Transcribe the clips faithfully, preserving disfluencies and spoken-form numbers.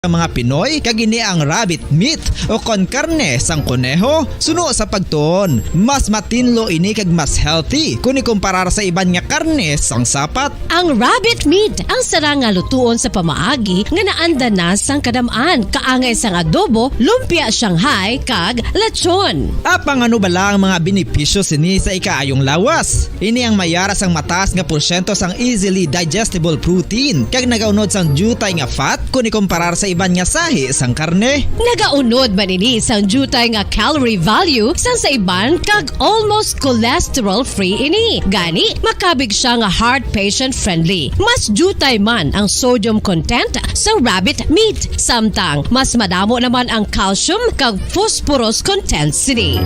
ang mga Pinoy, kag ini ang rabbit meat o kon karne sang koneho. Suno sa pagtuon, mas matinlo ini kag mas healthy kon ikumparar sa iban nga karne sang sapat. Ang rabbit meat ang sarang nga lutuon sa pamaagi nga naanda na sang kadam-an, kaangay sang adobo, lumpia Shanghai, kag lechon. Apang ano bala ang mga benepisyo sini sa ikaayong lawas? Ini ang may ara sang mataas nga porsyento sang easily digestible protein kag nagaunod sang diutay nga fat kon ikumparar sa iban nga sahi sang karne. Nagaunod man ini sang diutay nga calorie value sang sa iban kag almost cholesterol-free ini. Gani, makabig siya nga heart patient-friendly. Mas diutay man ang sodium content sa rabbit meat, samtang mas madamo naman ang calcium kag phosphorus content sini.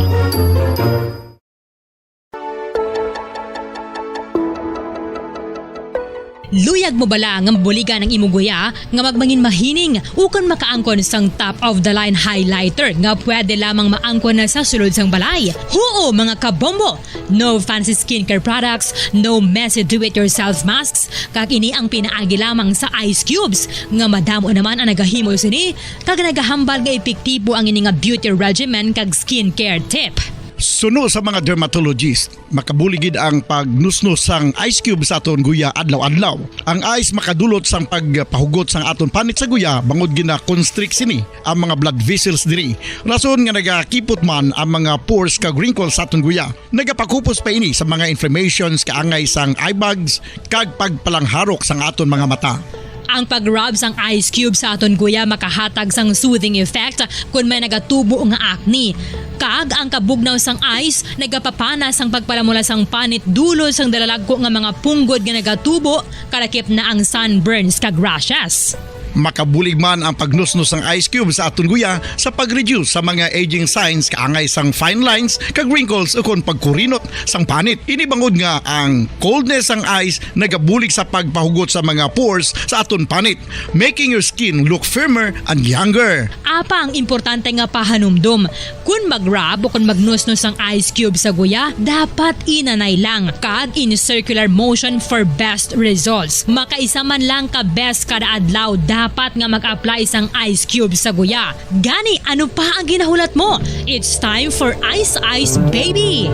Luyag mo bala nga mabuligan ang imo guya nga magmangin mahining ukon makaangkon sang top of the line highlighter nga pwede lamang maangkon na sa sulod sang balay? Huo, mga kabombo! No fancy skincare products, no messy do-it-yourself masks, kag ini ang pinaagi lamang sa ice cubes nga madamo naman ang nagahimo sini kag nagahambal nga epektibo ang ini nga beauty regimen kag skincare tip. Suno sa mga dermatologist, makabulig gid ang pagnusnos sang ice cube sa aton guya adlaw-adlaw. Ang ice makadulot sang pagpahugot sang aton panit sa guya bangod gina-constrict sini ang mga blood vessels diri. Rason nga nagakipot man ang mga pores kag wrinkles sa aton guya. Nagapakupos pa ini sa mga inflammations kaangay sang eye bags kag pagpalangharok sang aton mga mata. Ang pag-rub sang ice cube sa aton guya makahatag sang soothing effect kon may nagatubo nga acne. Kag ang kabugnaw sang ice nagapapana sang pagpalamula sang panit dulot sang dalalagko nga mga punggod nga nagatubo, kalakip na ang sunburns kag rashes. Makabulig man ang pagnusnos sang ice cube sa aton guya sa pag-reduce sa mga aging signs kaangay sang fine lines kag wrinkles ukon pagkurinot sang panit. Ini bangod nga ang coldness sang ice nagabulig sa pagpahugot sa mga pores sa aton panit, making your skin look firmer and younger. Apang importante nga pahanumdom, kon mag-rub o kon magnusnos ang ice cube sa guya, dapat inanay lang kag in circular motion for best results. Makaisa man lang ka beses kada adlaw dapat nga mag-apply sang ice cube sa guya. Gani, ano pa ang ginahulat mo? It's time for Ice Ice Baby!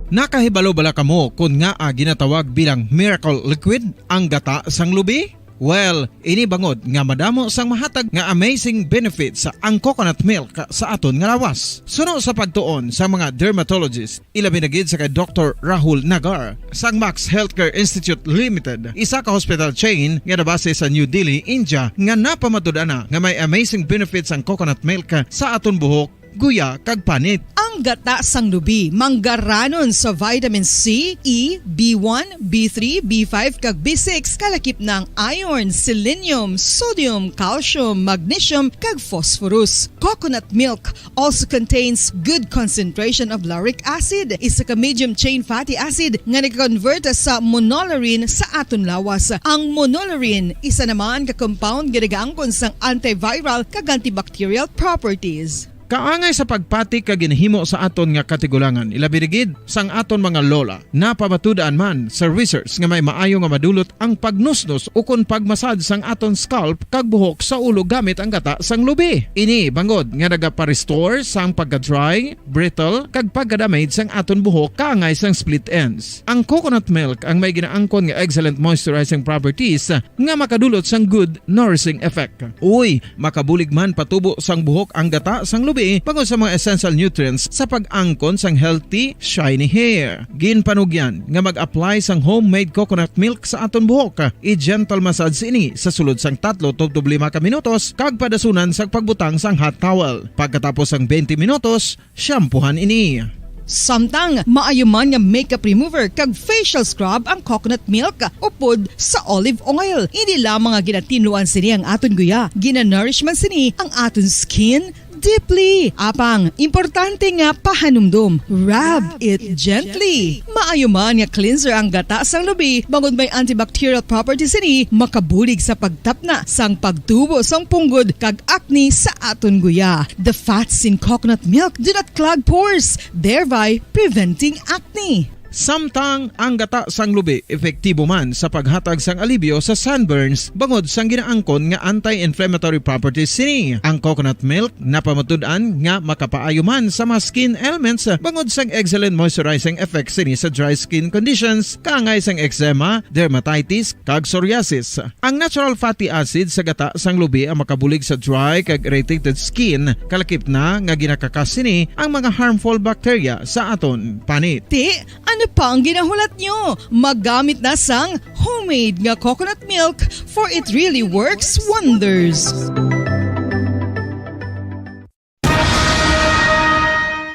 Nakahibalo bala kamo kon ngaa ginatawag bilang miracle liquid ang gata sang lubi? Well, ini bangod nga madamo sang mahatag nga amazing benefits ang coconut milk sa aton nga lawas. Suno sa pagtuon sa mga dermatologist, ilabi na gid sa kay Doktor Rahul Nagar sang Max Healthcare Institute Limited, isa ka hospital chain nga nabase sa New Delhi, India, nga napamatud-an na nga may amazing benefits ang coconut milk sa aton buhok, guya, kag panit. Ang gata sang lubi manggaranon sa vitamin C, E, B one, B three, B five, kag B six, kalakip na ang iron, selenium, sodium, calcium, magnesium, kag phosphorus. Coconut milk also contains good concentration of lauric acid, isa ka medium chain fatty acid nga nag-convert sa monolaurin sa aton lawas. Ang monolaurin isa naman ka compound nga nagaangkon sang antiviral kag antibacterial properties. Kaangay sa pagpati kag ginhimo sa aton nga katigulangan, ilabi na gid sang aton mga lola. Napamatud-an man sa research nga may maayo nga madulot ang pagnusnos ukon pagmasad sang aton scalp kag buhok sa ulo gamit ang gata sang lubi. Ini bangod nga nagapa-restore sang pagka-dry, brittle, kag pagka-damage sang aton buhok kaangay sang split ends. Ang coconut milk ang may ginaangkon nga excellent moisturizing properties nga makadulot sang good nourishing effect. Uy, makabulig man patubo sang buhok ang gata sang lubi bangod sa mga essential nutrients sa pag-angkon sang healthy, shiny hair. Ginpanugyan nga mag-apply sang homemade coconut milk sa aton buhok. I-gentle massage ini sa sulod sang tatlo tubtob lima ka minutos kag padasunan sang pagbutang sang hot towel. Pagkatapos sang twenty minutos, shampoohan ini. Samtang maayo man nga makeup remover kag facial scrub ang coconut milk upod sa olive oil. Hindi lamang nga ginatinluan sini ang aton guya, ginanourish man sini ang aton skin deeply. Apang, importante nga pahanumdom, rub it gently. Maayo man nga cleanser ang gata sang lubi, bangod may antibacterial properties sini, makabulig sa pagtapna sang pagtubo sang punggod kag acne sa aton guya. The fats in coconut milk do not clog pores, thereby preventing acne. Samtang ang gata sang lubi epektibo man sa paghatag sang alibyo sa sunburns bangod sang ginaangkon nga anti-inflammatory properties sini. Ang coconut milk napamatud-an nga makapaayo man sa mga skin ailments bangod sang excellent moisturizing effect sini sa dry skin conditions, kaangay sang eczema, dermatitis, kag psoriasis. Ang natural fatty acid sa gata sang lubi ang makabulig sa dry kag irritated skin, kalakip na nga ginakakas sini ang mga harmful bacteria sa aton panit. Ti, ano pa ang ginahulat nyo? Maggamit na sang homemade nga coconut milk, for it really works wonders.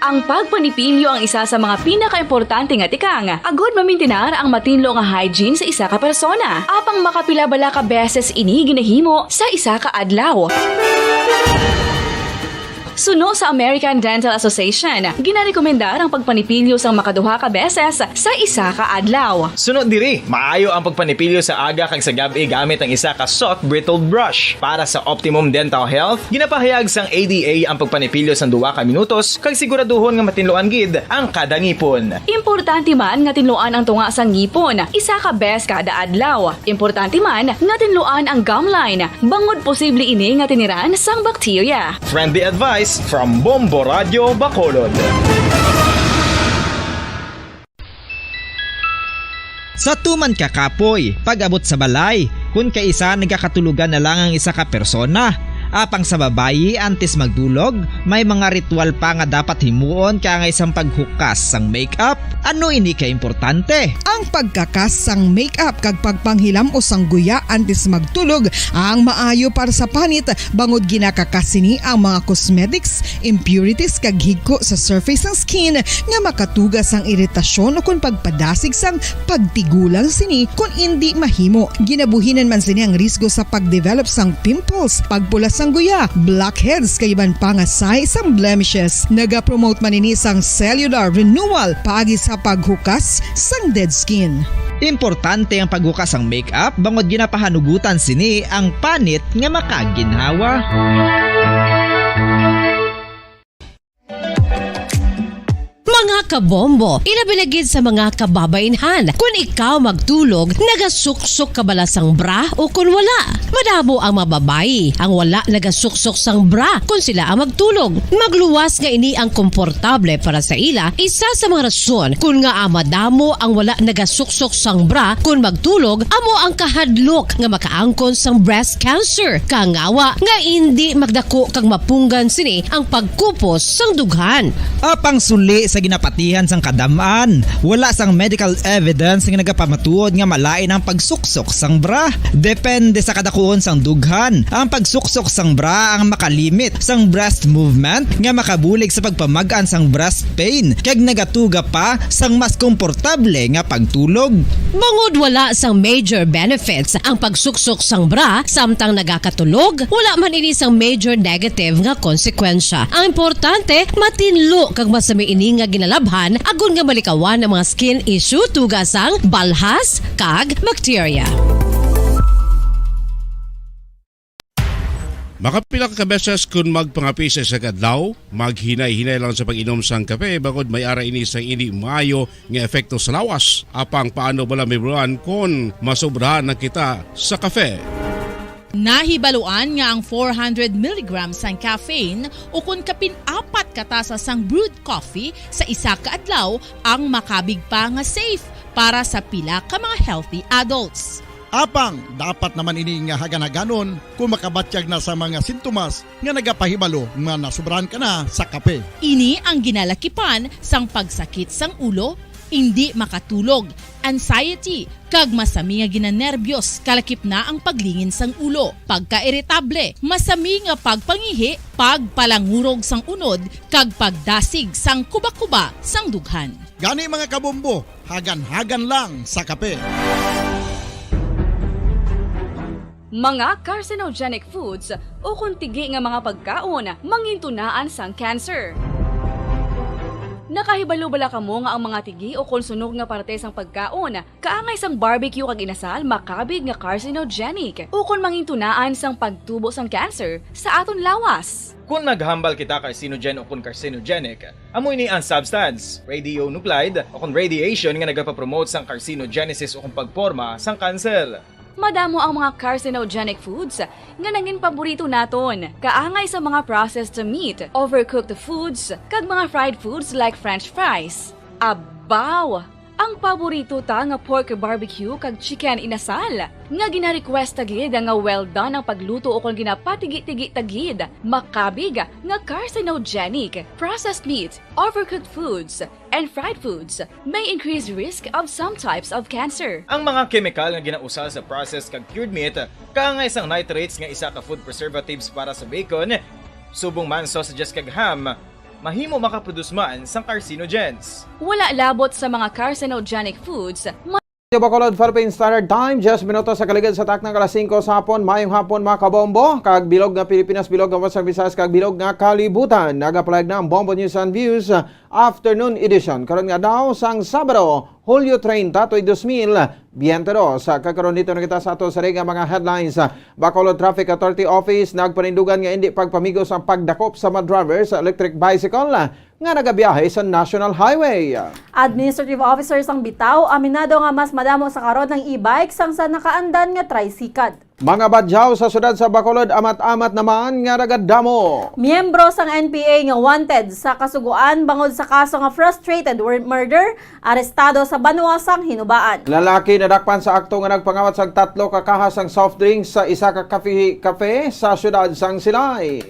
Ang pagpanipilyo ang isa sa mga pinakaimportante nga tikang agud mamintinar ang matinlo nga hygiene sa isa ka persona. Apang makapila bala ka beses ini ginahimo sa isa ka adlaw? Suno sa American Dental Association, ginarekomendar ang pagpanipilyo sang makaduha ka beses sa isa ka adlaw. Sunod diri, maayo ang pagpanipilyo sa aga kag sa gab-i gamit ang isa ka soft bristled brush. Para sa optimum dental health, ginapahayag sang A D A ang pagpanipilyo sang duha ka minutos kag siguraduhon nga matinluan gid ang kada ngipon. Importante man nga tinluan ang tunga sang ngipon isa ka bes kada adlaw. Importante man nga tinluan ang gum line, bangod posible ini nga tiniran sang bakterya. Friendly advice from Bombo Radio Bacolod. Sa tuman ka kapoy, pag-abot sa balay, kun kaisa nagakatulogan na lang ang isa ka persona. Apang sa babayi, antes magdulog, may mga ritual pa nga dapat himuon kaangay sang paghukas sang makeup. Ano ini ka importante? Ang pagkakas sang makeup kag pagpanghilam-os sang guya antes magtulog ang maayo para sa panit, bangod ginakakas sini ang mga cosmetics, impurities, kag higko sa surface sang skin nga makatuga sang iritasyon ukon pagpadasig sang pagtigulang sini kon indi mahimo. Ginabuhinan man sini ang risgo sa pagdevelop sang pimples, pagpula sang guya, blackheads, kag iban pa nga sahi sang blemishes. Nagapromote man ini sang cellular renewal paagi sa paghukas sang dead skin. Importante ang paghukas sang makeup bangod ginapahanugutan sini ang panit nga makaginhawa. Mga kabombo, ilabi na gid sa mga kababainhan, kun ikaw magtulog, nagasuksok ka bala sang bra o kun wala? Madamo ang mga babayi ang wala nagasuksok sang bra kun sila ang magtulog. Magluwas nga ini ang komportable para sa ila, isa sa mga rason kun ngaa madamo ang wala nagasuksok sang bra kun magtulog amo ang kahadlok nga makaangkon sang breast cancer, kaangay nga indi magdako kag mapunggan sini ang pagkupos sang dughan. Apang suli sa ginapatihan sang kadam-an, wala sang medical evidence nga nagapamatuod nga malain ang pagsuksok sang bra. Depende sa kadakuon sang dughan, ang pagsuksok sang bra ang makalimit sang breast movement nga makabulig sa pagpamag-an sang breast pain kag nagatuga pa sang mas komportable nga pagtulog. Bangod wala sang major benefits ang pagsuksok sang bra samtang nagakatulog, wala man ini sang major negative nga konsekwensya. Ang importante, matinlo kag masami ini nga ginalabhan agod nga malikawan ang mga skin issue tuga sang balhas kag bakterya. Makapila ka beses kun magpangape sa isa ka adlaw, maghinay-hinay lang sa pag-inom sang kape bangod may ara ini sang indi maayo nga epekto sa lawas. Apang paano bala mahibaluan kon masobrahan na kita sa kape? Nahibaluan nga ang four hundred milligrams sang caffeine ukon kapin apat ka tasa sang brewed coffee sa isa ka adlaw ang makabig pa nga safe para sa pila ka mga healthy adults. Apang dapat naman ini nga hagan-haganon kon makabatyag na sa mga sintomas nga nagapahibalo nga nasobrahan ka na sa kape. Ini ang ginalakipan sang pagsakit sang ulo, indi makatulog, anxiety, kag masami nga ginanerbyos, kalakip na ang paglingin sang ulo, pagkairitable, masami nga pagpangihi, pagpalangurog sang unod, kag pagdasig sang kubakuba sang dughan. Gani, mga kabombo, hagan-hagan lang sa kape. Mga carcinogenic foods ukon tigi nga mga pagkaon mangintunaan sang cancer. Nakahibalo bala kamo nga ang mga tigi o kon sunog nga parte sang pagkaon kaangay sang barbecue kag inasal makabig nga carcinogenic o kon mangintunaan sang pagtubo sang cancer sa aton lawas? Kon maghambal kita carcinogen o kon carcinogenic, amo ini ang substance, radionuclide o kon radiation nga nagapapromote sang carcinogenesis o kon pagporma sang kanser. Madamo ang mga carcinogenic foods nga nangin paborito naton, kaangay sa mga processed meat, overcooked foods, kag mga fried foods like french fries. Abaw! Ang paborito ta nga pork barbecue kag chicken inasal, nga gina-request ta gid nga well done ang pagluto o kon ginapatigi-tigi ta gid, makabig nga carcinogenic. Processed meat, overcooked foods, and fried foods may increase risk of some types of cancer. Ang mga kemikal nga ginausal sa processed kag cured meat, kaangay sang nitrates nga isa ka food preservatives para sa bacon, subong man sausages kag ham, mahimo makaproduce man sang carcinogens. Wala labot sa mga carcinogenic foods, Bacolod, Philippine Standard Time, diyes minutos sa kaligid sa takna nga alas singko sa hapon. Mayong hapon, mga kabombo, kag bilog nga Pilipinas, bilog nga Western Visayas, kag bilog nga kalibutan. Nagapalayag na ang Bombo News and Views, uh, Afternoon Edition. Karon nga daw sang Sabado, Hulyo treinta, tuig dos mil biyente dos. Sa kakaron, dito na kita sa ato sa nga mga headlines. Uh, Bacolod Traffic Authority Office nagpanindugan nga hindi pagpamigos ang pagdakop sa mga driver sa electric bicycle, uh, nga nagabiyahe sa National Highway. Administrative officers sang Bitao aminado nga mas madamo sa karon ang e-bike sang sa nakaandan nga tricycle. Mga badyaw sa siyudad sa Bacolod amat-amat naman nga nagadamo. Miyembro sang N P A nga wanted sa Kasugoan bangod sa kaso nga frustrated wor-, murder, arestado sa banwa sang Hinubaan. Lalaki nadakpan sa akto nga nagpangawat sang tatlo ka kaha sang soft drinks sa isa ka cafe, cafe sa siyudad sang Silay.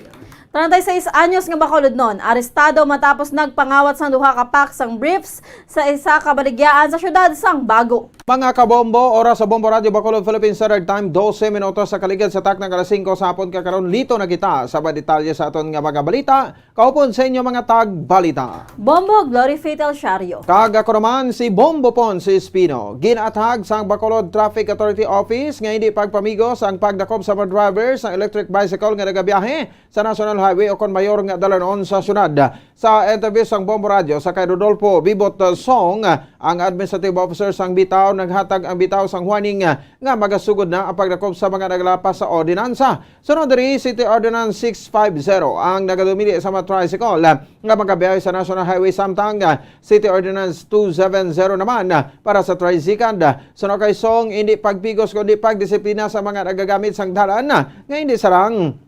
Treinta y seis anyos nga bakulodnon, arestado matapos nagpangawat sang duha ka pack sang briefs sa isa ka baligyaan sa siyudad sang Bago. Mga kabombo, oras sa Bombo Radyo Bacolod, Philippine Standard Time, dose minutos sa kaligid sa takna nga alas singko sa hapon. Kakaron, lito na kita sa mga detalye sa aton nga mga balita. Kaupod sa inyo, mga tagbalita. Bombo Glory Fatal Shario. Kag ako naman si Bombo Pons Espino. Ginaatag sang Bacolod Traffic Authority Office nga hindi pagpamigos ang pagdakop sa mga driver sa electric bicycle nga nagabiyahe sa National Highway o kon mayor nga dalanon sa syudad. Sa interview sang Bombo Radyo sa kay Rodolfo Bibot Song, ang administrative officer sang Bitao, naghatag ang Bitao sang warning nga magasugod na ang pagdakop sa mga naglapas sa ordinansa. Sunod diri, City Ordinance six five zero ang nagadumili sa mga tricycle nga magabiyahe sa National Highway, samtang City Ordinance two seven zero naman para sa tricycle. Suno kay Song, hindi pagpigos kundi pagdisiplina sa mga nagagamit sang dalan nga hindi sarang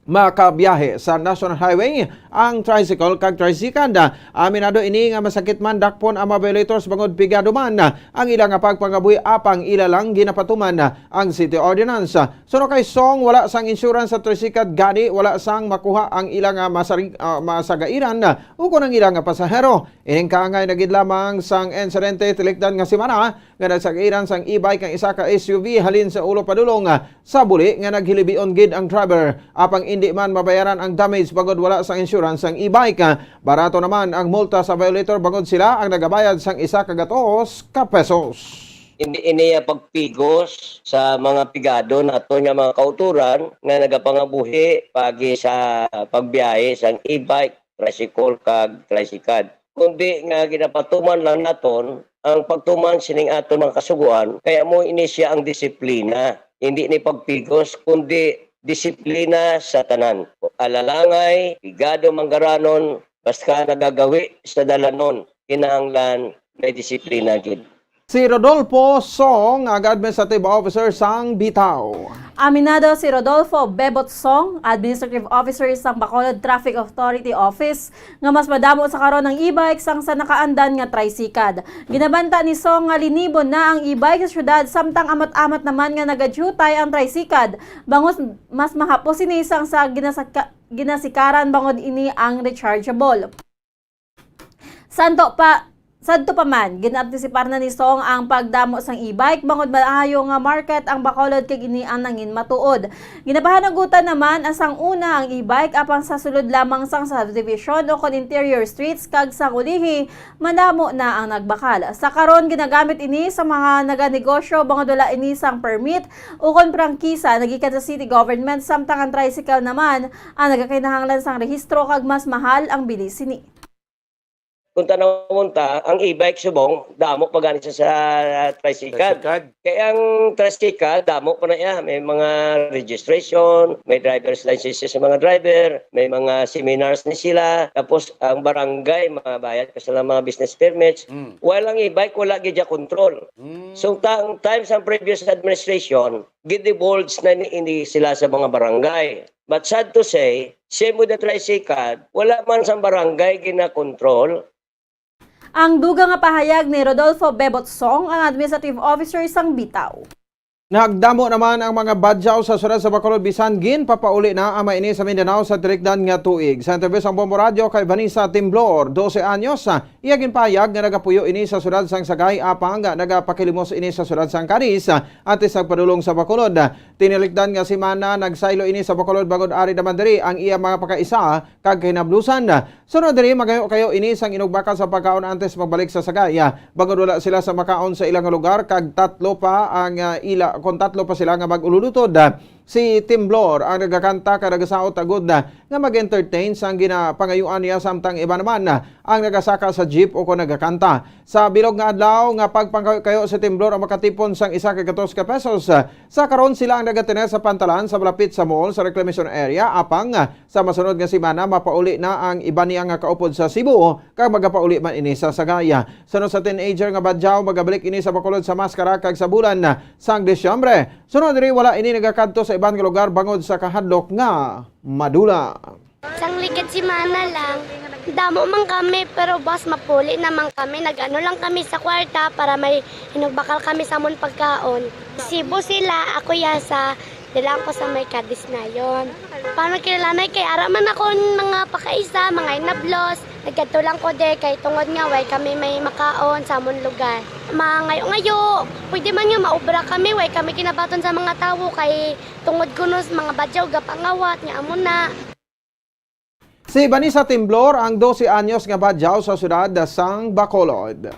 makabiyahe sa National Highway ang tricycle kag tricycle. Aminado ini nga masakit man dakpon ang mga violators bangod pigado man ang ila nga pagpangabuhi apang ila lang ginapatuman ang city ordinance. Suno kay Song, wala sang insurance sa tricycle, gani wala sang makuha ang ila nga masarig-, ah, masagairan ukon ang ila nga pasahero. Ining kaangay na gid lamang sang insidente, tilikdan nga semana nga nagsagairan sang e-bike ang isa ka S U V halin sa ulo padulong, ah, sa buli nga naghilibion gid ang driver, apang indi man mabayaran ang damage bangod wala sang insurance ang e-bike. Barato naman ang multa sa violator bangod sila ang nagabayad sang isa ka gatos ka pesos. Indi ini ang pagpigos sa mga pigado naton nga mga kautoran nga nagapangabuhi paagi sa pagbiyahe sang e-bike, tricycle, kag tricycad, kundi nga ginapatuman lang naton ang pagtuman sining aton mga kasugoan, kay amo ini sia ang disiplina, indi ni pagpigos, kundi disiplina sa tanan. Alalangay, pigado manggaranon, basta nagagawi sa dalanon, kinahanglan may disiplina gid. Si Rodolfo Song, ang administrative officer sang Bitao. Aminado si Rodolfo Bebot Song, administrative officer sang Bacolod Traffic Authority Office, nga mas madamo sa karon ang e-bike sang sa nakaandan nga tricycad. Ginabanta ni Song nga linibon na ang e-bike sa syudad, samtang amat-amat naman nga nagadyutay ang tricycad, bangod mas mahapos ini sang sa ginasaka-, ginasikaran bangod ini ang rechargeable. Santo pa, sadto pa man, gin-antisipar na ni Song ang pagdamo sang e-bike, bangod maayo nga market ang Bacolod kag ini ang nangin matuod. Ginapahanagutan naman ang sang una ang e-bike, apang sa sulod lamang sang subdivision o kon interior streets kag sang ulihi, madamo na ang nagbakal. Sa karon, ginagamit ini sa mga naganegosyo bangod wala ini sang permit o kon prangkisa na gikan sa city government, samtang ang tricycle naman ang nagakinahanglan sang rehistro kag mas mahal ang bili sini. Kung tanawon ta, ang e-bike subong, damo pa gani sa, sa tricycle. Tricycle. Kaya ang tricycle, damo pa na iya. May mga registration, may driver's license sa mga driver, may mga seminars ni sila. Tapos, ang barangay, mabayad pa sila mga business permits. Mm. While ang e-bike, wala gid siya control. Mm. So, ta-, ang time sa previous administration, gid-divulge na ni, ini sila sa mga barangay. But sad to say, same with the tricycle, wala man sa barangay ginakontrol. Ang dugang nga pahayag ni Rodolfo Bebot Song, ang administrative officer sang Bitaw. Nagdamo naman ang mga badyaw sa siyudad sa Bacolod, bisan ginpapauli na ang mga ini sa Mindanao sa tinikdan nga tuig. Sa interview sang Bombo Radyo kay Vanessa Timblor, dose anyos, ah, iya ginpahayag nga nagapuyo ini sa siyudad sang Sagay, apang nga nagapakilimos ini sa siyudad sang Caris, ah, antes nagpadulong sa Bacolod. Tinilikdan nga semana, nagsaylo ini sa Bacolod, bangod ari naman diri ang iya mga pakaisa kag kahinablusan. Sunod diri, magayo kayo ini sang inugbakal sa pagkaon antes magbalik sa Sagay, bangod wala sila sa makaon sa ilang lugar, kag tatlo pa ang, ah, ila, kon tatlo pa sila nga mag-ululutod. Si Timblor ang nagakanta kag nagasaot agud nga mag-entertain sang ginapangayuan niya, samtang iba naman ang nagasaka sa jeep o kon nagakanta. Sa bilog nga adlaw nga pagpangkayo-kayo, si Timblor ang makatipon sang isa ka gatos ka pesos. Sa karon, sila ang nagatener sa pantalan sa malapit sa mall sa reclamation area, apang, ah, sa masunod nga semana, mapauli na ang iban niya nga kaupod sa Cebu kag magapauli man ini sa Sagay. Sunod sa teenager nga badyaw, magabalik ini sa Bacolod sa maskara kag sa bulan sang Disyembre. Sunod diri, wala ini nagakadto sa iban nga lugar bangod sa kahadlok nga madula. Sang likid semana lang, damo man kami, pero bas mapuli naman kami. Nag-ano lang kami sa kwarta para may hinugbakal kami sa amon pagkaon. Cebu sila, ako yasa, dala ko sa may Cadiz na yon. Paano kilalanay kay ara man ako mga pakaisa, mga inablos. Nagkadto lang ko de kay tungod nga way kami may makaon sa amon lugar. Mangayo-ngayo, pwede man nga maubra kami, way kami kinabaton sa mga tawo kay tungod kuno sa mga badyaw gapangawat nga amo na. Si Vanessa Timblor ang dose anyos nga badyaw sa siyudad sang Bacolod.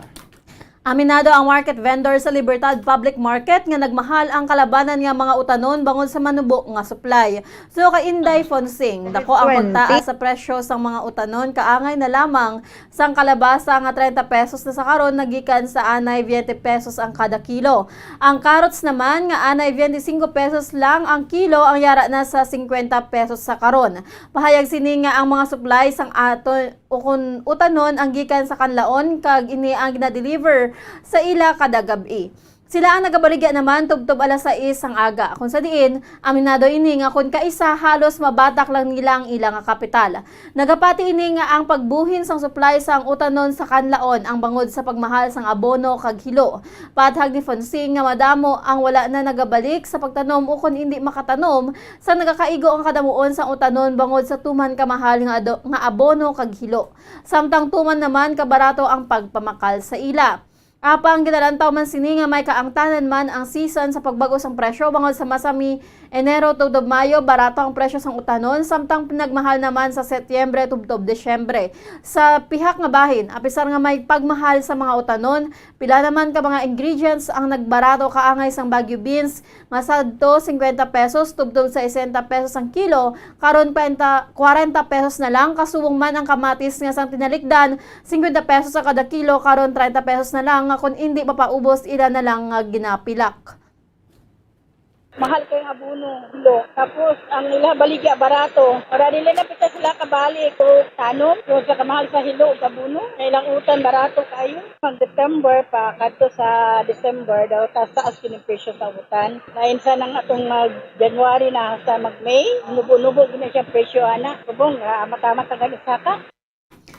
Aminado ang market vendor sa Libertad Public Market nga nagmahal ang kalabanan nga mga utanon bangod sa manubo nga supply. So, kay Inday Fonsing, dako ang pagtaas sa presyo sang mga utanon, kaangay na lamang sang kalabasa nga treinta pesos na sa karon nagikan sa anay twenty pesos ang kada kilo. Ang carrots naman nga anay twenty-cinco pesos lang ang kilo, ang yara na sa cincuenta pesos sa karon. Pahayag sini nga ang mga supply sang aton ukon utanon ang gikan sa kanlaon, kag ini ang gina-deliver sa ila kada gab-i. Sila ang nagabaligya naman tubtob alas sais sang aga, kung sa diin, aminado ini nga kon kaisa, halos mabatak lang nila ang ila nga kapital. Nagapati ini nga ang pagbuhin sang supply sang utanon sa kanlaon ang bangod sa pagmahal sang abono kag hilo. Paathag ni Fonsing nga madamo ang wala na nagabalik sa pagtanom ukon indi makatanom, sa nagakaigo ang kadamuon sang utanon bangod sa tuman ka mahal nga ado-, nga abono kag hilo. Samtang tuman naman ka barato ang pagpamakal sa ila. Apang ginalantaw man sini nga may kaangtanan man ang season sa pagbag-o sang presyo, bangod sa masami Enero tubtob Mayo, barato ang presyo sang utanon, samtang pinagmahal naman sa Setyembre tubtob Disyembre. Sa pihak nga bahin, apisar nga may pagmahal sa mga utanon, pila naman ka mga ingredients ang nagbarato, kaangay sang Baguio beans, nga sadto cincuenta pesos tubtob sa sesenta pesos ang kilo, karon kwarenta, kwarenta pesos na lang, kasubong man ang kamatis nga sang tinalikdan, cincuenta pesos ang kada kilo, karon treinta pesos na lang, nga kon indi mapaubos, ila na lang nga ginapilak. Mahal kay ang abono, hilo. Tapos, ang ila baligya barato. Para dili na pita sila kabalik o tanom. So, sa kamahal sa hilo, sa abono, kay ilang utan barato kayo. Mag September pa, kadto sa December, daw taas-taas yun ang presyo sa utan. Lain sa nang atong mag January na sa mag May, nubo-nubo gina siya presyo, ana. Subong, ah, matamat ang gani saka.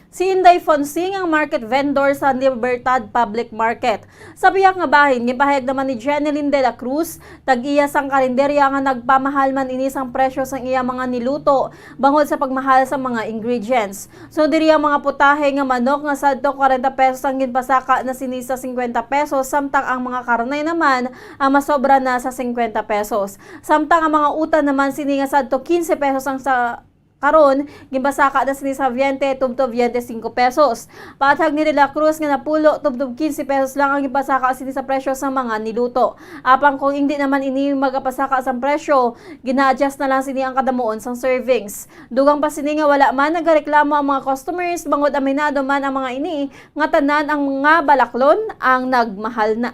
Si Inday Fonsing ang market vendor sa Libertad Public Market. Sa pihak nga bahin, ginpahayag naman ni Jenelyn de la Cruz, tag-iya sang karinderya, nga nagpamahal man ini sang presyo sang iya mga niluto bangod sa pagmahal sa mga ingredients. So, diri ang mga putahe nga manok nga sadto kwarenta pesos ang ginpasaka na sini sa cincuenta pesos, samtang ang mga karne naman ang masobra na sa cincuenta pesos. Samtang ang mga utan naman sini nga sadto quince pesos ang sa Karon, ginpasaka na sini sa veinte tubtob veinte cinco pesos. Paathag ni De La Cruz nga napulo tubtob quince pesos lang ang ginpasaka sini sa presyo sa mga niluto. Apang kung hindi naman ini magapasaka sang presyo, gina-adjust na lang sini ang kadamuon sang servings. Dugang pa sini nga wala man nagareklamo ang mga customers, bangod aminado man ang mga ini nga tanan ang mga balaklon ang nagmahal na.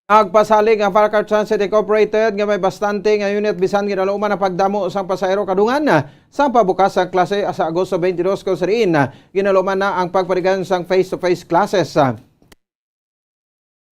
Nagpasalig ang Varcar Transit Incorporated nga may bastante nga unit bisan ginaluman ang pagdamo sang pasahero kadungan sang pabukas sang klase sa Agosto twenty-two, kung sa diin ginaluman na ang pagparigan sang face-to-face classes.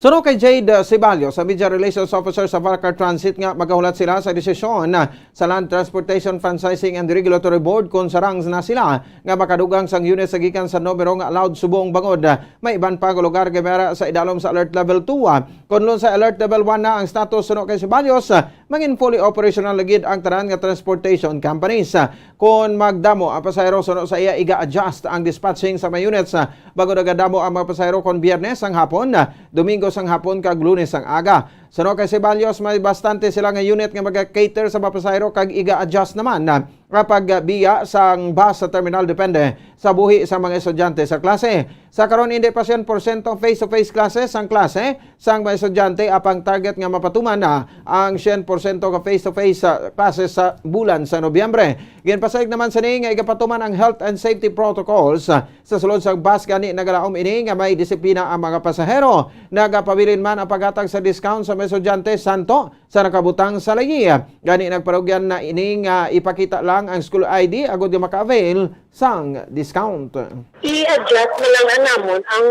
Suno kay Jade Ceballos, sa Media Relations Officer sa Varcar Transit, nga magahulat sila sa desisyon sa Land Transportation Franchising and Regulatory Board kung sarang na sila nga makadugang sang unit sa gikan sa numero nga allowed subong bangod may iban pa nga lugar nga may ara sa idalom sa Alert Level two. Kon lunsay Alert Level one na ang status suno kay Ceballos, mangin fully operational na gid ang tanan nga transportation companies. Kon magdamo ang pasahero, suno sa iya, iga-adjust ang dispatching sa mga units. Bangod nagadamo ang mga pasahero kon Biyernes sang hapon, Domingo sang hapon, kag Lunes sang aga. Suno kay Ceballos, may bastante sila nga unit nga maga-cater sa mga pasahero kag iga-adjust naman nga pagbiya sang bus sa terminal depende sa buhi sa mga estudyante sa klase. Sa karon, hindi pa sien porsyento face-to-face classes ang klase sang mga estudyante, apang target nga mapatuman na ang sien porsyento ka face-to-face, ah, classes sa bulan sa Nobyembre. Ginpasayag naman sini nga igapatuman ang health and safety protocols, ah, sa sulod sang bus, gani nagalaom ini nga may disiplina ang mga pasahero. Nagapabilin man ang paghatag sa discount sa mga estudyante, santo sa nakabutang sa layi. Gani, nagparugyan na ini nga ipakita lang ang school I D agod nga maka-avail sang discount. I-adjust na lang namon ang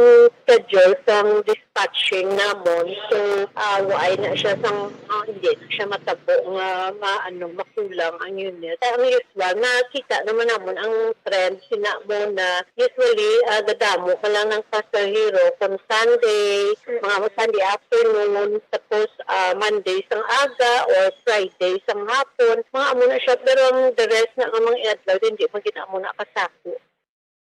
schedule sang dispatching namon. So, ah, waay na siya sang, ah, hindi na siya matabo nga ma-, ano, makulang ang unit. Ang usual, nakita naman namon ang trend, sina mo na usually, ah, gadamo ka lang ng pasahero kung Sunday, mga Sunday afternoon, tapos, ah, Monday sang aga or Friday sang hapon, mga amo na siya. Pero ang the rest na nga mga adlaw, hindi man gid amo na kasako.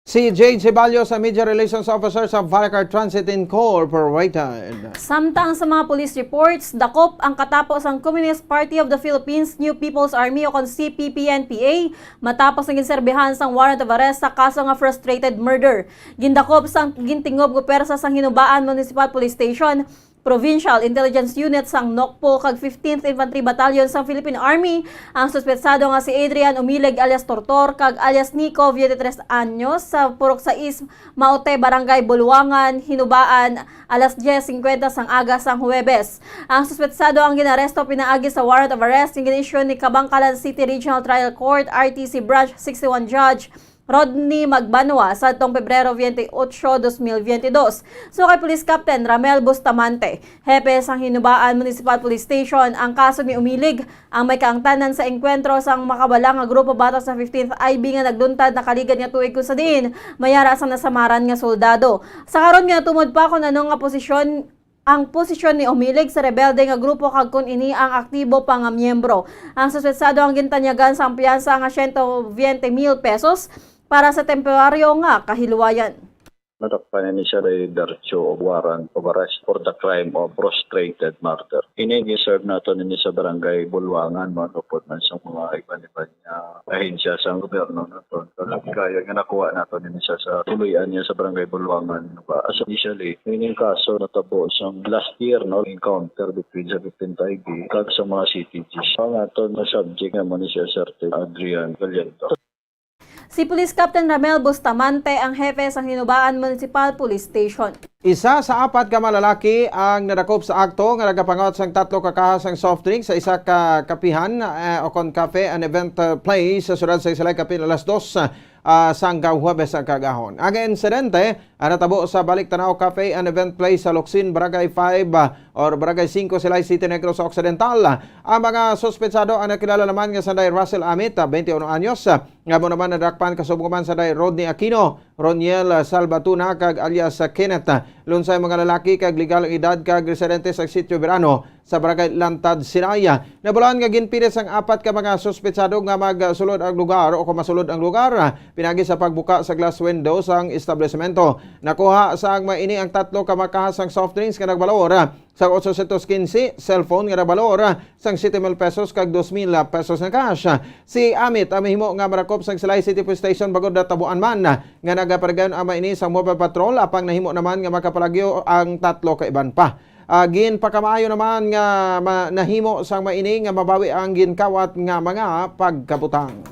Si Jade Ceballos, ang Media Relations Officer sa Varcar Transit Incorporated. Samtang sa mga police reports, dakop ang katapo sang Communist Party of the Philippines New People's Army o kon C P P N P A matapos nga ginserbihan sang warrant of arrest sa kaso nga frustrated murder. Gindakop sang gintingob nga pwersa sang Hinubaan Municipal Police Station, Provincial Intelligence Unit sang NOCPO kag fifteenth Infantry Battalion sang Philippine Army ang suspetsado nga si Adrian Umilig alias Tortor kag alias Nico, twenty-three anyos, sa Purok sais, Maote, Barangay Bulwangan, Hinubaan, alas dyes singkwenta sang aga sang Huwebes. Ang suspetsado ang ginaresto pinaagi sa warrant of arrest nga gin-issue ni Kabankalan City Regional Trial Court, R T C Branch sixty-one Judge Rodney Magbanwa sadtong Pebrero veintiocho, dos mil veintidós. Suno kay Police Captain Ramel Bustamante, hepe sang Hinubaan Municipal Police Station, ang kaso ni Umilig ang may kaangtanan sa engkwentro sang makabala nga grupo batok sa fifteenth I B nga nagluntad nakaligad nga tuig, kung sa diin may ara sang nasamaran nga soldado. Sa karon, ginatumod pa kon ano nga posisyon ang posisyon ni Umilig sa rebelde nga grupo kag kon ini ang aktibo pa nga miyembro. Ang suspetsado ang gintanyagan sang piyansa nga siyento veinte mil pesos para sa temporaryo nga kahiluwayan. Nadakpan ini siya diretso og warrant of arrest for the crime of frustrated murder. Ini, gi-serve nato nini sa Barangay Bulwangan, no, upod man sa mga iban-iban nga ahensya sa gobyerno naton. Kaya nga nakuha nato nini siya sa puloy-an niya sa Barangay Bulwangan, no ba? As initially, ining kaso natabo sa last year, no, encounter between sa fifteenth I B kag sa mga C T Gs. Ang aton na subject naman ni siya, Sir Adrian Galindo. Si Police Captain Ramel Bustamante ang hepe sang Hinubaan Municipal Police Station. Isa sa apat ka mga lalaki ang nadakop sa akto nga nagapangawat sang tatlo ka kaha sang soft drink sa isa ka kapihan, eh, o kon cafe and event, uh, place sa siyudad sa Silay kapin alas dos, ah, sang kahuwebes sa kaagahon. Ang insidente ang natabo sa Balik Tanaw Cafe and Event Place sa Locsin, Barangay five, ah, or Barangay singko, Silay City, Negros Occidental. Ang mga suspetsado ang nakilala naman nga sanday Russell Amit, ah, twenty-one anyos, ah, nga amo naman nadakpan kasubong man sanday Rodney Aquino, Roniel, ah, Salvatuna, kag alias, ah, Kenneth. Ah, lunsay mga lalaki kag legal ang edad kag residente sa Sitio Verano sa Barangay Lantad, Sinay. Nabalaan nga ginpilit sang apat ka mga suspetsado nga magsulod ang lugar o kung masulod ang lugar, pinagi sa pagbuka sa glass window sang establisemento. Nakuha sang mga ini ang tatlo ka mga kaha sang soft drinks nga nagbalor sang otso sientos quince, cellphone nga nagbalor sang siete mil pesos kag dos mil pesos nga cash. Si Amit ang mahimo nga marakop sang Silay City Police Station bangod natabuan man nga nagapadayon ang mga ini sang mobile patrol, apang nahimo naman nga makapalagyo ang tatlo ka iban pa. Ah, ginpakamaayo naman nga ma-, nahimo sang mga ini nga mabawi ang ginkawat nga mga pagkabutang.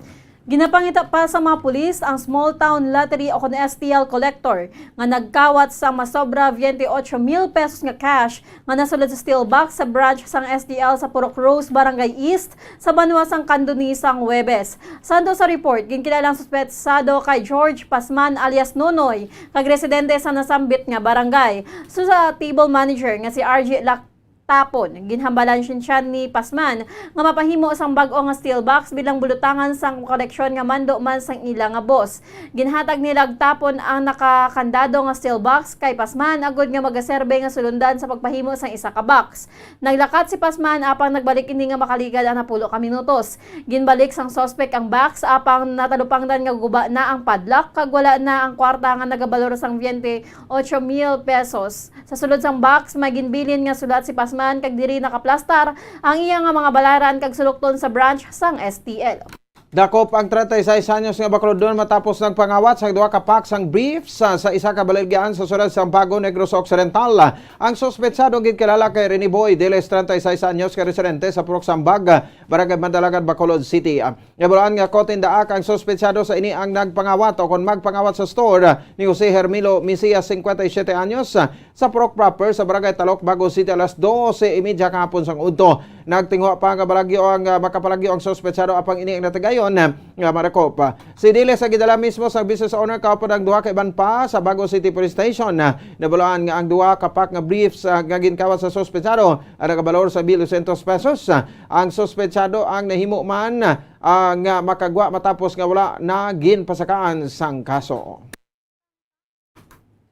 Ginapangita pa sa mga pulis ang small town lottery o kon S T L collector nga nagkawat sa masobra twenty-eight mil pesos nga cash nga nasulod sa steel box sa branch sang S T L sa Purok Rose, Barangay East, sa banwa sang Candoni sang Huwebes. Santo sa report, ginkilala ang suspetsado kay George Pasman alias Nonoy, kag residente sa nasambit nga barangay. So, sa table manager nga si R J Lac-, Tapon. Ginhambalan siya ni Pasman nga mapahimo sang bag-o nga steel box bilang bulutangan sang koleksyon nga mando man sang ila nga boss. Ginhatag ni Lactapon ang nakakandado nga steel box kay Pasman agod nga magaserbe nga sulundan sa pagpahimo sang isa ka box. Naglakat si Pasman apang nagbalik ini nga makaligad ang napulo ka minutos. Ginbalik sang suspek ang box apang natalupangdan nga guba na ang padlock kag wala na ang kwarta nga nagabalor sang twenty-eight mil pesos. Sa sulod sang box, may ginbilin nga sulat si Pasman kag diri nakaplastar ang iya nga mga balaran kag sulokton sa branch sang S T L. Dakop ang treinta y seis anyos nga bakulodon matapos nagpangawat sang duha ka pack sang briefs sa, sa isa ka baligyan sa syudad sang Bago, Negros Occidental. Ang suspetsado ginkilala kay Rene Boy Diles, treinta y seis anyos, nga residente sa Purok Sambag, Barangay Mandalagan, Bacolod City. Nabalaan nga caught in the act ang suspetsado sa ini ang nagpangawat o kon magpangawat sa store ni Jose Hermilo Misias, cincuenta y siete anyos, sa Purok Proper sa Barangay Talok, Bago City, alas doce y media kahapon sang udto. Nagtinguha pa nga malagyo ang, ah, makapalagyo ang suspetsado apang ini ang natigayon, ah, nga marakop. Si Diles ang gidala mismo sang business owner kaupod ang duha ka iban pa sa Bago City Police Station. Nabalaan nga ang duha ka pack nga briefs, ah, nga ginkawat sa suspetsado ang nagabalor sa mil dosyentos pesos. Ang suspetsado ang nahimo man, ah, nga makagwa matapos nga wala na ginpasakaan sang kaso.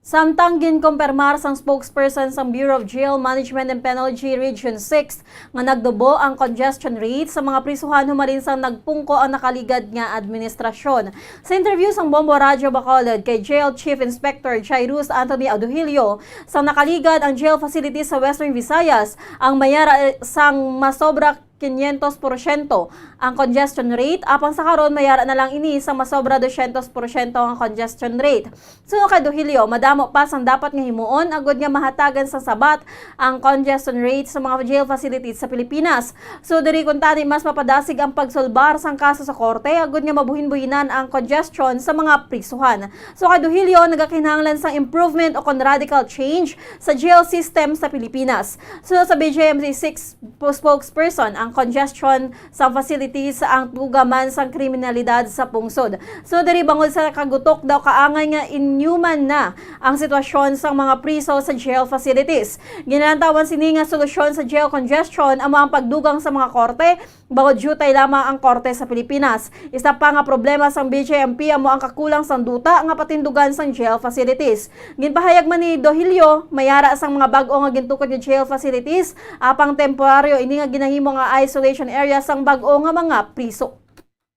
Samtang ginkumpirmar sang spokesperson sang Bureau of Jail Management and Penology Region six nga nagtubo ang congestion rate sa mga prisuhan humalin sang nagpungko ang nakaligad nga administrasyon. Sa interview sang Bombo Radyo Bacolod kay Jail Chief Inspector Jairus Anthony Aduhilio, sang nakaligad ang jail facilities sa Western Visayas ang mayara sang masobra quinientos porsyento ang congestion rate, apang sa karon mayara na lang ini sa masobra dosyentos porsyento ang congestion rate. Suno kay Duhilio, madamo pa sang dapat nga himuon agud nga mahatagan sa sabat ang congestion rate sa mga jail facilities sa Pilipinas. So diri kuntani mas mapadasig ang pagsulbar sang kaso sa korte agud nga mabuhin-buhinan ang congestion sa mga prisuhan. So kay Duhilio, nagakinahanglan sang improvement o kon radical change sa jail system sa Pilipinas. Suno sa B J M C six po-, spokesperson, ang congestion sa facilities ang tuga man sang kriminalidad sa pungsod. So diri bangod sa kagutok daw kaangay nga inhuman na ang sitwasyon sang mga priso sa jail facilities. Ginalantawan sini nga solusyon sa jail congestion amo ang pagdugang sa mga korte, bangod diutay lamang ang korte sa Pilipinas. Isa pa nga problema sang B J M P amo ang kakulang sang duta nga patindugan sang jail facilities. Ginpahayag man ni Dohilio, mayara sang mga bag-o nga gintukod nga jail facilities, apang temporaryo ini nga ginahimo nga isolation area sang bag-o nga mga priso.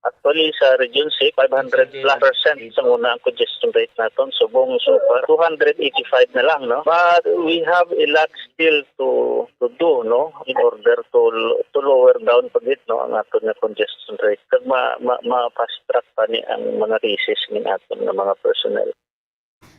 Actually, sa Region six, five hundred plus percent sa una ang congestion rate naton. Subong, so far, two hundred eighty-five na lang, no? But we have a lot still to, to do, no? In order to, to lower down pa gid, no, ang aton nga congestion rate. Kag ma, ma, ma-fast track pa ni ang mga cases ning aton nga mga personnel.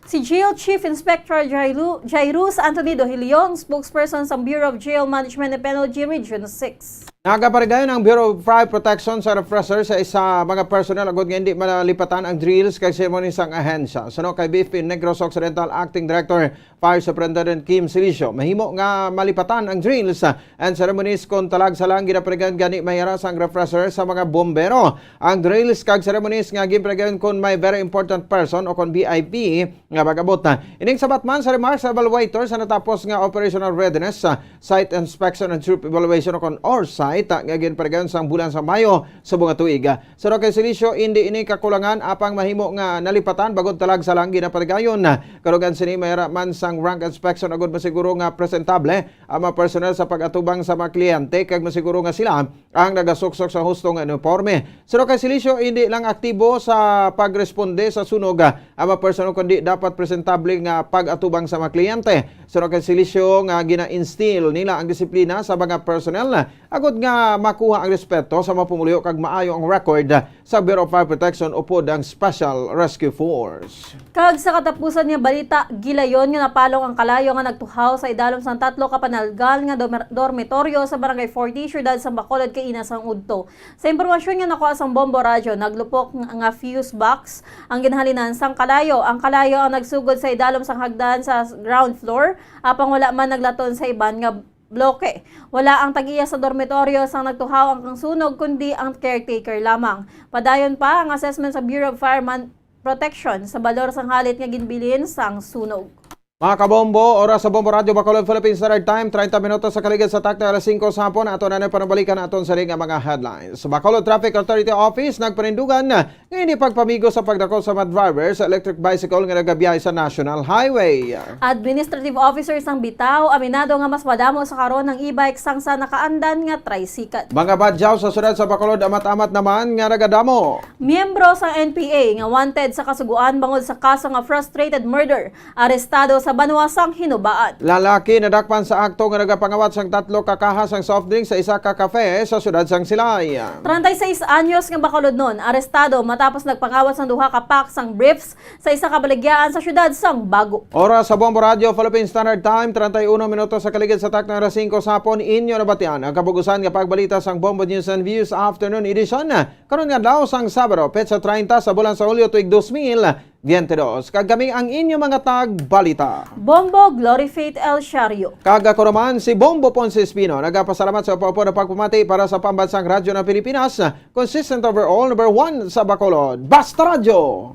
Si Jail Chief Inspector Jairu-, Jairus Anthony Dohilion, spokesperson sa Bureau of Jail Management and Penology Region six. Nagaparigayon ang Bureau of Fire Protection sa refresher sa isa mga personnel agud nga hindi malipatan ang drills kag seremony sang ahensya. Suno kay B F P Negros Occidental Acting Director Fire Superintendent Kim Silicio, mahimo nga malipatan ang drills and ceremonies kon talagsa lang ginaparigayon gani mayara sang refresher sa mga bombero. Ang drills kag ceremonies nga ginparigayon kon may very important person o kon V I P nga mag-abot. Ining sabat man sa remarks sa evaluator sa natapos nga operational readiness, sa site inspection and troop evaluation o kon ORSITE, nga ginparigayon sang bulan sa Mayo subong nga tuig. Suno kay Silicio, indi ini kakulangan apang mahimo nga nalipatan bangod talagsa lang ginaparigayon. Kalugan sini mayara man sang rank inspection agud masiguro nga presentable ang mga personnel sa pag-atubang sa mga kliyente kag masiguro nga sila ang nagasuksok sa husto nga uniporme. Suno kay Silicio, hindi lang aktibo sa pagresponde sa sunog ang mga personnel, kundi dapat presentable nga pag-atubang sa mga kliyente. Suno kay Silicio nga gina-instill nila ang disiplina sa mga personnel agud nga makuha ang respeto sa mga pumuluyo kag maayo ang record sa Bureau of Fire Protection upod ang Special Rescue Force. Kag sa katapusan nga balita, gilayon nga napalong ang kalayo nga nagtuhaw sa idalom sang tatlo ka panalgal nga dormer-, dormitoryo sa Barangay forty, siyudad sang Bacolod, kaina sang udto. Sa impormasyon nga nakuha sang Bombo Radyo, naglupok nga, nga fuse box ang ginhalinan sang kalayo. Ang kalayo ang nagsugod sa idalom sang hagdan sa ground floor, apang wala man naglaton sa iban nga bloke. Wala ang tag-iya sa dormitoryo sang nagtuhaw ang, ang sunog, kundi ang caretaker lamang. Padayon pa ang assessment sa Bureau of Fire Man-, Protection sa balor sang halit nga ginbilin sang sunog. Mga kabombo, oras sa Bombo Radyo Bacolod, Philippine Standard Time, treinta minutos sa kaligid sa takna alas singko sa hapon. Ato na nang panubalikan aton sa nga mga headlines. Bacolod Traffic Authority Office nagpanindugan nga hindi pagpamigo sa pagdako sa mga driver sa electric bicycle nga nagabiyahe sa National Highway. Administrative officer sang Bitao aminado nga mas madamo sa karon ang e-bike sang sa nakaandan nga tricycle. Mga badyaw sa siyudad sa Bacolod, amat-amat naman nga nagadamo. Miyembro sang N P A nga wanted sa Kasugoan bangod sa kaso nga frustrated murder, arestado sa banwa sang Hinubaan. Lalaki nadakpan sa akto nga nagapangawat sang tatlo ka kaha sang soft drink sa isa ka kafe sa siyudad sang Silay. Treinta y seis anyos nga bakulodnon arestado matapos nagpangawat sang duha ka pack sang briefs sa isa ka baligyaan sa siyudad sang Bago. Oras sa Bombo Radyo, Philippine Standard Time, treinta y uno minutos sa kaligid sa takna alas singko sa hapon. Inyo nabatian ang kabug-usan nga pagbalita sang Bombo News and Views Afternoon Edition. Karon nga adlaw sang Sabado, petsa treinta sa bulan sa Hulyo tuig dos mil biyente dos, kag kami ang inyo mga tagbalita. Bombo Glory Faith El Shario. Kag ako naman si Bombo Ponce Espino, nagapasalamat sa upo-upo na pagpamati para sa Pambansang Radyo ng Pilipinas, consistent overall, number one sa Bacolod. Basta Radyo!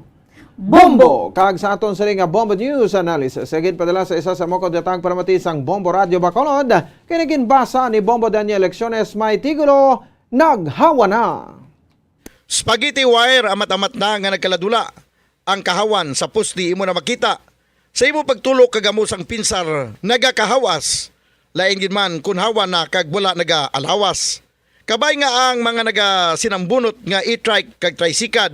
Bombo! Kag sa aton sini nga Bombo News Analysis, sa ginpadala sa isa sa mukod nga tagpalamati sang Bombo Radyo Bacolod, kay naginbasa ni Bombo Daniel Lecciones, may tigulo, Naghawa Na. Spaghetti wire, amat-amat na nga nagkaladula. Ang kahawan sa poste imo na makita. Sa imo pagtulok kag amo sang pinsar, nagakahawas. Lain gid man kun hawa na kag wala nagaalawas. Kabay nga ang mga nagasinambunot nga e-trike kag tricycad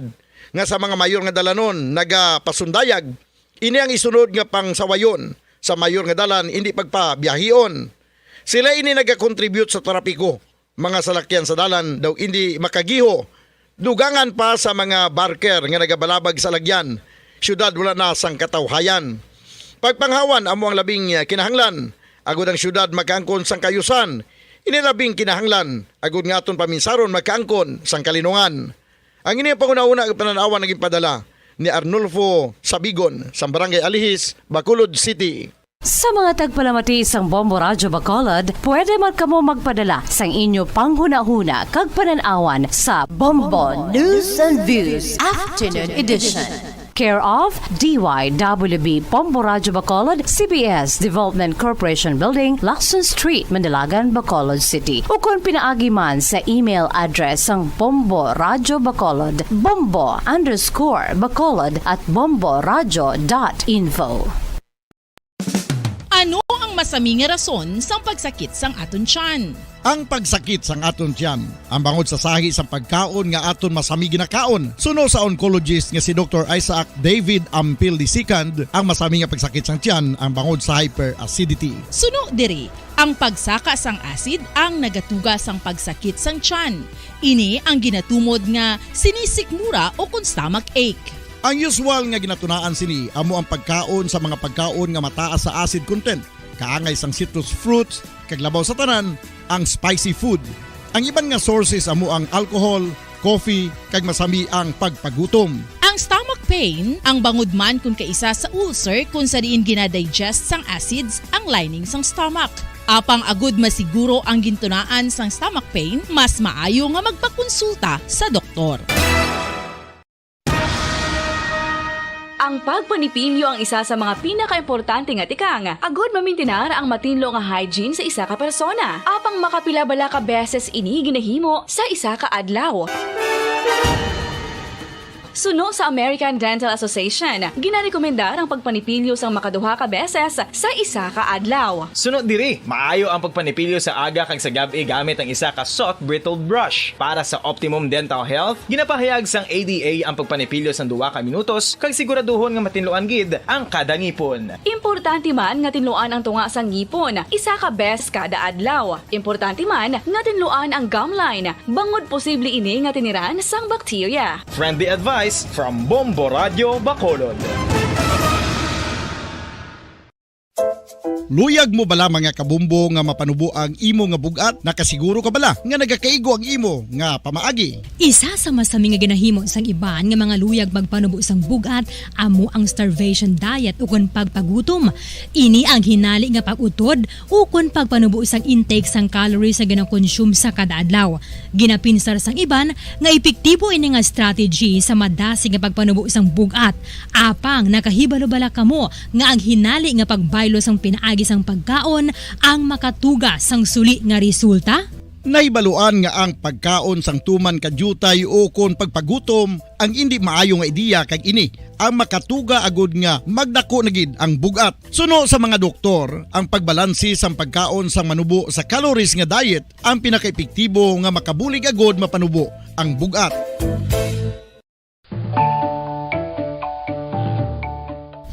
nga sa mga mayor nga dalanon nagapasundayag, ini ang isunod nga pangsawayon sa mayor nga dalan, indi pagpabiyahion. Sila ini nagakontribute sa trapiko. Mga salakyan sa dalan daw indi makagiho. Dugangan pa sa mga barker nga nagabalabag sa lagyan, siyudad wala na sang katawhayan. Pagpanghawan amo ang labing, eh, kinahanglan, agud ang siyudad makaangkon sang kayusan. Ini labing kinahanglan, agud nga aton paminsaron makaangkon sang kalinungan. Ang ini ang panghunahuna nga panan-awan nga ginpadala ni Arnulfo Sabigon sang Barangay Alihis, Bacolod City. Sa mga tagpalamati sang Bombo Radyo Bacolod, pwede man kamo magpadala sang inyo panghunahuna kag panan-awan sa Bombo News and Views Afternoon Edition. Care of D Y W B Bombo Radyo Bacolod, C B S Development Corporation Building, Lacson Street, Mandilagan, Bacolod City. Ukon pinaagi man sa email address sang Bombo Radyo Bacolod, bombo underscore bacolod at bombo radyo dot info. Ano ang masami nga rason sang pagsakit sang aton tiyan? Ang pagsakit sang aton tiyan, ang bangod sa sahi sang pagkaon nga aton masami ginakaon. Suno sa oncologist nga si Doktor Isaac David Ampil the second, ang masami nga pagsakit sang tiyan ang bangod sa hyperacidity. Suno diri, ang pagsaka sang acid ang nagatuga sang pagsakit sang tiyan. Ini ang ginatumod nga sinisikmura ukon stomach ache. Ang usual nga ginatunaan sini amo ang pagkaon sa mga pagkaon nga mataas sa acid content, kaangay sang citrus fruits, kag labaw sa tanan, ang spicy food. Ang iban nga sources amo ang alcohol, coffee, kag masami ang pagpagutom. Ang stomach pain, ang bangod man kon kaisa sa ulcer kon sa diin ginadigest sang acids ang lining sang stomach. Apang agud masiguro ang gintunaan sang stomach pain, mas maayo nga magpakonsulta sa doktor. Ang pagpanipilyo ang isa sa mga pinakaimportante nga tikang agud mamintinar ang matinlo nga hygiene sa isa ka persona. Apang makapila bala ka beses ini ginahimo sa isa ka adlaw? Suno sa American Dental Association, ginarekomendar ang pagpanipilyo sang makaduha ka beses sa isa ka adlaw. Suno diri, maayo ang pagpanipilyo sa aga kag sa gab-i gamit ang isa ka soft bristled brush. Para sa optimum dental health, ginapahayag sang A D A ang pagpanipilyo sang duha ka minutos kag siguraduhon nga matinluan gid ang kada ngipon. Importante man nga tinluan ang tunga sang ngipon isa ka bes kada adlaw. Importante man nga tinluan ang gum line, bangod posible ini nga tiniran sang bakterya. Friendly advice from Bombo Radio Bacolod. Luyag mo bala, mga kabombo, nga mapanubo ang imo nga bug-at? Nakasiguro ka bala nga nagakaigo ang imo nga pamaagi? Isa sa masami nga ginahimo sang iban nga mga luyag magpanubo sang bug-at amo ang starvation diet ukon pagpagutom. Ini ang hinali nga pag-utod ukon pagpanubo sang intake sang calories nga ginakonsume sa kada adlaw. Ginapinsar sang iban nga epektibo ini nga strategy sa madasig nga pagpanubo sang bug-at. Apang nakahibalo bala kamo nga ang hinali nga pagbaylo sang pinaagi sang pagkaon ang makatuga sang suli nga resulta? Nahibaluan nga ang pagkaon sang tuman ka diutay ukon pagpagutom ang indi maayo nga ideya, kag ini ang makatuga agud nga magdako na gid ang bug-at. Suno sa mga doktor, ang pagbalanse sang pagkaon sang manubo sa calories nga diet ang pinakaepektibo nga makabulig agud mapanubo ang bug-at.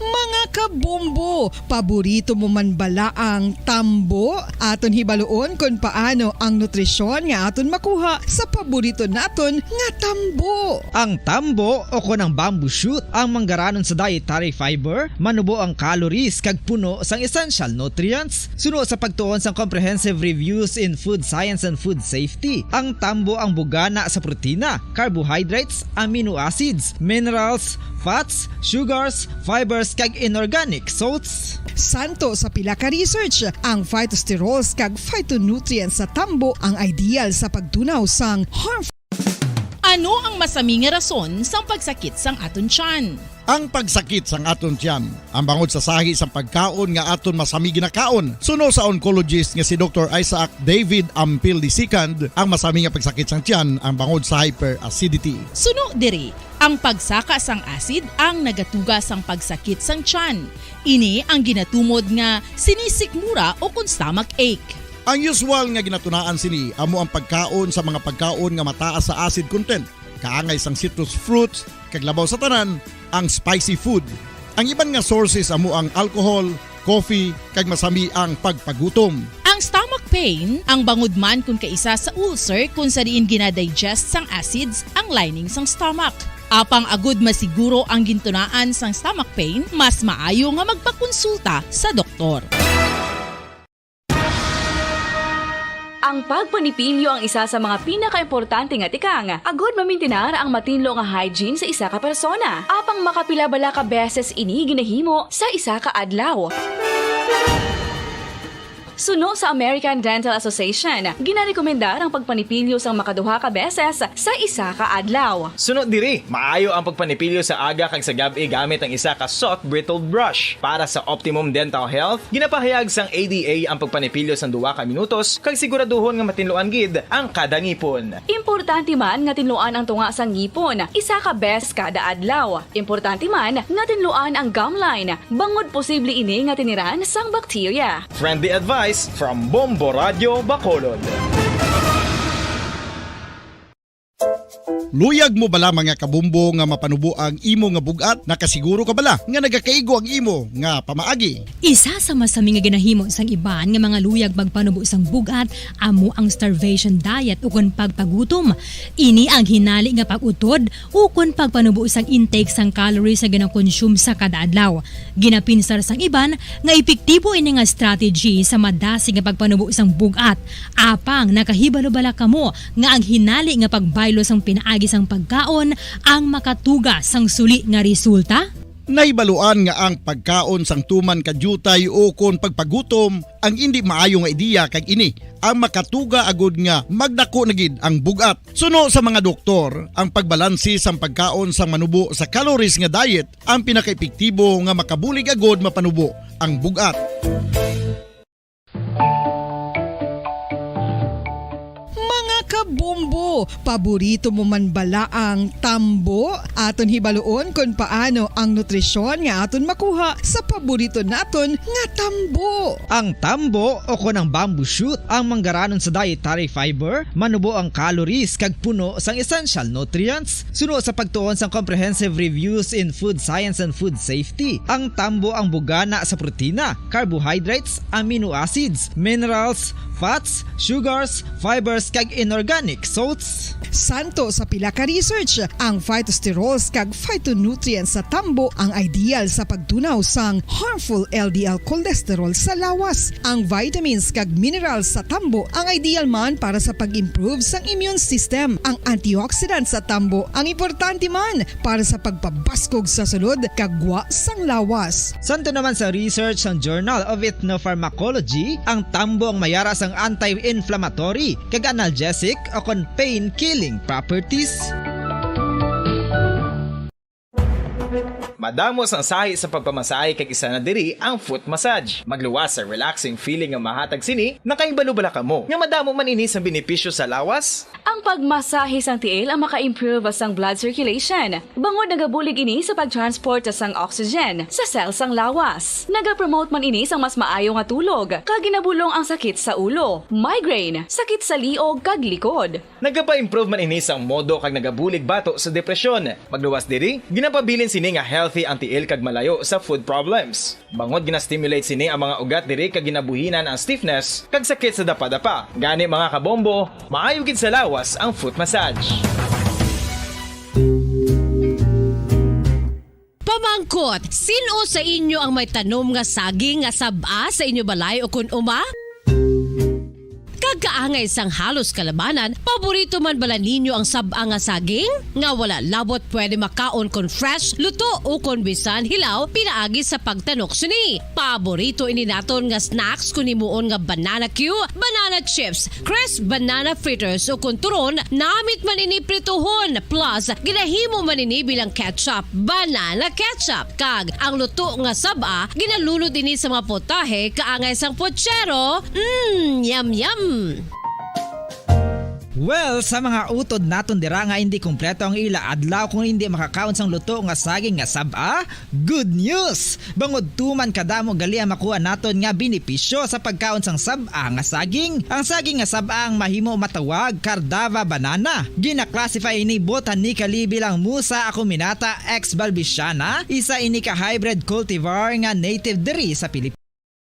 Mga kabombo, paborito mo man bala ang tambo? Aton hibaluon kon paano ang nutrisyon nga aton makuha sa paborito naton nga tambo. Ang tambo, o kon ang bamboo shoot, ang manggaranon sa dietary fiber, manubo ang calories kag puno sang essential nutrients. Suno sa pagtuon sang Comprehensive Reviews in Food Science and Food Safety, ang tambo ang bugana sa protina, carbohydrates, amino acids, minerals, fats, sugars, fibers, kag inorganic salts. Santo sa pila ka research, ang phytosterols kag phytonutrients sa tambo ang ideal sa pagtunaw sang harmful. Ano ang masami nga rason sang pagsakit sang aton tiyan? Ang pagsakit sang aton tiyan ang bangod sa sahi sang pagkaon nga aton masami ginakaon. Suno sa oncologist nga si Doktor Isaac David Ampil the second, ang masami nga pagsakit sang tiyan ang bangod sa hyperacidity. Suno diri, ang pagsaka sang acid ang nagatuga sang pagsakit sang tiyan. Ini ang ginatumod nga sinisikmura o kon stomach ache. Ang usual nga ginatunaan sini amo ang pagkaon sa mga pagkaon nga mataas sa acid content, kaangay sang citrus fruits, kag labaw sa tanan, ang spicy food. Ang iban nga sources amo ang alcohol, coffee, kag masami ang pagpagutom. Ang stomach pain ang bangod man kon kaisa sa ulcer, kon sa diin ginadigest sang acids ang lining sang stomach. Apang agud masiguro ang gintunaan sang stomach pain, mas maayo nga magpakonsulta sa doktor. Ang pagpanipilyo ang isa sa mga pinakaimportante nga tikang agud mamintinar ang matinlo nga hygiene sa isa ka persona. Apang makapila bala ka beses ini ginahimo sa isa ka adlaw? Suno sa American Dental Association, ginarekomendar ang pagpanipilyo sang makaduha ka beses sa isa ka adlaw. Suno diri, maayo ang pagpanipilyo sa aga kag sa gab-i gamit ang isa ka soft bristled brush. Para sa optimum dental health, ginapahayag sang A D A ang pagpanipilyo sang duha ka minutos kag siguraduhon nga matinluan gid ang kada ngipon. Importante man nga tinluan ang tunga sang ngipon isa ka bes kada adlaw. Importante man nga tinluan ang gum line, bangod posible ini nga tiniran sang bakterya. Friendly advice from Bombo Radio Bacolod. Luyag mo bala, mga kabombo, nga mapanubo ang imo nga bug-at? Nakasiguro ka bala nga nagakaigo ang imo nga pamaagi? Isa sa masami nga ginahimo sang iban nga mga luyag magpanubo sang bug-at amo ang starvation diet ukon pagpagutom. Ini ang hinali nga pag-utod ukon pagpanubo sang intake sang calories nga ginakonsume sa kada adlaw. Ginapinsar sang iban nga epektibo ini nga strategy sa madasig nga pagpanubo sang bug-at. Apang nakahibalo bala kamo nga ang hinali nga pagbaylo sang pinaagi sang pagkaon ang makatuga sang suli nga resulta? Nahibaluan nga ang pagkaon sang tuman ka diutay ukon pagpagutom ang indi maayo nga ideya, kag ini ang makatuga agud nga magdako na gid ang bug-at. Suno sa mga doktor, ang pagbalanse sang pagkaon sang manubo sa calories nga diet ang pinakaepektibo nga makabulig agud mapanubo ang bug-at. Mga kabombo, paborito mo man bala ang tambo? Aton hibaluon kon paano ang nutrisyon nga aton makuha sa paborito naton nga tambo. Ang tambo o kon ang bamboo shoot ang manggaranon sa dietary fiber, manubo ang calories kag puno sang essential nutrients. Suno sa pagtuon sang Comprehensive Reviews in Food Science and Food Safety, ang tambo ang bugana sa protina, carbohydrates, amino acids, minerals, fats, sugars, fibers, kag inorganic salts. Santo sa pila ka research, ang phytosterols kag phytonutrients sa tambo ang ideal sa pagtunaw sang harmful L D L cholesterol sa lawas. Ang vitamins kag minerals sa tambo ang ideal man para sa pag-improve sang immune system. Ang antioxidants sa tambo ang importante man para sa pagpabaskog sa sulod kag gwa sang lawas. Santo naman sa research sang Journal of Ethnopharmacology, ang tambo ang mayara sang anti-inflammatory kag analgesic o kon pain-killing properties. Madamo sang sahi sa pagpamasahe kag isa na diri ang foot massage. Magluwas sa relaxing feeling nga mahatag sini, nakahibalo bala kamo nga madamo man ini sang benepisyo sa lawas? Ang pagmasahe sang tiil ang maka-improve sang blood circulation, bangod nagabulig ini sa pag-transport sang oxygen sa cell sang lawas. Nagapromote man ini sang mas maayo nga tulog, kag ginabulong ang sakit sa ulo, migraine, sakit sa liog, kag likod. Nagapa-improve man ini sang modo kag nagabulig bato sa depresyon. Magluwas diri, ginapabilin sini nga healthy ang tiil kag malayo sa foot problems. Bangod gina-stimulate sini ang mga ugat diri kag ginabuhinan ang stiffness kag sakit sa dapadapa. Gani, mga kabombo, maayo gid sa lawas ang foot massage. Pamangkot, sin-o sa inyo ang may tanom nga saging nga sab-a sa inyo balay o kun uma? Kag kaangay sang halos kalabanan, paborito man bala ninyo ang sab-a nga saging? Nga wala labot pwede makaon kon fresh, luto, o kon bisan hilaw pinaagi sa pagtanok sini. Paborito ini naton nga snacks kon himuon nga banana cue, banana chips, crisp banana fritters, o kon turon, namit man ini prituhon, plus ginahimo man ini bilang ketchup, banana ketchup. Kag ang luto nga sab-a, ginalunod ini sa mga potahe kaangay sang pochero. Mm, yum, yum! Well, sa mga utod naton dira nga indi kompleto ang ila adlaw kung indi makakaon sang luto nga saging nga sab-a, good news! Bangod tuman kadamo gali ang makuha naton nga benepisyo sa pagkaon sang sab-a nga saging. Ang saging nga sab-a ang mahimo matawag Cardava banana. Gina-classify ini botanically bilang Musa acuminata ex balbisiana, isa ini ka hybrid cultivar nga native diri sa Pilipinas.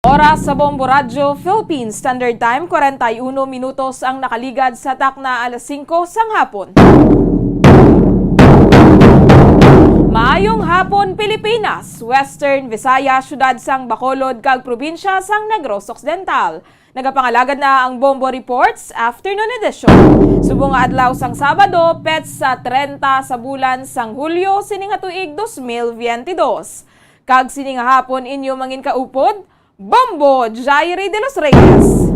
Oras sa Bombo Radyo Philippines Standard Time, kwarenta y uno minutos ang nakaligad sa takna alas singko sang hapon. Maayong hapon, Pilipinas, Western Visayas, siyudad sang Bacolod, kag probinsya sang Negros Occidental. Nagapangalagad na ang Bombo Reports Afternoon Edition. Subong nga adlaw sang Sabado, petsa trenta sa bulan sang Hulyo sini nga tuig dos mil veinte dos. Kag sini nga hapon inyo manginkaupod, Bombo Jairi de los Reyes.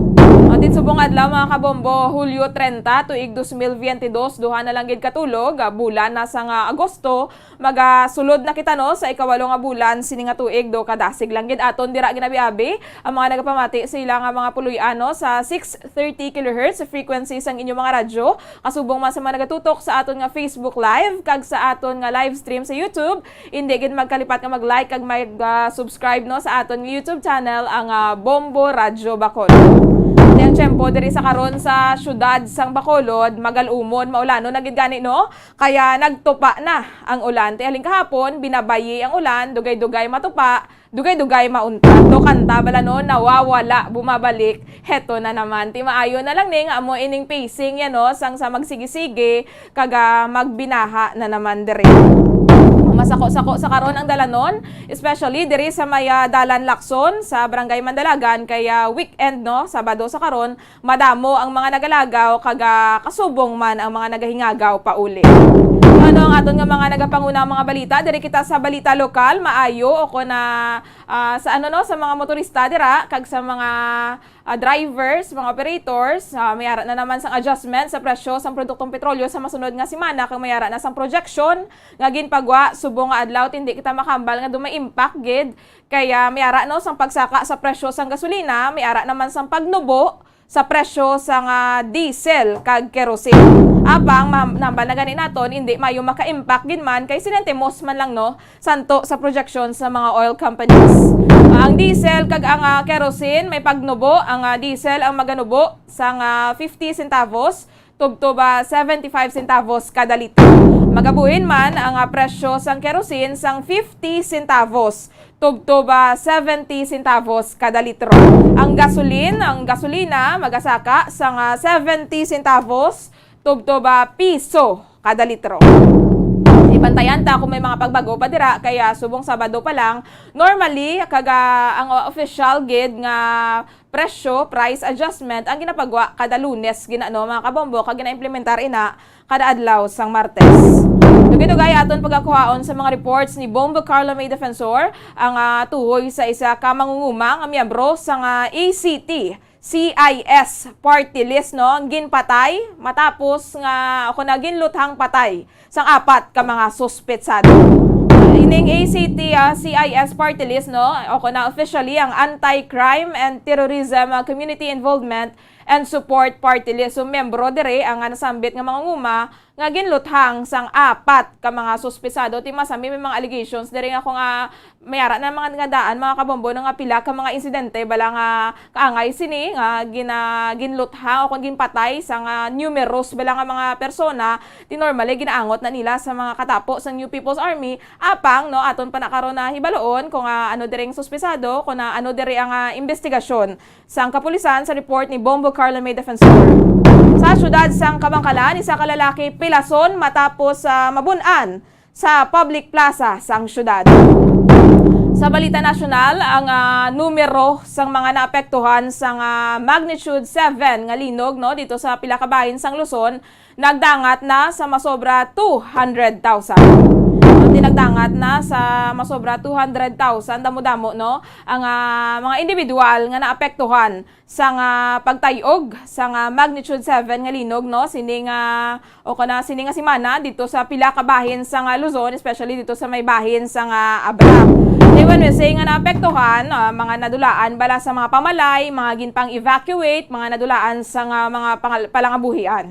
Atin subong adlaw, mga kabombo, Hulyo trenta, tuig dos mil veinte dos, duha na lang gid ka tulo, ah, bulan na sang Agosto, magasulod na kita, no, sa ikawalo nga bulan sini nga tuig, do kadasig lang gid aton dira ginabiabi ang mga nagapamati sa ila nga mga puloy-ano sa six thirty kilohertz frequency sang inyo mga radyo, kasubong man sa mga nagatutok sa aton nga Facebook Live kag sa aton nga live stream sa YouTube. Indi gid magkalipat nga mag-like kag mag, ah, subscribe, no, sa aton nga YouTube channel, ang, ah, Bombo Radyo Bacolod. Ang tiyempo diri sa karon sa siyudad sang Bacolod, magal-umon, maulanon na gid gani, no? Kaya nagtupa na ang ulan. Ti halin kahapon, binabayi ang ulan, dugay-dugay matupa, dugay-dugay mauntat. To kanta bala, no, nawawala, bumabalik. Heto na naman. Ti maayo na lang ni nga amo ining pacing yan, no, sang sa magsigi-sigi, kag, ah, magbinaha na naman diri. Masako-sako sa karon ang dalanon, especially diri sa may, ah, Dalan Lacson sa Barangay Mandalagan, kay, ah, weekend, no, Sabado sa karon, madamo ang mga nagalagaw kag, ah, kasubong man ang mga nagahingagaw pauli. Ano ang aton nga mga nagapanguna nga mga balita? Diri kita sa balita lokal, maayo o kon, ah, ah, sa ano, no, sa mga motorista dira kag sa mga, ah, drivers, mga operators, ah, may ara na naman sang adjustment sa presyo sang produktong petrolyo sa masunod nga semana kag may ara na sang projection nga ginpagwa subong nga adlaw, ti indi kita makahambal nga daw may impact gid. Kaya may ara, no, sang pagsaka sa presyo sang gasolina, may ara naman sang pagnubo sa presyo sang, ah, diesel kag kerosene. Apang ma-, nambal na gani naton, hindi mayo maka-impact gid man kay sentimos man lang, no, santo sa projection sa mga oil companies. Ang diesel kag ang, ah, kerosene may pagnubo. Ang, ah, diesel ang maganubo sang, ah, fifty centavos tubtob, ah, seventy-five centavos kada litro. Magabuhin man ang, ah, presyo sang kerosene sang fifty centavos tubtob, ah, seventy centavos kada litro. Ang gasolin, ang gasolina magasaka sang, ah, seventy centavos tubtob, ah, piso kada litro. Ibantayan ta kung may mga pagbago pa dira, kay subong Sabado pa lang. Normally, kag, ah, ang official gid nga presyo, price adjustment, ang ginapagwa kada Lunes gina, no, mga kabombo, kag ginaimplementar ina kada adlaw sang Martes. Dugay-dugay aton pagakuhaon sa mga reports ni Bombo Carlo May Defensor, ang, ah, tuhoy sa isa ka mangunguma nga miyembro sang, ah, A C T C I S party list, no, ang ginpatay matapos nga, o kon ginluthang patay sang apat ka mga suspetsado. Ining A C T, ah, C I S party list, no, o kon na officially ang Anti-Crime and Terrorism, ah, Community Involvement and Support Party List. So, membro diri ang, ah, nasambit nga mangunguma nga ginluthang sang apat ka mga suspetsado. Ti masami may mga allegations diri nga kung, ah, may ara na mga nga daan, mga kabombo, no, nga pila ka mga insidente bala nga kaangay sini nga gina-, ginluthang o kon ginpatay sang, ah, numerous bala nga mga persona. Ti normally ginaangot na nila sa mga katapo sang New People's Army. Apang, no, aton pa na karon na hibaluon kung, ah, ano diri ang suspetsado, kung, ah, ano diri ang, ah, investigasyon sang kapulisan sa report ni Bombo Carlo May Defensor. Sa siyudad sang Kabankalan, isa ka lalaki pilason matapos, ah, mabun-an sa public plaza sang siyudad. Sa balita nasyonal, ang, ah, numero sang mga naapektuhan sang, ah, magnitude seven nga linog, no, dito sa pila ka bahin sang Luzon, nagdangat na sa masobra two hundred thousand. Ati nagdangat na sa masobra two hundred thousand, damo-damo, no, ang, ah, mga individual nga naapektuhan sang, ah, pagtay-og sang, ah, magnitude seven nga linog, no, sini nga, o kana, sini nga semana dito sa pila ka bahin sang, ah, Luzon, especially dito sa may bahin sang, ah, Abra. Di when we say nga naapektuhan, ah, mga nadulaan bala sa mga pamalay, mga ginpang-evacuate, mga nadulaan sang, ah, mga pangal-, palangabuhian.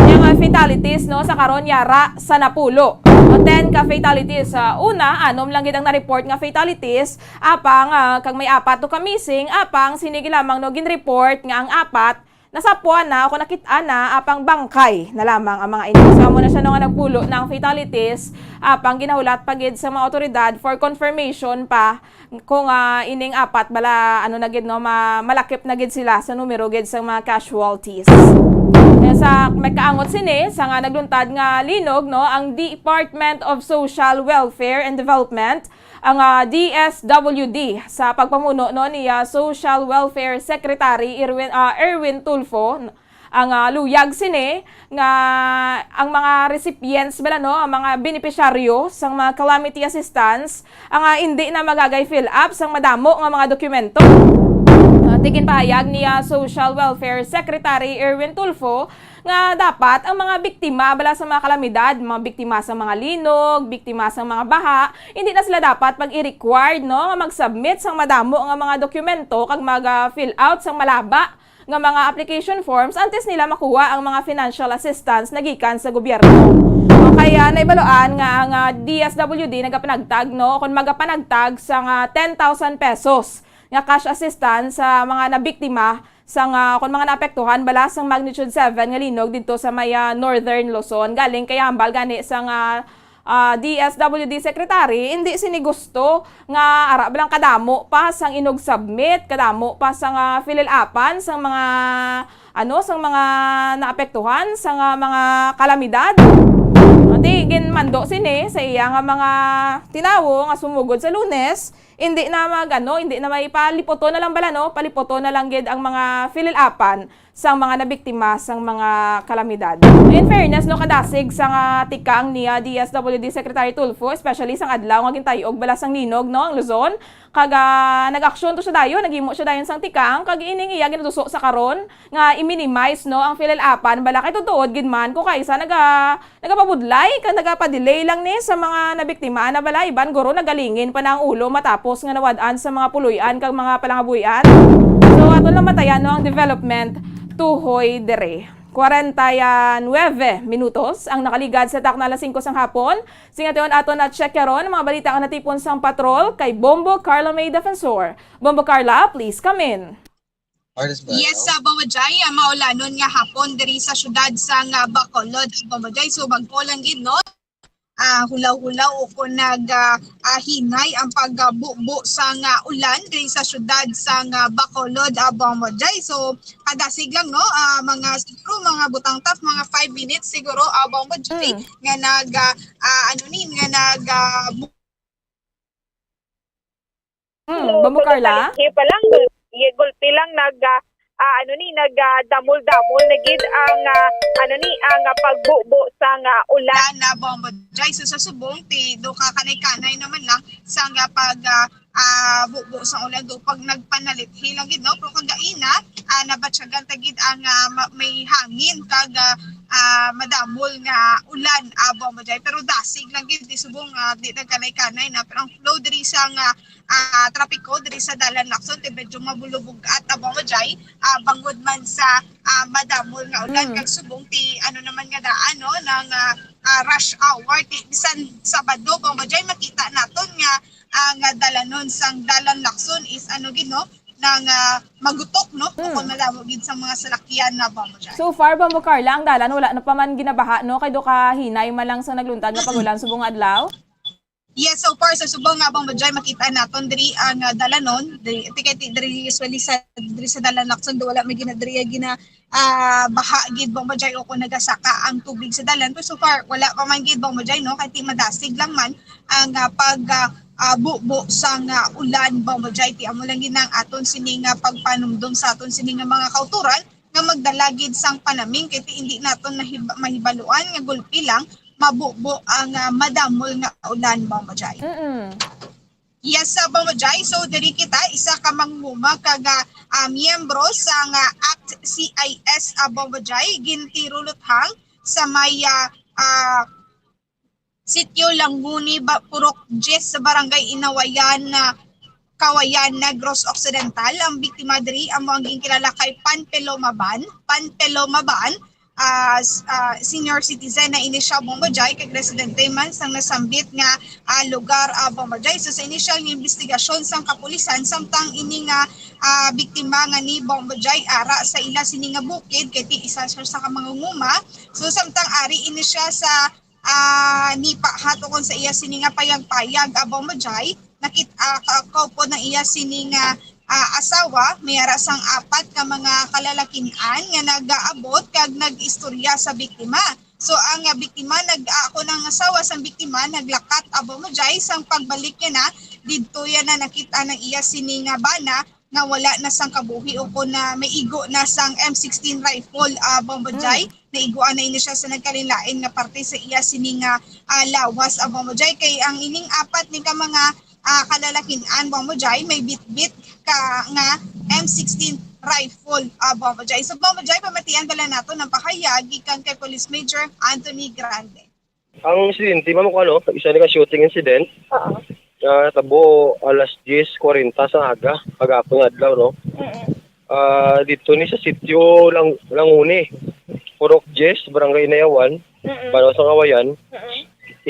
Yung, ah, fatalities, no, sa karon yara sa napulo. O ten ka fatalities. Sa una, anom lang gid ang na-report nga fatalities, apang, ah, kag may apat to ka missing, apang sini gid lamang, no, gin-report nga ang apat nasapwan na o nakit-an na, apang bangkay na lamang ang mga ini. So, amo na siya, no, nga nagpulo na ang fatalities, apang ginahulat pa gid sa mga awtoridad for confirmation pa kung, ah, ining apat bala, ano na gid, no, ma-, malakip na gid sila sa numero gid sa mga casualties. Kaya sa may kaangot sini, sa nga nagluntad nga linog, no, ang Department of Social Welfare and Development, ang, ah, D S W D, sa pagpamuno, no, ni, ah, Social Welfare Secretary Irwin, ah, Erwin Tulfo, ang, ah, luyag sini nga ang mga recipients bala, no, ang mga benepisyaryo sang mga calamity assistance, ang, ah, indi na magagay fill up sang madamo nga mga dokumento. Ah, ti ginpahayag ni, ah, Social Welfare Secretary Erwin Tulfo nga dapat ang mga biktima bala sa mga kalamidad, mga biktima sa mga linog, biktima sa mga baha, hindi na sila dapat pag-i-required, no, nga mag-submit sang madamo nga mga dokumento kag mag, ah, fill out sang malaba nga mga application forms antes nila makuha ang mga financial assistance na gikan sa gobyerno. O kaya naibaluan nga ang, ah, D S W D nagapanagtag, no, kung magapanagtag sang, ah, ten thousand pesos nga cash assistance sa mga nabiktima sang, ah, kung mga naapektuhan bala sang magnitude seven nga linog didto sa may, ah, Northern Luzon. Galing kay hambal gani sang, ah, ah, D S W D secretary, hindi sini gusto nga ara bala kadamo pa sang inug-submit, kadamo pa sang, ah, fill-upan sang mga, ano, sang mga naapektuhan sang, ah, mga kalamidad. Ati, ginmando sini sa iya nga mga tinawo nga sumugod sa Lunes, hindi na mag, ano, hindi na may paliputon na lang bala, no? Paliputon na lang gid ang mga fill-upan sang mga nabiktima sang mga kalamidad. In fairness, no, kadasig sang, ah, tikang ni, ah, D S W D Secretary Tulfo, especially sang adlaw nga gintay-og bala sang linog, no, ang Luzon, kag, ah, nag-aksyon to siya dayon, naghimo siya dayon sang tikang, kag ining iya ginatuso sa karon nga i-minimize, no, ang fill-upan bala kay tutuod gid man kung kaisa naga nagapabudlay kag nagapadelay lang ni sa mga nabiktima na bala, iban guro nagalingin pa na ang ulo matapos nga nawad-an sa mga puloy-an kag mga palangabuhian. So, aton lang bantayan, no, ang development Tuhoy diri. Kwarenta y nuebe minutos ang nakaligad sa takna alas singko sang hapon. Sing ation aton na-check karon ang mga balita nga natipon sang patrol kay Bombo Carla May Defensor. Bombo Carla, please come in. Yes, sa Bombo Jai, ang maulanon nga hapon diri sa syudad sang, ah, Bacolod, Bombo Jai. So, bag-o lang gid, no? Ah, hulaw-hulaw o kung nag, ah, ah, hinay ang pagbubo sang, ah, ulan diri sa syudad sang, ah, Bacolod, ah, Bombo Jai. So, kadasig lang, no? Ah, mga, siguro, mga butang taf, mga five minutes siguro, ah, Bombo Jai, Mm. nga nag, ah, ah, ano ni, nga nag, ah, bu- Mm, Bombo Carla? Palengke pa lang, gul- ye- gulpi lang nag, ah, ah, ano ni, nag, ah, damol-damol na gid ang, ah, ano ni, ang, ah, pagbubo sang, ah, ulan. Ulan na, Bombo Jai. So, sa subong, ti, do ka kanay-kanay naman lang sang, ah, pag, ah, ah, bubo sang ulan, do pag nagpanalithi lang gid, no? Pero kagaina, ah, nabatyagan ta gid ang, ah, ma- may hangin kag, ah, ah, madamol nga ulan, ah, Bombo Jai. Pero dasig lang gid, di subong, ah, di nagkanay-kanay na. Pero ang flow diri sang, ah, ah, trapiko diri sa Dalan Lacson, ti medyo mabulubog-at, ah, Bombo Jai, ah, bangod man sa, ah, madamol nga ulan. Mm. Kag subong ti, ano naman nga daan, no, nang, ah, ah, rush hour, ti bisan Sabado, Bombo Jai, makita naton nga, ah, nga dalanon sang Dalan Lacson is, ano gid, no, nang, ah, magutok, no, Mm. kung madamo gid sa mga salakyan na, Bombo Jai. So far, Bombo Carla, ang dalan wala na pa man ginabaha, no? Kay do ka hinay man lang sa nagluntad nga pag-ulan subong nga adlaw. Yes, so far sa subong nga, Bombo Jai, makita naton diri ang, ah, dalanon. Diri, ti kay ti- diri usually sa diri sa Dalan Lacson, do wala may gina diri gina ah, baha gid, Bombo Jai, o kung nagasaka ang tubig sa dalan. Pero so far, wala pa man gid, Bombo Jai, no? Kay ti madasig lang man ang, ah, pag, ah, ah, bubo sang, ah, ulan, Bombo Jai. Ti amo lang gid ang aton sini nga pagpanumdom sa aton sini nga mga kauturan nga magdala gid sang panaming, kay ti hindi naton nahib- mahibaluan nga gulpi lang mabubo ang, ah, madamol nga ulan, Bombo Jai. Mm. Yes, sa Bombo Jai. So, diri kita, isa ka manguma kag, ah, ah, miyembro sa nga ACT-CIS, ah, Bombo Jai, gintiruluthang sa may, ah, ah, Sitio Languni, ba, Purok diyes, sa Barangay Inawayan, ah, Kawayan, Negros Occidental. Ang biktima diri amo ang ginkilala kay Panpelo Maban. Panpelo Maban, ah, s- ah, senior citizen na ini siya, Bombo Jai, kag residente man sang nasambit nga, ah, lugar, ah, Bombo Jai. So, sa inisyal nga investigasyon sang kapulisan, samtang ini nga, ah, biktima nga ni Bombo Jai ara sa ila sini nga bukid, kay ti isa siya sa ka mangunguma. So, samtang ari ini siya sa, ah, nipahat ukon sa iya sini nga payag-payag, ah, Bombo Jai, nakit ah, ka- kaupod ang iya sini nga, ah, asawa, may ara sang apat ka mga kalalakin-an nga nagaabot kag nag-istorya sa biktima. So, ang, ah, biktima, nag ah, ako ng asawa sang biktima, naglakat, ah, Bombo Jai, sang pagbalik niya na, didto yan na nakita ng iya sini nga bana nga wala na sang kabuhi o kung na may igo na sang M sixteen rifle, ah, Bombo Jai, naiguan na ini siya sa nagkalain-lain nga parte sa iya sini nga, ah, lawas, ah, Bombo Jai. Kay ang ining apat ni ka mga, ah, kalalakin-an, Bombo Jai, may bitbit ka nga M sixteen rifle, ah, Bombo Jai. So, Bombo Jai, pamatian bala nato ng pahayag gikan kay Police Major Anthony Grande. Ang insidente, ma'am, kung ano, isa ni ka shooting incident. Oo. Ah, tabo alas diyes kwarenta sa aga, kagapon nga adlaw, no? Mm-mm. Ah, dito ni sa sitio Lang Languni, Purok diyes, Barangay Inayawan, Mm-mm. Banaw sa Kawayan. Mm-mm.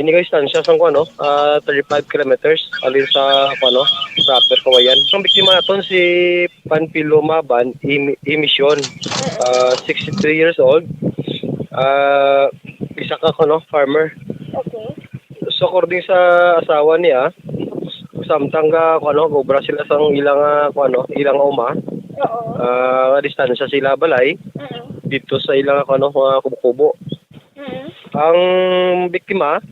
Ini ka distansya sa, ano, ah, thirty-five kilometers alin sa, ano, proper Kawayan. Ang biktima naton si Panpilo Maban, Im- Imisyon, ah, sixty-three years old. Ah, isa ka, ano, farmer. Okay. So, according sa asawa niya, samtang ga, ano, gobra sila sang ilang, ah, ano, ilang uma, Oo. ah, nga distansya sila balay Mm-mm. dito sa ilang, ano, mga kubo-kubo. Mm-mm. Ang biktima,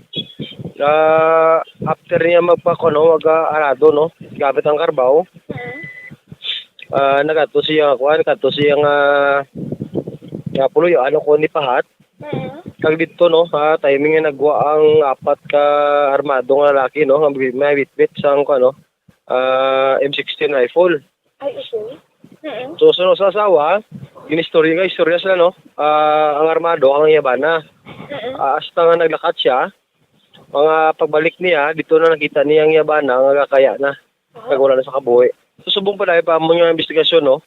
ah, after niya magpa, ano, mag, ah, arado, no, gamit ang karbaw, Mm-mm. ah, nagkadto siya, kuan, nagkadto siya nga, nga puloy, ano, ko ni pahat. Mm-mm. Kag dito, no, ah, timing nga nagwa ang apat ka armado nga lalaki, no, nga bi- may bitbit sang, ano, ah, M sixteen rifle. Ay, okay. Mm-mm. So, sa, sa asawa, ginistorya nga istorya sila, no, ah, ang armado ang iya bana. Mm-mm. Ah, hasta nga naglakat siya, mga pagbalik niya, dito na nakita niya ang iya bana nga gakaya na. Kag wala na sa kabuhi. So, subong pa dahil pa mo nga investigasyon, no?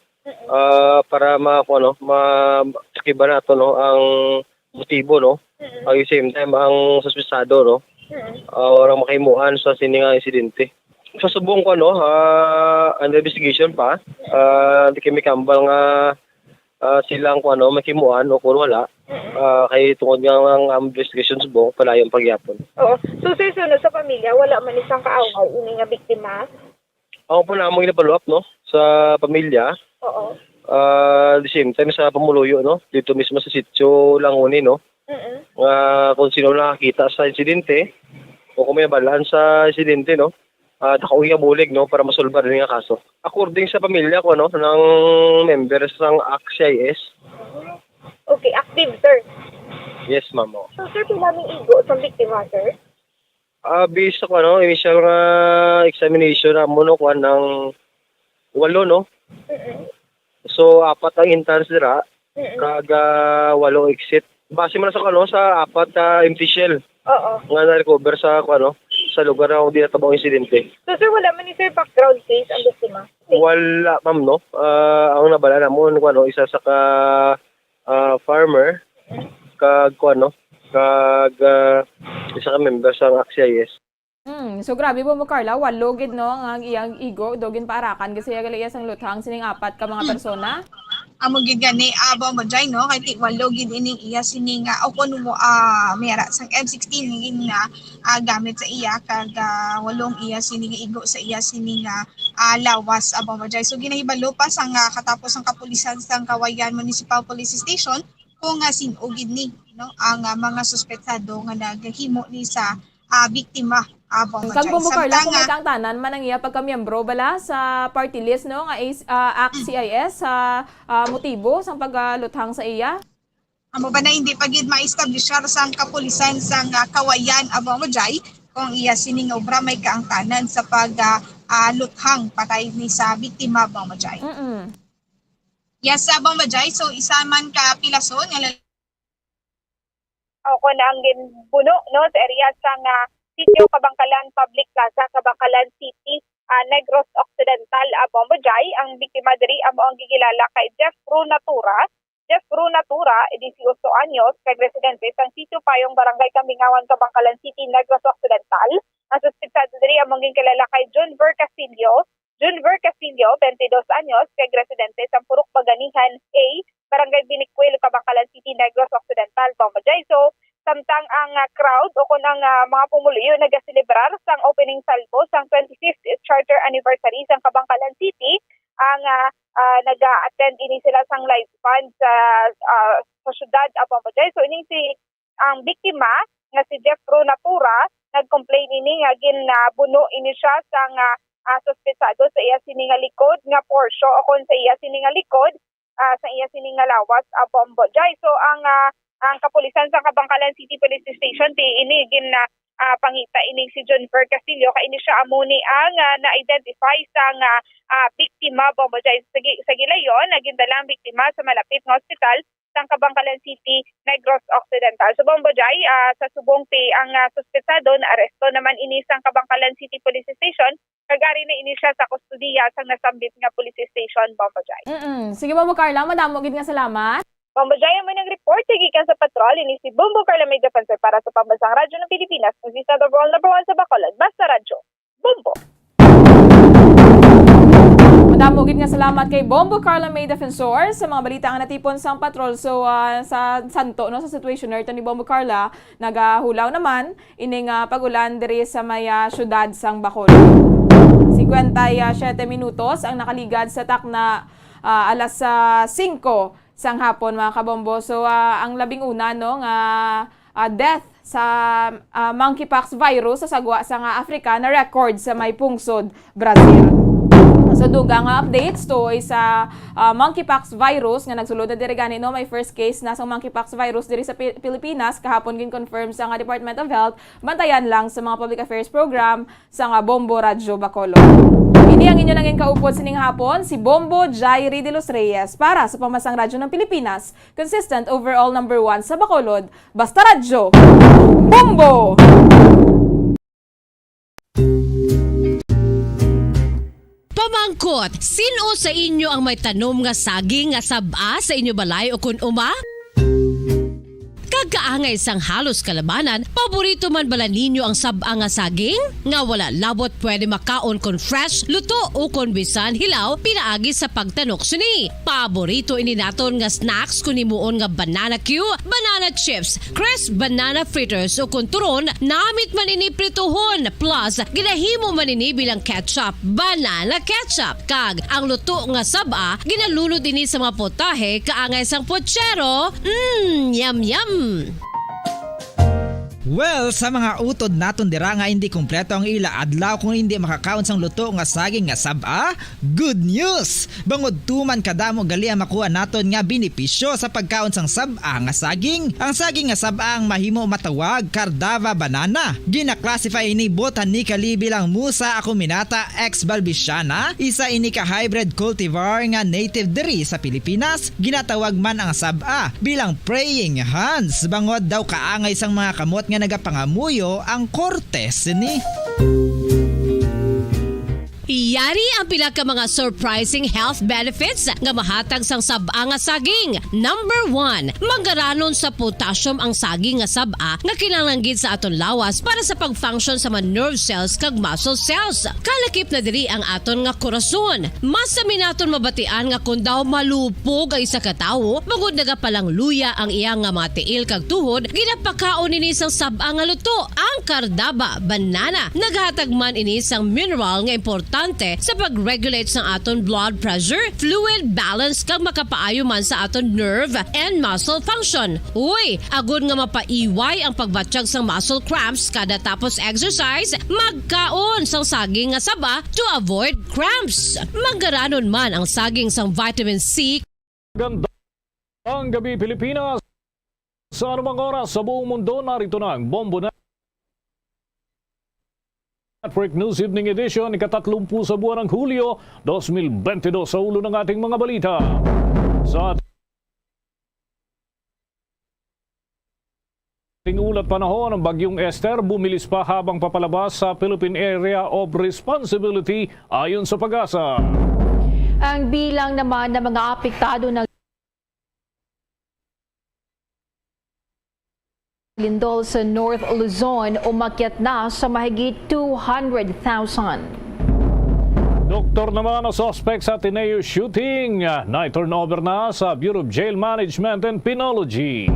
ah, para ma-, kuwan, no, ma-, masakiban nato, no, ang motibo, no, Mm-mm. at the same time ang suspetsado, no, Mm-mm. ah, wala mahimuan sa sini nga insidente. Sa subong ko, no, ah, under investigation pa, ah, di kami kambal nga, ah, sila ang kuwan, no, mahimuan o kung wala, Mm-mm. ah, kay tungod nga ang, ang investigation subong, palayon pagyapon. Oo. So, sir, so, no, sa pamilya, wala man isang kaaway ini nga biktima? Ako po na among ginapaluap, no, sa pamilya. Oo. Ah, the same time sa pamuluyo, no, dito mismo sa sitio Languni, no, Mm-mm. nga kung sino nakakita sa insidente o kung may balaan sa insidente, no, ah, dako nga bulig, no, para masulbar din nga kaso. According sa pamilya ko, no, ng member sang A C C I S. Okay, active, sir. Yes, ma'am, oo. So, sir, pila ning igo sa biktima, sir? Ah, based sa, ano, initial nga examination namo, no, kuwan, ang walo, no? Mm-mm. So, apat ang entrance dira, Mm-mm. kag, ah, walo exit. Base man sa, ano, sa apat ka empty shell Oo. nga na-recover sa, ano, sa lugar nga di natabo ang insidente. So, sir, wala man ni, sir, background case ang biktima? Wala, ma'am, no? Ah, ang nabala namon, ano, isa sa ka, ah, farmer, kag, kuwan, no? Kag, ah, isa ka member sa A C C I S. Hmm, so grabe po mo, Carla, walo gid, no, ang, ang iyang igo, daw ginpaarakan kasi iya gali iya sang luthang sining apat ka mga Hmm. persona. Amo gid gani, ah, Bombo Jai, no? Kay ti-, walo gid ining iya sini nga, o kuno mo, ah, may ara sang M sixteen nga gin-, ah, ah, gamit sa iya, kag, ah, walong iya sini nga igo sa iya sini nga, ah, lawas, ah, Bombo Jai. So, ginahibalo pa sang, ah, katapos ang kapulisan sang Kawayan Municipal Police Station kung, ah, sin-o gid ni, no, ang, ah, mga suspetsado nga naghimo ni sa, ah, biktima, ah, Bombo Kag Jai. Bombo Carla, samtang, kung may ah, kaangtanan man ang iya pagkamiyembro bala sa party list, no, nga is, ah, A C C I S, sa, ah, motibo sang pagluthang sa iya? Amo ba na hindi pa gid ma-establishar sang kapulisan sang, ah, Kawayan, ah, Bombo Jai, kung iya sining obra may kaangtanan sa pag, ah, ah, luthang patay ni sa biktima, Bombo Jai? Mm-mm. Yes, ah, Bombo Jai. So, isa man ka pilason nga lal- O, kung ang ginbuno, no, sa area sang, ah, Sitio Kabangkalan Public Plaza, Kabangkalan City, ah, Negros Occidental, ah, Bombo Jai. Ang biktima diri amo ang gigilala kay Jeff Ru Natura. Jeff Ru Natura, dieciocho anyos, kag residente sang Sitio Payong, Barangay Kambingawan, Kabangkalan City, Negros Occidental. Ang suspetsado diri amo ang ginkilala kay Junver Castillo, Junver Castillo, twenty-dos anyos, kag residente sa Purok Baganihan A, Barangay Binicuil, Kabangkalan City, Negros Occidental, Bombo Jai. So, samtang ang, ah, crowd o kon ang, ah, mga pumuluyo nagaselebrar sang opening salvo sang twenty-fifth charter anniversary sang Kabangkalan City, ang, ah, ah, naga-attend ini sila sang live band sa, ah, sa syudad, ah, Bombo Jai. So, ining si ang biktima nga si Jeff Ru Natura, nag-complain ini nga ginbuno ini siya sang, ah, ah, suspetsado sa iya sini nga likod nga porsyo o kon sa iya sini nga likod, ah, sa iya sini nga lawas, ah, Bombo Jai. So, ang, ah, ang kapulisan sa Kabangkalan City Police Station, ti ini gin, ah, ah, pangita ining si Junver Castillo, kay ini siya amo ni ang, ah, na-identify sang, ah, ah, biktima, Bombo Jai. Sa gi-, sa gilayon, nagindala ang biktima sa malapit nga ospital sang Kabangkalan City, Negros Occidental. So, Bombo Jai, ah, sa subong ti ang, ah, suspetsado, naaresto naman ini sang Kabangkalan City Police Station, kag ari na ini siya sa kustodiya sang nasambit nga police station, Bombo Jai. Mm-mm. Sige, Bombo Carla, madamo gid nga salamat. Bombo Jai, amo nang report gikan sa patrol, ini si Bombo Carla May Defensor para sa Pambansang Radyo ng Pilipinas, consistent overall number one sa Bacolod, Basta Radyo. Bombo. Madamo gid nga salamat kay Bombo Carla May Defensor sa mga balita nga natipon sang patrol. So, ah, sa santo, no, sa situationer to ni Bombo Carla, nagahulaw naman ining, ah, pag-ulan diri sa may, ah, syudad sang Bacolod. Singkwenta y siete minutos ang nakaligad sa takna, ah, alas, ah, singko sang hapon, mga kabombo. So, ah, ang labing una, no, nga, ah, death sa, ah, monkeypox virus sa sagwa sang Africa na-record sa may pungsod Brazil. So, dugang nga updates tuoy sa, ah, monkeypox virus nga nagsulod na diri gani, no, may first case na sa monkeypox virus diri sa Pi-, Pilipinas. Kahapon gin-confirm sa nga Department of Health. Bantayan lang sa mga public affairs program sa nga Bombo Radyo Bacolod. Ini ang inyo nangin kaupod sining hapon, si Bombo Jairi de los Reyes para sa Pambansang Radyo ng Pilipinas, consistent overall number one sa Bacolod, Basta Radyo, Bombo! Mangkot, sin-o sa inyo ang may tanom nga saging nga sab-a sa inyo balay o kun uma? Kag kaangay sang halos kalabanan, paborito man bala ninyo ang sab-a nga saging? Nga wala labot pwede makaon kon fresh, luto, o kon bisan hilaw pinaagi sa pagtanok sini. Paborito ini naton nga snacks kon himuon nga banana cue, banana chips, crisp banana fritters, o kon turon, namit man ini prituhon, plus ginahimo man ini bilang ketchup, banana ketchup. Kag ang luto nga sab-a, ginalunod ini sa mga potahe kaangay sang pochero. Mm, yum, yum! Well, sa mga utod naton dira nga hindi kompleto ang ila adlaw kung hindi makakaon sang luto nga saging nga sab-a, good news! Bangod tuman kadamo gali ang makuha naton nga benepisyo sa pagkaon sang sab-a nga saging. Ang saging nga sab-a ang mahimo matawag Cardava banana. Gina-classify ini botanically bilang Musa acuminata ex balbisiana, isa ini ka hybrid cultivar nga native diri sa Pilipinas. Ginatawag man ang sab-a bilang praying hands, bangod daw kaangay sang mga kamot nga nagapangamuyo ang korte sini. Yari ang pila ka mga surprising health benefits nga mahatag sang sab-a nga saging. Number one, manggaranon sa potassium ang saging nga sab-a nga kinahanglan gid sa aton lawas para sa pag-function sa mga nerve cells kag muscle cells. Kalakip na diri ang aton nga korason. Mas sami naton mabatian nga kon daw malupog ang isa ka tawo, bangod nagapalangluya ang iya nga mga tiil kag tuhod, ginapakaon ini sang sab-a nga luto, ang cardava, banana. Naghatag man ini sang mineral nga importante sa pag-regulate sang aton blood pressure, fluid balance, kag makapaayo man sa aton nerve and muscle function. Uy, agod nga mapaiway ang pagbatyag sang muscle cramps kada tapos exercise, magkaon sang saging nga saba to avoid cramps. Manggaranon man ang saging sang vitamin C. Gandang gabi, Pilipinas. Sa anumang oras sa buong mundo, narito na ang Bombo Network News Evening Edition, ikatatlumpu sa buwan ng Hulyo, dos mil bente dos, sa ulo ng ating mga balita. Sa ating ulat panahon, ang Bagyong Esther bumilis pa habang papalabas sa Philippine Area of Responsibility, ayon sa PAGASA. Ang bilang naman ng mga apektado ng lindol sa North Luzon umakyat na sa mahigit two hundred thousand. Doktor naman ang suspect sa Ateneo shooting, na-turnover na sa Bureau of Jail Management and Penology.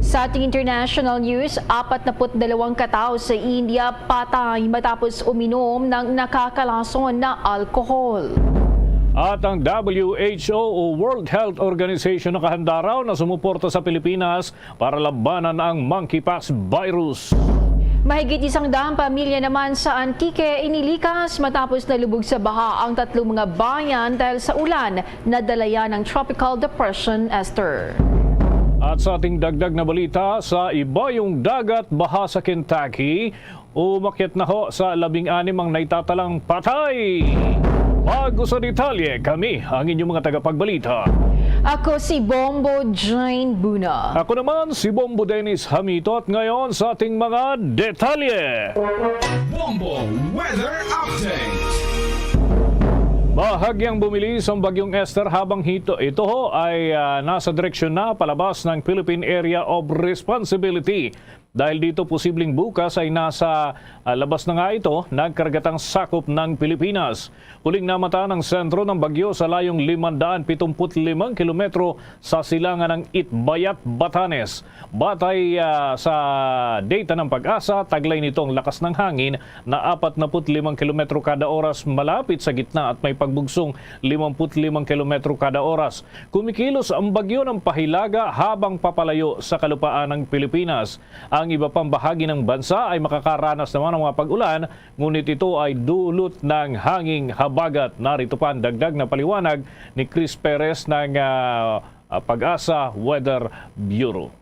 Sa ating international news, apat na put dalawang katao sa India patay matapos uminom ng nakakalason na alkohol. At ang W H O o World Health Organization nakahanda raw na sumuporta sa Pilipinas para labanan ang monkeypox virus. Mahigit isang daang pamilya naman sa Antique inilikas matapos nalubog sa baha ang tatlong mga bayan dahil sa ulan na dala yan ng Tropical Depression Esther. At sa ating dagdag na balita, sa Ibayong Dagat, baha sa Kentucky, umakyat na ho sa labing anim ang naitatalang patay. Bago sa detalye, kami ang inyong mga tagapagbalita. Ako si Bombo Jane Buna. Ako naman si Bombo Dennis Hamito, at ngayon sa ating mga detalye. Bombo Weather Update. Bahagyang bumilis ang Bagyong Esther habang hito, ito ho ay ah, nasa direksyon na palabas ng Philippine Area of Responsibility. Dahil dito, posibleng bukas ay nasa ah, labas na nga ito ng karagatang sakop ng Pilipinas. Huling namata ng sentro ng bagyo sa layong limandaan pitumput limang kilometro sa silangan ng Itbayat, Batanes. Batay ah, sa data ng PAGASA, taglay nito ang lakas ng hangin na apat na put limang kilometro kada oras malapit sa gitna at may pagbugsong limamput limang kilometro kada oras. Kumikilos ang bagyo ng pahilaga habang papalayo sa kalupaan ng Pilipinas. Ang iba pang bahagi ng bansa ay makakaranas naman ng mga pag-ulan, ngunit ito ay dulot ng hanging habagat. Narito pa ang dagdag na paliwanag ni Chris Perez ng ah, ah, PAGASA Weather Bureau.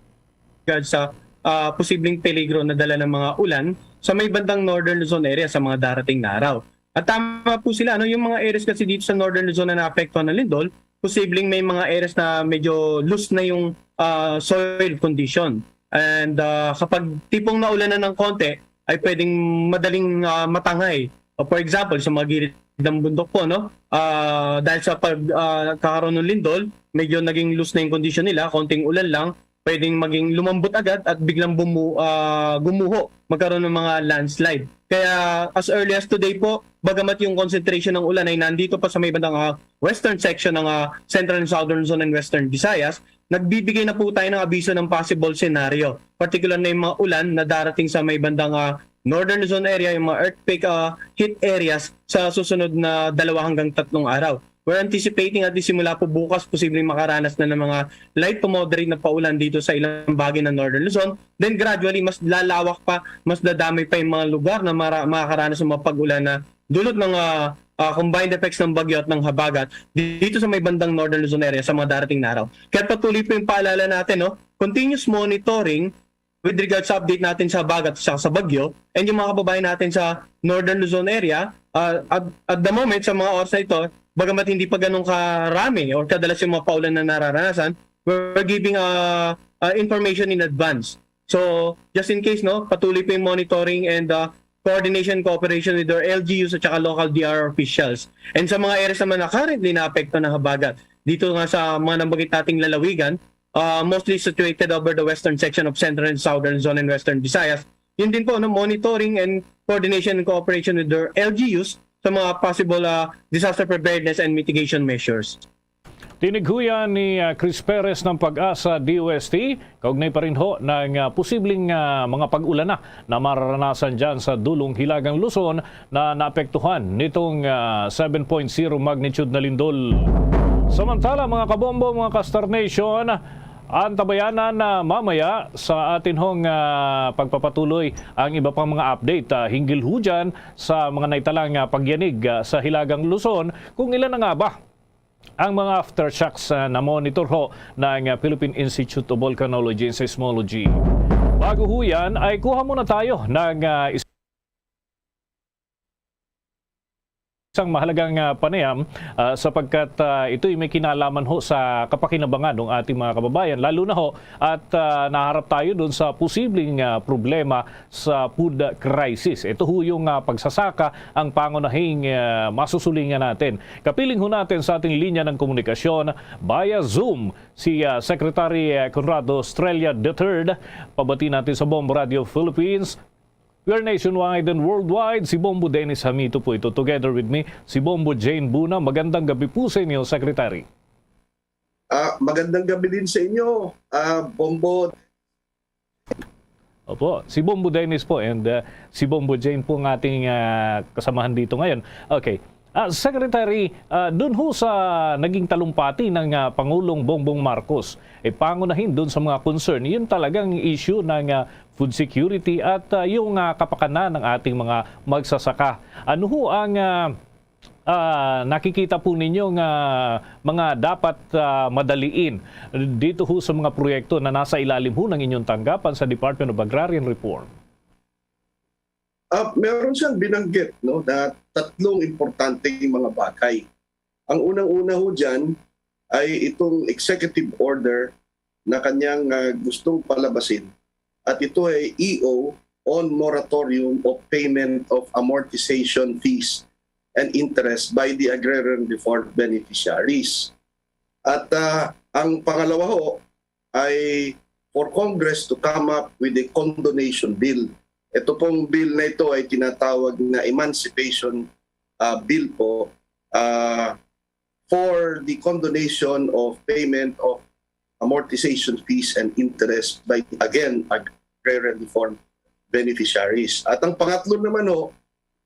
Sa ah, posibleng peligro na dala ng mga ulan sa may bandang Northern Luzon area sa mga darating na araw. At tama po sila, ano, yung mga areas kasi dito sa Northern Luzon na naapektuhan ng lindol, posibleng may mga areas na medyo loose na yung ah, soil condition. And ah, kapag tipong naulan na ng konti, ay pwedeng madaling ah, matangay. O, for example, sa mga gilid ng bundok po, no? Ah, dahil sa pag, ah, kakaroon ng lindol, medyo naging loose na yung kondisyon nila, konting ulan lang, pwedeng maging lumambot agad at biglang bumu-, ah, gumuho, magkaroon ng mga landslide. Kaya as early as today po, bagamat yung concentration ng ulan ay nandito pa sa may bandang, ah, western section ng, ah, Central and Southern Luzon and Western Visayas, nagbibigay na po tayo ng abiso ng possible scenario, particular na yung mga ulan na darating sa may bandang, ah, Northern Luzon area, yung mga earthquake, ah, hit areas sa susunod na dalawa hanggang tatlong araw. We're anticipating at least simula po bukas, posibleng makaranas na ng mga light to moderate na paulan dito sa ilang bahagi ng Northern Luzon. Then gradually, mas lalawak pa, mas dadami pa yung mga lugar na mara- makakaranas ng mga pag-ulan na dulot ng, ah, ah, combined effects ng bagyo at ng habagat dito sa may bandang Northern Luzon area sa mga darating na araw. Kaya patuloy po yung paalala natin, no? Continuous monitoring with regards sa update natin sa habagat at sa bagyo, and yung mga kababayan natin sa Northern Luzon area, ah, at, at the moment, sa mga oras na ito, bagamat hindi pa ganun karami or kadalas yung mga paulan na nararanasan, we're giving, ah, ah, information in advance. So, just in case, no, patuloy po yung monitoring and, ah, coordination, cooperation with our L G Us at saka local D R R officials. And sa mga areas naman na currently naapekto ng habagat, dito nga sa mga nabanggit nating lalawigan, uh, mostly situated over the western section of Central and Southern Luzon and Western Visayas. Yun din po, no, monitoring and coordination and cooperation with their L G Us sa mga possible, uh, disaster preparedness and mitigation measures. Tinighuyan ni, uh, Chris Perez ng PAGASA D O S T, kaugnay pa rin ho ng, uh, posibleng, uh, mga pag-ulan na na mararanasan dyan sa dulong Hilagang Luzon na naapektuhan nitong, ah, seven point zero magnitude na lindol. Samantala, mga kabombo, mga ka-Star Nation, antabayanan na mamaya sa atin hong, ah, pagpapatuloy ang iba pang mga update, ah, hinggil ho dyan sa mga naitalang, ah, pagyanig, ah, sa Hilagang Luzon, kung ilan na nga ba ang mga aftershocks, ah, na-monitor ho ng, ah, Philippine Institute of Volcanology and Seismology. Bago ho yan, ay kuha muna tayo ng, ah, is-, isang mahalagang, ah, panayam, ah, sapagkat, ah, ito'y may kinalaman ho sa kapakinabangan ng ating mga kababayan, lalo na ho at, ah, naharap tayo dun sa posibleng, ah, problema sa food crisis. Ito ho yung, ah, pagsasaka ang pangunahing, ah, masusulingan natin. Kapiling ho natin sa ating linya ng komunikasyon via Zoom si, ah, Secretary, ah, Conrado Estrella the third. Pabati natin sa Bombo Radio Philippines. We are nationwide and worldwide. Si Bombo Dennis Hamito po ito. Together with me, si Bombo Jane Buna. Magandang gabi po sa inyo, Secretary. Ah, magandang gabi din sa inyo, ah, Bombo. Opo, si Bombo Dennis po and, ah, si Bombo Jane po ang ating, ah, kasamahan dito ngayon. Okay. Ah, Secretary, ah, dun ho sa naging talumpati ng, ah, Pangulong Bongbong Marcos, eh, pangunahin dun sa mga concern, yun talagang issue ng, ah, food security at, ah, yung, ah, kapakanan ng ating mga magsasaka. Ano ho ang, ah, ah, nakikita po ninyo nga mga dapat, ah, madaliin dito ho sa mga proyekto na nasa ilalim ho ng inyong tanggapan sa Department of Agrarian Reform? Ah, meron siyang binanggit, no, na tatlong importanteng mga bagay. Ang unang-una ho dyan ay itong executive order na kanyang, ah, gustong palabasin. At ito ay E O on moratorium of payment of amortization fees and interest by the agrarian reform beneficiaries. At, ah, ang pangalawa ho ay for Congress to come up with a condonation bill. Ito pong bill na ito ay tinatawag na emancipation, ah, bill po, ah, for the condonation of payment of amortization fees and interest by, again, agrarian reform beneficiaries. At ang pangatlo naman ho,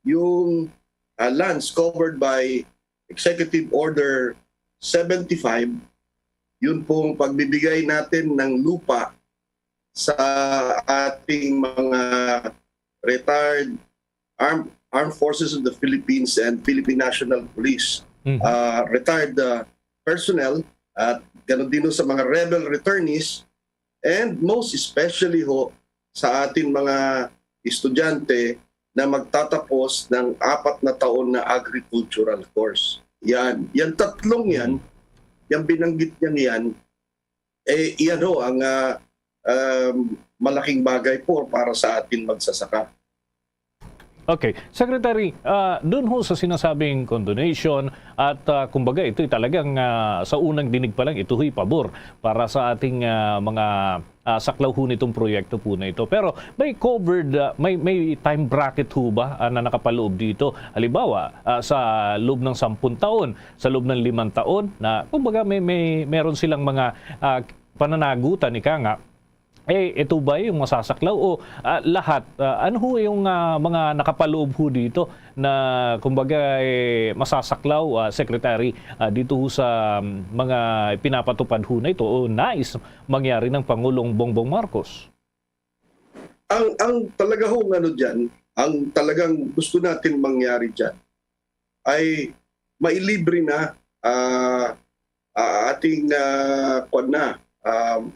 yung, ah, lands covered by Executive Order seventy-five, yun pong pagbibigay natin ng lupa sa ating mga retired armed, Armed Forces of the Philippines and Philippine National Police, Mhm. ah, retired, ah, personnel, at ganun din ho sa mga rebel returnees, and most especially ho sa ating mga estudyante na magtatapos ng apat na taon na agricultural course. Yan. Yan tatlong yan, yung binanggit niya yan, eh, yan ho ang, ah, um, malaking bagay po para sa ating magsasaka. Okay, Secretary, ah, dun ho sa sinasabing condonation at, ah, kumbaga ito'y talagang, ah, sa unang dinig pa lang ito ho'y pabor para sa ating, ah, mga, ah, saklaw ho nitong proyekto po na ito. Pero may covered, ah, may, may time bracket ho ba, ah, na nakapaloob dito? Halimbawa, ah, sa loob ng sampung taon, sa loob ng limang taon na kumbaga may, may, meron silang mga, ah, pananagutan, ika nga, eh, ito ba yung masasaklaw o, ah, lahat? Ah, ano ho yung, ah, mga nakapaloob ho dito na, kumbaga, eh, masasaklaw, ah, Secretary, ah, dito ho sa, mm, mga pinapatupad ho na ito o nais mangyari ng Pangulong Bongbong Marcos? Ang, ang talaga hong ano dyan, ang talagang gusto natin mangyari dyan ay mailibre na, ah, ah, ating, ah, kwan na, um,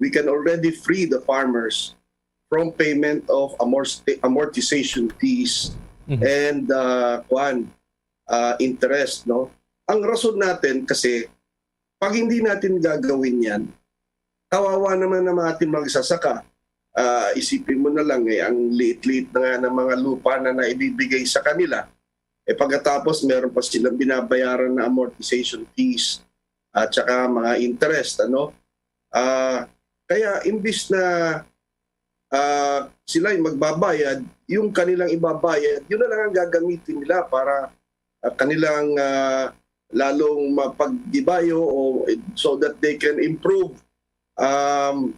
we can already free the farmers from payment of amorti-, amortization fees Mhm. and, ah, kwan, ah, interest, no? Ang rason natin kasi, pag hindi natin gagawin yan, kawawa naman ang mga ating magsasaka. Ah, isipin mo na lang, eh, ang liit-liit na nga ng mga lupa na naibibigay sa kanila. Eh, pagkatapos, meron pa silang binabayaran na amortization fees at saka mga interest, ano? Ah, kaya imbis na, ah, sila'y magbabayad, yung kanilang ibabayad, yun na lang ang gagamitin nila para, ah, kanilang, ah, lalong mapagdibayo o so that they can improve, um,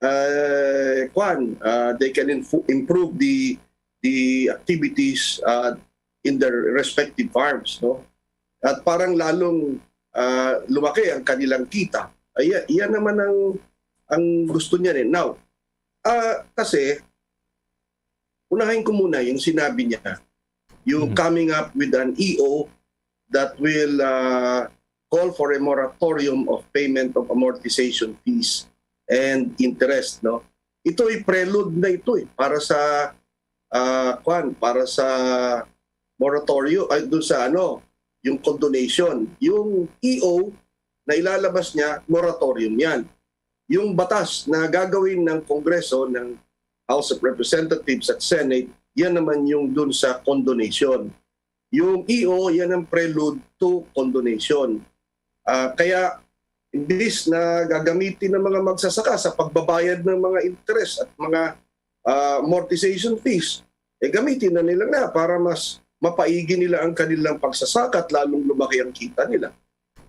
uh, kwan, uh, they can info-, improve the the activities, uh, in their respective farms, no? At parang lalong, ah, lumaki ang kanilang kita. Ay, iyan naman ang, ang gusto niya rin. Now, ah, kasi, unahin ko muna yung sinabi niya, yung Mhm. coming up with an E O that will, ah, call for a moratorium of payment of amortization fees and interest, no? Ito ay prelude na ito eh, para sa, ah, kwan, para sa moratorium, ay, doon sa ano, yung condonation. Yung E O na ilalabas niya, moratorium yan. Yung batas na gagawin ng Kongreso, ng House of Representatives at Senate, yan naman yung dun sa condonation. Yung E O, yan ang prelude to condonation. Ah, kaya, imbis na gagamitin ng mga magsasaka sa pagbabayad ng mga interest at mga, ah, amortization fees, eh, gamitin na nila na para mas mapaigi nila ang kanilang pagsasaka at lalong lumaki ang kita nila.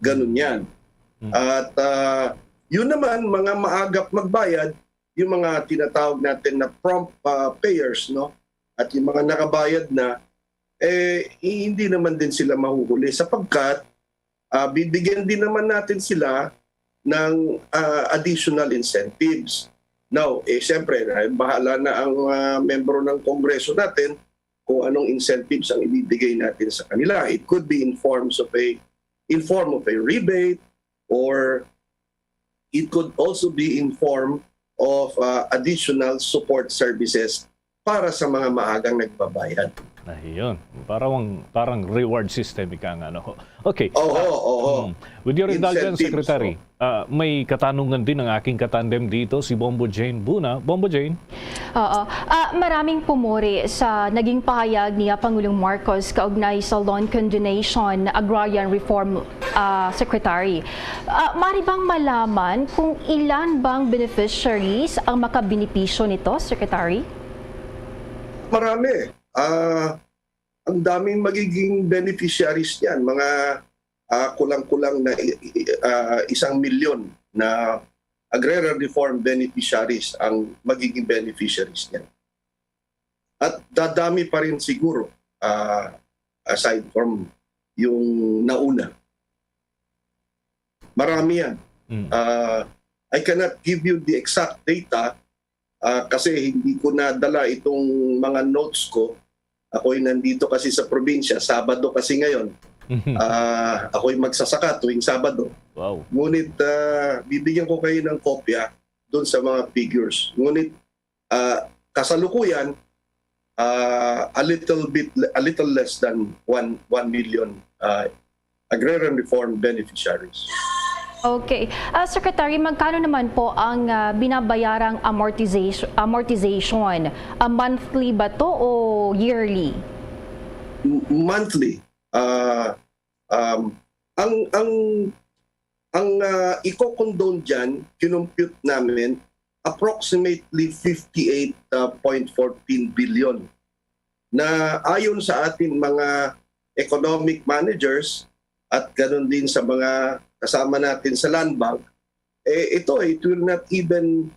Ganun yan. Mm. At, ah, yun naman, mga maagap magbayad, yung mga tinatawag natin na prompt, ah, payers, no? At yung mga nakabayad na, eh, hindi naman din sila mahuhuli sapagkat, ah, bibigyan din naman natin sila ng, ah, additional incentives. Now, eh, siyempre, eh, bahala na ang, ah, membro ng Kongreso natin kung anong incentives ang ibibigay natin sa kanila. It could be in forms of a, in form of a rebate, or it could also be in form of, uh, additional support services para sa mga maagang nagbabayad. Ayun. Parang, parang reward system, ika nga, no? Okay. Oo, Ah, oo. mm. With your indulgence, Incentives, Secretary, oo. ah, may katanungan din ang aking katandem dito, si Bombo Jane Buna. Bombo Jane? Oo. Ah, maraming pumuri sa naging pahayag ni Pangulong Marcos kaugnay sa loan condonation, agrarian reform, ah, Secretary. Ah, mari bang malaman kung ilan bang beneficiaries ang makabenepisyo nito, Secretary? Marami. Ah, ang daming magiging beneficiaries niyan. Mga, ah, kulang-kulang na i-, i-, ah, isang milyon na agrarian reform beneficiaries ang magiging beneficiaries niyan. At dadami pa rin siguro, ah, aside from yung nauna. Marami yan. Mm. Ah, I cannot give you the exact data, ah, kasi hindi ko nadala itong mga notes ko. Ako'y nandito kasi sa probinsya, Sabado kasi ngayon. Mhm. Ah, ako'y magsasaka tuwing Sabado. Wow. Ngunit, ah, bibigyan ko kayo ng kopya doon sa mga figures. Ngunit, ah, kasalukuyan, ah, a little bit, a little less than one, one million, ah, agrarian reform beneficiaries. Okay. Ah, Secretary, magkano naman po ang, ah, binabayarang amortization, amortization? Ah, monthly ba 'to o yearly? M-, monthly. Ah, um, ang, ang, ang, ah, iko-condone diyan, kinompute namin, approximately fifty-eight point fourteen billion, na ayon sa ating mga economic managers at ganun din sa mga kasama natin sa Land Bank, eh, ito, it will not even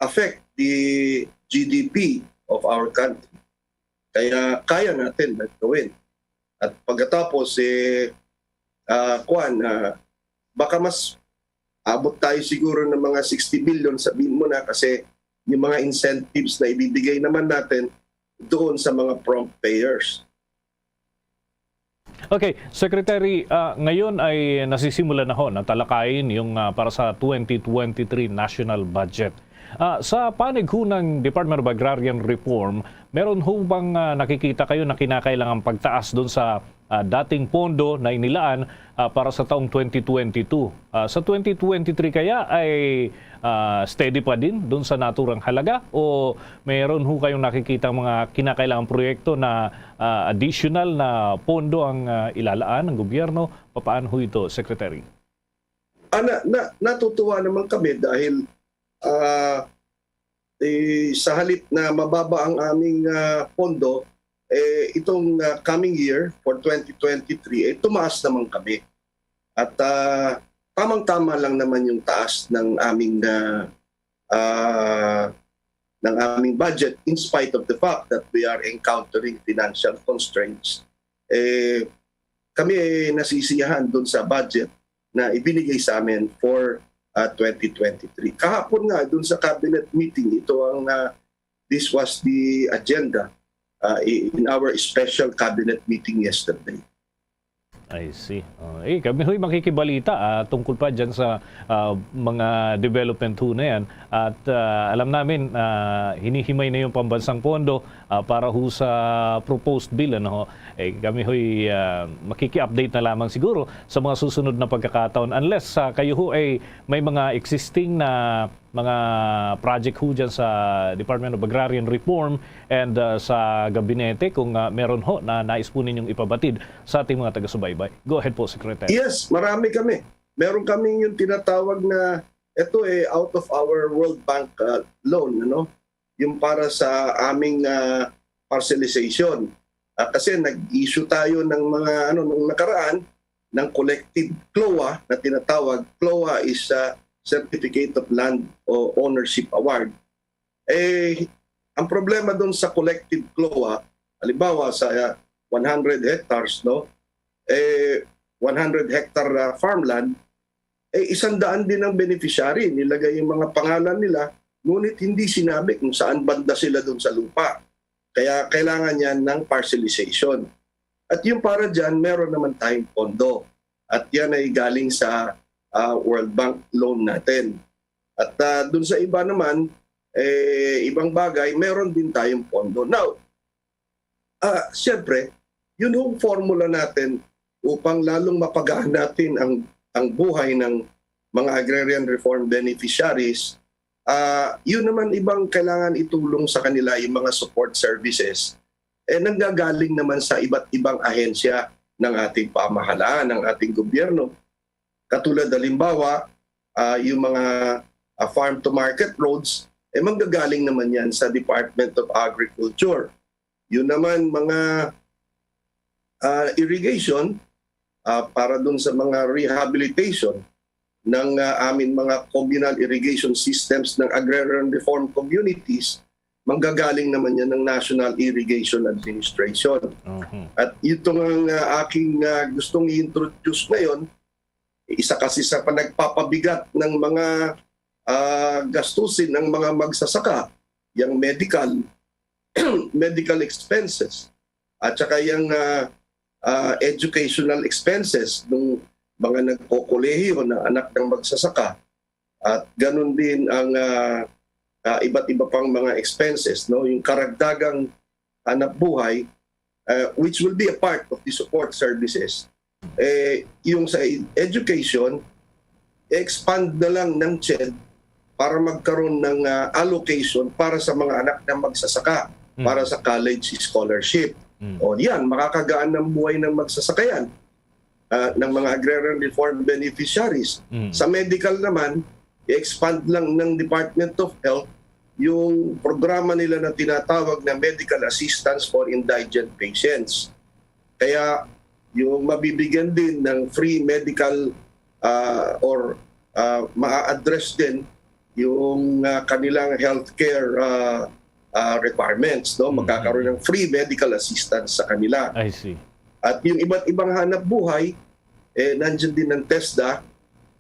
affect the G D P of our country. Kaya kaya natin na gawin. At pagkatapos, eh, ah, kuwan, ah, baka mas abot tayo siguro ng mga sixty billion, sabihin mo na, kasi yung mga incentives na ibibigay naman natin doon sa mga prompt payers. Okay, Secretary, ah, ngayon ay nasisimula na ho na talakayin yung, ah, para sa twenty twenty-three national budget. Ah, sa panig ho ng Department of Agrarian Reform, meron ho bang, ah, nakikita kayo na kinakailangan pagtaas doon sa, ah, dating pondo na inilaan, ah, para sa taong twenty twenty-two? Ah, sa twenty twenty-three kaya ay, ah, steady pa din doon sa naturang halaga, o meron ho kayong nakikita mga kinakailangang proyekto na, ah, additional na pondo ang, ah, ilalaan ng gobyerno? Papaano ho ito, Secretary? Ah, na, na, natutuwa naman kami dahil, ah, eh, sa halip na mababa ang aming, ah, pondo, eh, itong, ah, coming year for twenty twenty-three, eh, tumaas naman kami. At, ah, tamang-tama lang naman yung taas ng aming, ah, ah, ng aming budget, in spite of the fact that we are encountering financial constraints. Eh, kami ay nasisiyahan dun sa budget na ibinigay sa amin for, ah, twenty twenty-three. Kahapon nga, dun sa cabinet meeting, ito ang, ah, this was the agenda, ah, i-, in our special cabinet meeting yesterday. I see. Oh, eh, kami ho'y makikibalita, ah, tungkol pa dyan sa, ah, mga development ho na yan. At, ah, alam namin, ah, hinihimay na yung pambansang pondo, ah, para ho sa proposed bill, ano ho. Eh, kami ho'y, ah, makiki-update na lamang siguro sa mga susunod na pagkakataon. Unless, ah, kayo ho ay may mga existing na mga project ho dyan sa Department of Agrarian Reform and, ah, sa gabinete, kung, ah, meron ho na nais po ninyong ipabatid sa ating mga taga-subaybay. Go ahead po, Secretary. Yes, marami kami. Meron kaming yung tinatawag na, ito eh, out of our World Bank, ah, loan, ano? Yung para sa aming, ah, parcelization. Ah, kasi nag-issue tayo ng mga, ano, nung nakaraan, ng collective CLOA na tinatawag. CLOA is, ah, Certificate of Land o Ownership Award. Eh, ang problema doon sa collective CLOA, halimbawa sa, ah, one hundred hectares, no? Eh, one hundred hectare, ah, farmland, eh, isang daan din ang beneficiary. Nilagay yung mga pangalan nila, ngunit hindi sinabi kung saan banda sila doon sa lupa. Kaya kailangan yan ng parcelization. At yung para dyan, meron naman tayong pondo. At yan ay galing sa, ah, World Bank loan natin. At, ah, dun sa iba naman, eh, ibang bagay, meron din tayong pondo. Now, ah, siyempre, yun yung formula natin upang lalong mapagaan natin ang, ang buhay ng mga agrarian reform beneficiaries. Ah, yun naman ibang kailangan itulong sa kanila, yung mga support services, eh, nanggagaling naman sa iba't ibang ahensya ng ating pamahalaan, ng ating gobyerno. Katulad, halimbawa, ah, yung mga, ah, farm to market roads, eh, manggagaling naman yan sa Department of Agriculture. Yun naman, mga, ah, irrigation, ah, para dun sa mga rehabilitation ng, ah, amin mga communal irrigation systems ng agrarian reform communities, manggagaling naman yan ng National Irrigation Administration. Mhm. At ito nga ang, ah, aking, ah, gustong i-introduce ngayon, isa kasi sa panagpapabigat ng mga, ah, gastusin ng mga magsasaka, yung medical, medical expenses, at saka yung, ah, ah, educational expenses ng mga nagkokolehiyo na anak ng magsasaka, at ganun din ang, ah, ah, iba't iba pang mga expenses, no? Yung karagdagang hanap buhay, ah, which will be a part of the support services. Eh, yung sa ed-, education, i-expand na lang ng CHED para magkaroon ng, ah, allocation para sa mga anak na magsasaka, Mm. para sa college scholarship. Mm. O, yan, makakagaan ang buhay ng magsasaka yan, ah, ng mga agrarian reform beneficiaries. Mm. Sa medical naman, i-expand lang ng Department of Health yung programa nila na tinatawag na Medical Assistance for Indigent Patients. Kaya yung mabibigyan din ng free medical, ah, or, ah, maa-address din yung, ah, kanilang healthcare, ah, ah, requirements, no? Mm. Magkakaroon ng free medical assistance sa kanila. I see. At yung iba't ibang hanap buhay, eh, nandiyan din ang TESDA,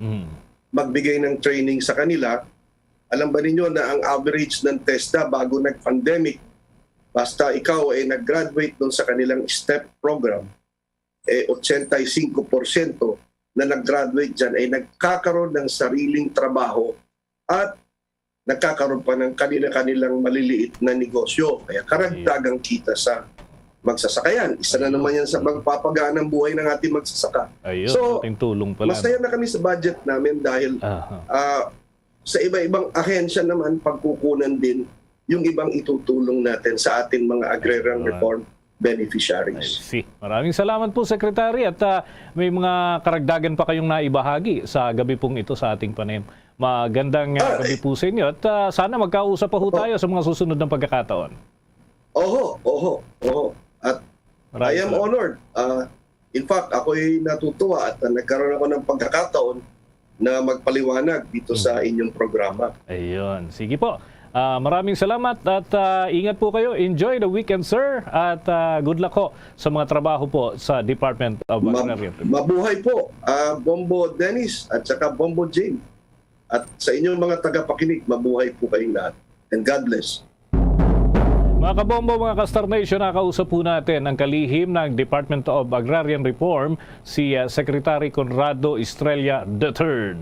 Mm. magbigay ng training sa kanila. Alam ba ninyo na ang average ng TESDA bago nag-pandemic, basta ikaw ay nag-graduate dun sa kanilang STEP program, eh, eighty-five percent na nag-graduate dyan ay nagkakaroon ng sariling trabaho at nagkakaroon pa ng kanila-kanilang maliliit na negosyo. Kaya karagdagang kita sa magsasakayan. Isa na Ayun. naman yan sa magpapagaan ng buhay ng ating magsasaka. Ayun, So, malaking tulong pala, masaya no? na kami sa budget namin dahil, Aha. ah, sa iba-ibang ahensya naman, pagkukunan din yung ibang itutulong natin sa ating mga agrarian Ayun. reform I beneficiaries. see. Maraming salamat po, Secretary. At, ah, may mga karagdagan pa kayong naibahagi sa gabi pong ito sa ating panayam. Magandang, ah, Ah, gabi eh. po sa inyo. At, ah, sana magkausap pa ho Oh. tayo sa mga susunod na pagkakataon. Oho, oho, oho. At Maraming I am salamat. honored. Ah, in fact, ako'y natutuwa at, ah, nagkaroon ako ng pagkakataon na magpaliwanag dito sa Mm. inyong programa. Ayun. Sige po. Ah, maraming salamat at, ah, ingat po kayo. Enjoy the weekend, sir. At, ah, good luck ho sa mga trabaho po sa Department of Ma-, Agrarian Reform. mabuhay po, ah, Bombo Dennis at saka Bombo Jane. At sa inyong mga tagapakinig, mabuhay po kayong lahat. And God bless. Mga kabombo, mga ka-Star Nation, nakausap po natin ang kalihim ng Department of Agrarian Reform, si, ah, Secretary Conrado Estrella the third.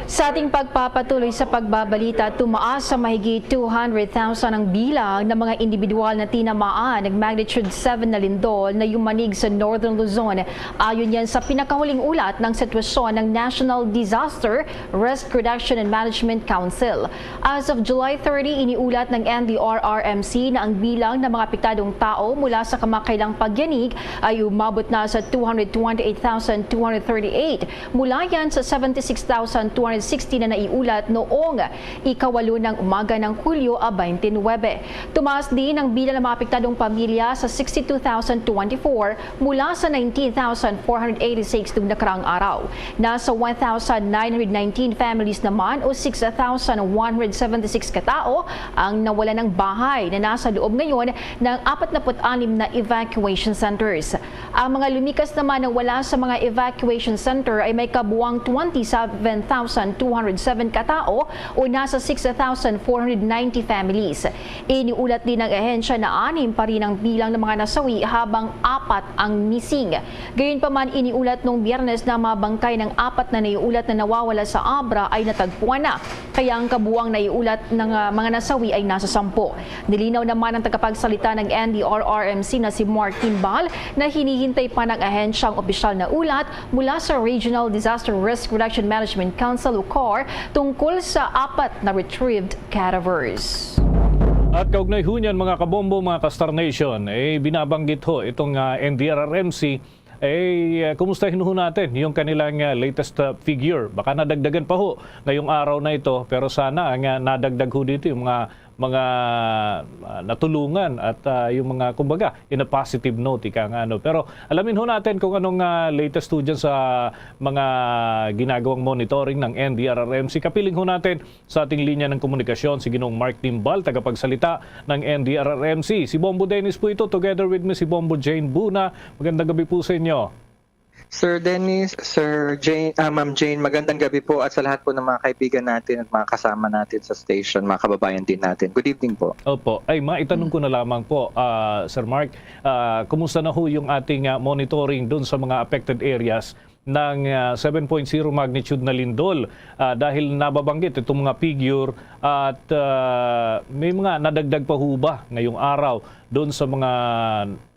Sa ating pagpapatuloy sa pagbabalita, tumaas sa mahigit two hundred thousand ang bilang ng mga individual na tinamaan ng magnitude seven na lindol na yumanig sa Northern Luzon. Ayon yan sa pinakahuling ulat ng sitwasyon ng National Disaster Risk Reduction and Management Council. As of July thirty, iniulat ng N D R R M C na ang bilang ng mga apektadong tao mula sa kamakailang pagyanig ay umabot na sa two hundred twenty-eight thousand two hundred thirty-eight, mula yan sa seventy-six thousand two hundred sixty na naiulat noong ikawalo ng umaga ng Hulyo, ah, twenty-nine. Tumaas din ang bilang ng mga apektadong pamilya sa sixty-two thousand twenty-four mula sa nineteen thousand four hundred eighty-six nung nakaraang araw. Nasa one thousand nine hundred nineteen families naman o six thousand one hundred seventy-six katao ang nawala ng bahay na nasa loob ngayon ng apat na put anim na evacuation centers. Ang mga lumikas naman na wala sa mga evacuation center ay may kabuang twenty-seven thousand two hundred seven katao o nasa six thousand four hundred ninety families. Iniulat din ng ahensya na anim pa rin ang bilang ng mga nasawi habang apat ang missing. Gayunpaman, iniulat nung Biyernes na mga bangkay ng apat na naiulat na nawawala sa Abra ay natagpuan na. Kaya ang kabuang naiulat ng, ah, mga nasawi ay nasa sampu. Nilinaw naman ng tagapagsalita ng N D R R M C na si Mark Timbal na hinihintay pa ng ahensya ang opisyal na ulat mula sa Regional Disaster Risk Reduction Management Council o CAR tungkol sa apat na retrieved cadavers. At kaugnay ho niyan, mga kabombo, mga ka-Star Nation, eh, binabanggit ho itong, ah, N D R R M C. Eh, ah, kumustahin ho natin yung kanilang, ah, latest, ah, figure. Baka nadagdagan pa ho ngayong araw na ito, pero sana nga nadagdag ho dito yung mga, mga, ah, natulungan at, ah, yung mga, kumbaga, in a positive note, ika nga, no? Pero alamin ho natin kung anong, ah, latest ho dyan sa mga ginagawang monitoring ng N D R R M C. Kapiling ho natin sa ating linya ng komunikasyon si Ginoong Mark Timbal, tagapagsalita ng N D R R M C. Si Bombo Dennis po ito, together with me si Bombo Jane Buna. Magandang gabi po sa inyo. Sir Dennis, Sir Jane, ah, Ma'am Jane, magandang gabi po at sa lahat po ng mga kaibigan natin at mga kasama natin sa station, mga kababayan din natin. Good evening po. Opo. Ay, maitanong ko na lamang po, ah, Sir Mark, ah, kumusta na ho yung ating, ah, monitoring dun sa mga affected areas ng, ah, seven point zero magnitude na lindol? Ah, dahil nababanggit itong mga figure at, ah, may mga nadagdag pa ho ba ngayong araw doon sa mga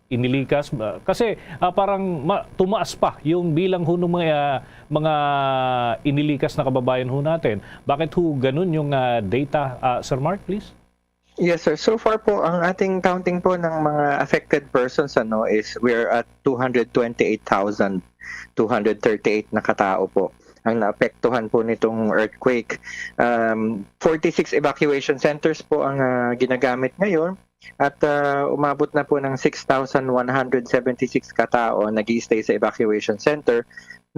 inilikas? Ah, kasi, ah, parang ma-, tumaas pa yung bilang ho ng mga, ah, mga inilikas na kababayan ho natin. Bakit ho ganun yung, ah, data, ah, Sir Mark, please? Yes, sir. So far po, ang ating counting po ng mga affected persons, ano, is we're at two hundred twenty-eight thousand two hundred thirty-eight na katao po ang naapektuhan po nitong earthquake. Um, forty-six evacuation centers po ang, ah, ginagamit ngayon at, ah, umabot na po ng six thousand one hundred seventy-six katao ang nag-i-stay sa evacuation center.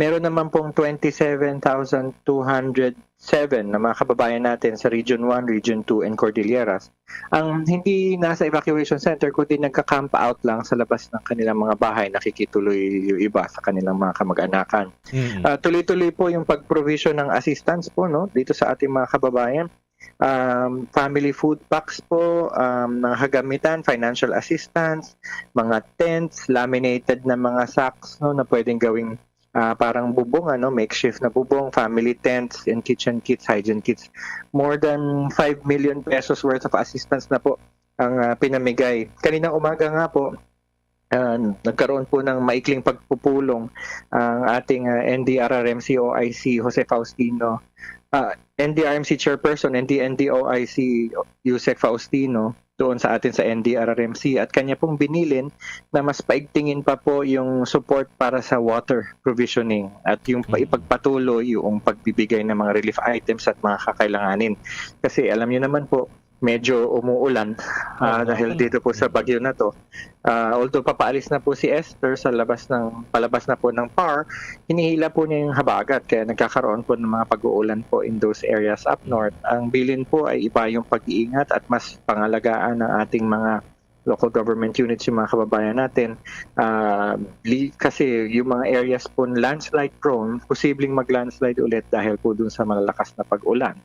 Meron naman pong twenty-seven thousand two hundred seven na mga kababayan natin sa Region one, Region two, and Cordilleras ang hindi nasa evacuation center, kundi nagka-camp out lang sa labas ng kanilang mga bahay, nakikituloy yung iba sa kanilang mga kamag-anakan. Mm. Ah, tuloy-tuloy po yung pag-provision ng assistance po, no, dito sa ating mga kababayan. Um, family food packs po, um, mga kagamitan, financial assistance, mga tents, laminated na mga sacks, no, na pwedeng gawing, ah, parang bubong, ano, makeshift na bubong, family tents and kitchen kits, hygiene kits. More than five million pesos worth of assistance na po ang, ah, pinamigay. Kaninang umaga nga po, ah, nagkaroon po ng maikling pagpupulong ang ating, ah, N D R R M C O I C Jose Faustino, ah, N D R M C Chairperson, N D N D O I C Jose Faustino, doon sa atin sa N D R R M C, at kanya pong binilin na mas paigtingin pa po yung support para sa water provisioning at yung pa-, Mm. ipagpatuloy yung pagbibigay ng mga relief items at mga kakailanganin. Kasi alam niyo naman po, medyo umuulan, ah, Oo, dahil oo. dito po sa Mm. bagyo na to. Ah, although papaalis na po si Esther sa labas ng, palabas na po ng par, hinihila po niya yung habagat, kaya nagkakaroon po ng mga pag-uulan po in those areas up north. Ang bilin po ay iba yung pag-iingat at mas pangalagaan ng ating mga local government units, yung mga kababayan natin. Ah, li-, kasi yung mga areas po landslide prone, posibleng mag-landslide ulit dahil po dun sa malalakas na pag-ulan.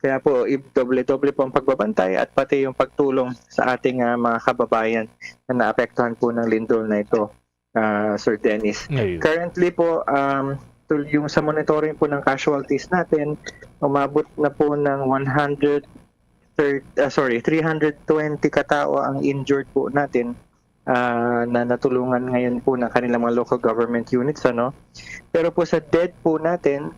Kaya po, i-, doble-doble po ang pagbabantay at pati yung pagtulong sa ating, ah, mga kababayan na naapektuhan po ng lindol na ito, ah, Sir Dennis. Ayun. Currently po, um, tul-, yung sa monitoring po ng casualties natin, umabot na po ng one hundred thirty, ah, sorry, three hundred twenty katao ang injured po natin, ah, na natulungan ngayon po ng kanilang mga local government units, ano. Pero po sa dead po natin,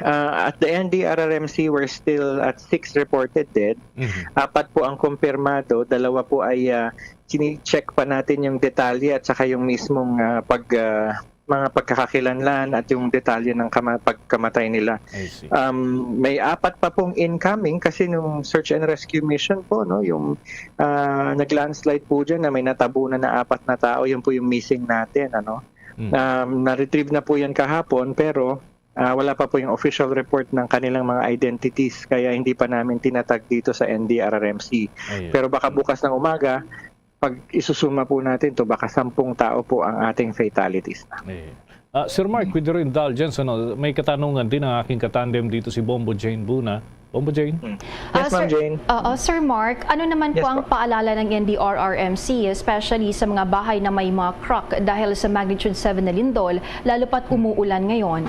ah, at the N D R R M C, we're still at six reported dead. Mhm. Apat po ang kumpirmado, dalawa po ay, ah, chine-check pa natin yung detalye at saka yung mismong, ah, pag, ah, mga pagkakakilanlan at yung detalye ng kama-, pagkamatay nila. I see. Um, may apat pa pong incoming kasi nung search and rescue mission po, no, yung, ah, nag-landslide po dyan na may natabunan na apat na tao, yun po yung missing natin, ano. Mm. Um, na-retrieve na po yan kahapon, pero, ah, wala pa po yung official report ng kanilang mga identities, kaya hindi pa namin tinatag dito sa N D R R M C. Ayun. Pero baka bukas ng umaga, pag isusuma po natin to, baka sampung tao po ang ating fatalities na. Eh. Ah, Sir Mark, with your indulgence, ano, may katanungan din ang aking katandem dito, si Bombo Jane Buna. Bombo Jane? Mm. Yes, Ah, Ma'am Sir, Jane. oo, Sir Mark, ano naman Yes po ang po. paalala ng N D R R M C, especially sa mga bahay na may mga crack dahil sa magnitude seven na lindol, lalo pa't umuulan ngayon?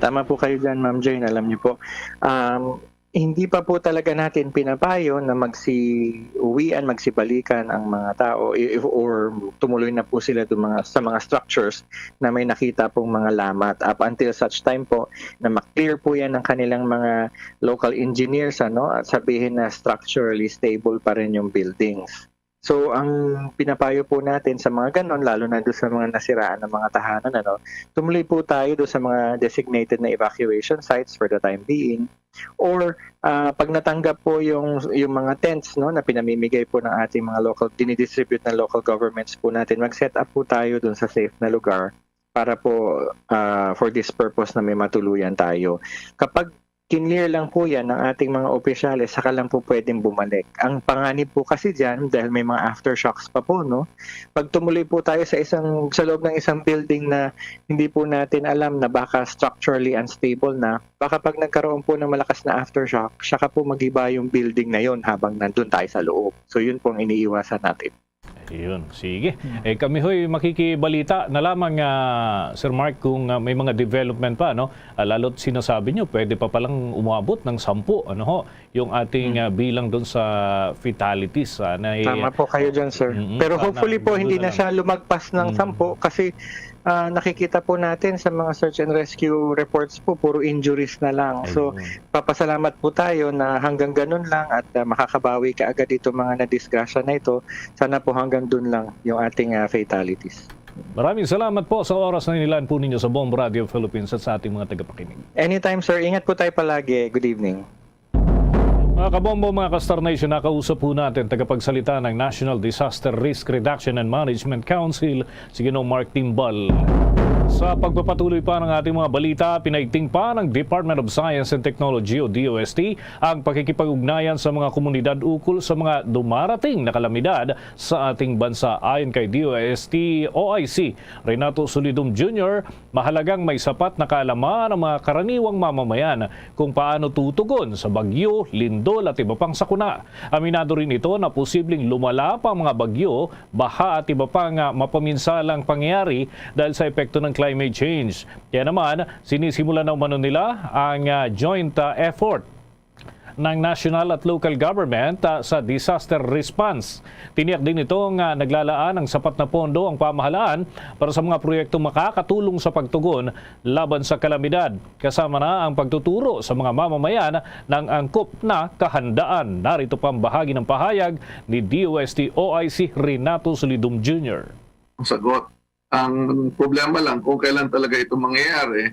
Tama po kayo dyan, Ma'am Jane. Alam niyo po, um, hindi pa po talaga natin pinapayo na magsiuwian, magsibalikan ang mga tao, i-, if, or tumuloy na po sila dun mga, sa mga structures na may nakita pong mga lamat. Up until such time po na ma-clear po yan ng kanilang mga local engineers, ano, at sabihin na structurally stable pa rin yung buildings. So, ang pinapayo po natin sa mga ganon, lalo na doon sa mga nasiraan ng mga tahanan, ano, tumuloy po tayo doon sa mga designated na evacuation sites for the time being. Or, ah, pag natanggap po yung, yung mga tents, no, na pinamimigay po ng ating mga local, dinidistribute ng local governments po natin, mag-set up po tayo doon sa safe na lugar para po, ah, for this purpose na may matuluyan tayo. Kapag kinlear lang po yan ng ating mga opisyales, saka lang po pwedeng bumalik. Ang panganib po kasi dyan, dahil may mga aftershocks pa po, no? Pag tumuloy po tayo sa isang, sa loob ng isang building na hindi po natin alam na baka structurally unstable na, baka pag nagkaroon po ng malakas na aftershock, saka po magiba yung building na yon habang nandun tayo sa loob. So, yun po ang iniiwasan natin. Yun, sige. Eh, kami ho'y makikibalita na lamang, ah, Sir Mark, kung, ah, may mga development pa, no? Ah, lalo't sinasabi nyo, pwede pa palang umabot ng sampu, ano ho, yung ating, ah, bilang doon sa fatalities, ah, na, eh, Tama po kayo dyan, sir. Mm-mm, Pero sana hopefully po, hindi na lang. Siya lumagpas ng sampu kasi, ah, nakikita po natin sa mga search and rescue reports po, puro injuries na lang. So, Ayun. Papasalamat po tayo na hanggang ganun lang at, ah, makakabawi kaagad itong mga nadisgrasya na ito. Sana po hanggang dun lang yung ating, ah, fatalities. Maraming salamat po sa oras na inilaan po ninyo sa Bomb Radio Philippines at sa ating mga tagapakinig. Anytime, sir. Ingat po tayo palagi. Good evening. Mga kabombo, mga ka-Star Nation, nakausap po natin tagapagsalita ng National Disaster Risk Reduction and Management Council, si Ginoong Mark Timbal. Sa pagpapatuloy pa ng ating mga balita, pinaigting pa ng Department of Science and Technology o D O S T ang pakikipag-ugnayan sa mga komunidad ukol sa mga dumarating na kalamidad sa ating bansa. Ayon kay D O S T O I C Renato Solidum Junior, mahalagang may sapat na kaalaman ang mga karaniwang mamamayan kung paano tutugon sa bagyo, lindol at iba pang sakuna. Aminado rin ito na posibleng lumala pa ang mga bagyo, baha at iba pang, ah, mapaminsalang pangyayari dahil sa epekto ng climate change. Kaya naman, sinisimula na umano nila ang, ah, joint, ah, effort ng national at local government, ah, sa disaster response. Tiniyak din ito nga naglalaan ng sapat na pondo ang pamahalaan para sa mga proyektong makakatulong sa pagtugon laban sa kalamidad, kasama na ang pagtuturo sa mga mamamayan ng angkop na kahandaan. Narito pa ang bahagi ng pahayag ni D O S T O I C Renato Solidum Junior. Ang sagot. Ang problema lang kung kailan talaga ito mangyayari,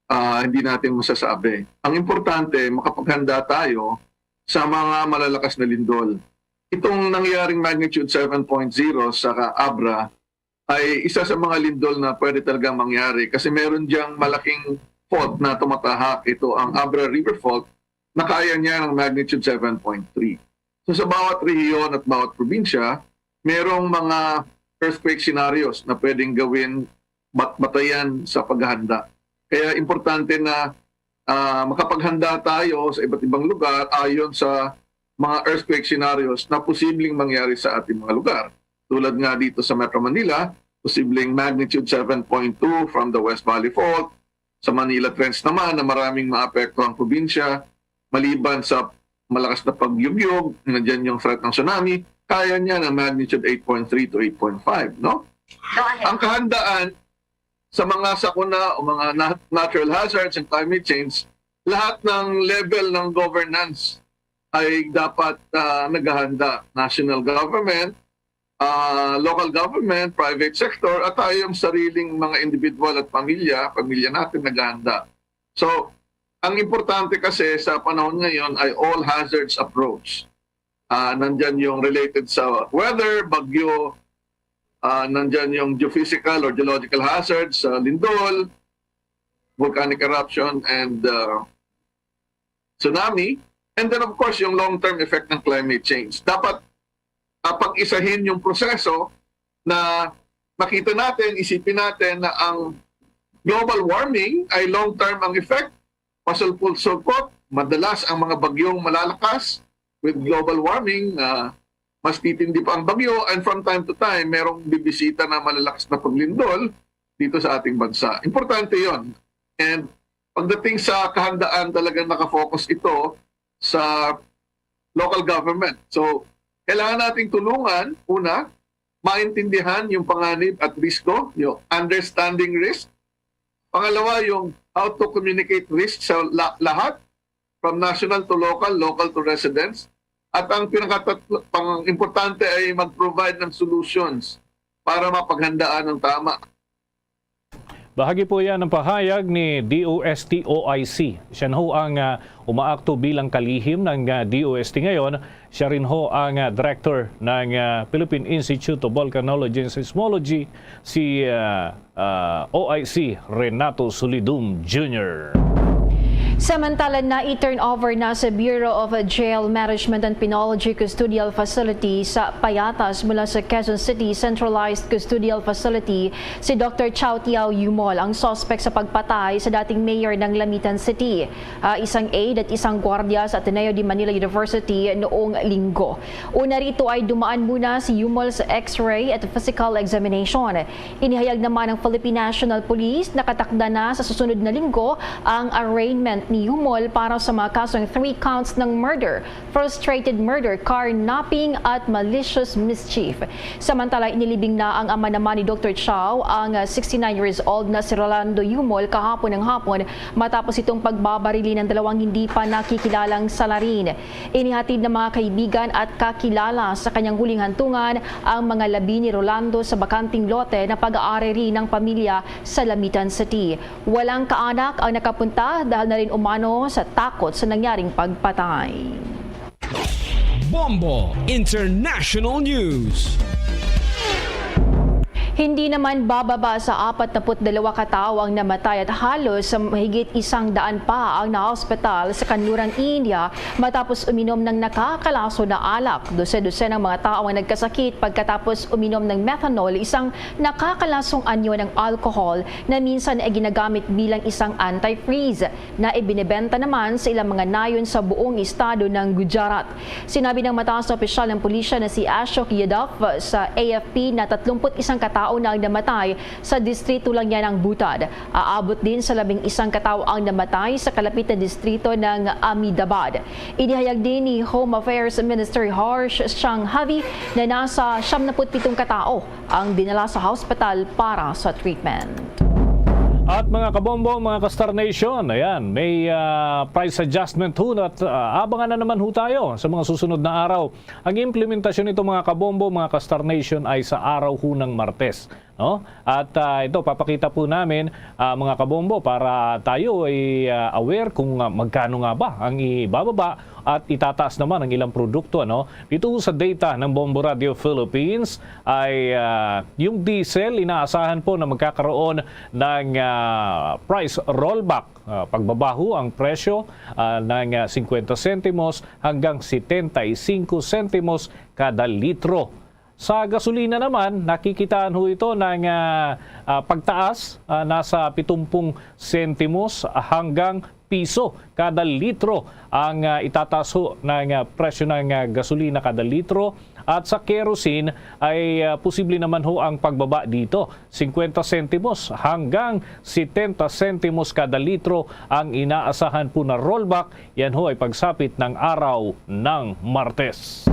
ah, hindi natin masasabi. Ang importante, makapaghanda tayo sa mga malalakas na lindol. Itong nangyaring magnitude seven point zero sa Abra ay isa sa mga lindol na pwede talaga mangyari kasi meron diyang malaking fault na tumatahak. Ito ang Abra River Fault na kaya niya ng magnitude seven point three. So, sa bawat rehiyon at bawat probinsya, merong mga earthquake scenarios na pwedeng gawin, bat-, batayan sa paghahanda. Kaya importante na, ah, makapaghanda tayo sa iba't ibang lugar ayon sa mga earthquake scenarios na posibleng mangyari sa ating mga lugar. Tulad nga dito sa Metro Manila, posibleng magnitude seven point two from the West Valley Fault. Sa Manila Trench naman na maraming maapektuhang probinsya, maliban sa malakas na pagyugyog, nandiyan yung threat ng tsunami, kaya niya ng magnitude eight point three to eight point five, no? Go ahead. Ang kahandaan sa mga sakuna o mga na-, natural hazards and climate change, lahat ng level ng governance ay dapat, ah, naghahanda. National government, ah, local government, private sector, at tayo yung sariling mga individual at pamilya, pamilya natin naghahanda. So, ang importante kasi sa panahon ngayon ay all hazards approach. Ah, nandyan yung related sa weather, bagyo, ah, nandyan yung geophysical or geological hazards, sa lindol, volcanic eruption, and, ah, tsunami. And then, of course, yung long-term effect ng climate change. Dapat, ah, pag-isahin yung proseso na makita natin, isipin natin na ang global warming ay long-term ang effect. Pasulpot-sulpot, madalas ang mga bagyong malalakas with global warming, ah, mas titindi pa ang bagyo, and from time to time, merong bibisita na malalakas na paglindol dito sa ating bansa. Importante yon. And pagdating sa kahandaan, talagang nakafocus ito sa local government. So, kailangan nating tulungan, una, maintindihan yung panganib at risko, yung understanding risk. Pangalawa, yung how to communicate risk sa la-, lahat, from national to local, local to residents. At ang pinakatatlo, pang importante ay mag-provide ng solutions para mapaghandaan ng tama. Bahagi po yan ng pahayag ni D O S T O I C. Siya na ho ang, ah, umaakto bilang kalihim ng, ah, D O S T ngayon. Siya rin ho ang, ah, director ng, ah, Philippine Institute of Volcanology and Seismology, si, ah, ah, O I C Renato Solidum Junior. Samantala, na-turn over na sa Bureau of Jail Management and Penology Custodial Facility sa Payatas mula sa Quezon City Centralized Custodial Facility si Doctor Chow Tiao Yumol, ang suspect sa pagpatay sa dating mayor ng Lamitan City, ah, isang aide at isang gwardiya sa Ateneo de Manila University noong Linggo. Una rito ay dumaan muna si Yumol sa X-ray at physical examination. Inihayag naman ng Philippine National Police, nakatakda na sa susunod na linggo ang arraignment ni Yumol para sa mga kasong three counts ng murder, frustrated murder, carnapping at malicious mischief. Samantala, inilibing na ang ama naman ni Doctor Chow, ang sixty-nine years old na si Rolando Yumol, kahapon ng hapon matapos itong pagbabarili ng dalawang hindi pa nakikilalang salarin. Inihatid ng mga kaibigan at kakilala sa kanyang huling hantungan ang mga labi ni Rolando sa bakanting lote na pag-aari ng pamilya sa Lamitan City. Walang kaanak ang nakapunta dahil na rin umano sa takot sa nangyaring pagpatay. Bombo International News. Hindi naman bababa sa apat na put dalawa ka tawo ang namatay at halos sa mahigit isang daan pa ang nahospital sa kanluran India matapos uminom ng nakakalason na alak. Dose-dose ng mga tao ang nagkasakit pagkatapos uminom ng methanol, isang nakakalasong anyo ng alcohol na minsan ay ginagamit bilang isang antifreeze na ibinebenta naman sa ilang mga nayon sa buong estado ng Gujarat. Sinabi ng mataas na opisyal ng pulisya na si Ashok Yadav sa A F P na tatlumpu't isang katao na ang namatay sa distrito lang niya ng Butad. Aabot din sa labing isang katao ang namatay sa kalapit na distrito ng Ahmedabad. Inihayag din ni Home Affairs Minister Harsh Sanghavi na nasa siyam na put pitong katao ang dinala sa hospital para sa treatment. At mga kabombo, mga ka-Star Nation, ayan, may, ah, price adjustment ho at, ah, abangan na naman ho tayo sa mga susunod na araw. Ang implementasyon nito, mga kabombo, mga ka-Star Nation, ay sa araw ho ng Martes, no? At, ah, ito, papakita po namin, ah, mga kabombo, para tayo ay, ah, aware kung, ah, magkano nga ba ang ibababa at itataas naman ang ilang produkto, ano? Dito sa data ng Bombo Radio Philippines ay, ah, yung diesel, inaasahan po na magkakaroon ng, ah, price rollback. Ah, pagbaba ho ang presyo, ah, ng, ah, singkwenta sentimos hanggang setenta y cinco sentimos kada litro. Sa gasolina naman, nakikitaan ho ito ng, ah, ah, pagtaas, ah, nasa pitumpung sentimos hanggang piso kada litro ang, ah, itataas ho ng, ah, presyo ng, ah, gasolina kada litro. At sa kerosene ay, ah, posible naman ho ang pagbaba dito. Singkwenta sentimos hanggang setenta sentimos kada litro ang inaasahan po na rollback. Yan ho ay pagsapit ng araw ng Martes.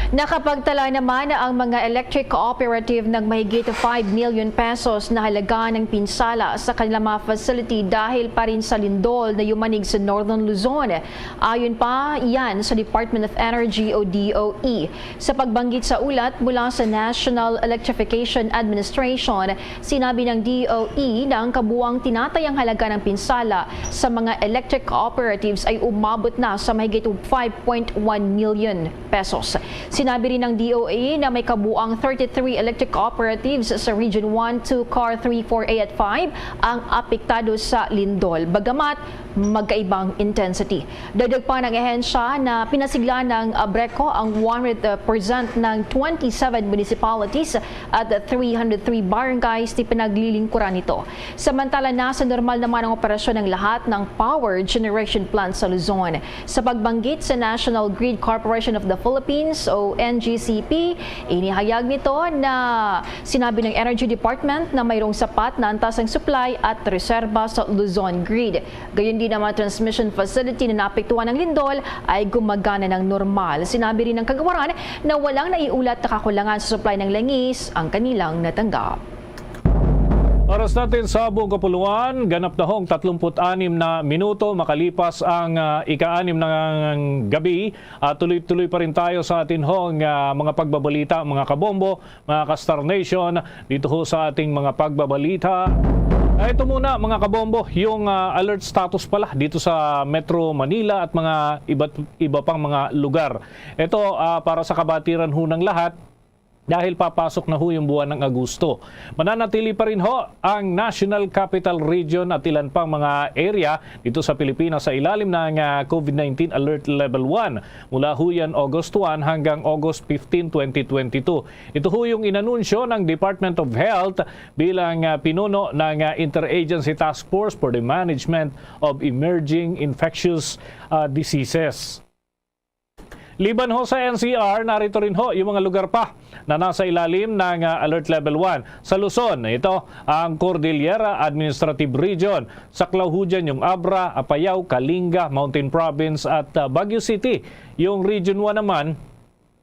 Nakapagtala naman ang mga electric cooperative ng mahigit five million pesos na halaga ng pinsala sa kanilang mga facility dahil pa rin sa lindol na yumanig sa Northern Luzon. Ayon pa yan sa Department of Energy o D O E. Sa pagbanggit sa ulat mula sa National Electrification Administration, sinabi ng D O E na ang kabuang tinatayang halaga ng pinsala sa mga electric cooperatives ay umabot na sa mahigit five point one million pesos. Sinabi rin ng D O E na may kabuang thirty-three electric cooperatives sa Region one, two, CAR three, four A at five ang apektado sa lindol, bagamat magkaibang intensity. Dagdag pa ng ahensya na pinasigla ng ABRECO ang one hundred percent ng twenty-seven municipalities at three hundred three barangays na pinaglilingkuran nito. Samantala, nasa normal naman ang operasyon ng lahat ng power generation plant sa Luzon. Sa pagbanggit sa National Grid Corporation of the Philippines o N G C P, inihayag nito na sinabi ng Energy Department na mayroong sapat na antas ang supply at reserba sa Luzon Grid. Gayon din, ang mga transmission facility na naapektuhan ng lindol ay gumagana ng normal. Sinabi rin ng kagawaran na walang naiulat na kakulangan sa supply ng langis ang kanilang natanggap. Oras natin sa buong kapuluan, ganap na hong tatlumpu't anim na minuto makalipas ang, ah, ika-anim ng gabi. At tuloy-tuloy pa rin tayo sa atin hong, ah, mga pagbabalita, mga kabombo, mga ka-Star Nation, dito ho sa ating mga pagbabalita. Ah, ito muna, mga kabombo, yung, ah, alert status pala dito sa Metro Manila at mga iba't iba pang mga lugar. Ito, ah, para sa kabatiran ho ng lahat, dahil papasok na ho yung buwan ng Agosto. Mananatili pa rin ho ang National Capital Region at ilan pang mga area dito sa Pilipinas sa ilalim ng, ah, COVID nineteen Alert Level one mula ho yan August one hanggang August fifteen, twenty twenty-two. Ito ho yung inanunsyo ng Department of Health bilang, ah, pinuno ng, ah, Interagency Task Force for the Management of Emerging Infectious, ah, Diseases. Liban ho sa N C R, narito rin ho yung mga lugar pa na nasa ilalim ng, ah, Alert Level one. Sa Luzon, ito ang Cordillera Administrative Region. Saklaw ho dyan yung Abra, Apayao, Kalinga, Mountain Province at, ah, Baguio City. Yung Region one naman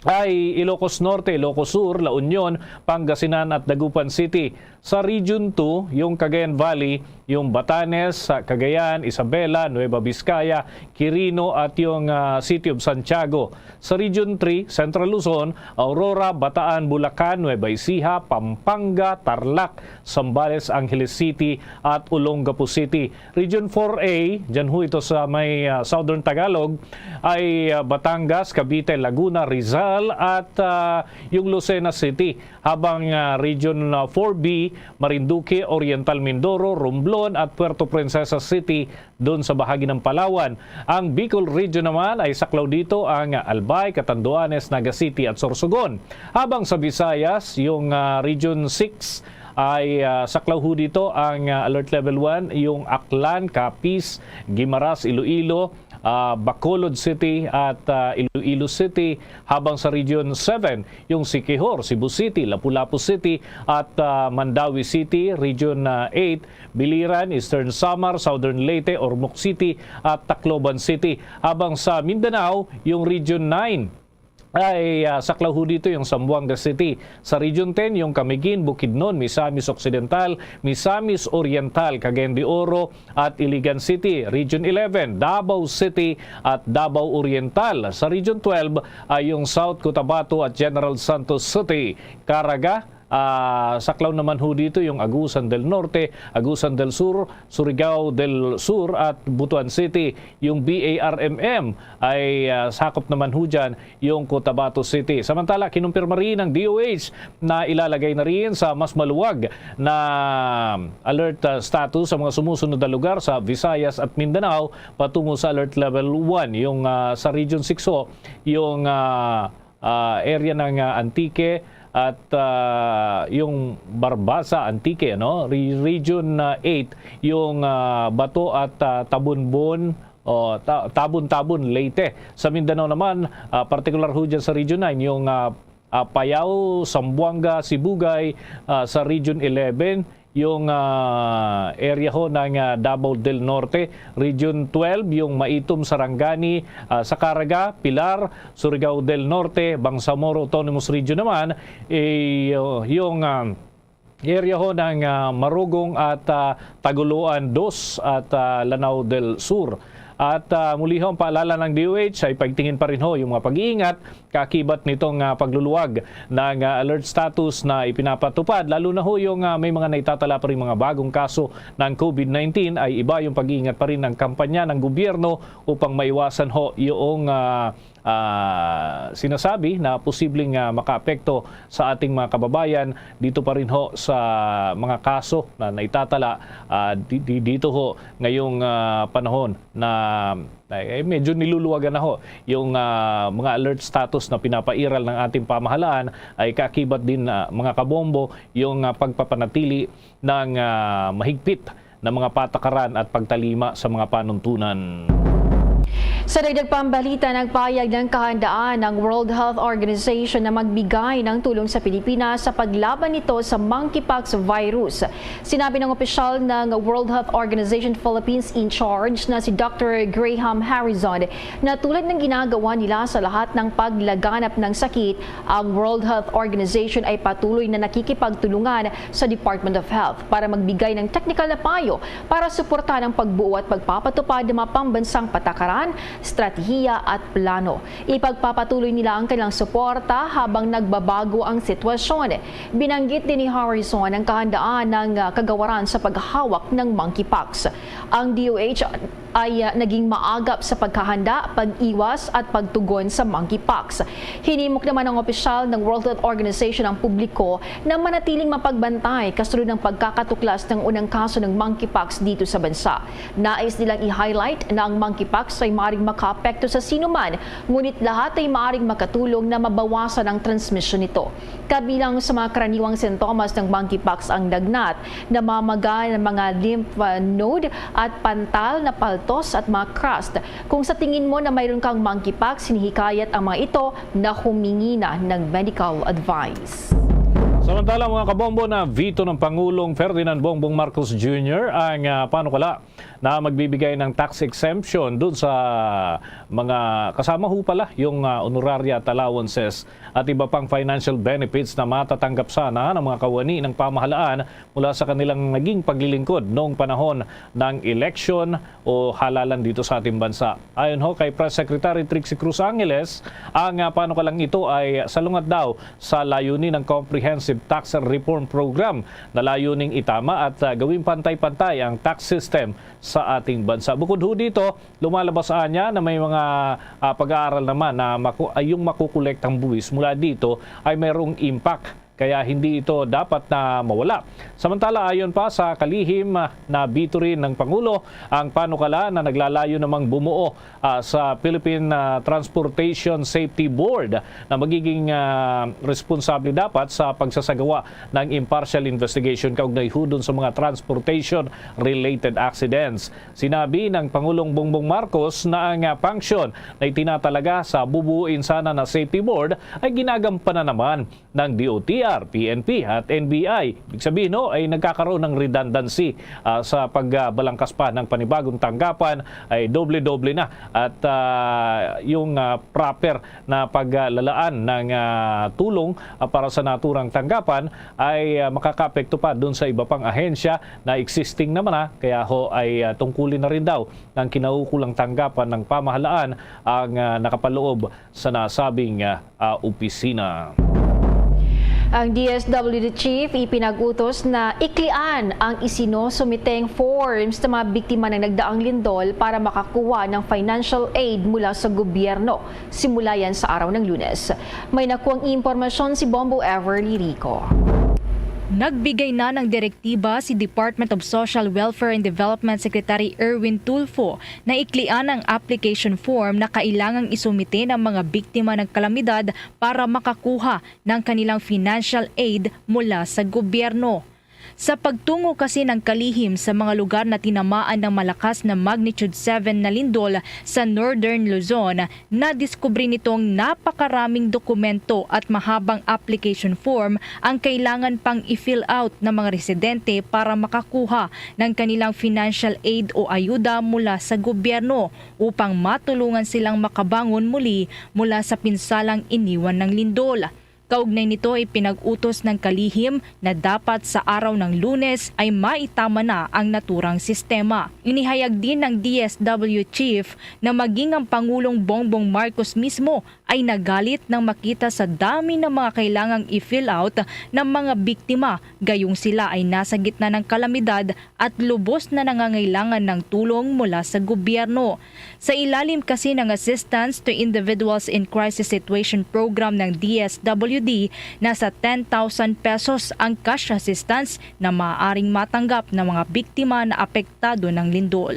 ay Ilocos Norte, Ilocos Sur, La Union, Pangasinan at Dagupan City. Sa Region two, yung Cagayan Valley, yung Batanes, sa Cagayan, Isabela, Nueva Vizcaya, Quirino at yung, ah, City of Santiago. Sa Region three, Central Luzon, Aurora, Bataan, Bulacan, Nueva Ecija, Pampanga, Tarlac, Zambales, Angeles City at Olongapo City. Region four A, dyan ho ito sa may, ah, Southern Tagalog, ay, ah, Batangas, Cavite, Laguna, Rizal at, ah, yung Lucena City. Habang, ah, Region, ah, four B, Marinduque, Oriental Mindoro, Romblon at Puerto Princesa City doon sa bahagi ng Palawan. Ang Bicol Region naman ay saklaw dito ang Albay, Catanduanes, Naga City at Sorsogon. Habang sa Visayas, yung, ah, Region six ay, ah, saklaw ho dito ang, ah, Alert Level one, yung Aklan, Capiz, Guimaras, Iloilo, ah, Bacolod City at, ah, Iloilo City, habang sa Region seven, yung Siquijor, Cebu City, Lapu-Lapu City at, ah, Mandaue City, Region, ah, eight, Biliran, Eastern Samar, Southern Leyte, Ormoc City at Tacloban City, habang sa Mindanao, yung Region nine ay, ah, saklaw ho dito yung Zamboanga City. Sa Region ten, yung Camiguin, Bukidnon, Misamis Occidental, Misamis Oriental, Cagayan de Oro, at Iligan City. Region eleven, Davao City at Davao Oriental. Sa Region twelve ay yung South Cotabato at General Santos City. Caraga, ah, saklaw naman ho dito yung Agusan del Norte, Agusan del Sur, Surigao del Sur at Butuan City. Yung B A R M M ay, ah, sakop naman ho dyan yung Cotabato City. Samantala, kinumpirma rin ng D O H na ilalagay na rin sa mas maluwag na alert, ah, status sa mga sumusunod na lugar sa Visayas at Mindanao patungo sa Alert Level one. Yung, ah, sa Region six ho, yung, ah, ah, area ng, ah, Antique at, ah, yung Barbaza, Antique, no? Re-, Region, ah, eight, yung, ah, Bato at, ah, Tabunbon, o, Ta-, Tabon-Tabon, Leyte. Sa Mindanao naman, ah, partikular ho dyan sa Region nine, yung, ah, ah, Payao, Zamboanga, Sibugay, ah, sa Region eleven, yung, ah, area ho ng, ah, Davao del Norte, Region twelve, yung Maitom, Sarangani, ah, Zacaraga, Pilar, Surigao del Norte, Bangsamoro Autonomous Region naman, eh, yung, ah, area ho ng, ah, Marugong at, ah, Tagoloan dos at, ah, Lanao del Sur. At, ah, muli ho, ang paalala ng D O H ay pagtingin pa rin ho yung mga pag-iingat kaakibat nitong, ah, pagluluwag ng, ah, alert status na ipinapatupad, lalo na ho yung, ah, may mga naitatala pa rin mga bagong kaso ng COVID nineteen, ay iba yung pag-iingat pa rin ng kampanya ng gobyerno upang maiwasan ho yung, ah, ah, sinasabi na posibleng, ah, makaapekto sa ating mga kababayan dito pa rin ho sa mga kaso na naitatala, ah, di-, di-, dito ho ngayong, ah, panahon na, eh, medyo niluluwagan na ho yung, ah, mga alert status na pinapairal ng ating pamahalaan, ay kaakibat din, ah, mga kabombo, yung, ah, pagpapanatili ng, ah, mahigpit na mga patakaran at pagtalima sa mga panuntunan. Sa dagdag pang balita, nagpahayag ng kahandaan ng World Health Organization na magbigay ng tulong sa Pilipinas sa paglaban nito sa monkeypox virus. Sinabi ng opisyal ng World Health Organization Philippines in charge na si Doctor Graham Harrison na tulad ng ginagawa nila sa lahat ng paglaganap ng sakit, ang World Health Organization ay patuloy na nakikipagtulungan sa Department of Health para magbigay ng technical na payo para suportahan ang pagbuo at pagpapatupad ng mga pambansang patakaran, estratehiya at plano. Ipagpapatuloy nila ang kanilang suporta habang nagbabago ang sitwasyon. Binanggit din ni Harrison ang kahandaan ng, ah, kagawaran sa paghawak ng monkeypox. Ang D O H ay, ah, naging maagap sa paghahanda, pag-iwas at pagtugon sa monkeypox. Hinimok naman ng opisyal ng World Health Organization ang publiko na manatiling mapagbantay kasunod ng pagkakatuklas ng unang kaso ng monkeypox dito sa bansa. Nais nilang i-highlight na ang monkeypox ay maaaring makaapekto sa sinuman, ngunit lahat ay maaaring makatulong na mabawasan ang transmisyon nito. Kabilang sa mga karaniwang sintomas ng monkeypox ang lagnat, namamaga ng mga lymph node at pantal na paltos at mga crust. Kung sa tingin mo na mayroon kang monkeypox, hinihikayat ang mga ito na humingi na ng medical advice. Samantala, mga kabombo, na-veto ng Pangulong Ferdinand Bongbong Marcos Junior ang, ah, panukala na magbibigay ng tax exemption dun sa mga kasama ho pala yung, ah, honoraria at allowances at iba pang financial benefits na matatanggap sana ng mga kawani ng pamahalaan mula sa kanilang naging paglilingkod noong panahon ng eleksyon o halalan dito sa ating bansa. Ayon ho kay Press Secretary Trixie Cruz Angeles, ang, ah, panukalang ito ay salungat daw sa layunin ng Comprehensive Tax Reform Program na layuning itama at, ah, gawing pantay-pantay ang tax system sa ating bansa. Bukod ho dito, lumalabas anya na may mga, ah, pag-aaral naman na maku-, ay yung makukolektang buwis mula dito ay mayroong impact, kaya hindi ito dapat na mawala. Samantala, ayon pa sa kalihim, ah, na-veto rin ng Pangulo ang panukala na naglalayo namang bumuo, ah, sa Philippine, ah, Transportation Safety Board na magiging, ah, responsable dapat sa pagsasagawa ng impartial investigation kaugnay ho dun sa mga transportation-related accidents. Sinabi ng Pangulong Bongbong Marcos na ang, ah, function na itinatalaga sa bubuuin sana na safety board ay ginagampanan naman ng D O T R, P N P at N B I. Ibig sabihin, no, ay nagkakaroon ng redundancy, ah, sa pagbalangkas pa ng panibagong tanggapan ay doble-doble na at, ah, yung, ah, proper na paglalaan ng, ah, tulong, ah, para sa naturang tanggapan ay, ah, makakaapekto pa dun sa iba pang ahensya na existing naman na, kaya ho ay, ah, tungkulin na rin daw ng kinaukulang tanggapan ng pamahalaan ang, ah, nakapaloob sa nasabing, ah, ah, opisina. Ang D S W D chief ipinag-utos na iklian ang isino sumiteng forms sa mga biktima ng nagdaang lindol para makakuha ng financial aid mula sa gobyerno. Simula yan sa araw ng Lunes. May nakuhang impormasyon si Bombo Everly Rico. Nagbigay na ng direktiba si Department of Social Welfare and Development Secretary Erwin Tulfo na iklian ang application form na kailangang isumite ng mga biktima ng kalamidad para makakuha ng kanilang financial aid mula sa gobyerno. Sa pagtungo kasi ng kalihim sa mga lugar na tinamaan ng malakas na magnitude seven na lindol sa Northern Luzon, nadiskubre nitong napakaraming dokumento at mahabang application form ang kailangan pang i-fill out ng mga residente para makakuha ng kanilang financial aid o ayuda mula sa gobyerno upang matulungan silang makabangon muli mula sa pinsalang iniwan ng lindol. Kaugnay nito, ipinag-utos ng kalihim na dapat sa araw ng Lunes ay maitama na ang naturang sistema. Inihayag din ng D S W chief na maging ang Pangulong Bongbong Marcos mismo ay nagalit nang makita sa dami ng mga kailangang i-fill out ng mga biktima, gayong sila ay nasa gitna ng kalamidad at lubos na nangangailangan ng tulong mula sa gobyerno. Sa ilalim kasi ng Assistance to Individuals in Crisis Situation Program ng D S W D, nasa ten thousand pesos ang cash assistance na maaaring matanggap ng mga biktima na apektado ng lindol.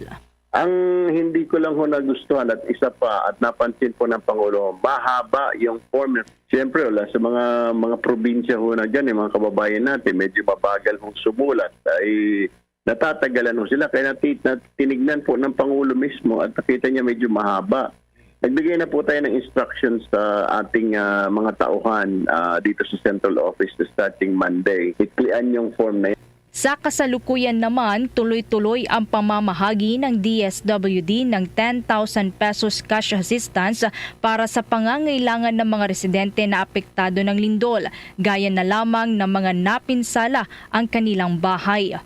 Ang hindi ko lang ho nagustuhan at isa pa at napansin po ng Pangulo, mahaba yung form. Siyempre, wala sa mga mga probinsya ho na dyan, yung mga kababayan natin, medyo mabagal hong sumulat, ay natatagalan ho sila. Kaya nati- na- tinignan po ng Pangulo mismo at nakita niya medyo mahaba. Nagbigay na po tayo ng instructions sa ating ah, mga tauhan ah, dito sa central office na starting Monday. Iklian yung form na yun. Sa kasalukuyan naman, tuloy-tuloy ang pamamahagi ng D S W D ng ten thousand pesos cash assistance para sa pangangailangan ng mga residente na apektado ng lindol, gaya na lamang ng mga napinsala ang kanilang bahay.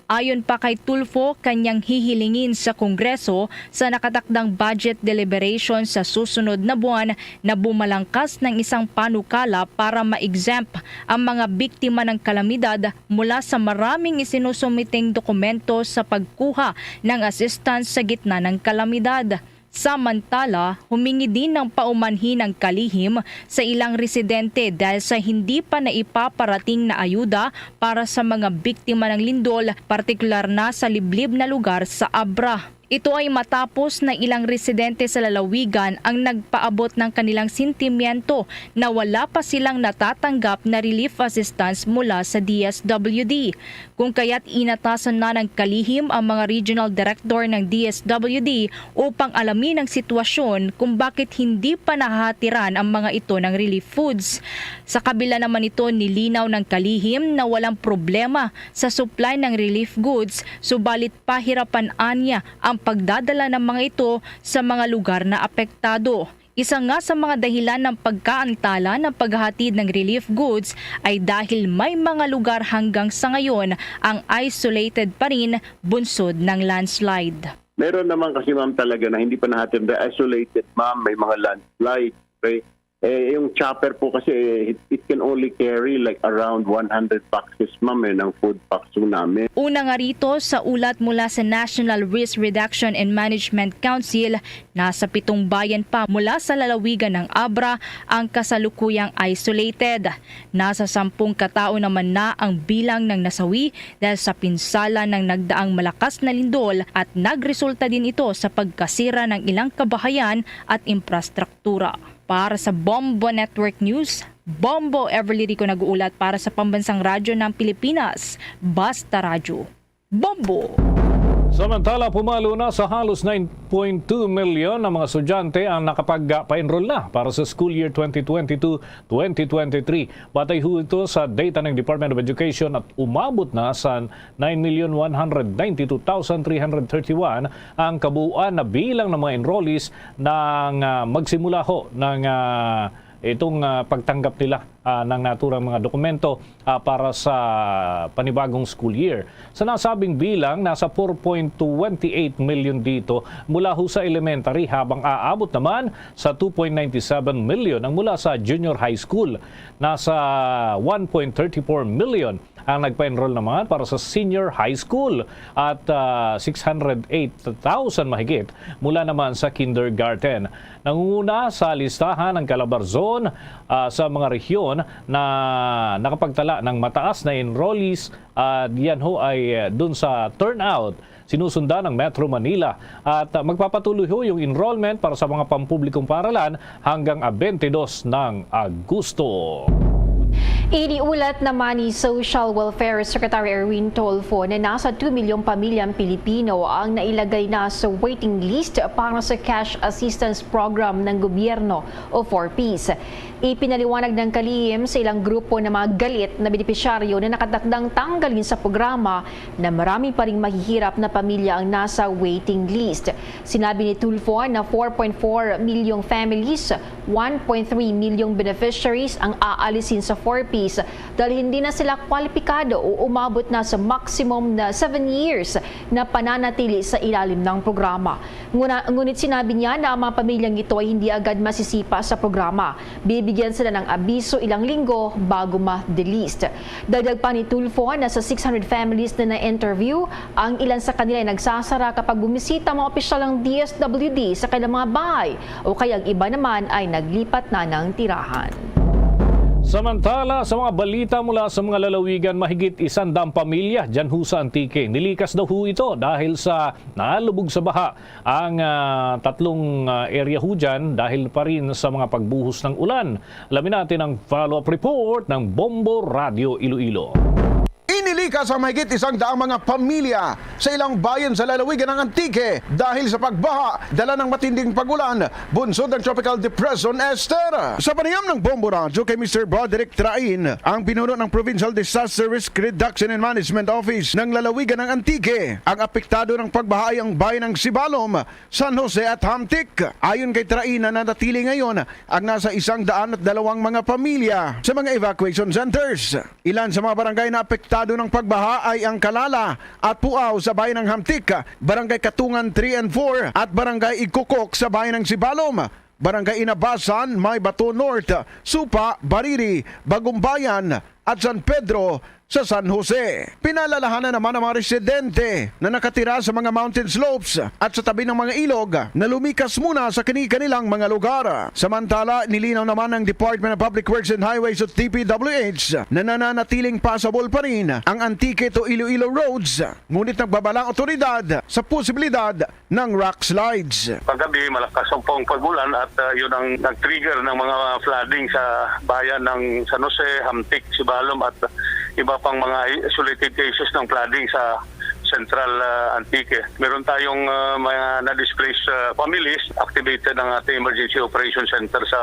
Ayon pa kay Tulfo, kanyang hihilingin sa Kongreso sa nakatakdang budget deliberation sa susunod na buwan na bumalangkas ng isang panukala para ma-exempt ang mga biktima ng kalamidad mula sa maraming isinusumiting dokumento sa pagkuha ng assistance sa gitna ng kalamidad. Samantala, humingi din ng paumanhin ang kalihim sa ilang residente dahil sa hindi pa naipaparating na ayuda para sa mga biktima ng lindol, partikular na sa liblib na lugar sa Abra. Ito ay matapos na ilang residente sa lalawigan ang nagpaabot ng kanilang sentimiento na wala pa silang natatanggap na relief assistance mula sa D S W D. Kung kaya't inatasan na ng kalihim ang mga regional director ng D S W D upang alamin ang sitwasyon kung bakit hindi pa nahahatiran ang mga ito ng relief foods. Sa kabila naman nito, nilinaw ng kalihim na walang problema sa supply ng relief goods, subalit pahirapan anya ang pagdadala ng mga ito sa mga lugar na apektado. Isa nga sa mga dahilan ng pagkaantala ng paghahatid ng relief goods ay dahil may mga lugar hanggang sa ngayon ang isolated pa rin bunsod ng landslide. Meron naman kasi, ma'am, talaga na hindi pa natin isolated, ma'am. May mga landslide, okay? Eh, yung chopper po kasi, eh, it, it can only carry like around one hundred boxes, ma'am, eh, ng food packs po namin. Una nga rito, sa ulat mula sa National Risk Reduction and Management Council, nasa pitong bayan pa mula sa lalawigan ng Abra ang kasalukuyang isolated. Nasa sampung katao naman na ang bilang ng nasawi dahil sa pinsala ng nagdaang malakas na lindol at nagresulta din ito sa pagkasira ng ilang kabahayan at infrastruktura. Para sa Bombo Network News, Bombo Everly Rico nag-uulat para sa Pambansang Radyo ng Pilipinas, Basta Radyo. Bombo! Samantala, pumalo na sa halos nine point two million ang mga estudyante ang nakapag-pa-enroll na para sa school year twenty twenty-two twenty twenty-three. Batay ho ito sa data ng Department of Education at umabot na sa nine million one hundred ninety-two thousand three hundred thirty-one ang kabuuan na bilang ng mga enrollees nang, ah, magsimula ho ng, ah, itong, ah, pagtanggap nila, ah, ng naturang mga dokumento, ah, para sa panibagong school year. Sa nasabing bilang, nasa four point twenty eight million dito mula ho sa elementary, habang aabot naman sa two point nine seven million ang mula sa junior high school. Nasa one point thirty four million ang nagpa-enroll naman para sa senior high school at, ah, six hundred eight thousand mahigit mula naman sa kindergarten. Nangunguna sa listahan ang Calabarzon, ah, sa mga rehiyon na nakapagtala ng mataas na enrollees, ah, yan ho ay, ah, dun sa turnout. Sinusundan ng Metro Manila at, ah, magpapatuloy ho yung enrollment para sa mga pampublikong paaralan hanggang, ah, twenty-two ng Agosto. Iniulat naman ni Social Welfare Secretary Erwin Tulfo na nasa two milyong pamilyang Pilipino ang nailagay na sa waiting list para sa cash assistance program ng gobyerno o four Ps. Ipinaliwanag ng kalihim sa ilang grupo ng mga galit na benepisyaryo na nakatakdang tanggalin sa programa na marami pa ring mahihirap na pamilya ang nasa waiting list. Sinabi ni Tulfo na four point four milyong families, one point three milyong beneficiaries ang aalisin sa four Ps dahil hindi na sila kwalipikado o umabot na sa maximum na seven years na pananatili sa ilalim ng programa. Nguna-, ngunit sinabi niya na ang mga pamilyang ito ay hindi agad masisipa sa programa. Bibigyan sila ng abiso ilang linggo bago ma-delist. Dagdag pa ni Tulfo na sa six hundred families na na-interview, ang ilan sa kanila ay nagsasara kapag bumisita ang mga opisyal ng D S W D sa kanilang mga bahay o kaya ang iba naman ay naglipat na ng tirahan. Samantala, sa mga balita mula sa mga lalawigan, mahigit isang daang pamilya dyan ho sa Antique. Nilikas daw ho ito dahil sa nalubog sa baha ang, ah, tatlong, ah, area ho dyan dahil pa rin sa mga pagbuhos ng ulan. Alamin natin ang follow-up report ng Bombo Radyo Iloilo. Inilikas ang mahigit isang daang mga pamilya sa ilang bayan sa lalawigan ng Antique dahil sa pagbaha dala ng matinding pag-ulan bunsod ng Tropical Depression Esther. Sa panayam ng Bombo Radyo kay Mister Broderick Train, ang pinuno ng Provincial Disaster Risk Reduction and Management Office ng lalawigan ng Antique, ang apektado ng pagbaha ay ang bayan ng Sibalom, San Jose at Hamtic. Ayon kay Train, nanatili ngayon ang nasa isang daan at dalawang mga pamilya sa mga evacuation centers. Ilan sa mga barangay na apektado ng pagbaha ay ang Kalala at Puaw sa bayan ng Hamtic, Barangay Katungan three and four at Barangay Igkukok sa bayan ng Sibalom, Barangay Inabasan, May Bato North, Supa, Bariri, Bagumbayan at San Pedro sa San Jose. Pinalalahanan naman ang mga residente na nakatira sa mga mountain slopes at sa tabi ng mga ilog na lumikas muna sa kini-kanilang mga lugar. Samantala, nilinaw naman ng Department of Public Works and Highways o D P W H na nananatiling passable pa rin ang Antique to Iloilo roads, ngunit nagbabala ang otoridad sa posibilidad ng rock slides. Kagabi, malakas ang pong pag-ulan at, ah, yun ang nag-trigger ng mga flooding sa bayan ng San Jose, Hamtic, Sibalom at iba pang mga isolated cases ng flooding sa Central, ah, Antique. Meron tayong, ah, mga na-displaced, ah, families. Activated ang ating emergency operation center sa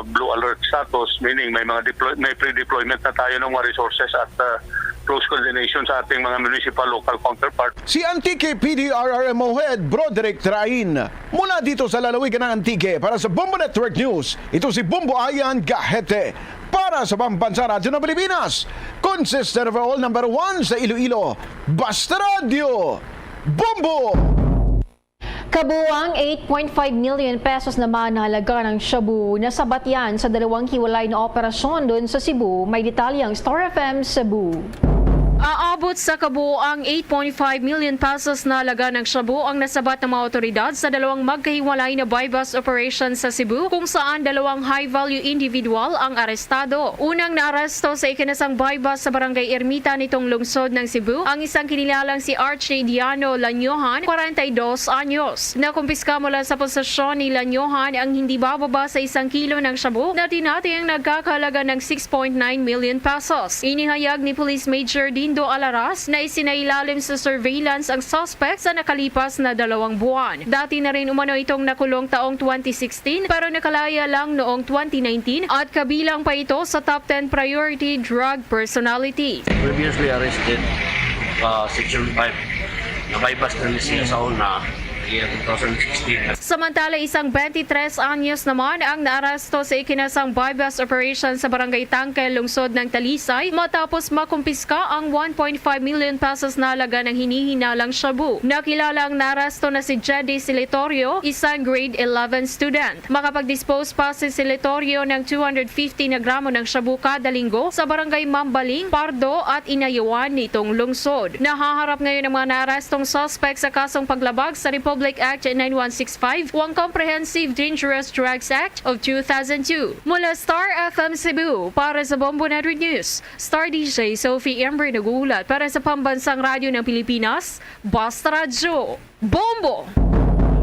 blue alert status, meaning may mga deploy-, may pre-deployment na tayo ng mga resources at, ah, close coordination sa ating mga municipal local counterpart. Si Antique P D R R M O Head Broderick Train. Mula dito sa lalawigan ng Antique, para sa Bombo Network News, ito si Bombo Ayan Gahete. Para sa Pambansa Radyo ng Pilipinas, consistent overall number one sa Iloilo. Basta Radyo, Bombo! Kabuang eight point five million pesos naman na halaga ng shabu nasabat yan sa dalawang hiwalay na operasyon doon sa Cebu. May detalye ang Star F M Cebu. Aabot sa kabuoang eight point five million pesos na halaga ng shabu ang nasabat ng mga otoridad sa dalawang magkahiwalay na buy-bust operation sa Cebu, kung saan dalawang high-value individual ang arestado. Unang naaresto sa ikinasang buy-bust sa Barangay Ermita nitong lungsod ng Cebu ang isang kinilalang si Archie Diano Lanyohan, kwarenta y dos anyos. Nakumpiska mula sa posesyon ni Lanyohan ang hindi bababa sa isang kilo ng shabu na dinating nagkakahalaga ng six point nine million pesos. Inihayag ni Police Major Dindo Alaras na isinailalim sa surveillance ang suspect sa nakalipas na dalawang buwan. Dati na rin umano itong nakulong taong twenty sixteen, pero nakalaya lang noong twenty nineteen at kabilang pa ito sa top ten priority drug personality. Previously arrested, uh, Section five. Na-buy-bust na ni siya sa una, year two thousand sixteen. Samantala, isang twenty-tres anyos naman ang naaresto sa ikinasang buy-bust operation sa Barangay Tangke, lungsod ng Talisay, matapos makumpiska ang one point five million pesos na halaga ng hinihinalang shabu. Nakilala ang naaresto na si Jedy Silitorio, isang grade eleven student. Makapag-dispose pa si Silitorio ng two hundred fifty na gramo ng shabu kada linggo sa Barangay Mambaling, Pardo at Inayawan nitong lungsod. Nahaharap ngayon ang mga naarestong suspect sa kasong paglabag sa Republic Act nine one six five o ang Comprehensive Dangerous Drugs Act of two thousand two. Mula Star F M Cebu, para sa Bombo Network News, Star D J Sophie Amber nag-uulat para sa Pambansang Radyo ng Pilipinas, Basta Radyo. Bombo!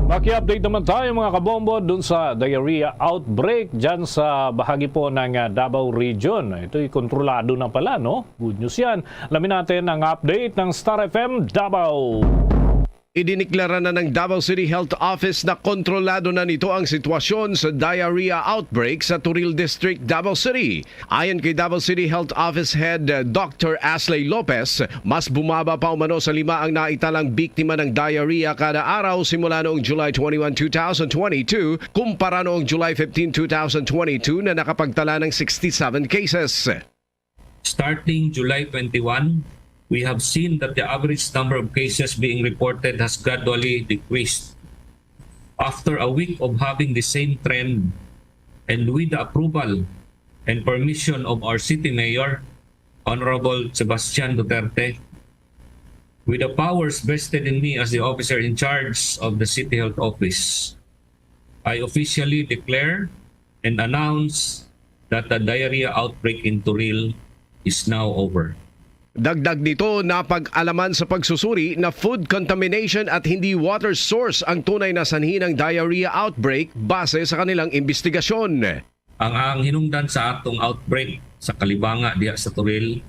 Maki-update naman tayo, mga kabombo, dun sa diarrhea outbreak dyan sa bahagi po ng, ah, Davao Region. Ito'y kontrolado na pala, no? Good news yan. Alamin natin ang update ng Star F M Davao. Idiniklara na ng Davao City Health Office na kontrolado na nito ang sitwasyon sa diarrhea outbreak sa Toril District, Davao City. Ayon kay Davao City Health Office Head, uh, Doctor Asley Lopez, mas bumaba pa umano sa lima ang naitalang biktima ng diarrhea kada araw simula noong July twenty-one, two thousand twenty-two, kumpara noong July fifteen, two thousand twenty-two, na nakapagtala ng sixty-seven cases. Starting July twenty-one, we have seen that the average number of cases being reported has gradually decreased. After a week of having the same trend, and with the approval and permission of our city mayor, Honorable Sebastian Duterte, with the powers vested in me as the officer in charge of the City Health Office, I officially declare and announce that the diarrhea outbreak in Toril is now over. Dagdag nito, napag-alaman sa pagsusuri na food contamination at hindi water source ang tunay na sanhi ng diarrhea outbreak base sa kanilang imbestigasyon. Ang, ang hinungdan sa atong outbreak sa Kalibanga diha sa Toril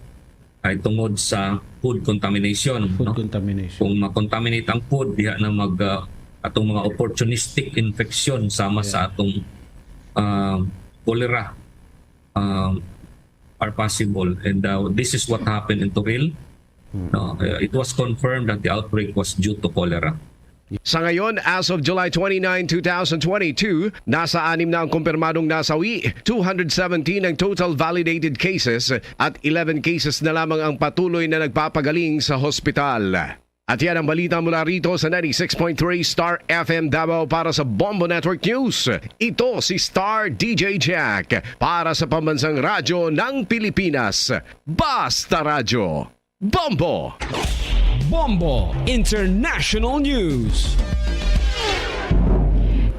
ay tungod sa food contamination, Food no? contamination. Kung ma-contaminate ang food, diha na mag, ah, atong mga opportunistic infection sama Yeah. sa atong, ah, cholera, um, are possible. And, uh, this is what happened in Toril. Hmm. No, uh, it was confirmed that the outbreak was due to cholera. Sa ngayon, as of July twenty-nine, two thousand twenty-two, nasa anim na ang kumpirmadong nasawi, two hundred seventeen ang total validated cases, at eleven cases na lamang ang patuloy na nagpapagaling sa hospital. At yan ang balita mula rito sa ninety-six point three Star F M Davao para sa Bombo Network News. Ito si Star D J Jack para sa Pambansang Radyo ng Pilipinas. Basta Radyo. Bombo! Bombo International News.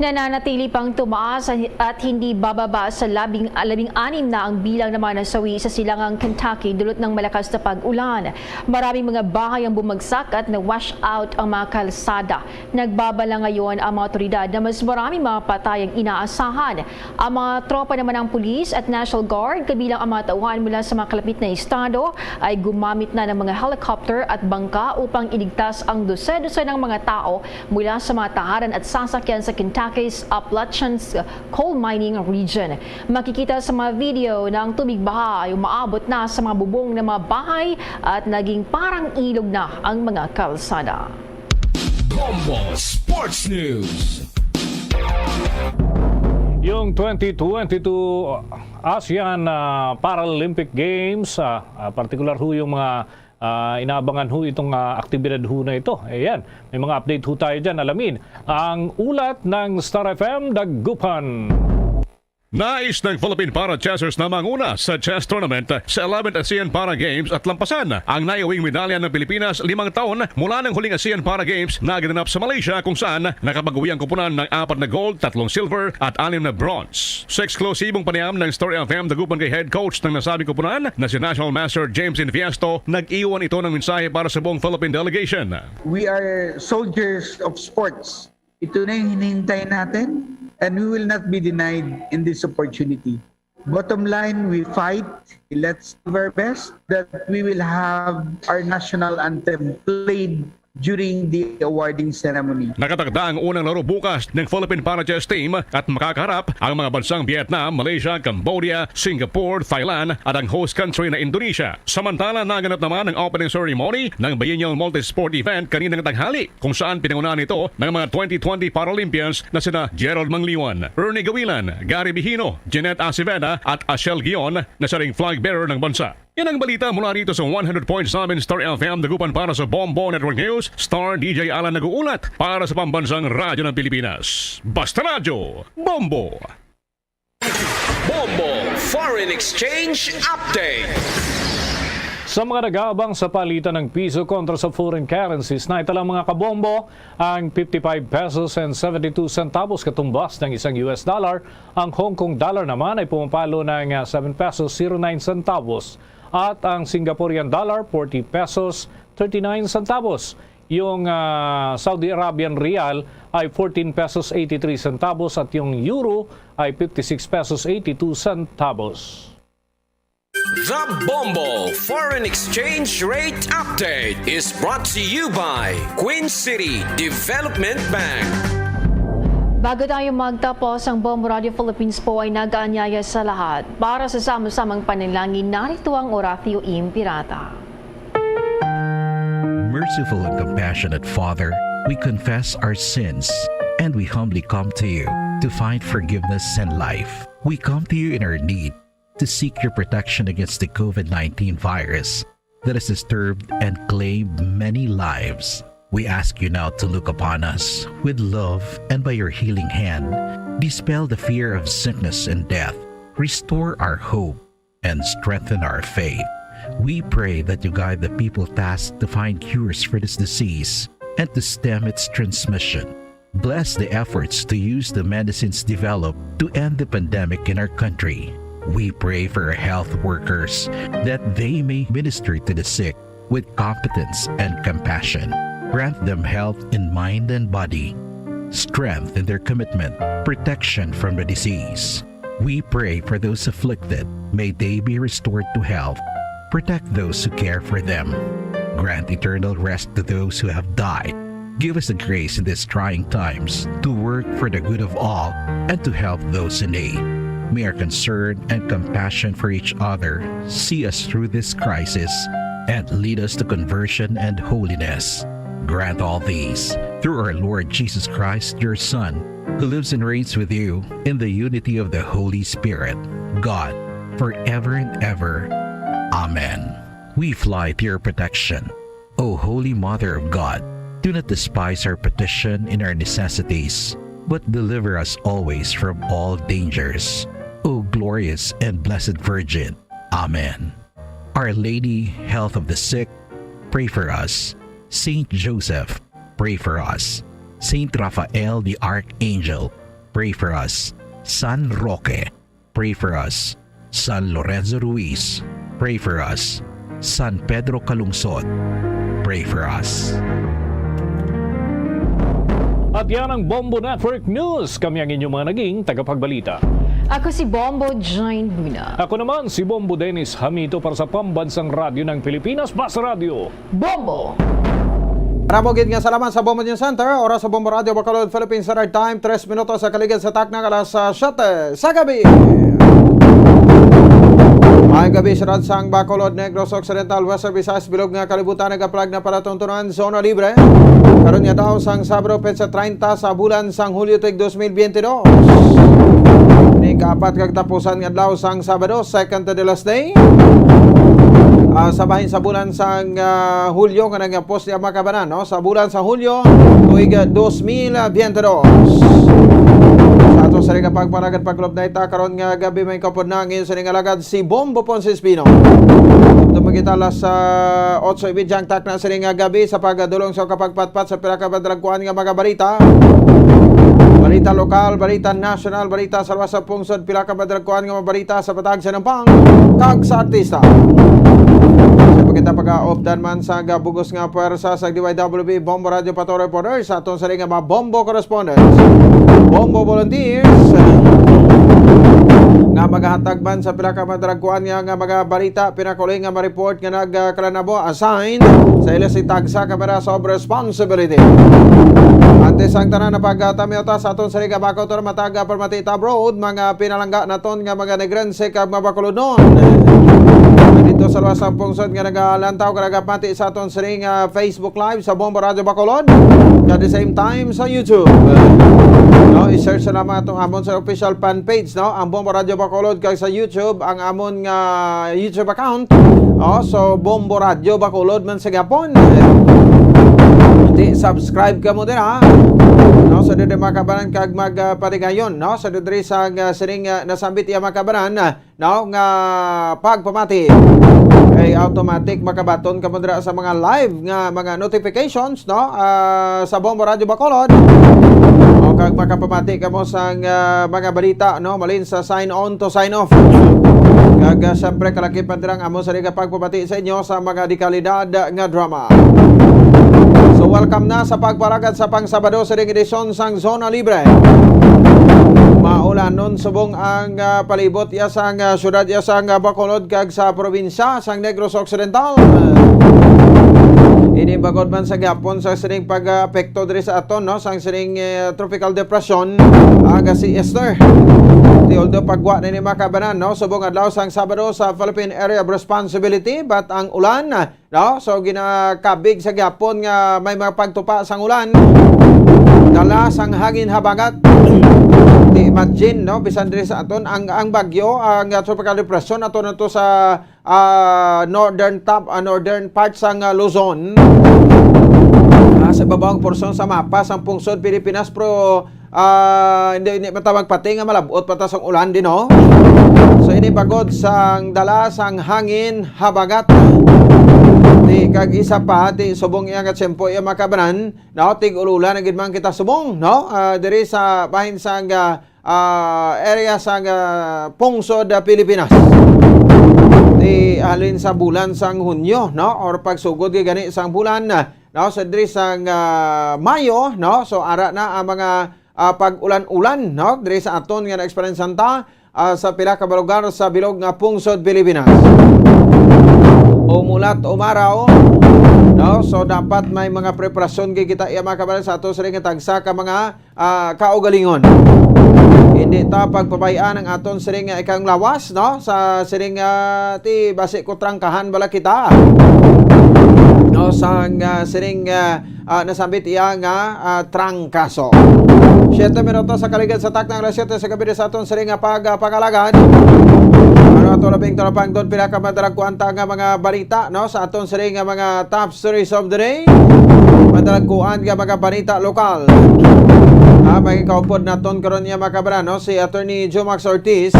Nananatili pang tumaas at hindi bababa sa labing, labing anim na ang bilang ng mga nasawi sa silangang Kentucky dulot ng malakas na pag-ulan. Maraming mga bahay ang bumagsak at na-wash out ang mga kalsada. Nagbabala ngayon ang mga otoridad na mas maraming mga patay ang inaasahan. Ang mga tropa naman ng pulis at National Guard, kabilang ang mga tauhan mula sa mga kalapit na estado, ay gumamit na ng mga helicopter at bangka upang iligtas ang dose-dose ng mga tao mula sa mga tahanan at sasakyan sa Kentucky's Appalachian Coal Mining Region. Makikita sa mga video na ang tubig baha ay umaabot na sa mga bubong ng mga bahay at naging parang ilog na ang mga kalsada. Bombo Sports News. Yung twenty twenty-two ASEAN, ah, Paralympic Games, ah, ah, partikular ho yung mga, ah, inaabangan ho itong, ah, aktibidad ho na ito. Ayan, may mga update ho tayo dyan. Alamin ang ulat ng Star F M Dagupan. Nais ng Philippine Para Chessers na manguna sa chess tournament sa eleventh ASEAN Para Games at lampasan ang naiuwing medalya ng Pilipinas limang taon mula ng huling ASEAN Para Games na ginanap sa Malaysia, kung saan nakapag-uwi ang koponan ng apat na gold, tatlong silver at anim na bronze. Sa eksklusibong panayam ng Star F M Dagupan kay head coach ng nasabing koponan na si National Master James Infiesto, nag-iwan ito ng mensahe para sa buong Philippine delegation. We are soldiers of sports. Ito na yung hinihintay natin, and we will not be denied in this opportunity. Bottom line, we fight. Let's give our best that we will have our national anthem played during the awarding ceremony. Nakatakda ang unang laro bukas ng Philippine Para Chess Team at makakaharap ang mga bansang Vietnam, Malaysia, Cambodia, Singapore, Thailand at ang host country na Indonesia. Samantala, naganap naman ang opening ceremony ng Biennial Multisport Event kaninang tanghali, kung saan pinangunahan ito ng mga twenty twenty Paralympians na sina Gerald Mangliwan, Ernie Gawilan, Gary Bihino, Jeanette Aceveda at Ashel Gion na siya ring flag bearer ng bansa. Yan ang balita mula rito sa one hundred point seven Star F M Dagupan. Para sa Bombo Network News, Star D J Alan nag-uulat para sa Pambansang Radyo ng Pilipinas. Basta Radyo, Bombo! Bombo Foreign Exchange Update. Sa mga nag-aabang sa palitan ng piso kontra sa foreign currencies, naitala, mga kabombo, ang fifty-five pesos and seventy-two centavos katumbas ng isang U S dollar. Ang Hong Kong dollar naman ay pumapalo ng, ah, seven pesos zero nine centavos. At ang Singaporean dollar, forty pesos thirty-nine centavos. Yung, ah, Saudi Arabian riyal ay fourteen pesos eighty-three centavos at yung euro ay fifty-six pesos eighty-two centavos. The Bombo Foreign Exchange Rate Update is brought to you by Queen City Development Bank. Bago tayo magtapos, ang Bombo Radio Philippines po ay nag-aanyaya sa lahat. Para sa sama-samang panalangin, narito ang Oratio Imperata. Merciful and compassionate Father, we confess our sins and we humbly come to you to find forgiveness and life. We come to you in our need to seek your protection against the COVID nineteen virus that has disturbed and claimed many lives. We ask you now to look upon us with love and by your healing hand, dispel the fear of sickness and death, restore our hope, and strengthen our faith. We pray that you guide the people tasked to find cures for this disease and to stem its transmission. Bless the efforts to use the medicines developed to end the pandemic in our country. We pray for our health workers that they may minister to the sick with competence and compassion. Grant them health in mind and body, strength in their commitment, protection from the disease. We pray for those afflicted. May they be restored to health. Protect those who care for them. Grant eternal rest to those who have died. Give us the grace in these trying times to work for the good of all and to help those in need. May our concern and compassion for each other see us through this crisis and lead us to conversion and holiness. Grant all these through our Lord Jesus Christ, your Son, who lives and reigns with you in the unity of the Holy Spirit, God, forever and ever. Amen. We fly to your protection. O Holy Mother of God, do not despise our petition in our necessities, but deliver us always from all dangers. O glorious and blessed Virgin. Amen. Our Lady, Health of the Sick, pray for us. Saint Joseph, pray for us. Saint Raphael the Archangel, pray for us. San Roque, pray for us. San Lorenzo Ruiz, pray for us. San Pedro Calungsod, pray for us. At yan ang Bombo Network News. Kami ang inyong mga naging tagapagbalita. Ako si Bombo Join Luna. Ako naman si Bombo Dennis Hamito para sa Pambansang Radyo ng Pilipinas, Basa Radyo. Bombo! Maramo gid nga salamat sa Bombo News Center. Oras sa Bombo Radyo Bacolod, Philippine Standard Time, tres minutos sa kaligid sa takna alas, ah, siyete sa gabi. Maayong gabi, siyudad sang Bacolod, Negros Occidental, Western Visayas, bilog nga kalibutan, nagapalag na palatuntunan, zona libre. Karon nga daw sang Sabado, petsa treinta sa bulan sang Hulyo, tuig dos mil biyentidós. Ni kaapat kag tapusan nga adlaw sang Sabado, second to the last day. Ah, sa bahin sa bulan sang, ah, Hulyo nga nagapos niya, mga kabanan, no? Sa bulan sa Hulyo, tuig, ah, dos mil biyentidós. Sa ato sa rin nga pagpalagad, pagkulop na ita, karon nga gabi may kapod na ngayon sa ning alagad si Bombo Ponce Espino. Tumagita alas, ah, otso y media ang takna sa ning, ah, gabi sa pagdulong sa kapagpatpat sa pila ka madalagkuan nga mga balita. Balita lokal, balita nasyonal, balita sa luwas sa pungsod, pila ka madalagkuan nga mga balita sa Batag, sa Nampang, kag sa artista. Sa pagkita pag-aopdan man sa gabugos nga pwersa sa D Y W B, Bombo Radyo Pato Reporter, sa aton sa nga mga Bombo Correspondents, Bombo Volunteers, nga magahatag man sa pila ka madalagkuan nga, nga mga balita, pinakuli nga ma-report nga nagkalanabo, assigned sa ila si tagsa ka peraso of responsibility. Antes ang tanan na pagtamyota sa aton sa Liga Baco, matag, ah, permati ita abroad, mga pinalangga naton nga mga Negrense kag mga Bacolodnon. Dito sa luwas sang pungsod nga nagalantaw kag nagapati sa aton sining, ah, Facebook Live sa Bombo Radyo Bacolod. At the same time sa YouTube. No, i-search na lamang atong amon sa official fan page, no? Ang Bombo Radyo Bacolod, kag sa YouTube ang amon nga YouTube account. Oh, so Bombo Radyo Bacolod man sa gihapon. Di subscribe kamo dira. No, so diri makabanan kag magpatigayon, no? So diri sa, ah, sining, ah, nasambit iya makabanan, ah, no, nga pagpamati, kay automatic makabaton kamo dira sa mga live nga mga notifications, no, ah, sa Bombo Radyo Bacolod. O, kag makapamati kamo sang, ah, mga balita, no, malin sa sign on to sign off. Kag, ah, siyempre, kalaki pa dirang amo sa nga pagpamati sa inyo sa mga dekalidad nga drama. So, welcome na sa pagpalagad sa pang-Sabado sa ding edisyon sang Zona Libre. Maulanon subong ang, ah, palibot iya sang, ah, syudad iya sang, ah, Bacolod kag sa probinsya sang Negros Occidental. Ini bagod man sa gihapon sa sining pag-apekto diri sa aton, no, sang sining, eh, tropical depression, aga si Esther. Ti although pagwa na ni makabanan, no, subong adlaw sang Sabado sa Philippine Area of Responsibility, but ang ulan, no? So, ginakabig sa gihapon nga may mga pagtupa sang ulan. Dala sang hangin habagat. Di imagine, no? Bisan diri sa aton, ang, ang bagyo, ang, uh, tropical depression, ato na to sa, uh, northern top, uh, northern part sang, uh, Luzon. Ah, sa ibabaw ang porsyon sa mapa sang pungsod Pilipinas, pero ah, hindi, hindi pa ta magpati nga malab-ot pa ta sang ulan din, no? So, ini bagod sang dala sang hangin habagat. Ti, kag isa pa, ti subong iya nga tiyempo iya makabanan, no? Tig-ululan na gid man kita subong, no? Ah, diri sa bahin sang, ah, ah, area sang, ah, pungsod, ah, Pilipinas. Ti halin sa bulan sang Hunyo, no? Or pagsugod kay gani sang bulan, no? So, diri sang, ah, Mayo, no? So, ara na ang mga, ah, pag-ulan-ulan, no? Diri sa aton nga na-eksperyensyahan ta, ah, sa pila ka lugar sa bilog nga pungsod Pilipinas. Umulat, umaraw, no? So, dapat may mga preparasyon gid kita, iya, mga kababayan, sa ato sa ring tagsa ka mga, ah, kaugalingon. Hindi ta pagpabay-an ang aton siring nga ikang lawas, no? Sa siring, ah, ti basi ko trangkahan bala kita. no, sang, ah, sining, ah, ah, nasambit iya nga, ah, trangkaso. Siyete minutos sa kaligad sa taknang alas siyete sa gabi sa aton sining nga pag, ah, pag-alagad. Ano ato labing talapang doon, pila ka madalagkuan ta nga mga balita, no, sa aton sining nga mga top stories of the day. Madalagkuan nga mga balita lokal. Ah, may kaupod naton karon niya, mga kabaran, no, si Attorney Jomax Ortiz.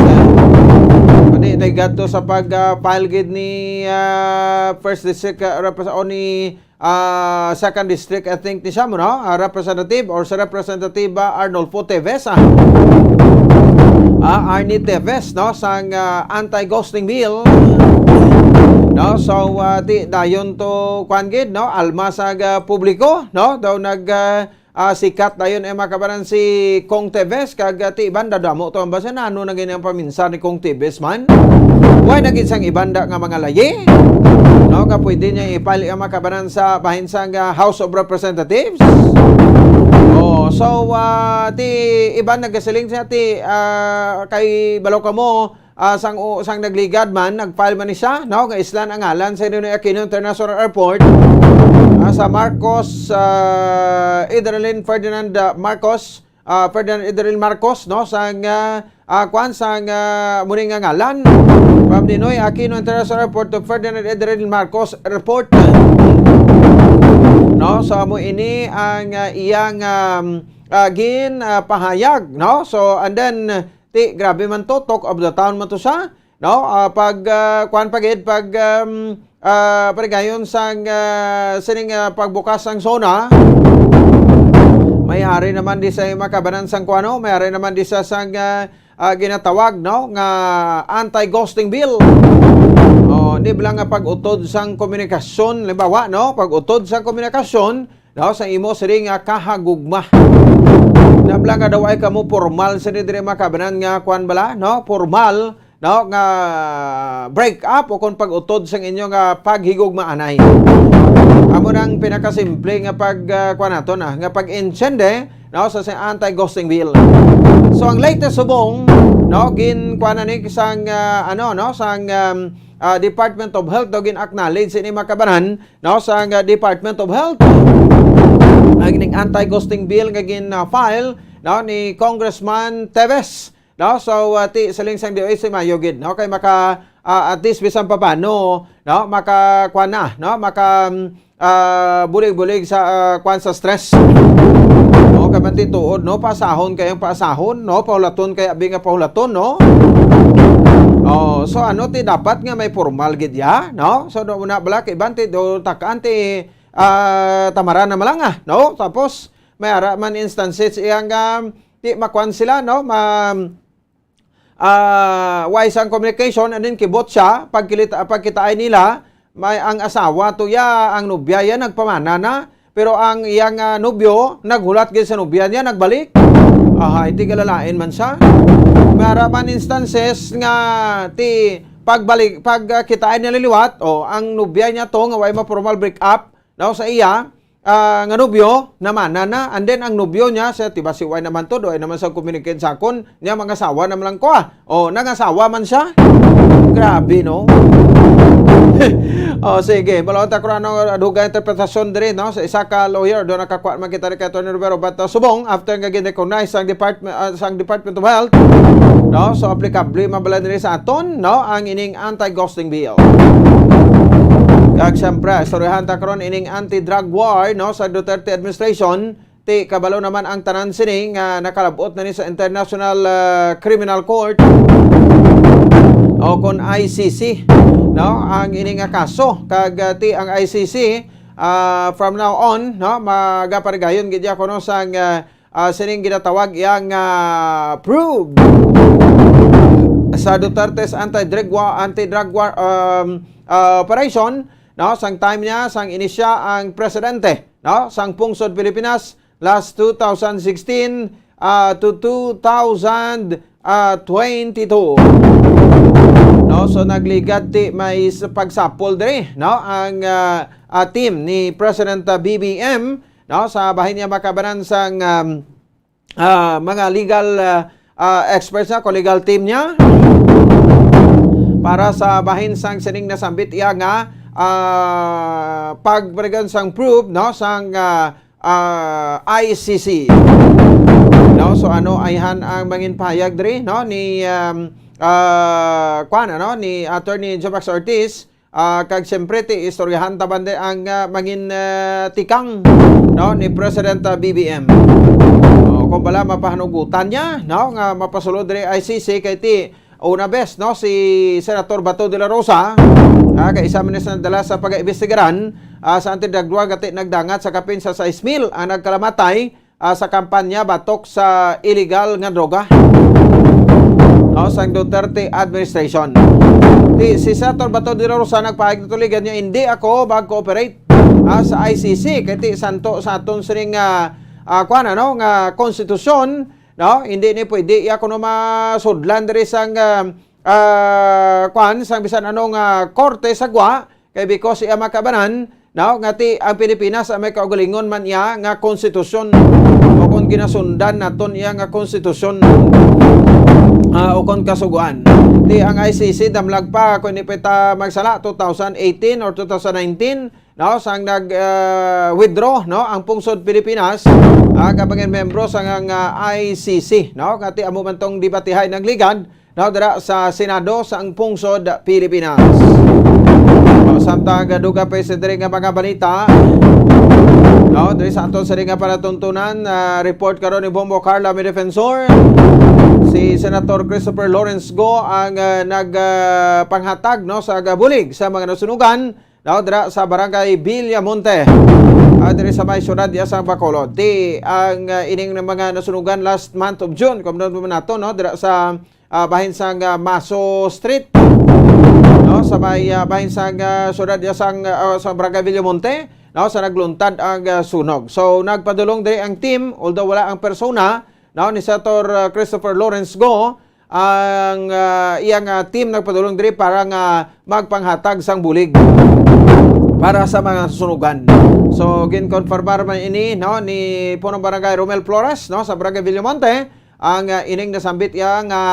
Pwede naggadto sa pag, ah, file gid ni, ah, First District, ah, repres-, o ni, ah, Second District, I think, ni siya mo, no? Ah, Representative or sa Representative, ah, Arnulfo Teves, ah. Ah, Arnie Teves, no? Sang, ah, anti-ghosting bill. No? So, ah, ti, dayon to, kwan gid, no? Alma sa, ah, publiko, no? Daw nag, ah, ah, sikat dayon ay makabaran si Cong Teves, kag, ah, ti iban dadamo to ang basa na ano na gini ang paminsan ni Cong Teves man. Why na gid sang iban da nga mga layi? No, ka pwede niya i-file ang makabaran sa bahin sang, ah, House of Representatives. Oh, so, ah, ti iban nagasiling siya ti, ah, kay balo ka mo, ah, sang u-, sang nagligad man, nag-file man ni siya, no, nga islan ang ngalan sa Ninoy Aquino International Airport, ah, sa Marcos, ah, Idralin Ferdinand, ah, Marcos, ah, Ferdinand Idralin Marcos, no, sang, ah, ah, kwan, sang, ah, muni nga ngalan, from Ninoy Aquino International Airport to Ferdinand Idralin Marcos Airport. No, so amo ini ang, ah, iyang, um, ah, gin, ah, pahayag, no? So, and then, ti, grabe man to, talk of the town man to siya, no? Ah, pag, ah, kuwan pa gid, pag, um, ah, parigayon sang, ah, sining, ah, pagbukas sang SONA, may ari naman di sa makabanan sang kuwano, may ari naman di sa sang, ah, ah, ginatawag, no, nga anti-ghosting bill. Oh, di ba lang nga pag-utod sang komunikasyon, halimbawa, no, pag-utod sang komunikasyon, no, sa imo sini nga kahagugma. Nabla nga daw ay kamo formal sa diri makabanan nga kuan bala, no? Formal, no, nga break up o kung pag-utod sang inyo nga paghigugmaanay. Amo nang pinakasimple nga pag, ah, kuan nato na, nga pag-intindi, no, sa, sa anti-ghosting bill. So ang latest subong, no, gin kuan na ni sang, ah, ano, no, sang, um, ah, Department of Health daw gin-acknowledge ini makabanan, no, sang, ah, Department of Health. Ang ining anti-ghosting bill nga gin-file, no, ni Congressman Teves, no? So, ah, ti, siling sang D O H, si Mayo gid, no? Kay maka, ah, at least bisan pa paano, no? Maka, kuwan na, no? Maka, mm, ah, bulig-bulig sa, ah, kuwan sa stress. No, kay man ti tuod, no? Paasahon kay ang paasahon, no? Pahulaton kay abi nga pahulaton, no? Oh, so ano ti dapat nga may formal gid ya, no? So, do na bala kay iban ti do takaan ti, ah, tamaran na malanga, no? Tapos may ara man instances iyang, um, ti makuan sila, no? Ma, ah, wise ang communication, and then kibot siya, pagkilita-, pagkitaay nila, may ang asawa to ya, ang nobya ya, nagpamana na, pero ang iyang, ah, nobyo, naghulat gid sa nobya niya, nagbalik. Aha, iti kalalain man siya. May ara man instances nga ti pagbalik, pag, ah, kitaan niya liliwat, o ang nobya niya to, nga way ma-formal break up, no, sa iya, ah, nga nobyo, namana na, and then ang nobyo niya, siya, "Ti basi way naman to, do ay naman sa communicate sa akon, niya mangasawa naman lang ko, ah." O, nangasawa man siya. Grabe, no? O, sige, balaod ta kung ano, dugay interpretasyon diri, no? Sa isa ka lawyer, do nakakuha man kita ni kay Attorney Rivero, but, ah, subong, after nga gin-recognize ang department, ah, sang Department of Health, no? So, applicable man bala diri sa aton, no? Ang ining anti-ghosting bill. Kag siyempre, istoryahan ta karon ining anti-drug war, no, sa Duterte administration. Ti kabalo naman ang tanan sini nga nakalab-ot na ni sa International, ah, Criminal Court o kon I C C, no, ang ini nga kaso. Kag, ah, ti ang I C C, ah, from now on, no, magaparigayon gid ya kuno sang, ah, ah, sining ginatawag yang, ah, probe sa Duterte's anti-drug war, anti-drug war, um, ah, operation, no, sang time niya, sang inisya ang presidente, no, sang pungsod Pilipinas last two thousand sixteen, ah, to two thousand twenty-two. No, so nagligad ti may s-, pagsapol diri, no, ang, ah, ah, team ni President, ah, B B M, no, sa bahin niya makabanan sang, um, ah, mga legal, ah, ah, experts na, ko legal team niya para sa bahin sang sining nasambit iya nga ah, pagpaligan sang proof, no, sang, ah, ah, I C C. No, so ano ayhan ang mangin pahayag diri, no, ni, um, ah, kuan, ano, ni Attorney Jomax Ortiz, ah, kag siyempre ti istoryahan ta bande ang, ah, mangin, ah, tikang, no, ni President, ah, B B M. No, kung bala mapahanugutan niya, no, nga mapasulod diri I C C kay ti una bes, no, si Senator Bato de la Rosa, ah, kay isa man sa nadala sa pag-imbestigaran, ah, sa anti-drug war, nga ti nagdangat sa kapin sa sais mil ang nagkalamatay, ah, sa kampanya batok sa iligal nga droga, no, sang Duterte administration. Ti si Senator Bato de la Rosa nagpahayag tuligan niya, "Hindi ako mag-cooperate, ah, sa I C C kay ti santo sa aton sining, ah, ah, kuan, ano, nga konstitusyon, no? Hindi ni pwede iya kuno masudlan diri sang, ah, ah, kuan, sang bisan ano nga korte sa gwa, kay because iya makabanan, no, nga ti ang Pilipinas ang may kaugalingon man iya nga konstitusyon, o kon ginasundan naton iya nga konstitusyon, ah, o kon kasugoan. Ti ang I C C damlag pa, kung hindi pa ta magsala, two thousand eighteen or two thousand nineteen, no, sang nag, ah, withdraw, no, ang pungsod Pilipinas, ah, nga mangin membro sang, ah, I C C, no, nga ti amo man tong debatihay nagligad, no, dira sa Senado sang pungsod Pilipinas. No, samtang dugang pa sa diri nga mga balita, no, diri sa aton sa nga palatuntunan, ah, report karon ni Bombo Carla, may defensor. Si Senator Christopher Lawrence Go ang, ah, nag, ah, panghatag, no, sa gabulig sa mga nasunugan, no, dira sa Barangay Villamonte, ah, diri sa may siyudad ya sang Bacolod. Ti ang, ah, ining mga nasunugan last month of June, kung nato, no, dira sa, ah, bahin sang, ah, Maso Street, no, sa may, ah, bahin sang, ah, siyudad ya sang, ah, sa Barangay Villamonte, no, sa nagluntad ang, ah, sunog. So nagpadulong diri ang team, although wala ang persona, no, ni Senator, ah, Christopher Lawrence Go, ang, ah, iyang, ah, team nagpadulong diri para nga magpanghatag sang bulig para sa mga sunugan. So ginkonfirmar man ini, no, ni Punong Barangay Romel Flores, no, sa Barangay Villamonte, ang, ah, ining nasambit iya nga,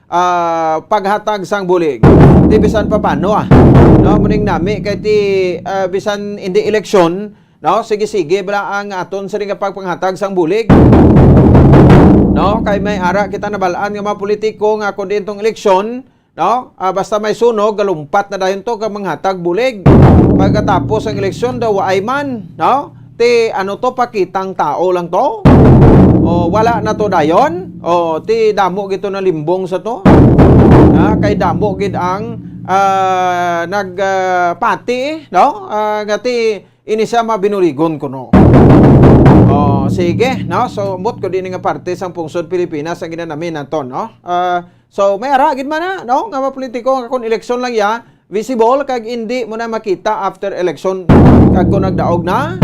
ah, paghatag sang bulig. Di bisan pa paano, ah, no, muning nami kay ti, ah, bisan hindi eleksyon, no, sige-sige bala ang aton sini nga pagpanghatag sang bulig, no, kay may ara kita nabalaan nga mga politiko nga kung diin tong eleksyon, no, ah, basta may sunog, galumpat na dayon to kag manghatag bulig. Pagkatapos ang eleksyon daw, waay man, no? Ti ano to, pakitang tao lang to? O wala na to dayon? O ti damo gid to nalimbong sa to? Ha, kay damo gid ang, ah, nag, ah, pati, no? Ah, nga ti ini siya mabinuligon kuno. O sige, no? So ambot ko din nga parte sang pungsod Pilipinas ang ginanami naton, no? Ah, so may ara gid man na, no, nga mga politiko nga kung eleksyon lang ya, visible kag indi mo na makita after election. Kag kung nagdaog na,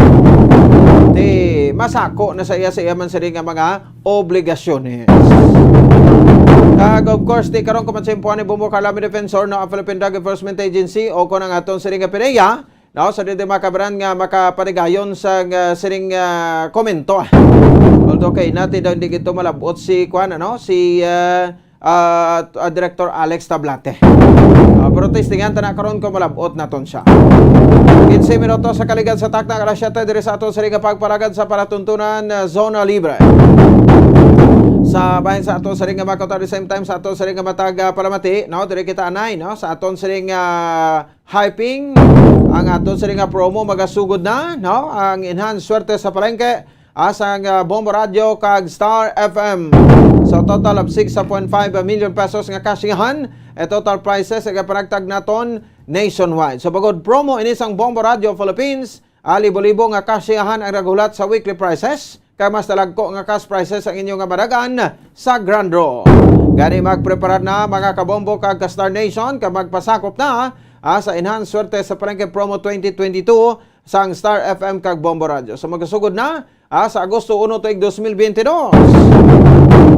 di masako na sa iya, sa iya man sini nga mga obligasyones. Kag of course, di karon ko man sa impuan ni Bombo Carla, may defensor, no, ang Philippine Drug Enforcement Agency o kung ang aton sini nga PDEA, no, sa di makabaran nga makapanigayon sa nga sining, ah, komento. Although kay nati daw hindi gito malabot si kuan, ano, si, ah, ah, ah, Director Alex Tablate. Ah, pero testingan ta na karon kung malabot naton siya. Quince minutos sa kaligad sa takna, alas siyete diri sa aton sini nga pagpalagad sa palatuntunan, ah, Zona Libre. Sa bahin sa aton sini nga mga kautan, at the same time sa aton sini nga matag, ah, palamati, no, diri kita anay, no, sa aton sini nga hyping. Ang aton sini nga promo magasugod na, no? Ang enhanced swerte sa palengke, ah, sang, ah, Bombo Radio kag Star F M. Sa total of six point five million pesos nga kasiyahan, e total prizes nga panagtag naton nationwide. So bangod promo ini sang Bombo Radio Philippines, ah, libo-libo nga kasiyahan ang naghulat sa weekly prizes, kag mas talagko nga cash prizes ang inyo nga madagan sa Grand Draw. Gani, magpreparar na, mga kabombo kag ka Star Nation, kag magpasakop na, ah, sa Enhanced Swerte sa Palengke Promo twenty twenty-two sang Star F M kag Bombo Radio. So magasugod na, ah, sa Agosto uno tuig dos mil biyente dos.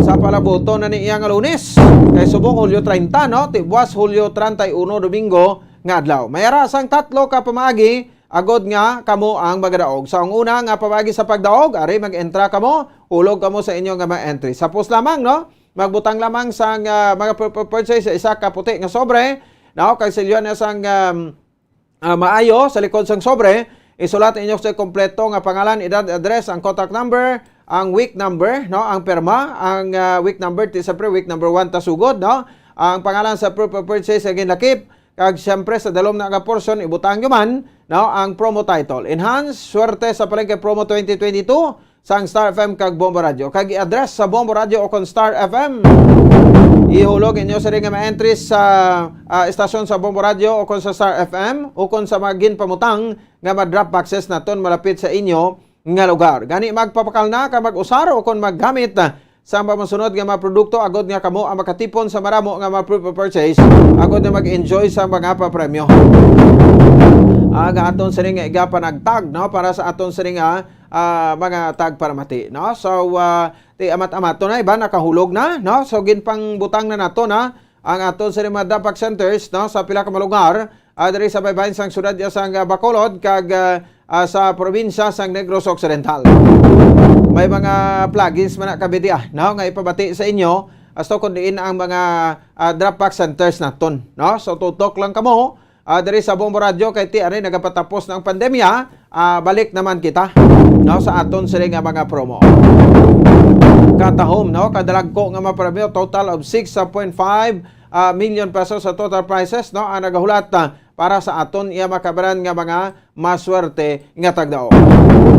Sa palabuton na ni iya nga Lunes, kay subong Hulyo treinta, no? Ti buwas Hulyo treinta y uno, Domingo nga adlaw. May ara sang tatlo ka pamaagi agod nga kamo ang magadaog. Sa ang una nga pamaagi sa pagdaog, ari mag-entra kamo, hulog kamo sa inyo nga mga entry. Sa pos lamang, no? Magbutang lamang sang, ah, mga pu-, pu-, purchase sa isa ka puti nga sobre, no? Kag silyo na sang, um, ah, maayo sa likod sang sobre, isulat ninyo sa kompleto nga pangalan, edad, address, ang contact number, ang week number, no, ang perma, ang, ah, week number, ti siyempre week number one ta sugod, no? Ang pangalan sa proof of purchase nga ginlakip, kag siyempre sa dalom na nga portion, ibutang nyo man, no, ang promo title. Enhance, swerte sa palengke promo twenty twenty-two sang Star F M kag Bombo Radio. Kag i-address sa Bombo Radio o kon Star F M. Ihulog inyo sa ring mga entries sa, ah, estasyon sa Bombo Radio o kon sa Star F M o kon sa mga ginpamutang nga mga drop boxes naton malapit sa inyo nga lugar. Gani, magpapakal na ka mag-usar o kon maggamit, ah, sa mga masunod nga mga produkto agod nga kamo ang makatipon sa maramo nga mga proof of purchase agod nga mag-enjoy sa mga papremyo. Ang aton sining nga igapanagtag, no, para sa aton sining nga, ah, mga tagparamati, no? So, ah, ti amat-amat to na, iba nakahulog na, no? So, ginpangbutang na nato na ang aton sining mga drop box centers, no, sa pila ka mga lugar, ah, diri sa baybayon sang siyudad ya sang, ah, Bacolod kag, ah, ah, sa probinsya sang Negros Occidental. May mga plugins man na kami diya, no, nga ipabati sa inyo, asto kung diin ang mga, ah, drop box centers naton, no? So, tutok lang kamo, ah, diri sa Bombo Radio kay ti ari nagapatapos na ang pandemya, ah, balik naman kita, no, sa aton sini nga mga promo. Katahom, no, kadalagko nga mga premyo, total of six point five, ah, million pesos sa total prizes, no, ang nagahulat, ah, para sa aton iya makabaran nga mga maswerte nga tagdao.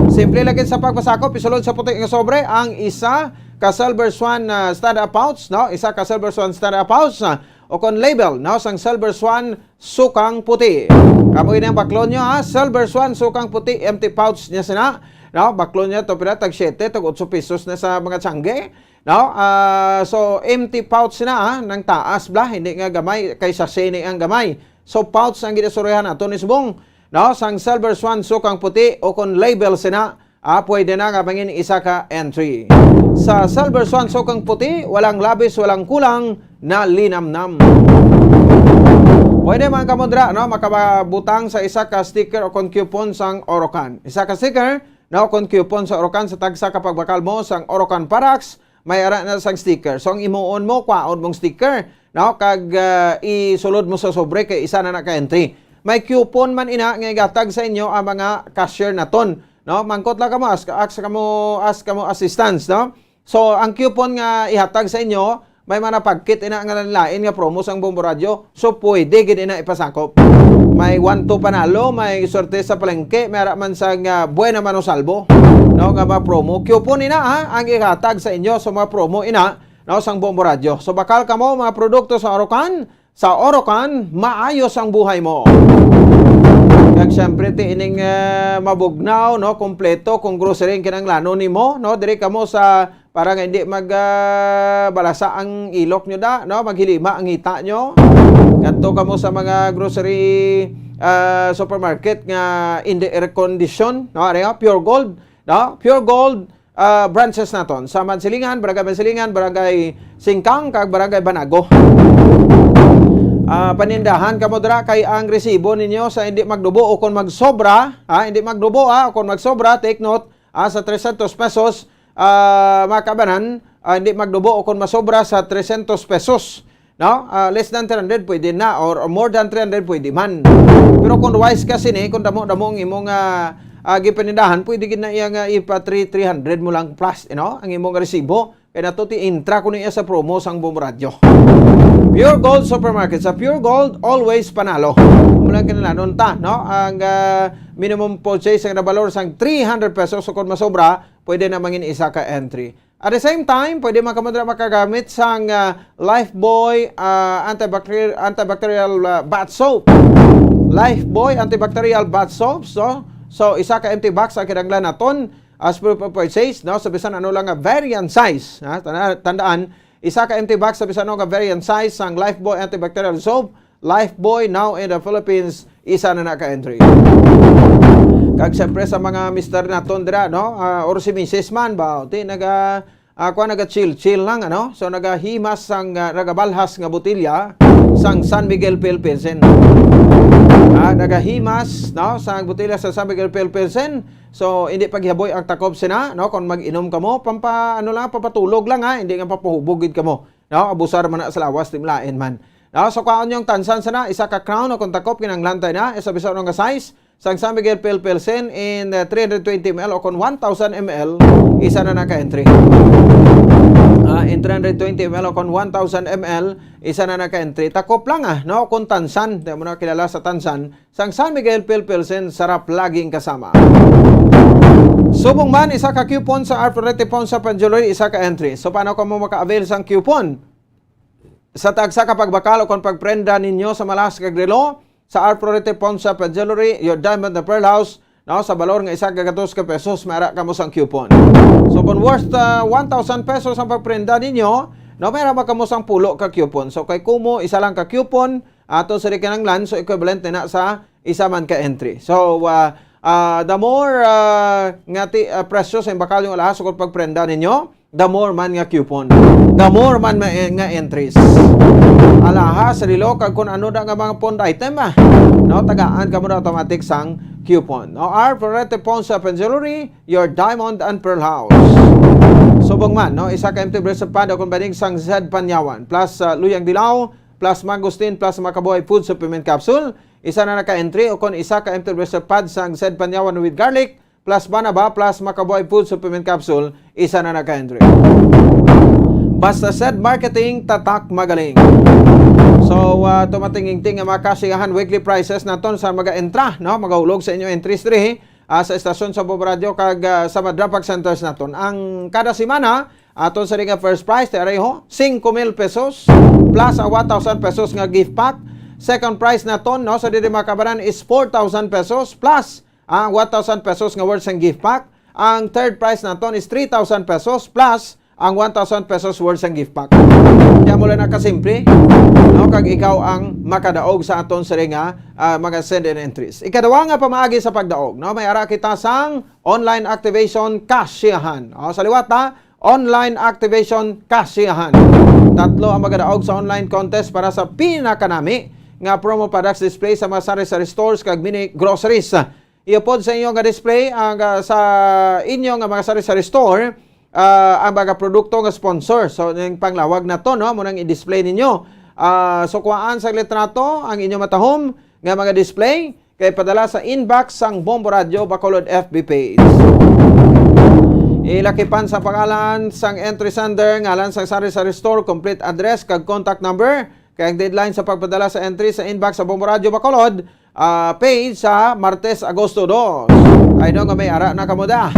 Simple lagi sa pagpasakop, isulod sa puti nga sobre ang isa ka Silver Swan, ah, stand-up pouch, no? Isa ka Silver Swan stand-up pouch, ah, o kon label, no, sang Silver Swan sukang puti. Kamo ini ang baklon nyo, ha? Silver Swan sukang puti, empty pouch niya sina. No? Baklon niya to, pila, tag siyete, tag otso pesos na sa mga tiyangge. No? Ah, so, empty pouch na, ha? Nang taas bla, hindi nga gamay, kay sachet ni ang gamay. So, pouch ang ginasurihan nato ni subong. No? Sang Silver Swan sukang puti o kon label sina, ah, pwede na nga mangin isa ka entry. Sa Silver Swan sukang puti, walang labis, walang kulang, na linamnam. Pwede man kamo dira, no, makabutang sa isa ka sticker o kon coupon sang Orocan. Isa ka sticker, no, kon coupon sa Orocan sa tagsa ka pagbakal mo sang Orocan Parax, may ara na sang sticker. So, ang imuon mo, kwaon mong sticker, no, kag, ah, isulod mo sa sobre kay isa na na ka entry. May coupon man ina nga igatag sa inyo ang mga cashier naton, no? Mangkot lang kamo, ask, ask kamo, ask kamo assistance, no? So, ang coupon nga ihatag sa inyo, may mga napagkit ina nga lain-lain nga promo sang Bombo Radio. So, pwede gid ina ipasakop. May one two panalo, may sorte sa palengke, may ara man sa nga buena mano salbo, no, nga mga promo. Coupon ina, ha, ang ihatag sa inyo sa mga promo ina, no, sang Bombo Radio. So, bakal kamo mga produkto sa Orocan, sa Orocan, maayos ang buhay mo. Kag siyempre, ti ining, eh, mabugnaw, no, kompleto kung grocery ang kinahanglanon nimo, no, diri kamo sa, para nga hindi mag, ah, balasa ang ilok nyo da, no, maghilima ang hita nyo. Kadto kamo sa mga grocery, ah, supermarket nga hindi air condition, no, ari nga, Pure Gold, no, Pure Gold, ah, branches naton sa Mansilingan, Barangay Mansilingan, Barangay Singkang, kag Barangay Banago. Ah, panindahan kamo dira kay ang resibo ninyo sa hindi magdubo o kon magsobra, ha, hindi magdubo, ha, o kon magsobra, take note, ah, sa trescientos pesos, ah, mga kabanan, ah, hindi magdubo o kon masobra sa trescientos pesos. No? Ah, less than three hundred pwede na, or, or more than three hundred pwede man. Pero kung wise ka sini, kung damo-damo ang imong, ah, ah, gipanindahan, pwede gid na iya nga ipa three, three hundred mo lang plus, you know, ang imong resibo. Kaya nato ti intra ko niya sa promo sang Bombo Radio. Pure Gold Supermarket. Sa Pure Gold, always panalo. Mo lang kinalanon ta, no? Ang, ah, minimum purchase ang nabalor sang three hundred pesos, so kung masobra, pwede na mangin isa ka entry. At the same time, pwede man kamo dira makagamit sang, ah, Lifebuoy, ah, antibacteri-, antibacterial, ah, bath soap. Lifebuoy antibacterial bath soap. So, so isa ka empty box ang kinahanglan naton as proof of purchase, no? Sa bisan ano lang nga variant size, ha? Tanda-, tandaan, isa ka empty box sa bisan ano nga variant size sang Lifebuoy antibacterial soap. Lifebuoy now in the Philippines, isa na na ka entry. Kag siyempre sa mga mister naton dira, no? Ah, or si misis man ba, ti naga, ah, kuwan, naga-chill-chill lang, ano? So, nagahimas sang, ah, nagabalhas nga botelya sang San Miguel Pale Pilsen. Ah, nagahimas, no, sang botelya sa San Miguel Pale Pilsen. So, hindi paghihaboy ang takop sina, no? Kung mag-inom kamo, pampa-, ano lang, papatulog lang, ha? Hindi nga papahubog gid kamo. No, abusar man na sa lawas, ti malain man. No, so kwaon yung tansan sana, isa ka crown o kung takop, kinahanglan tayo na, isa bisa nga size, sang San Miguel Pale Pilsen in uh, three hundred twenty M L o kung one thousand M L, isa na na ka entry. Ah, in three hundred twenty M L o kung one thousand M L, isa na na ka entry. Takop lang ah, no? Kung tansan, di mo na kilala sa tansan, sang San Miguel Pale Pilsen, sarap laging kasama. Subong man, isa ka coupon sa Arthur Rete Ponsa Jewelry, isa ka entry. So, paano ka mo maka-avail sang coupon? Sa tagsa ka pagbakal o kon pagprenda ninyo sa malas kag relo, sa Arthur Rete Ponsa Jewelry, your diamond na pearl house, no, sa balor nga isa ka gatos ka pesos, may ara kamo sang coupon. So, kung worth ah, one thousand pesos ang pagprenda ninyo, no, may ara kamo sang pulo ka coupon. So, kay kumo, isa lang ka coupon, ato sa kinahanglan, so equivalent na sa isa man ka entry. So, ah, ah, the more ah, nga ti, ah, presyo sa imbakal yung alahas o kung pagprenda ninyo, the more man nga coupon, the more man ma, nga entries. Alahas, relo, kag kung ano na nga mga pawned item, ah. No, tagaan ka mo na automatic sang coupon. No, our Florete Pawnshop and Jewelry, your diamond and pearl house. Subong man, no, isa ka empty bracelet pad o kung baning sang Zed Panyawan, plus ah, Luyang Dilaw, plus Mangosteen, plus Makabuhay Food Supplement Capsule, isa na naka-entry o kung isa ka empty bracelet pad sang Zed Panyawan with garlic, plus Banaba, plus Makabuhay Food Supplement Capsule, isa na naka-entry. Basta Zed Marketing, tatak magaling. So, ah, tumatingting nga mga kasiyahan weekly prices naton sa mga entra, no? Magahulog sa inyo entries diri, ah, sa estasyon sa Bobo Radio kag ah, sa mga drop centers naton. Ang kada semana, aton sa nga first prize, ti areho, singko mil pesos plus a one thousand pesos nga gift pack. Second prize naton, no, sa diri mga kabanan is four thousand pesos plus ang one thousand pesos nga worth sang gift pack. Ang third prize naton is three thousand pesos plus ang one thousand pesos worth sang gift pack. Kaya mo lang nakasimple, no, kag ikaw ang makadaog sa aton sa nga ah, mga send and entries. Ikaduha nga pamaagi sa pagdaog, no, may ara kita sang online activation kasiyahan. O, sa liwat, ha? Online activation kasiyahan. Tatlo ang magadaog sa online contest para sa pinakanami nga promo products display sa mga sari-sari stores kag mini groceries. Iupod sa inyo nga display ang ah, sa inyo nga mga sari-sari store ah, ang mga produkto nga sponsor. So, yung panglawag na to, no? Muna ang i-display ninyo. Ah, so, kuhaan sa litrato ang inyo matahom nga mga display kay padala sa inbox sang Bombo Radio Bacolod F B page. Ilakipan sa pangalan sang entry sender, ngalan sang sari-sari store, complete address, kag contact number. Kay ang deadline sa pagpadala sa entry sa inbox sa Bombo Radio Bacolod, ah, page sa Martes, Agosto dos. I know nga may ara na kamo da.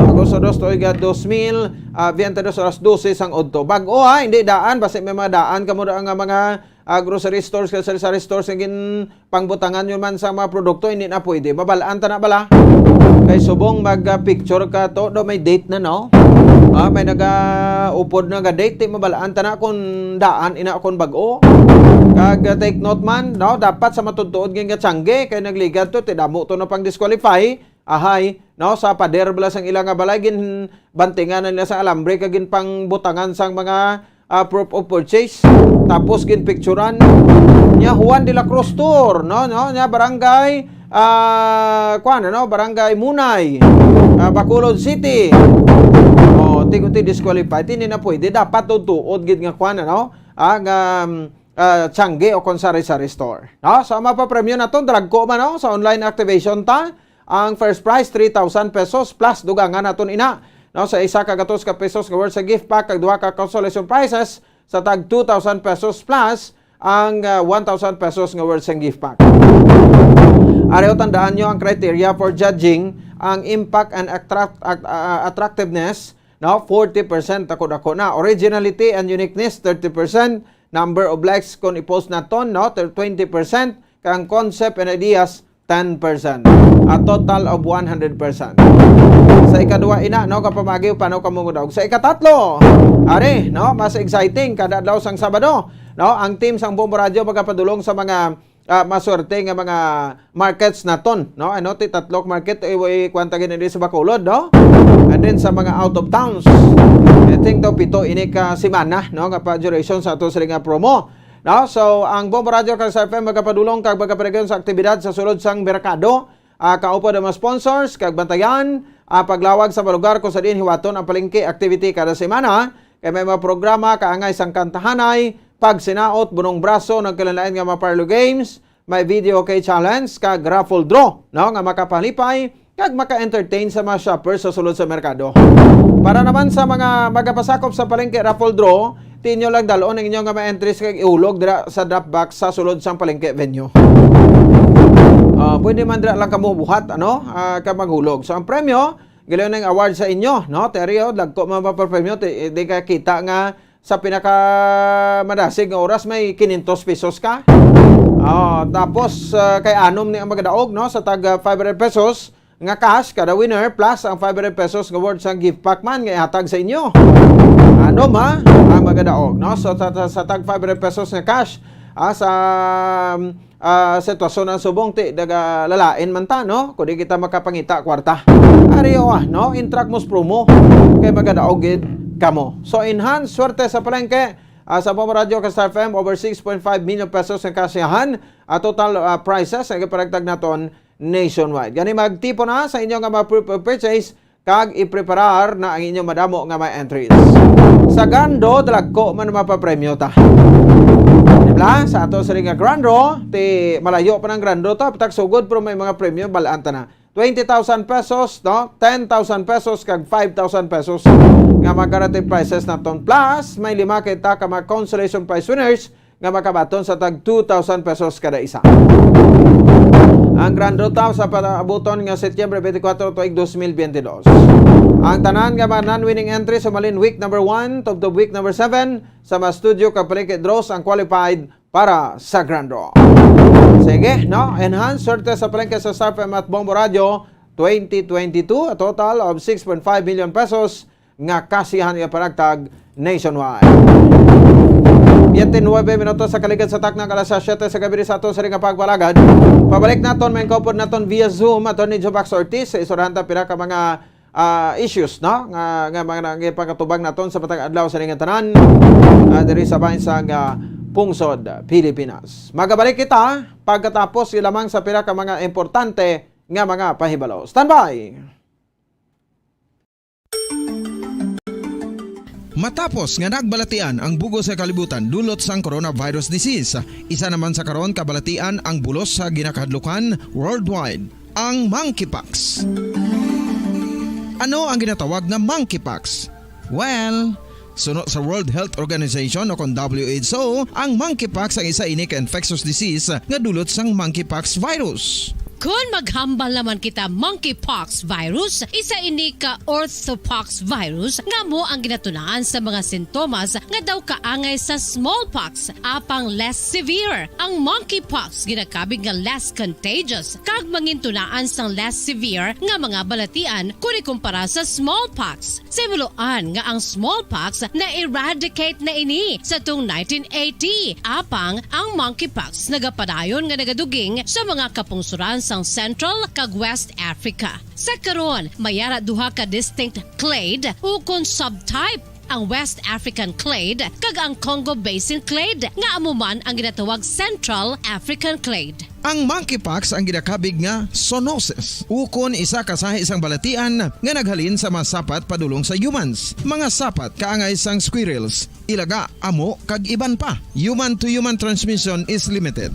Agosto dos, tuig, ah, dos mil, ah, veinte dos, oras dose sang udto. Bag-o, ha, hindi daan, basi may mga daan kamo da nga mga ah, grocery stores, kag sari-sari stores nga gin pangbutangan yun man sa mga produkto, hindi na pwede. Mabalaan ta na bala. Kay subong mag-picture ka to, do may date na, no? Ah, may naga-upod na nga date, di mabalaan ta na kung daan ina kung bag-o. Kag ah, take note man, no, dapat sa matutuod nga nga tiyangge, kay nagligad to, ti damo to na pang disqualify. Ahay, no, sa pader bala sang ila nga balay, gin bantingan na nila sa alambre kag gin pangbutangan sang mga ah, proof of purchase. Tapos ginpicturan niya Juan de la Cruz Tour, no, no, niya barangay ah, kuan, ano, barangay Munay, ah, Bacolod City. Oh, ti, ti disqualified, hindi na pwede. Dapat tutuod gid nga kuan, ano, ah, nga um, ah, tiyangge o kung sari-sari store. No? So, ang mapapremyo naton, dalagko man, no? Sa online activation ta, ang first prize, three thousand pesos plus dugangan naton ina. No? Sa isa ka gatos ka pesos nga worth sa gift pack, kag duha ka consolation prizes sa tag two thousand pesos plus ang ah, one thousand pesos nga worth sa gift pack. Areho, tandaan nyo ang criteria for judging ang impact and attract, at- ah, attractiveness, no? Forty percent ako dako na. Originality and uniqueness, thirty percent. Number of likes kung i-post naton, no? Thir- twenty percent. Kang concept and ideas, ten percent. A total of one hundred percent. Sa ikaduha ina, no, kapamagi, paano ka mungudog? Sa ikatatlo, are, no, mas exciting, kada adlaw sang Sabado, no, ang team sang Bombo Radio magapadulong sa mga ah, maswerte nga mga markets naton, no? Ano, ti tatlok market, eh, way kwanta gini sa Bacolod, no? And then sa mga out of towns, I think daw pito ini ka semana, no, nga pa duration sa ato sila nga promo. No? So, ang Bombo Radio kag sa F M magapadulong kag magaparegyon sa aktibidad sa sulod sang merkado, ah, kaupod ang mga sponsors, kag bantayan ang paglawag sa mga lugar kung sa diin hiwaton ang palengke activity kada semana. Kay may mga programa kaangay sang kantahanay, pagsinaot, bunong braso, nagkalain-lain nga mga parlor games, may video key challenge, kag raffle draw, no, nga makapalipay kag maka-entertain sa mga shopper sa sulod sa merkado. Para naman sa mga magapasakop sa palengke raffle draw, ti inyo lang dalon ang inyo nga mga entries kag ihulog dira sa drop box sa sulod sang palengke venue. Ah, pwede man dira lang kamo buhat, ano, ah, ka maghulog. So, ang premyo, gali na ang award sa inyo, no? Terry, oh, dagko man mapapremyo, ti, di ka kita nga sa pinakamadasig nga oras may kinentos pesos ka. Oh, tapos, ah, kay anom ni ang magadaog, no, sa tag, ah, five hundred pesos nga cash kada winner, plus ang five hundred pesos nga worth sang gift pack man nga ihatag sa inyo. Anom, ha? Ang magadaog, no? So, sa, sa, sa tag five hundred pesos nga cash, ah, sa, ah, sitwasyon ang subong, ti, daga lalain man ta, no? Kundi kita makapangita kwarta. Ari, oh, ah, no? Intrak mo sa promo, kay magadaog gid kamo. So, enhance swerte sa palengke, ah, sa Bombo Radio kag Star F M, over six point five million pesos ang kasiyahan, ah, total, ah, prizes ang iparagtag naton nationwide. Gani, magtipon na sa inyo nga mga pre-, pre-, purchase kag ipreparar na ang inyo madamo nga mga entries. Sa Grand Draw, dalagko man mapapremyo ta. Di ba? Sa ato sa nga Grand Draw, ti malayo pa ng Grand Draw ta, pitak sugod, pero may mga premyo, balaan ta na. Twenty thousand pesos, no? Ten thousand pesos, kag five thousand pesos nga mga guaranteed prizes naton. Plus, may lima kita ka mga consolation prize winners nga makabaton sa tag two thousand pesos kada isa. Ang Grand Draw ta sa paabuton nga Setyembre twenty-four tuig twenty twenty-two. Ang tanan nga mga non-winning entries sumalin week number one tubtob week number seven sa mga studio kag palengke draws ang qualified para sa Grand Draw. Sige, no? Enhance swerte sa palengke sa Star F M at Bombo Radio twenty twenty-two, a total of six point five million pesos nga kasiyahan nga panagtag nationwide. Biyente nuebe minutos sa kaligad sa takna, alas siyete sa gabi sa ato sa ring nga pagpalagad. Pabalik naton, may kaupod naton via Zoom, Attorney Jovax Ortiz, sa istoryahan ta pila ka mga, ah, issues, no? Nga, nga mga nangipagkatubang naton sa matag adlaw sa ring tanan, ah, diri sa bahin sa nga pungsod, Pilipinas. Magabalik kita pagkatapos lamang sa pila ka mga importante nga mga pahibalo. Standby! Matapos nga nagbalatian ang bug-os nga kalibutan dulot sang coronavirus disease, isa naman sa karon kabalatian ang bulos sa ginakahadlukan worldwide, ang monkeypox. Ano ang ginatawag nga monkeypox? Well, suno sa World Health Organization o kon W H O, ang monkeypox ang isa ini ka infectious disease nga dulot sang monkeypox virus. Kon maghambal naman kita, monkeypox virus, isa ini ka orthopox virus nga amo ang ginatunaan sa mga sintomas nga daw kaangay sa smallpox, apang less severe. Ang monkeypox ginakabig nga less contagious kag mangintunaan sang less severe nga mga balatian kon ikumpara sa smallpox. Sa himuloan nga ang smallpox na-eradicate na ini sa tung nineteen eighty, apang ang monkeypox nagapadayon nga nagaduging sa mga kapungsuran sang Central kag West Africa. Sa karon, may ara duha ka distinct clade ukon subtype, ang West African clade kag ang Congo Basin clade, nga amo man ang ginatawag Central African clade. Ang monkeypox ang ginakabig nga zoonosis, ukon isa ka sahi sang balatian nga naghalin sa mga sapat padulong sa humans, mga sapat kaangay sang squirrels, ilaga, amo, kag iban pa. Human to human transmission is limited.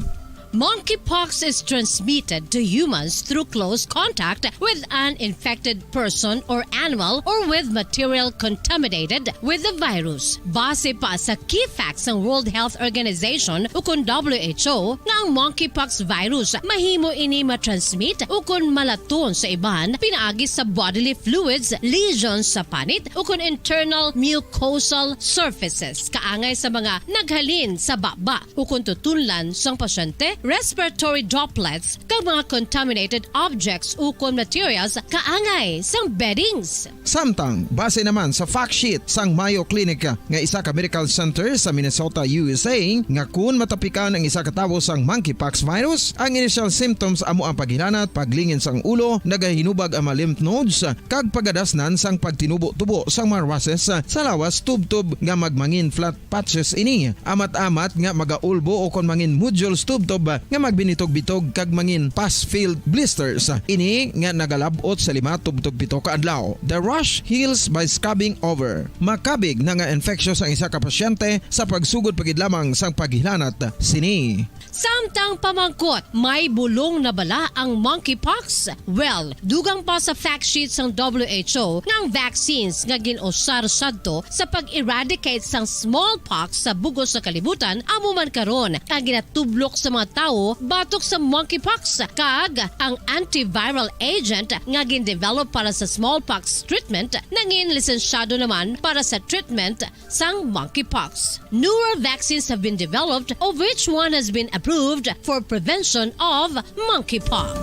Monkeypox is transmitted to humans through close contact with an infected person or animal or with material contaminated with the virus. Base pa sa key facts sang World Health Organization ukon W H O, nga ang monkeypox virus mahimo ini matransmit ukon malaton sa iban pinaagi sa bodily fluids, lesions sa panit, ukon internal mucosal surfaces kaangay sa mga naghalin sa baba ukon tutunlan sang pasyente, respiratory droplets, kag mga contaminated objects ukon materials kaangay sang beddings. Samtang, base naman sa fact sheet sang Mayo Clinic nga isa ka medical center sa Minnesota, U S A, nga kun matapikan ang isa ka tawo sang monkeypox virus, ang initial symptoms amo ang paghilanat, paglingin sang ulo, nagahinubag ang mga lymph nodes, kag pagadasnan sang pagtinubo-tubo sang mga rushes sa lawas tubtob nga magmangin flat patches ini. Amat-amat nga magaulbo o kon mangin nodules tubtob nga magbinitog-bitog kag mangin pus-filled blisters. Ini nga nagalab-ot sa lima tubtob pito ka adlaw. The rash heals by scabbing over. Makabig na nga infectious ang isa ka pasyente sa pagsugod pa gid lamang sang paghilanat sini. Samtang pamangkot, may bulong na bala ang monkeypox? Well, dugang pa sa fact sheet sang W H O nga ang vaccines nga gin-usar sadto sa pag-eradicate sang smallpox sa bug-os nga kalibutan amo man karon ang ginatublok sa mga tawo batok sa monkeypox, kag ang antiviral agent nga gin-develop para sa smallpox treatment nangin lisensyado naman para sa treatment sang monkeypox. Newer vaccines have been developed, of which one has been approved for prevention of monkeypox.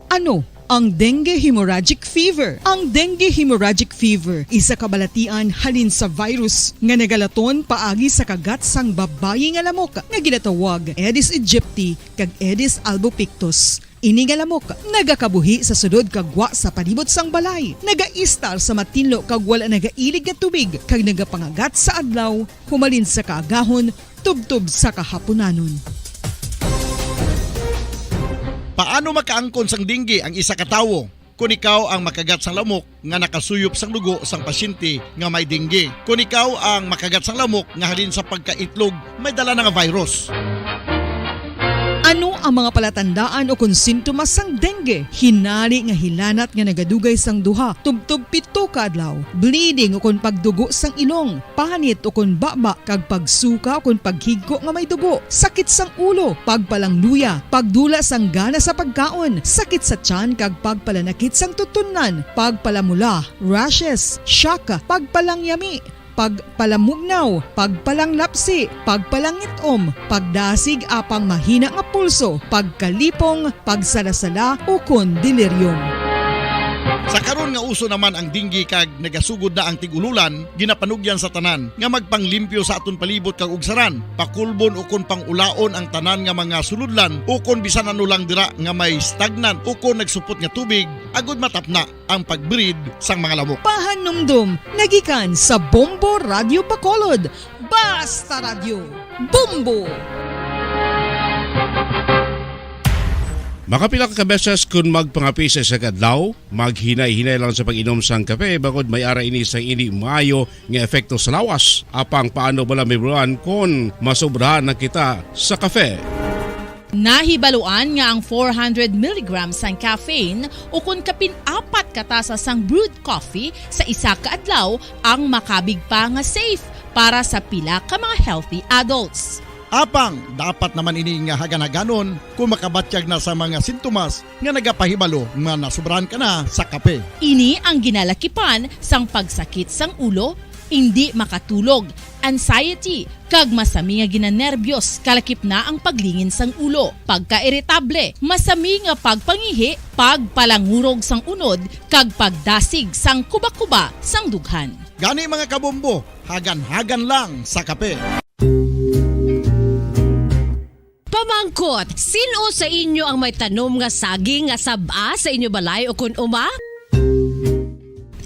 Ano ang dengue hemorrhagic fever? Ang dengue hemorrhagic fever isa ka balatian halin sa virus nga nagalaton paagi sa kagat sang babayi nga lamok nga ginatawag Aedes aegypti kag Aedes albopictus. Ini nga lamok nagakabuhi sa sulod kag gwa sa palibot sang balay, nagaistar sa matinlo kag wala nagailig nga tubig, kag nagapangagat sa adlaw humalin sa kaagahon tubtob sa kahapunanon. Paano makaangkon sang dengue ang isa ka tawo? Kon ikaw ang makagat sang lamok nga nakasuyop sang dugo sang pasyente nga may dengue. Kon ikaw ang makagat sang lamok nga halin sa pagkaitlog may dala na nga virus. Ano ang mga palatandaan ukon sintomas sang dengue? Hinari nga hilanat nga nagadugay sang duha tubtob pito ka adlaw, bleeding ukon pagdugo sang ilong, panit ukon baba, kag pagsuka ukon paghigko nga may dugo, sakit sang ulo, pagpalangluya, pagdula sang gana sa pagkaon, sakit sa tiyan kag pagpalanakit sang tutunlan, pagpalamula, rashes, shock, pagpalangyami, pagpalamugnaw, pagpalanglapsi, pagpalangit-om, pagdasig apang mahina nga pulso, pagkalipong, pagsalasala, ukon delirium. Sa karon nga uso naman ang dengue kag nagasugod na ang tig-ululan, ginapanugyan sa tanan nga magpanglimpyo sa aton palibot kag ugsaran, pakulbon ukon pang-ulaon ang tanan nga mga sulodlan ukon bisan ano lang dira nga may stagnant ukon nagsupot nga tubig, agod matapna ang pag-breed sang mga lamok. Pahanumdom nga gikan sa Bombo Radyo Bacolod, Basta Radyo, Bombo! Makapila ka beses kon magpangape sa isa ka adlaw, maghinay-hinay lang sa pag-inom sang kape, bangod may ara ini sang indi maayo nga epekto sa lawas. Apang paano bala mahibaluan kon masobrahan na kita sa kape? Nahibaluan nga ang four hundred milligrams sang caffeine ukon kapin apat ka tasa sang brewed coffee sa isa ka adlaw ang makabig pa nga safe para sa pila ka mga healthy adults. Apang dapat naman ini nga hagan-haganon kon makabatyag na sa mga sintomas nga nagapahibalo nga nasobrahan ka na sa kape. Ini ang ginalakipan sang pagsakit sang ulo, indi makatulog, anxiety, kag masami nga ginanerbyos, kalakip na ang paglingin sang ulo, pagkairitable, masami nga pagpangihi, pagpalangurog sang unod, kag pagdasig sang kubakuba sang dughan. Gani, mga kabombo, hagan-hagan lang sa kape. Pamangkot, sin-o sa inyo ang may tanom nga saging nga sab-a sa inyo balay ukon uma?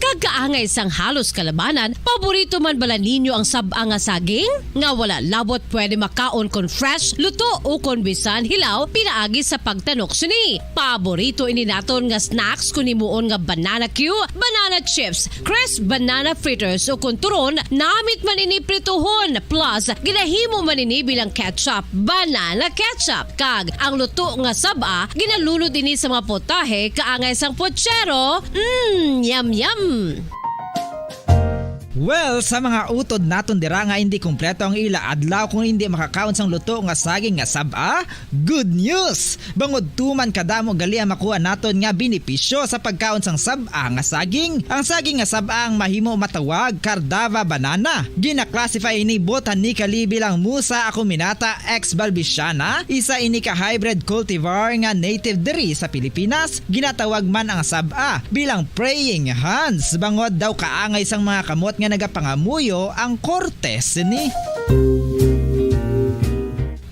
Kag kaangay sang halos kalabanan, paborito man bala ninyo ang sab-a nga saging? Nga wala labot pwede makaon kon fresh, luto, ukon bisan hilaw pinaagi sa pagtanok sini. Paborito ini naton nga snacks kon himuon nga banana cue, banana chips, crisp banana fritters, ukon turon, namit man ini prituhon, plus ginahimo man ini bilang ketchup, banana ketchup, kag ang luto nga sab-a ginalunod ini sa mga potahe kaangay sang pochero. Mm, yum, yum! Well, sa mga utod naton dira nga indi kompleto ang ila adlaw kung indi makakaon sang luto nga saging nga sab-a, good news! Bangod tuman kadamo gali ang makuha naton nga benepisyo sa pagkaon sang sab-a nga saging. Ang saging nga sab-a ang mahimo matawag Cardava banana. Gina-classify ini botanically bilang Musa acuminata ex balbisiana, isa ini ka hybrid cultivar nga native diri sa Pilipinas. Ginatawag man ang sab-a bilang praying hands, bangod daw kaangay sang mga kamot nga nagapangamuyo ang korte sini.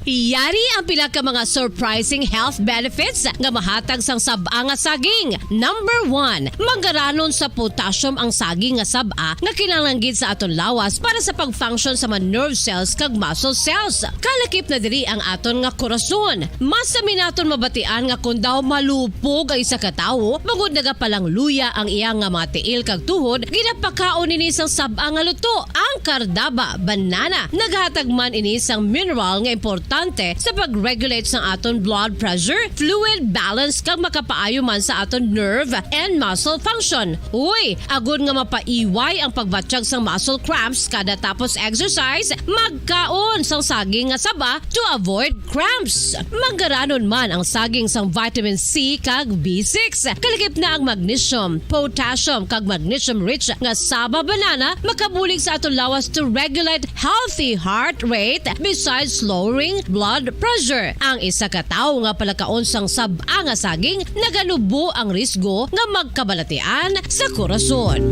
Iya Ari ang pila ka mga surprising health benefits nga mahatag sang sab-a nga saging. Number one, manggaranon sa potassium ang saging nga sab-a nga kinahanglan gid sa aton lawas para sa pag-function sa mga nerve cells kag muscle cells. Kalakip na diri ang aton nga korason. Mas sami naton mabatian nga kon daw malupog ang isa ka tawo, bangod nagapalangluya ang iya nga mga tiil kag tuhod, ginapakaon ini sang sab-a nga luto. Ang kardaba, banana, naghatag man ini sang mineral nga importante sa pag-regulate sang aton blood pressure, fluid balance, kag makapaayo man sa aton nerve and muscle function. Uy, agod nga mapaiway ang pagbatyag sang muscle cramps kada tapos exercise, magkaon sang saging nga saba to avoid cramps. Manggaranon man ang saging sang vitamin C kag B six. Kalakip na ang magnesium, potassium, kag magnesium-rich nga saba banana makabulig sa aton lawas to regulate healthy heart rate besides lowering blood pressure. Ang isa ka tawo nga palakaon sang sab-a nga saging naganubo ang risgo nga magkabalatian sa korason.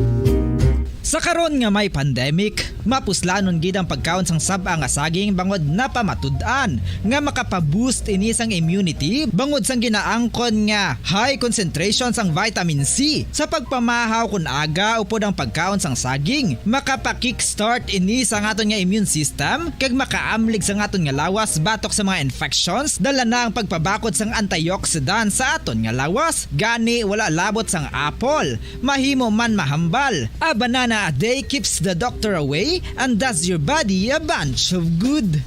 Sa karon nga may pandemic, mapuslanon gid ang pagkaon sang sab-a nga saging bangod napamatud-an nga makapa-boost ini sang immunity bangod sang ginaangkon nga high concentration sang vitamin C. Sa pagpamahaw kon aga upod ang pagkaon sang saging, makapa-kickstart ini sa aton nga immune system kag makaamlig sa aton nga lawas batok sa mga infections. Dala na ang pagpabakod sang antioxidant sa aton nga lawas, gani wala labot sang apple. Mahimo man mahambal. A banana a day keeps the doctor away and does your body a bunch of good.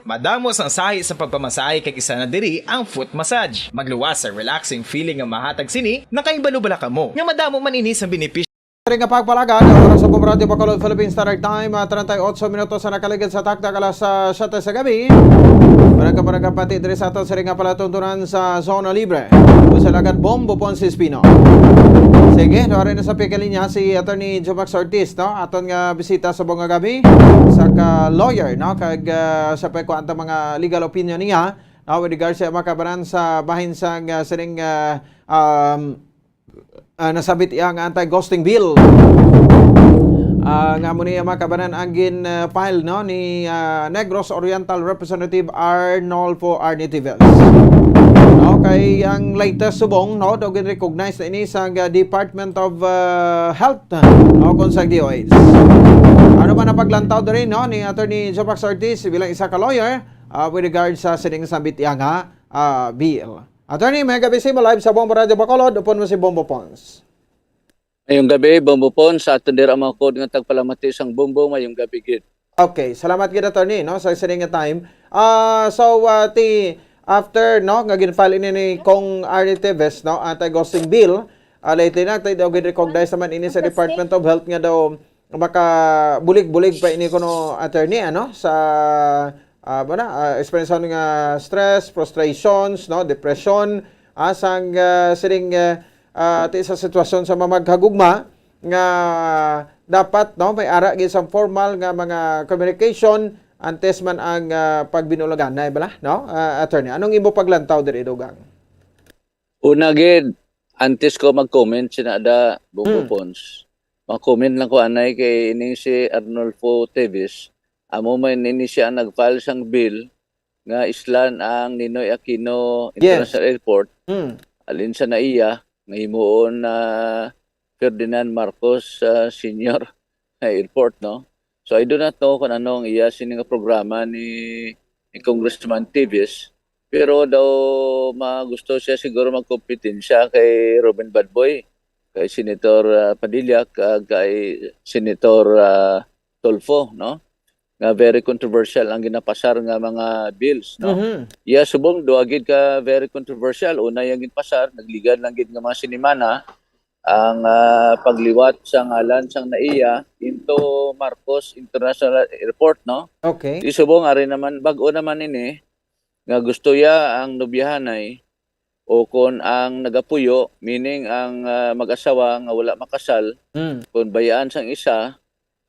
Madamo sang sahi sa pagpamasahe kag isa na diri ang foot massage. Magluwas sa relaxing feeling nga mahatag sini, nakahibalo bala kamo nga madamo man ini sa benepisyo. Diri nga pagpalagad, ang oras sa Bombo Radyo Bacolod Philippine Standard Time, ah, treinta y ocho minutos sa nakaligid sa taktak alas, ah, siyete sa gabi. Barangay, barangay pati diri sa aton siring nga palatuntunan sa Zona Libre. Usa lagad Bombo Ponce Espino. Sige, duha rin na sa pikalinya si Attorney Jomax Ortiz, no? Aton nga bisita sa buong gabi, sa ka lawyer, no? Kag, ah, sa pagkuha ang mga legal opinion niya, no? With regards sa makabaran sa bahin sang, ah, siring, ah, um, ah, nasabit iya nga anti-ghosting bill. Ah, nga mo niya makabanan ang gin, ah, file, no, ni, ah, Negros Oriental Representative Arnolfo Arnitives. No, kay ang latest subong, no, daw gin-recognize na ini sa, ah, Department of, ah, Health, no, kung sa D O H. Ano man ang paglantaw diri, no, ni Attorney Jopax Ortiz bilang isa ka lawyer, ah, with regard sa sining sambit iya nga, ah, bill? Attorney, may gabi sa imo, live sa Bombo Radyo Bacolod, upon mo si Bombo Pons. Mayong gabi, Bombo Pons, sa aton dira mga kod nga tagpalamati sang Bombo, mayong gabi gid. Okay, salamat gid, Attorney, no, sa sining nga time. Ah, so, ah, ti, after, no, nga gin-file ini ni Cong Arnitives, no, anti-ghosting bill, ah, lately na, tay daw gin-recognize naman ini sa Department of Health nga daw makabulig-bulig pa ini kuno, Attorney, ano, sa, ah, ba na, ah, eksperyensya nga stress, frustrations, no, depression, ah, sang, ah, siring, ah, ah, ti sa sitwasyon sa mamaghagugma nga dapat, no, may ara gid sang formal nga mga communication antes man ang, ah, pagbinulaganay bala, no? Ah, Attorney, anong imo paglantaw diri, Dugang? Una gid, antes ko mag-comment, sinada Bongo Hmm. Pons, mag-comment lang ko anay kay ining si Arnulfo Teves, amo man ini siya ang nag-file sang bill nga islan ang Ninoy Aquino Yes. International Airport, Hmm. alin sa naiya nga himuon na Ferdinand Marcos, ah, Senior nga airport, no? So, I do not know kung ano ang iya sini nga programa ni, ni Congressman Teves, pero daw magusto siya siguro magkompetensya kay Robin Badboy, kay Senator, ah, Padilla, kag kay Senator, ah, Tulfo, no? Nga very controversial ang ginapasar nga mga bills, no? Mhm. Iya, subong, duha gid ka very controversial. Una yang ginpasar, nagligad lang gid nga mga sinimana, ang, ah, pagliwat sa ngalan sang naiya into Marcos International Airport, no? Okay. Di subong, ari naman, bag-o naman ini, nga gusto ya ang nobyahanay o kon ang nagapuyo, meaning ang, ah, mag-asawa nga wala makasal, Mm. kon bayaan sang isa,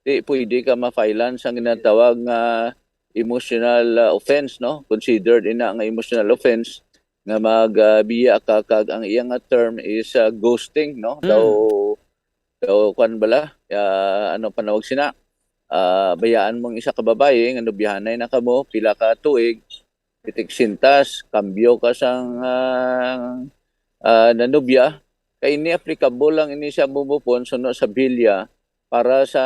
di pwede ka ma-filean sang ginatawag nga emotional, ah, offense, no? Considered ina nga emotional offense nga mag, ah, biya ka kag ang iya nga term is, ah, ghosting, no? Mm. Daw, daw, kwan bala, ah, ano panawag sina? ah, bayaan mo ang isa ka babayi nga nobyahanay na kamo pila ka tuig, pitik sintas, kambyo ka sang, ah, ah, nanubya, kay ini applicable lang ini sa bubupon suno sa bilya para sa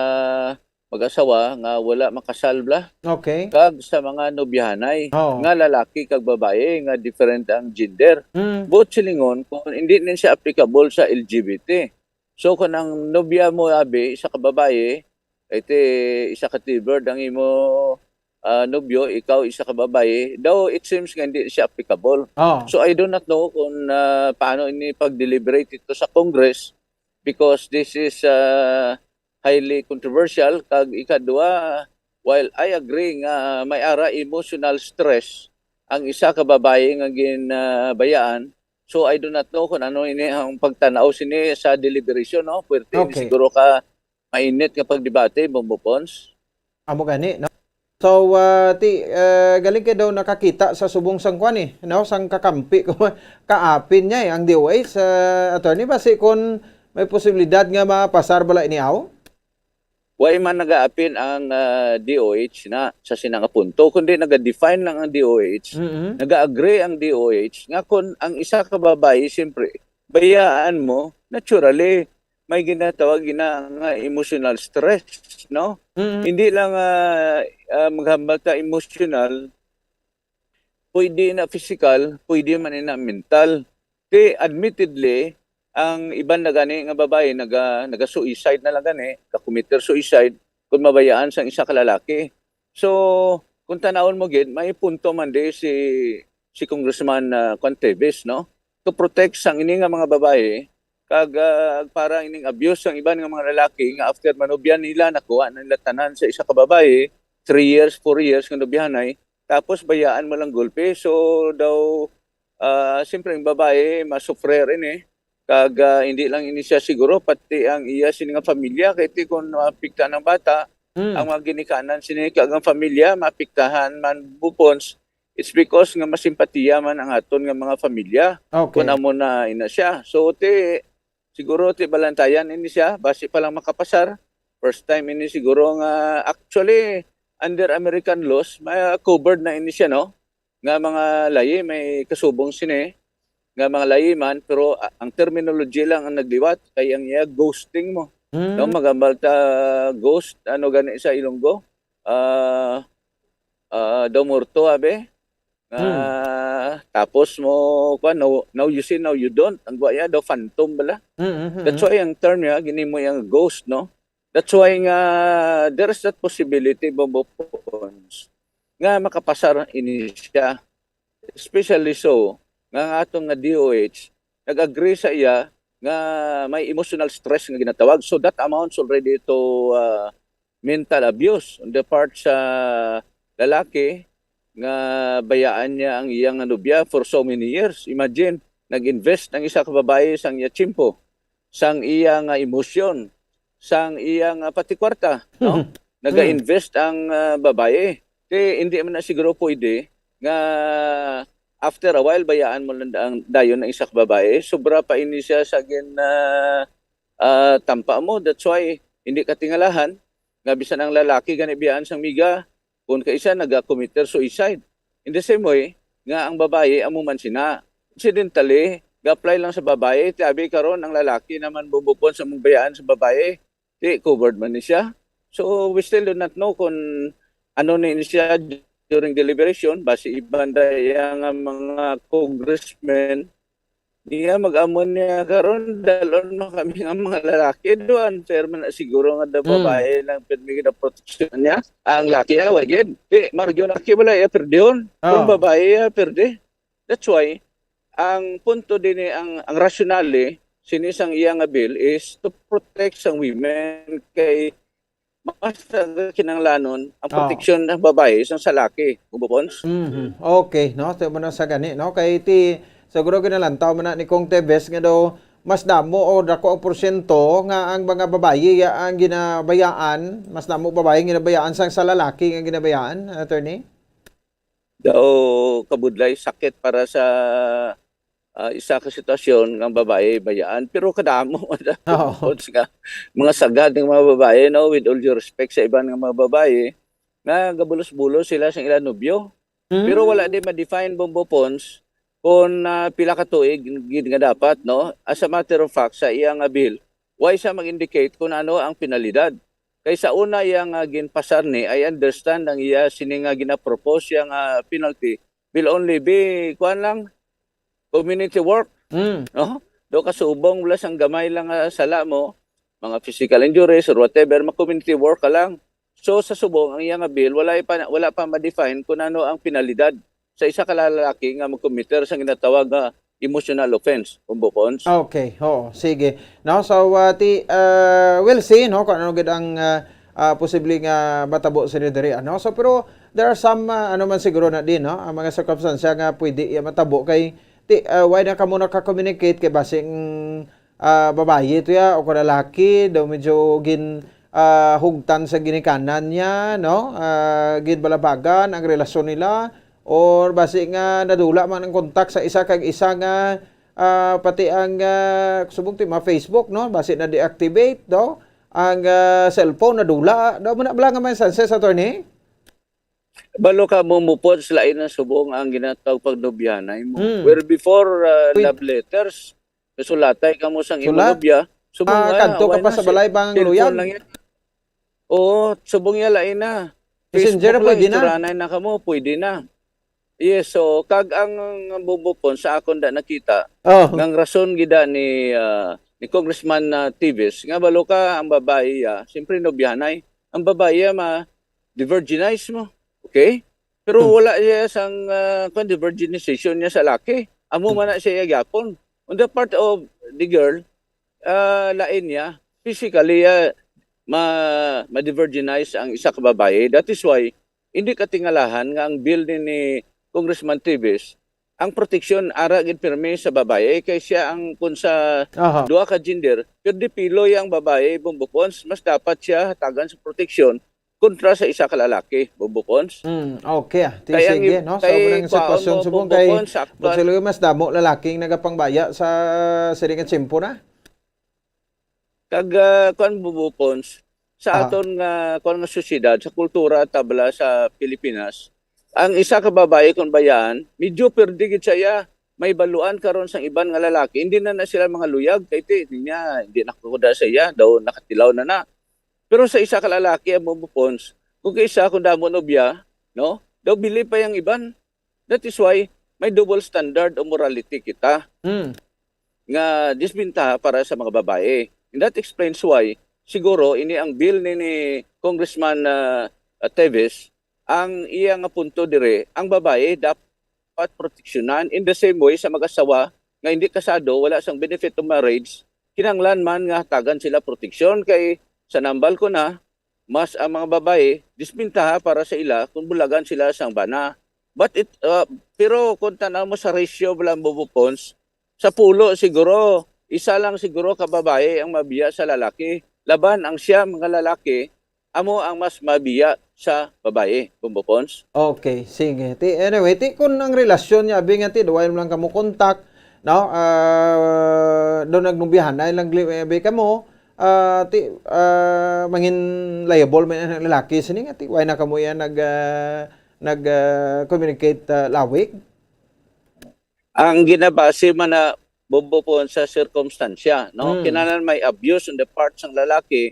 mag-asawa nga wala makasal bala, Okay. kag sa mga nobyahanay Oo. nga lalaki kag babayi nga different ang gender. Mm. Buot silingon, kung hindi ni siya applicable sa L G B T. So, kung ang nobya mo, abi, isa ka babayi, iti isa ka T-bird ang imo, ah, nobyo, ikaw isa ka babayi, daw it seems nga hindi siya applicable. Oh. So, I do not know kung, ah, paano ini pag-deliberate ito sa Congress because this is, ah, highly controversial. Kag ikadua, while I agree nga may ara emotional stress ang isa ka babayi nga ginabayaan, so I do not know kung ano ini ang pagtanaw sini sa deliberation, no? Puwerte ini Okay. siguro ka mainit nga pagdebate, Bombo Pons. Amo gani, no? So, ah, ti, ah, galing kay daw nakakita sa subong sang kwan, eh, no? Sang kakampi ko, kaapin niya, eh, ang D O H. Ah, attorney, basi kung may posibilidad nga mapasar bala ini, aw? Wa man nagaapin ang, ah, D O H na sa sina nga punto, kundi naga-define lang ang D O H. Mm-mm. Naga-agree ang D O H nga kung ang isa ka babayi, siyempre, bayaan mo, naturally, may ginatawag ina nga emotional stress, no? Mm-mm. Hindi lang, ah, ah, maghambal ta emotional, pwede na physical, pwede man ina mental. Ti, admittedly, ang iban na gani nga babayi naga-, naga-suicide na lang gani, ka-commit suicide, kung mabayaan sang isa ka lalaki. So, kung tanawon mo gid, may punto man di si, si Congressman, ah, Kwan Teves, no? To protect sang ini nga mga babayi, kag, ah, para ining abuse sang iban nga mga lalaki nga after manubyan nila, nakuha na nila tanan sa isa ka babayi, three years, four years nga nubyahanay, tapos bayaan mo lang gulpi. So, daw, ah, siyempre, ang babayi, masufrer ini. Kag, ah, hindi lang ini siya siguro, pati ang iya sini nga pamilya, kay ti kung maapektahan ang bata, Mm. ang mga ginikanan sini kag ang pamilya, maapektahan man, Bupons, it's because nga masimpatiya man ang aton nga mga pamilya Okay. kung amo na ina siya. So, ti, siguro, ti, balantayan ini siya, basi pa lang makapasar. First time ini siguro nga, actually, under American laws, may covered na ini siya, no? Nga mga layi, may kasubong sini, nga mga layi man, pero, ah, ang terminology lang ang nagliwat, kay ang iya ghosting mo. Mm. No, magambal ta ghost, ano gani sa Ilonggo? Ah, ah, daw morto, abi? Nga, Mm. tapos mo, kwan, now, now you see, now you don't. Ang gwa iya, daw phantom bala. Mm, mm, That's mm. why ang term niya, ginimo yang ghost, no? That's why nga, there is that possibility, Bombo Pons, nga makapasar ini siya. Especially so, nga ang aton nga D O H, nag-agree sa iya nga may emotional stress nga ginatawag. So that amounts already to, ah, mental abuse on the part sa lalaki nga bayaan niya ang iya nga nobya for so many years. Imagine, nag-invest ang isa ka babayi sang iya tiyempo, sang iya nga emosyon, sang iya nga pati kwarta, no? Nag-invest ang, ah, babayi. Ti, hindi man na siguro pwede nga after a while, bayaan mo lang ang, dayon ang isa ka babayi. Sobra pa ini siya sa gin-, ah, ah, tampa mo. That's why, hindi katingalahan nga bisan ang lalaki gani biyaan sang miga, kung kaisa naga-commit suicide. In the same way, nga ang babayi amo man sina. Incidentally, ga-apply lang sa babayi, ti abi karon ang lalaki naman bubupon sa mong bayaan sa babayi. Ti covered man ni siya. So, we still do not know kung ano ni siya during deliberation, basi iban da iya nga mga congressmen, niya mag-amon niya karon, dalon man kami nga mga lalaki, do unfair man na siguro nga da Hmm. babae lang pirmi gid ang proteksyon niya. Ang laki, ah, wa gid. Di, marugyo na laki wala iya perdihon. Kung Oh. babae iya perde. That's why, ang punto din eh, ang, ang rationale, sini sang iya nga bill is to protect sang women kay mas kinahanglanon ang Oh. proteksyon ng babae sang sa laki, Bombo Pons. Mhm. Okay, no? Ito mo na sa gani, no? Kay ti, siguro ginalantaw man na ni Kong Tevez nga daw, mas damo o dako ang porsyento nga ang mga babayi ya ang ginabayaan, mas damo babayi ang ginabayaan sang sa lalaki nga ginabayaan, attorney? Daw kabudlay, sakit para sa ah, isa ka sitwasyon nga ang babayi bayaan. Pero kadamo nga Oo. nga mga sagad nga mga babayi, no, with all due respect sa iban nga mga babayi, nga gabulos-bulos sila sa ilang nobyo. Pero wala Mm. di ma-define, Bombo Pons, kung, ah, pila ka tuig gid nga dapat, no? As a matter of fact, sa iya nga bill, why siya mag-indicate kung ano ang penalidad? Kay sa una iya nga ginpasar ni, I understand ang iya sini nga gina-propose siya nga penalty will only be, kuwan lang, community work, Mm. no? Do kasubong wala sang gamay lang nga sala mo, mga physical injuries or whatever, ma-community work ka lang. So, sa subong, ang iya nga bill, wala pa, wala pa ma-define kung ano ang penalidad sa isa ka lalaki nga mag-committer sa ginatawag nga emotional offense, Bombo Pons. Okay, oo, sige. No, so, ah, ti, ah, we'll see, no, kung ano gid ang, ah, ah, posible nga matabo sa diri, ano. So, pero there are some, ah, ano man siguro na din, no, ang mga sirkumstansya nga pwede iya matabo kay ti, ah, why na kamo naka-communicate kay basing, ah, babayi to ya o kung lalaki daw medyo gin, ah, hugtan sa ginikanan niya, no? Ah, ginbalabagan ang relasyon nila or basi nga nadula man ang kontak sa isa kag isa nga, ah, pati ang, ah, subong ti mga Facebook, no? Basi na-deactivate, no? Ang, ah, cellphone nadula. Daw mo na bala nga may senses, attorney? Balo ka mo mupod sa lain ang subong ang ginatawag pagnobyahanay mo. Mm. Where before, ah, Wait. love letters, nasulatay ka mo sang imo Sulat? nobya, subong Ah, nga, kadto ka wala pa na sa si balay bang cellphone luyag? lang yan. Oo, subong niya lain na. Messenger Facebook lang, pwede na. Itsuranay na ka mo, pwede na. Yes, so, kag ang, ang bubukon sa akon da nakita, Oh. ngang rason gida ni, ah, ni Congressman, ah, Teves, nga balo ka, ang babae, ah, siyempre, nobyahanay. Ang babae, ah, ma-, di-virginize mo. Okay? Pero Hmm. wala siya sang, ah, kwan, di-virginization niya sa laki. Amo Hmm. man na siya gyapon. On the part of the girl, ah, lain niya. Physically, ah, ma-, ma-de-virginize ang isa ka babae. That is why, hindi katingalahan nga ang bill ni, ni Congressman Teves, ang proteksyon ara gid pirmi sa babae kay siya ang kun sa Aha. duha ka gender, pero di piloy ang babae, Bombo Pons, mas dapat siya hatagan sa proteksyon kontra sa isa ka lalaki, Bombo Pons. Mm, okay, ah. Ti, Kaya ang sige, ib-, no? So, kay mao nang kwaon sitwasyon mo, subong Bombo kay Pons, sa aktual Bonsilio, mas damo lalaking nagapangbaya sa siring nga tiyempo na. Kag, ah, kuwan, Bombo Pons, sa Ah. aton nga, kuwan, nga sosyedad, sa kultura, tabla sa Pilipinas, ang isa ka babayi kung bayaan, medyo perde gid sa iya. May baluan karon sang iban nga lalaki, hindi na na sila mga luyag, kay ti, niya, hindi na kuda sa iya, daw nakatilaw na na. Pero sa isa ka lalaki, ang Bombo Pons, kung kay isa kung damo nobya, no? Daw bili pa yang iban. That is why may double standard o morality kita Hmm. nga disbintaha para sa mga babae. And that explains why siguro ini ang bill ni, ni Congressman, ah, ah, Teves, ang iya nga punto dire, ang babae dapat proteksyonan in the same way sa mag-asawa nga hindi kasado, wala sang benefit of marriage, kinahanglan man nga hatagan sila proteksyon kay sa nambal ko na, mas ang mga babae, disbintaha para sa ila kung bulagan sila sang bana. But it, uh, pero kung tanaw mo sa ratio, Bombo Pons, sa pulo siguro, isa lang siguro ka babae ang mabiya sa lalaki. Laban ang siyam nga lalaki, amo ang mas mabiya sa babae, Bombo Pons. Okay, sige. Ti, anyway, ti, kung ang relasyon niya, abi nga, ti, duway lang kamo kontak, no? Ah, daw nagnubyahan, ay lang gli-, abi kamo, ah, ti, ah, mangin liable man ang lalaki sini nga, ti, why na kamo yan nag, ah, nag, ah, communicate, ah, lawig? Ang ginabase man na, Bombo Pons, sa sirkumstansya, no? Hmm. Kinahanglan may abuse on the part sang lalaki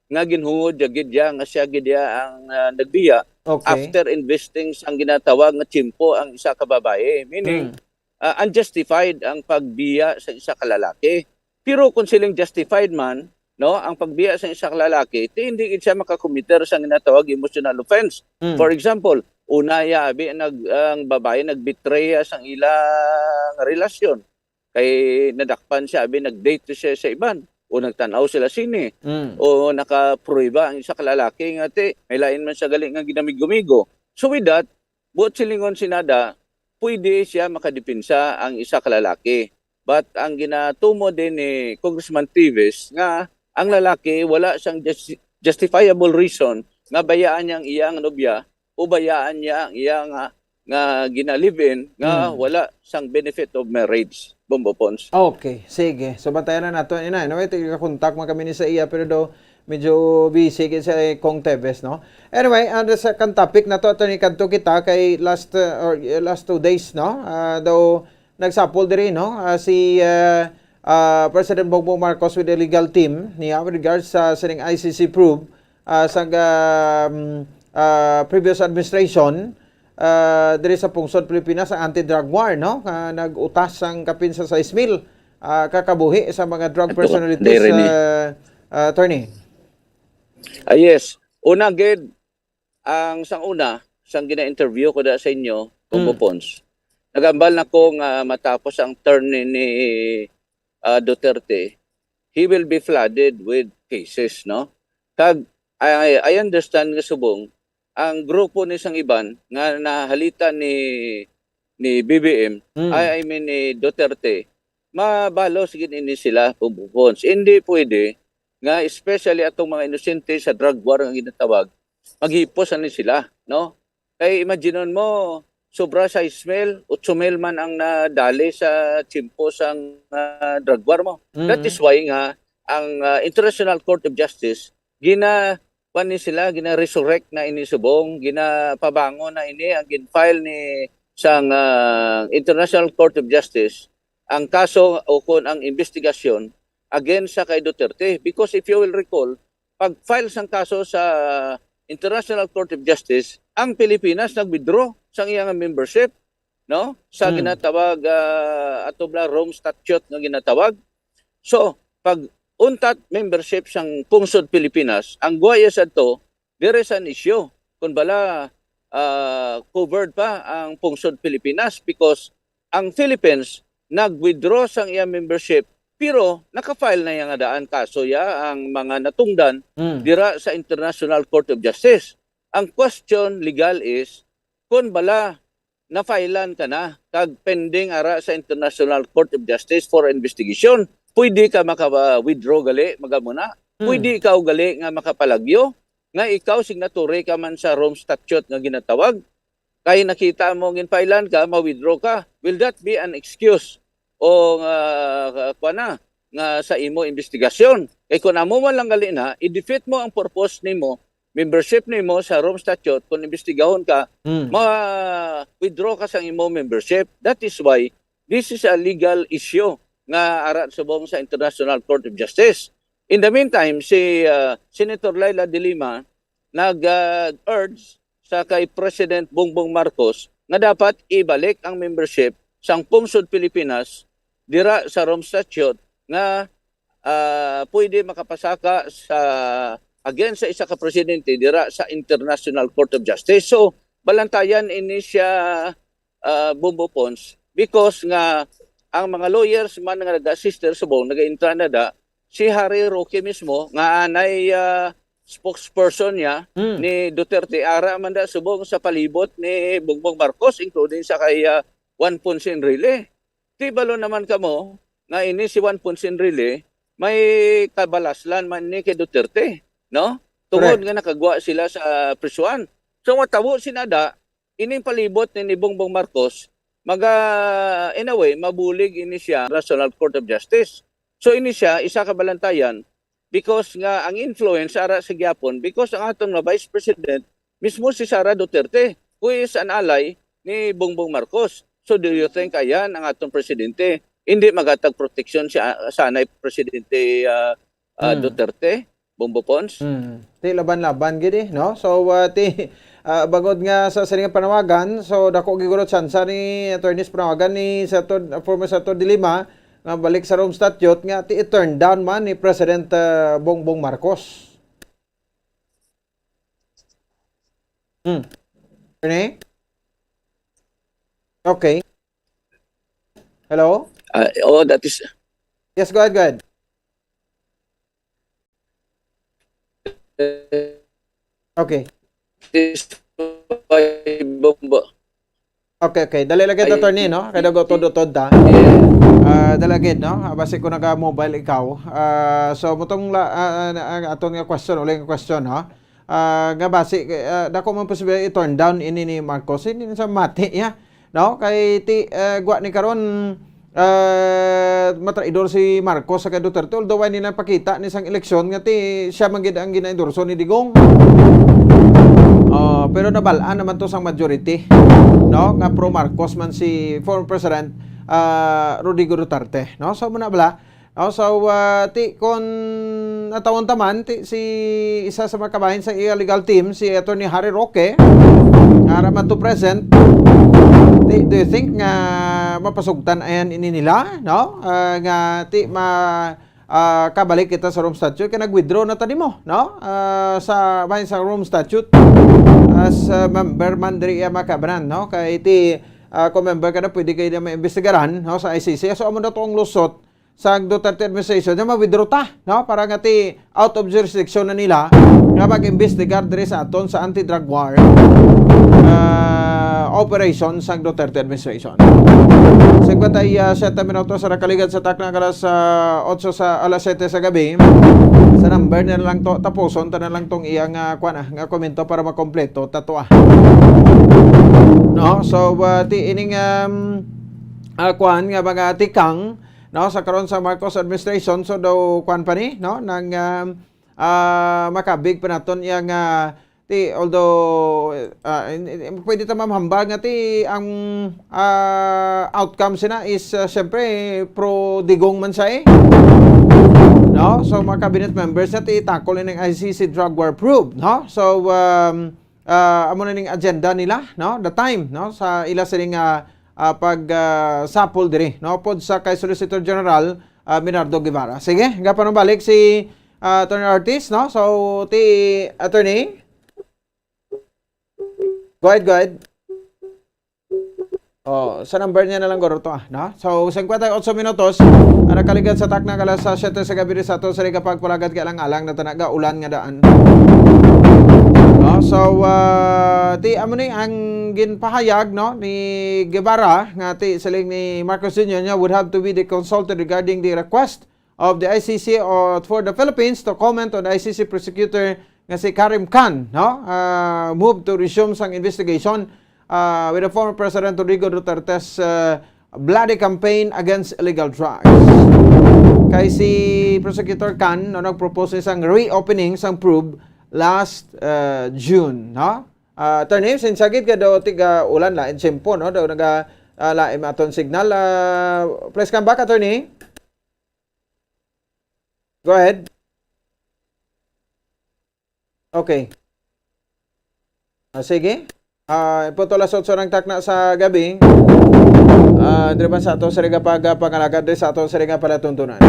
nga ginhungod ya gid ya nga siya gid ya ang, ah, nagbiya Okay. after investing sang ginatawag nga tiyempo ang isa ka babae. Meaning, Hmm. ah, unjustified ang pagbiya sa isa ka lalaki. Pero kung siling justified man, no, ang pagbiya sa isa ka lalaki, ti hindi gid siya makakomiter sa ginatawag emotional offense. Mm. For example, una ya, abi, nag-, ang babae nag-betray ya sang ilang relasyon. Kay nadakpan siya, abi, nag-date to siya sa iban. O nagtan-aw sila sini. Mm. O nakaprueba ang isa ka lalaki nga, ti, may lain man sa gali nga ginamigo-migo. So with that, buot silingon si Nada, pwede siya makadepensa ang isa ka lalaki. But ang ginatumo din ni Congressman Teves nga ang lalaki wala siyang jus-, justifiable reason nga bayaan niya ang iyang nobya o bayaan niya ang iyang, ah, nga gina-live-in nga Hmm. wala sang benefit of marriage, Bombo Pons. Okay, sige. So, bantayan na nato. Ina, anyway, tiga-contact man kami ni sa iya, pero daw medyo busy gid sa Cong Teves, no? Anyway, ah, sa kan topic na to, Attorney, kadto kita kay last, uh, or, uh, last two days, no? Ah, daw nagsapol diri, no? Ah, si, uh, uh, President Bongbong Marcos with the legal team niya with regards sa sining I C C probe, ah, sa, um, ah, previous administration, ah, diri sa pungsod Pilipinas ang anti-drug war, no? Nga nag-utas sang kapin sa sais mil, ah, ka kabuhi sa mga drug Ato, personalities, diri ni ah, ah, Attorney. Ah, yes. Una gid, ang sang una, sang gina-interview ko da sa inyo, Bombo Mm. Pons, nagambal na ko nga matapos ang term ni, ni, ah, Duterte, he will be flooded with cases, no? Kag, I, I understand nga subong, ang grupo ni sang iban nga nahalita ni, ni B B M, Mm. ay, I mean, ni Duterte, mabalos gid ini sila, Bombo Pons. Hindi pwede nga, especially atong mga inosente sa drug war nga ginatawag, maghipos ani sila, no? Kay imaginon mo, sobra sais mil, otso mil man ang nadali sa tiyempo sang, ah, drug war mo. That Mhm. is why nga ang, ah, International Court of Justice, gina-, kuwan ni sila, gina-resurrect na ini subong, ginapabangon na ini ang gin-file ni sang, ah, International Court of Justice, ang kaso o kon ang investigasyon against sa kay Duterte. Because if you will recall, pag-file sang kaso sa International Court of Justice, ang Pilipinas nag-withdraw sang iyang membership, no? Sa Hmm. ginatawag, ah, ato bala Rome Statute nga ginatawag. So, pag untat membership sang pungsod Pilipinas, ang guwaya sadto, there is an issue kung bala, ah, covered pa ang pungsod Pilipinas because ang Philippines nag-withdraw sang iya membership, pero naka-file na iya nga daan kaso ya ang mga natungdan Mm. dira sa International Court of Justice. Ang question legal is, kung bala na-filean ka na kag pending ara sa International Court of Justice for investigation, pwede ka maka-withdraw gali, magamuna. Mm. Pwede ikaw gali nga makapalagyo nga ikaw signatory ka man sa Rome Statute nga ginatawag. Kay nakita mo gin-filean ka, ma-withdraw ka. Will that be an excuse o nga, kuwan na, nga sa imo investigasyon? Kay kung amo man lang gali na, i-defeat mo ang purpose nimo, membership nimo sa Rome Statute, kung imbestigahon ka, Mm. ma-withdraw ka sa imo membership. That is why this is a legal issue nga ara subong sa International Court of Justice. In the meantime, si, ah, Senator Leila de Lima nag, ah, urge sa kay President Bongbong Marcos nga dapat ibalik ang membership sang pungsod Pilipinas dira sa Rome Statute nga, ah, pwede makapasaka sa, against sa isa ka presidente dira sa International Court of Justice. So, balantayan ini siya, ah, Bombo Pons, because nga ang mga lawyers man nga nag-assist subong nag-intra na da, si Harry Roque mismo nga anay, ah, spokesperson niya Mm. ni Duterte, ara man da subong sa palibot ni Bongbong Marcos, including sa kay, ah, Juan Ponce Enrile. Di balo naman kamo nga ini si Juan Ponce Enrile may kabalaslan man ni kay Duterte, no? Tungod Correct. nga nakagwa sila sa prisuan. So, matabo sinada, ining palibot ni, ni Bongbong Marcos, maga, in a way, mabulig ini siya National Court of Justice. So, ini siya, isa ka balantayan, because nga ang influence ara sa gyapon, because ang aton nga Vice President, mismo si Sara Duterte, who is an ally ni Bongbong Marcos. So, do you think, ayan, ang aton presidente, hindi magatag proteksyon si, ah, sanay Presidente, ah, ah, Hmm. Duterte, Bombo Pons? Hmm. Ti laban-laban gid eh, no? So, ah, ti, ah, bangod nga sa sining panawagan, so dako gid guro tsansa ni Attorney sa panawagan ni Senator, former Senator de Lima, nga balik sa Rome Statute nga ti i-turn down man ni President, ah, Bongbong Marcos. Hmm. Attorney? Okay. Hello? Ah, oh, that is Yes, go ahead, go ahead. Okay. This by Bombo. Okay, okay. Dali lang gid, Ay, Attorney, no? Kay nag-utod-utod ta. Yeah. Ah, dali lang gid, no? Ah, basi ko naga-mobile ikaw. Ah, so, mutong la-, ah, ah, ang aton nga question, uli nga question, no? ah, nga basi, ah, dako man posibilidad i-turn down ini ni Marcos. Hindi na sa mati, ya. No? Kay ti, ah, gwa ni karon, ah, matraidor si Marcos sa kay Duterte. Although, wala nila pakita ni sang eleksyon nga ti siya man gid ang gina-endorso ni Digong. Oh, pero nabal-an naman to sang majority, no? Nga pro Marcos man si former President, ah, Rodrigo Duterte, no? So, muna bala, no? So, ah, ti, kon natawon ta man, ti, si isa sa mga kabahin sa iya legal team, si Attorney Harry Roque, nga ara man to present, ti, do you think nga mapasugtan ayan ini nila, no? Ah, nga, ti, ma-, ah, kabalik kita sa Rome Statute, kay nag-withdraw na ta nimo, no? Ah, sa, bahin sa Rome Statute, as, ah, member man diri iya makabanan, no? Kay ti, ah, kung member ka na, pwede kayo na maimbestigaran, no, sa I C C. So, amo na to ang lusot sa Duterte administration na ma-withdraw ta, no? Para nga ti out of jurisdiction na nila nga mag-imbestigar diri sa aton sa anti-drug war, ah, operation sa Duterte administration. Singkwenta y siyete minutos sa nakaligad sa takna alas, ah, otso sa alas siyete sa gabi. Sa number na lang to, tapuson ta na lang tong iyang, ah, kwan, ah, nga komento para makompleto ta to, ah. No? So, ah, ti ining, um, ah, kwan nga mga tikang, no, sa karon sa Marcos administration, so daw kwan pa ni, no, nang, um, ah, makabig pa naton iya nga ti, although, ah, in-, in-, pwede ta mamhambal nga ti ang, ah, outcome sina is, ah, siyempre pro Digong man siya, eh. No? So, mga cabinet members na ti tackle ning I C C drug war probe, no? So, um, ah, amo na ning agenda nila, no? The time, no? Sa ila sining, ah, ah, pag, ah, sapol diri, no? Pod sa kay Solicitor General, ah, Bernardo Guevara. Sige, gapanong balik si, ah, Attorney Ortiz, no? So, ti, Attorney? Go ahead, go ahead. Oh, sa number niya na lang guro to, ah, no? So, singkwenta y otso minutos, ang nakaligad sa takna nga alas siyete sa gabi sa ato sa Liga pagpalagad kay alang-alang na tanaga ulan nga daan. No? So, ah, ti amo ni ang ginpahayag, no, ni Guevara nga ti siling ni Marcos Junior niya would have to be the consulted regarding the request of the I C C or for the Philippines to comment on the I C C prosecutor nga si Karim Khan, no? Ah, move to resume sang investigation, ah, with the former President Rodrigo Duterte's, ah, bloody campaign against illegal drugs. Kay si Prosecutor Khan, no, nag-propose sang reopening sang probe last, ah, June, no? Ah, attorney, since sagid ka daw tiga ulan, lain tiyempo, no? Daw naga, ah, lain aton signal. Ah, please come back, attorney. Go ahead. Okay. Ah, sige. Ah, punto alas otso ng takna sa gabi. Ah, diri man sa ato sa ring pag-, pangalagad diri sa ato sa ring palatuntunan.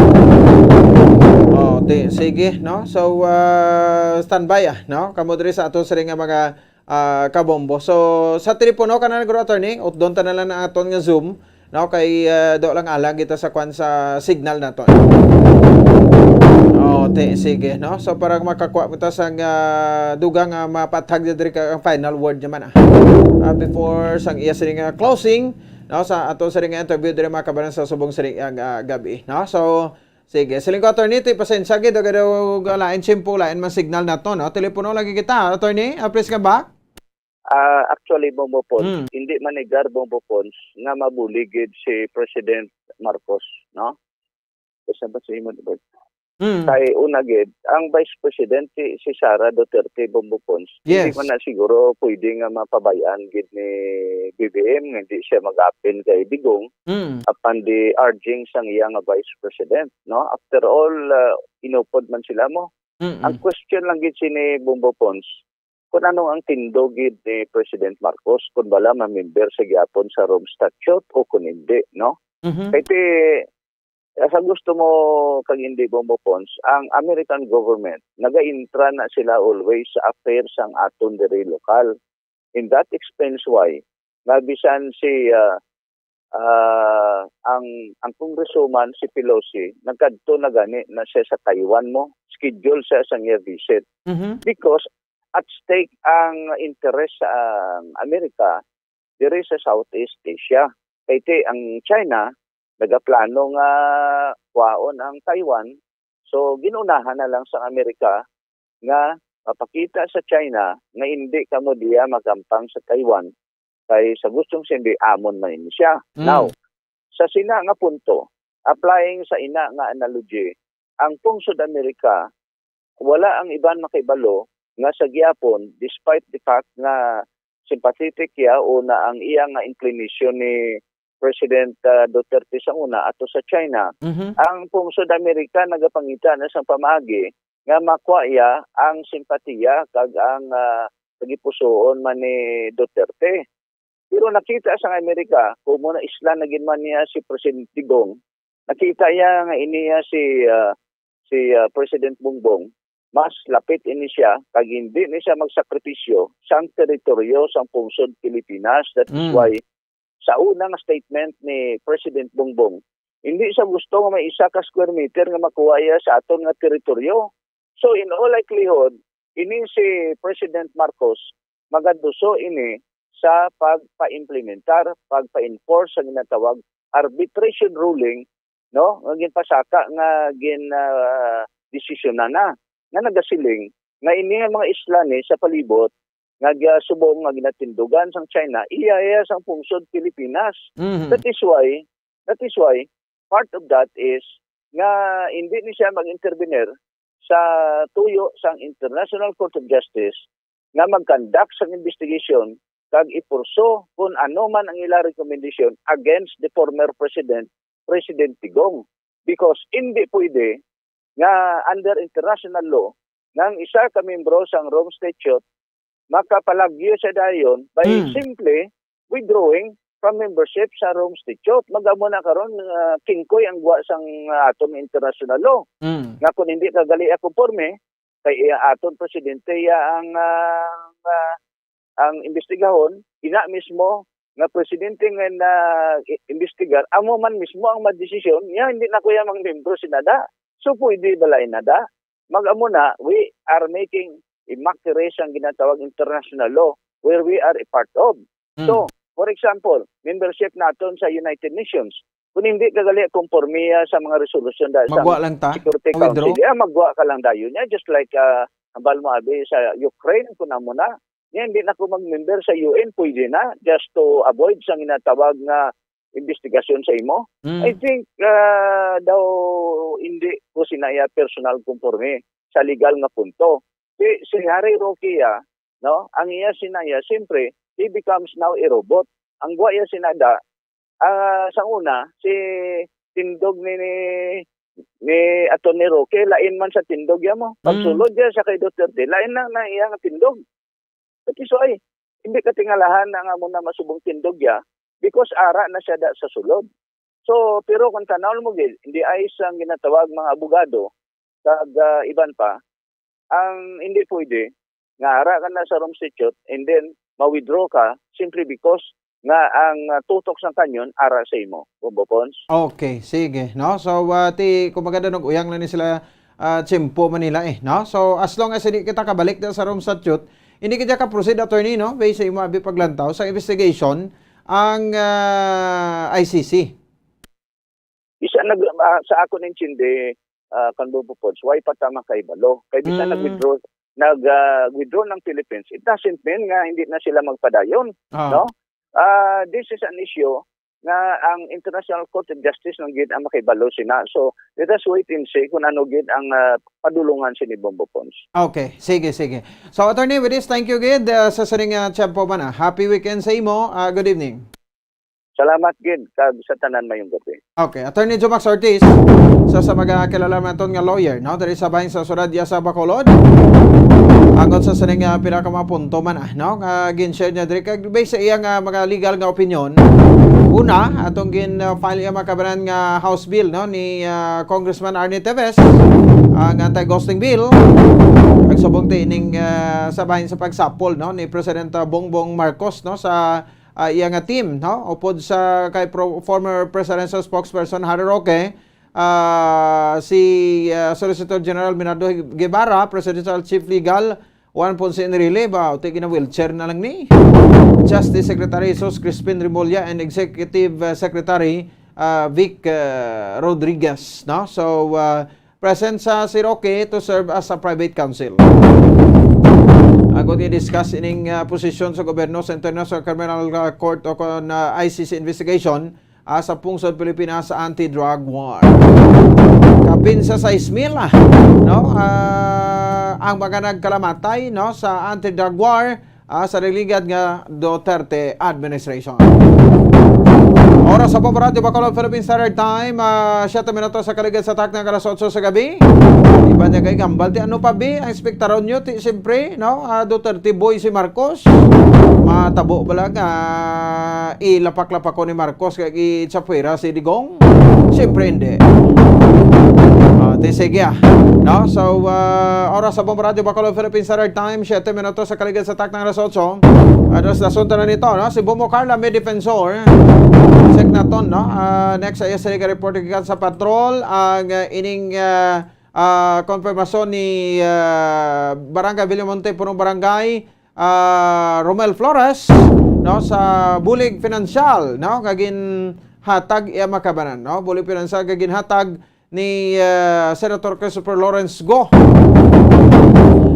Oh, ti-, sige, no? So, ah, standby, ah, no? Kamo diri sa ato sa ring mga, ah, kabombo. So, sa telepono ka na, Negro Attorney, utdon ta na lang ang aton nga Zoom. No, kay, ah, do lang alang kita sa kwan sa signal naton. Oh, ti-, sige, no? So, para makakuha mo ta sang, ah, dugang, ah, mapatag na diri ka ang final word naman, ah. Ah, before sang iya sining, ah, closing, no, sa ato sining interview diri mga kabanan sa subong sining, ah, gabi, no? So, sige, siling ko, attorney, ti pasensya gid, daw, daw, lain simple, lain man signal nato, no? Telepono lagi kita, attorney, ah, please come back. Ah, actually, Bombo Pons, Hmm. hindi man negar, Bombo Pons, nga mabulig gid si President Marcos, no? Basta ba sa imo, Bert? Hmm. Kay una gid, ang Vice President si, si Sara Duterte, Bombo Pons. Hindi Yes. man na siguro pwede nga mapabay-an gid ni B B M nga hindi siya mag-apil kay Digong Hmm. apan di urging sang iya nga Vice President, no? After all, ah, inupod man sila mo. Mm-mm. Ang question lang gid sini, Bombo Pons, kung ano ang tindog gid ni President Marcos, kung bala mamember sa gihapon sa Rome Statute o kung hindi, no? Mhm. Kay ti, sa gusto mo kag hindi, Bombo Pons, ang American government, nagaintra na sila always sa affairs sang aton diri lokal. And that explains why nga bisan si, ah, ah, ang, ang congresswoman, si Pelosi, nagkadto na gani na siya sa Taiwan mo, schedule siya sa iya visit. Mhm. Because at stake ang interest sa, ang Amerika diri sa Southeast Asia. Kay ti ang China nagaplano nga kwaon ang Taiwan, so ginunahan na lang sa Amerika nga mapakita sa China nga indi kamo diya magampang sa Taiwan, kay sa gustong sindi amon man ini siya. Mm. Now, sa sina nga punto, applying sa ina nga analogy, ang pungsod Amerika, wala ang iban makahibalo nga sa gihapon, despite the fact nga sympathetic iya o na ang iya nga inclination ni President, ah, Duterte sa una ato sa China, Mhm. ang pungsod Amerika nagapangita na sang pamaagi nga makuha iya ang simpatiya kag ang, ah, tagipusoon man ni Duterte. Pero nakita sang Amerika, kung mo na isla na gid man niya si Presidente Digong, nakita niya nga ini niya si, ah, si, ah, President Bongbong, mas lapit ini siya, kag hindi ni siya magsakripisyo sang teritoryo sang pungsod Pilipinas. That is Mm. why sa unang statement ni President Bongbong, hindi siya gusto nga may isa ka square meter nga makuha iya sa aton nga teritoryo. So, in all likelihood, ini si President Marcos magaduso ini sa pagpa-implementar, pagpa-enforce sa ginatawag arbitration ruling, no, nga ginpasaka nga gin, ah, desisyonan na, nga nagasiling nga ini nga mga isla ni sa palibot nga gi-, subong nga ginatindugan sang China, iya, iya sang pungsod Pilipinas. Mhm. That is why, that is why part of that is nga hindi ni siya mag-intervenir sa tuyo sang International Court of Justice nga mag-conduct sang investigation kag ipurso kung ano man ang ila recommendation against the former president, President Digong. Because hindi pwede nga under international law nga ang isa ka membro sang Rome Statute makapalagyo siya dayon by Hmm. simply withdrawing from membership sa Rome Statute. Mag-amo na karon, ah, kingkoy ang gwa sang, ah, aton international law. Hmm. Nga kung hindi ka gali konforme, kay, ah, aton presidente ya ang, ah, ah, ang imbestigahon, ina mismo nga presidente nga na i-, imbestigar, amo man mismo ang madesisyon, ya hindi na kuya mang membro si nada. So, pwede bala inada? Mag-amo na, we are making a mockery sang ginatawag international law where we are a part of. Mm. So, for example, membership naton sa United Nations. Kung hindi ka gali konforme, ah, sa mga resolusyon da-, sa Magwa lang ta. Security Withdraw. Council, ah, magwa ka lang dayon niya. Just like, ah, hambal mo abi sa Ukraine, kung amo na. Niya, hindi na ko mag-member sa U N, pwede na. Just to avoid sa ginatawag nga investigasyon sa imo. Mm. I think, ah, daw hindi ko sinaya personal konforme sa legal nga punto. Si, si Harry Roque, ah, no? Ang iya sinaya, siyempre, he becomes now a robot. Ang gwa iya sinada, ah, sa una, si tindog ni, ni, ni Attorney Roque, lain man sa tindog ya mo. Mm. Pagsulod niya sa kay Duterte, lain na, na iya nga tindog. That is why, hindi ka tingalahan na nga mo na masubong tindog ya, because ara na siya da sa sulod. So, pero kung tanaw mo gid, hindi ay sang ginatawag mga abogado, kag, ah, iban pa, ang hindi pwede, nga ara ka na sa Rome Statute, and then, ma-withdraw ka, simply because nga ang, ah, tutok sang kanyon, ara sa imo, Bombo Pons. Okay, sige, no? So, ah, ti, kumbaga, nag-uyang lang ni sila, ah, tiyempo man nila, eh, no? So, as long as hindi kita kabalik na sa Rome Statute, hindi kita ka-proceed, attorney, no? Based sa imo abi paglantaw sa investigation, ang, ah, I C C. Bisan nag-, ah, sa akon intindi, ah, kan Bombo Pons, why pa ta makahibalo? Kay bisan Mm. nag-withdraw, nag, ah, withdraw ng Philippines, it doesn't mean nga hindi na sila magpadayon, Ah. no? Ah, this is an issue nga ang International Court of Justice nang gid ang makahibalo sina. So, let us wait and see kung ano gid ang, ah, padulungan sini Bombo Pons. Okay, sige, sige. So, Attorney, with this, thank you gid, ah, sa sining, ah, tiyempo man, ah. Happy weekend sa imo. Ah, good evening. Salamat gid, kag sa tanan, mayong gabi. Okay, Attorney Jomax Ortiz, sa, sa mga kilala naton nga lawyer, no, diri sa bahin sa Surad ya sa Bacolod. Angot sa sining, ah, pila ka mga punto man, ah, no, nga gin-share niya diri, kag based sa iya nga mga legal nga opinion, una, atong gin, ah, file iya mga kabanan nga House Bill, no, ni, ah, Congressman Arnie Teves, ang anti-ghosting bill, nagsubong ti ining, ah, sa bahin sa pagsapol, no, ni President, ah, Bongbong Marcos, no, sa ah, iya nga team, no? Upod sa kay pro-, former presidential spokesperson Harry Roque, ah, si, ah, Solicitor General Bernardo Guevara, Presidential Chief Legal Juan Ponce Enrile, ba, uti gina-wheelchair na lang ni. Justice Secretary Jesus Crispin Remulla and Executive, ah, Secretary, ah, Vic, ah, Rodriguez, no? So, ah, present sa si Roque to serve as a private counsel. Ni-discuss ining, ah, posisyon sa gobyerno sa International, ah, Court o kon, ah, I C C investigation, ah, sa pungsod Pilipinas sa anti-drug war. Kapin sa sais mil, ah, no, ah, ang mga nagkalamatay, no, sa anti-drug war, ah, sa nagligad nga Duterte administration. Oras sa Bombo Radyo Bacolod, Philippine Standard Time, ah, siyete minutos sa kaligad sa takna nga alas otso sa gabi. Iban niya kay gambal, ti ano pa bi ang espektaron nyo? Ti siyempre, no? Ah, Duterte boy si Marcos. Matabo ba lang, ah, ilapak-lapak ko ni Marcos kay i-, sa puwera si Digong? Siyempre hindi. Ah, ti sige, ah. No? So, ah, oras sa Bombo Radyo Bacolod, Philippine Standard Time, siyete minutos sa kaligad sa takna nga alas otso. Alas na sunta na nito, no? Si Bombo Carla may defensor. Check naton, no? Ah, next, sa iya sa report gikan sa patrol, ang, ah, ining, ah, ah, konfirmasyon ni, ah, Barangay Villamonte, punong barangay, ah, Romel Flores, no, sa bulig pinansyal, no, nga ginhatag iya makabanan, no, bulig pinansyal nga ginhatag ni, ah, Senator Christopher Lawrence Go,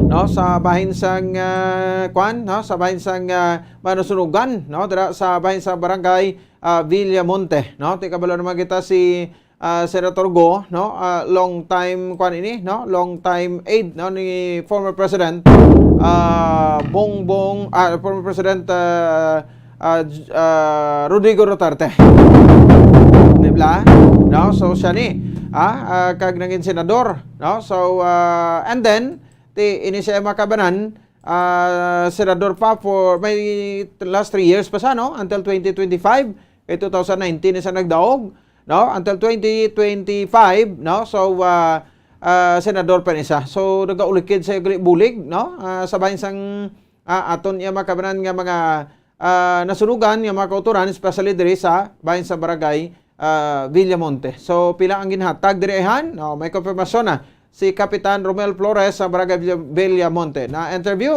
no, sa bahin sang, ah, kwan, no, sa bahin sang, ah, Manusunugan, no, dira sa bahin sa barangay, ah, Villamonte, no. Ti kabalo naman kita si, ah, Senator Go, no, ah, long time kwan ini, no, long time aide, no, ni former President, ah, Bongbong, ah, former President, ah, ah, J-, ah, Rodrigo Duterte. Di ba? No? So, siya ni, ah, ah, kag nangin senador, no? So, ah, and then, ti, ini siya makabanan, ah, senador pa for may last three years pa siya, no? Until twenty twenty-five, kay two thousand nineteen na siya nagdaog, no? Until twenty twenty-five, no? So, ah, ah, senador pa ni siya. So, nagaulikid sa gali bulig, no? Ah, sa bahin sang, ah, aton iya makabanan nga mga, ah, nasunugan nga mga kautoran, especially diri sa bahin sa barangay, ah, Villamonte. So, pila ang ginhatag diri, ayhan? No, may konfirmasyon na si Kapitan Romel Flores sa Barangay Villa-, Villamonte. Na-interview,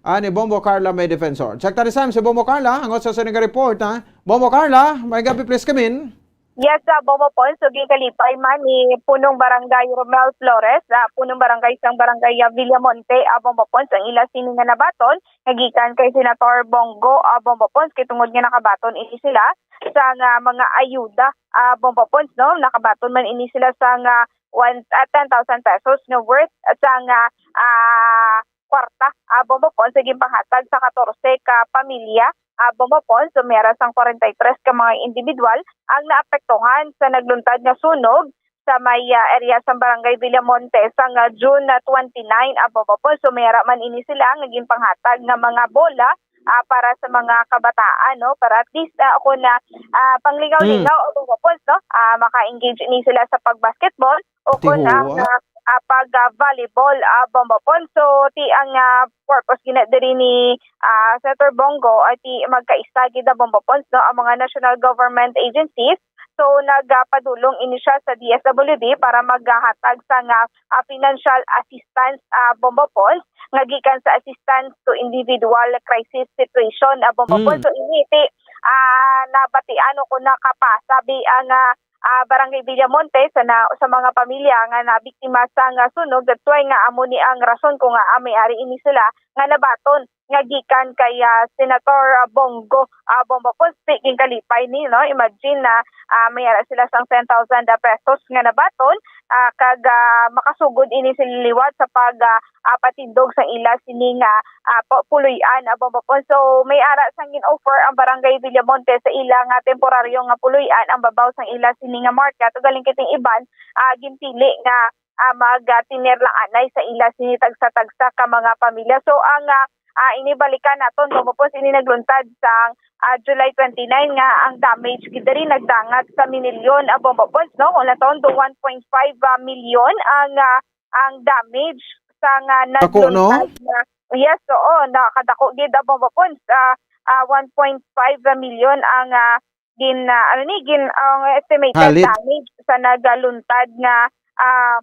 ah, ni Bombo Carla may defensor. Check ta ni Sam si Bombo Carla, ang sa sining report, ha? Bombo Carla, may gabi, please come in. Yes, ah, Bombo Pons, so ginkalipay man ni Punong Barangay Romel Flores, ah, Punong Barangay sang Barangay, ah, Villamonte, ah, Bombo Pons, ang ila sini nga nabaton nga gikan kay Senator Bongo, ah, Bombo Pons, kay tungod nga nakabaton ini sila sa nga mga ayuda, ah, Bombo Pons, no? Nakabaton man ini sila sa nga one, ah, ten thousand pesos nga worth sa nga, ah, kwarta, ah, Bombo Pons, sa ginpanghatag sa katorse ka pamilya, ah, Bombo Pons, so may ara sang kwarenta y tres ka mga individual ang naapektuhan sa nagluntad nga sunog sa may, ah, area sa Barangay Villamonte sang, ah, June, ah, twenty-nine, ah, Bombo Pons. So may ara man ini sila nga ginpanghatag nga mga bola, ah, para sa mga kabataan, no? Para at least, ah, ako na, ah, panglingaw-lingaw, Mm. Bombo Pons, no? Ah, maka-engage ini sila sa pag-basketball o kung ang, Tihuwa. ah, ah, pag, ah, volleyball, ah, Bombo Pons. So, ti ang, ah, purpose gina diri ni, ah, Senator Bongo ay ti magkaisa gid, ah, Bombo Pons, no, ang mga national government agencies. So, nagapadulong ini siya sa D S W D para maghatag sa nga, ah, financial assistance, ah, Bombo Pons, nga gikan sa assistance to individual crisis situation, ah, Bombo Pons. Mm. So, ini ti, ah, nabatian o kung nakapasa bi ang, ah, ah, Barangay Villamonte sa na, sa mga pamilya nga nabiktima sa nga sunog. That's why nga amo ni ang rason kung nga, ah, may ari ini sila nga nabaton nga gikan kay, ah, Senator, ah, Bongo, ah, Bombo Pons, ti ginkalipay ni, no? Imagine na, ah, may ara sila sang ten thousand pesos nga nabaton, ah, kag, ah, makasugod ini sila liwat sa pag, ah, ah, patindog sa ila sini nga, ah, pu-, puloy-an, ah, Bombo Pons. So, may ara sang gin-offer ang Barangay Villamonte sa ila nga temporaryo nga puloy-an ang babaw sang ila sini nga market. Ugaling kiting iban, ah, ginpili nga, ah, mag, ah, tener lang anay sa ila sini tagsa-tagsa ka mga pamilya. So, ang, ah, ah, ini balikan naton, Bombo Pons, ini nagluntad sang, ah, July twenty-nine nga ang damage gid diri nagdangat sa minilyon, ah, Bombo Pons, no? Kung naton do one point five, ah, milyon ang, ah, ang damage sa nga Ako, no? nagluntad nga, yes, oo, nakadako gid ang Bombo Pons, ah, ah, one point five million ang, ah, gin, ah, ano ni, gin, ang estimated Halit. damage sa nagaluntad nga, ah,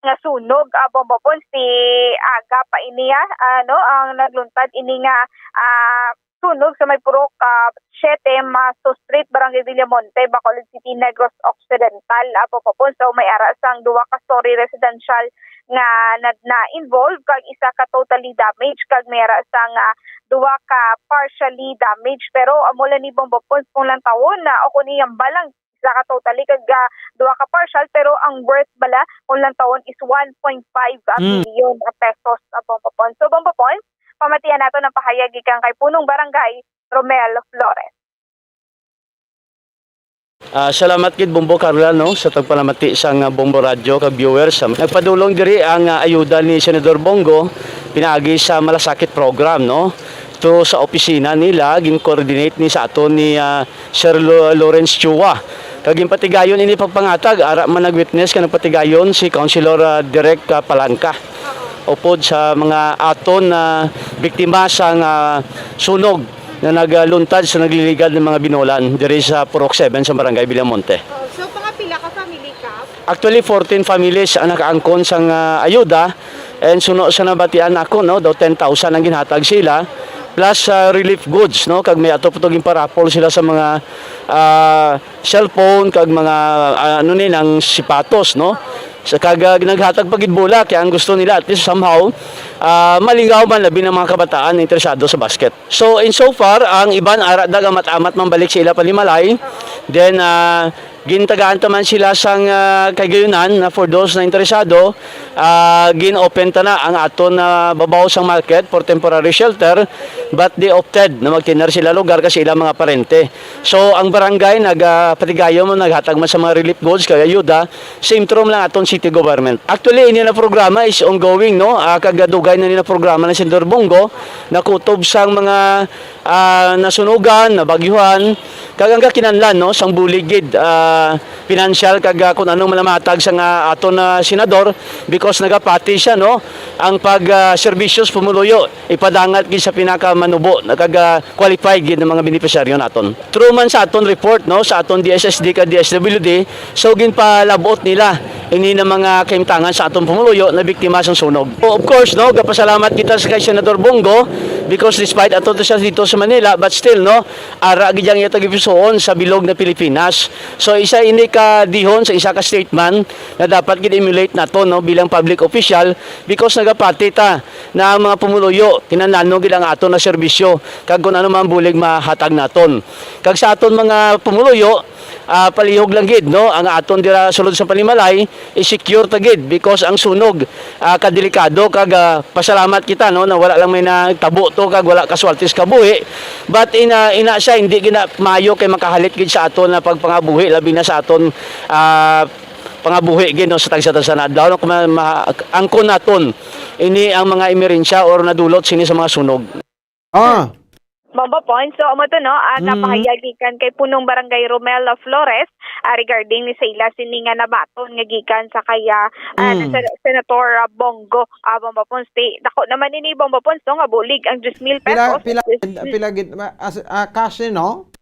nga sunog, ah, Bombo Pons, ti aga pa ini, ah, ano, ang nagluntad ini nga, ah, sunog sa may purok, ah, siyete, Maso Street, Barangay Villamonte, Bacolod City, Negros Occidental. Ah, Bombo Pons, so may ara sang duha ka story residential nga na, na-involve kag isa ka totally damaged kag may ara sang, ah, duha ka partially damaged. Pero amo lang ni, Bombo Pons, kung lantawon na o kung iyang balang isa ka totally kag, ah, duha ka partial, pero ang worth bala kung lantawon is one point five Mm. million pesos, ah, Bombo Pons. So, Bombo Pons, pamatian nato ang pahayag gikan kay Punong Barangay Romel Flores. Ah, salamat gid, Bombo Carla, no, sa tagpalamati sang, ah, Bombo Radyo kag viewers. Ah, nagpadulong diri ang, ah, ayuda ni Senador Bong Go pinaagi sa Malasakit Program, no. To sa opisina nila, gin-coordinate ni sa aton ni, ah, Sir Lo-, Lawrence Chua. Kag ginpatigayon ini pagpangatag, ara man nag-witness nga nagpatigayon si Councilor, ah, Direk, ah, Palangka. Upod sa mga aton na biktima sang, ah, sunog na nagaluntad sa nagliligad nga mga binolan diri sa Purok Seven sa Barangay Villamonte. Oh, so, mga pila ka family ka? Actually, fourteen families ang nakaangkon sang, ah, ayuda, and suno sa nabatian nako, no, daw ten thousand ang ginhatag sila, plus, ah, relief goods, no, kag may ato pa to ginparapol sila sa mga, ah, cellphone kag mga, ah, ano ni, ang sipatos, no. Sa kag, ah, naghatag pa gid bola, kaya ang gusto nila, at least somehow, ah, malingaw man labi ng mga kabataan na interesado sa basket. So, in so far, ang iban ara dag amat-amat man balik sa ila panimalay. Then, ah, gintagaan ta man sila sang, ah, kagayunan na for those na interesado, ah, gin-open ta na ang aton na babaw sang market for temporary shelter, but they opted na magtinir sila lugar kasi ilang mga parente. So, ang barangay nag, ah, patigayon man, naghatag man sa mga relief goods kag ayuda, same through lang aton city government. Actually, ini na programa is ongoing, no? Ah, kag dugay na ni na programa ni Senador Bong Go, nakutob sang mga, ah, nasunugan, nabagyuhan, kag ang kakinahanglan, no, sang bulig gid, ah, financial kag, ah, kung anong malamatag sa nga aton na senador, because nagapati siya, no, ang pag, ah, serbisyo sa pumuluyo ipadangat gid sa pinakamanubo na kag, ah, qualified gid nga mga benepisyaryo naton. Through man sa aton report, no, sa aton D S S D kag D S W D, so ginpalab-ot nila ini na mga kahimtangan sa aton pumuluyo na biktima sang sunog. O, of course, no, gapasalamat kita sa kay Senador Bong Go because despite ato to siya dito sa Manila, but still, no, ara gid ang iya tagipusoon sa bilog na Pilipinas. So, isa ini ka dihon sa isa ka statement na dapat gid emulate nato, no, bilang public official because nagapati ta na ang mga pumuluyo, kinahanglan gid ang aton na serbisyo, kag kung ano man bulig mahatag naton. Kag sa aton mga pumuluyo, ah, palihog lang gid, no, ang aton dira sulod sa panimalay, i-secure ta gid, because ang sunog, ah, kadelikado, kag, ah, pasalamat kita, no, na wala lang may nagtabo to, kag wala kaswaltis kabuhi. But ina, ina siya, hindi gid na maayo kay makahalit gid sa aton na pagpangabuhi, labi na sa aton, ah, pangabuhi gid, no, sa tagsa-tagsa na adlaw, no, kung ma-, ma-, angkon naton ini ang mga emerensya or nadulot sini sa mga sunog. Ah. Bombo Pons, so amo to, no, ah, Mm. napahayag gikan kay Punong Barangay Romel Flores, ah, regarding ni sa ila sini nga nabaton nga gikan sa kay, ah, ah, Mm. na Sen-, Senator, ah, Bong Go, ah, Bombo Pons, ti, dako naman ini, Bombo Pons, no, nga bulig ang diyes mil Pila, pesos. pila, Yes. pila gid, ma-, as, ah, cash ni, no?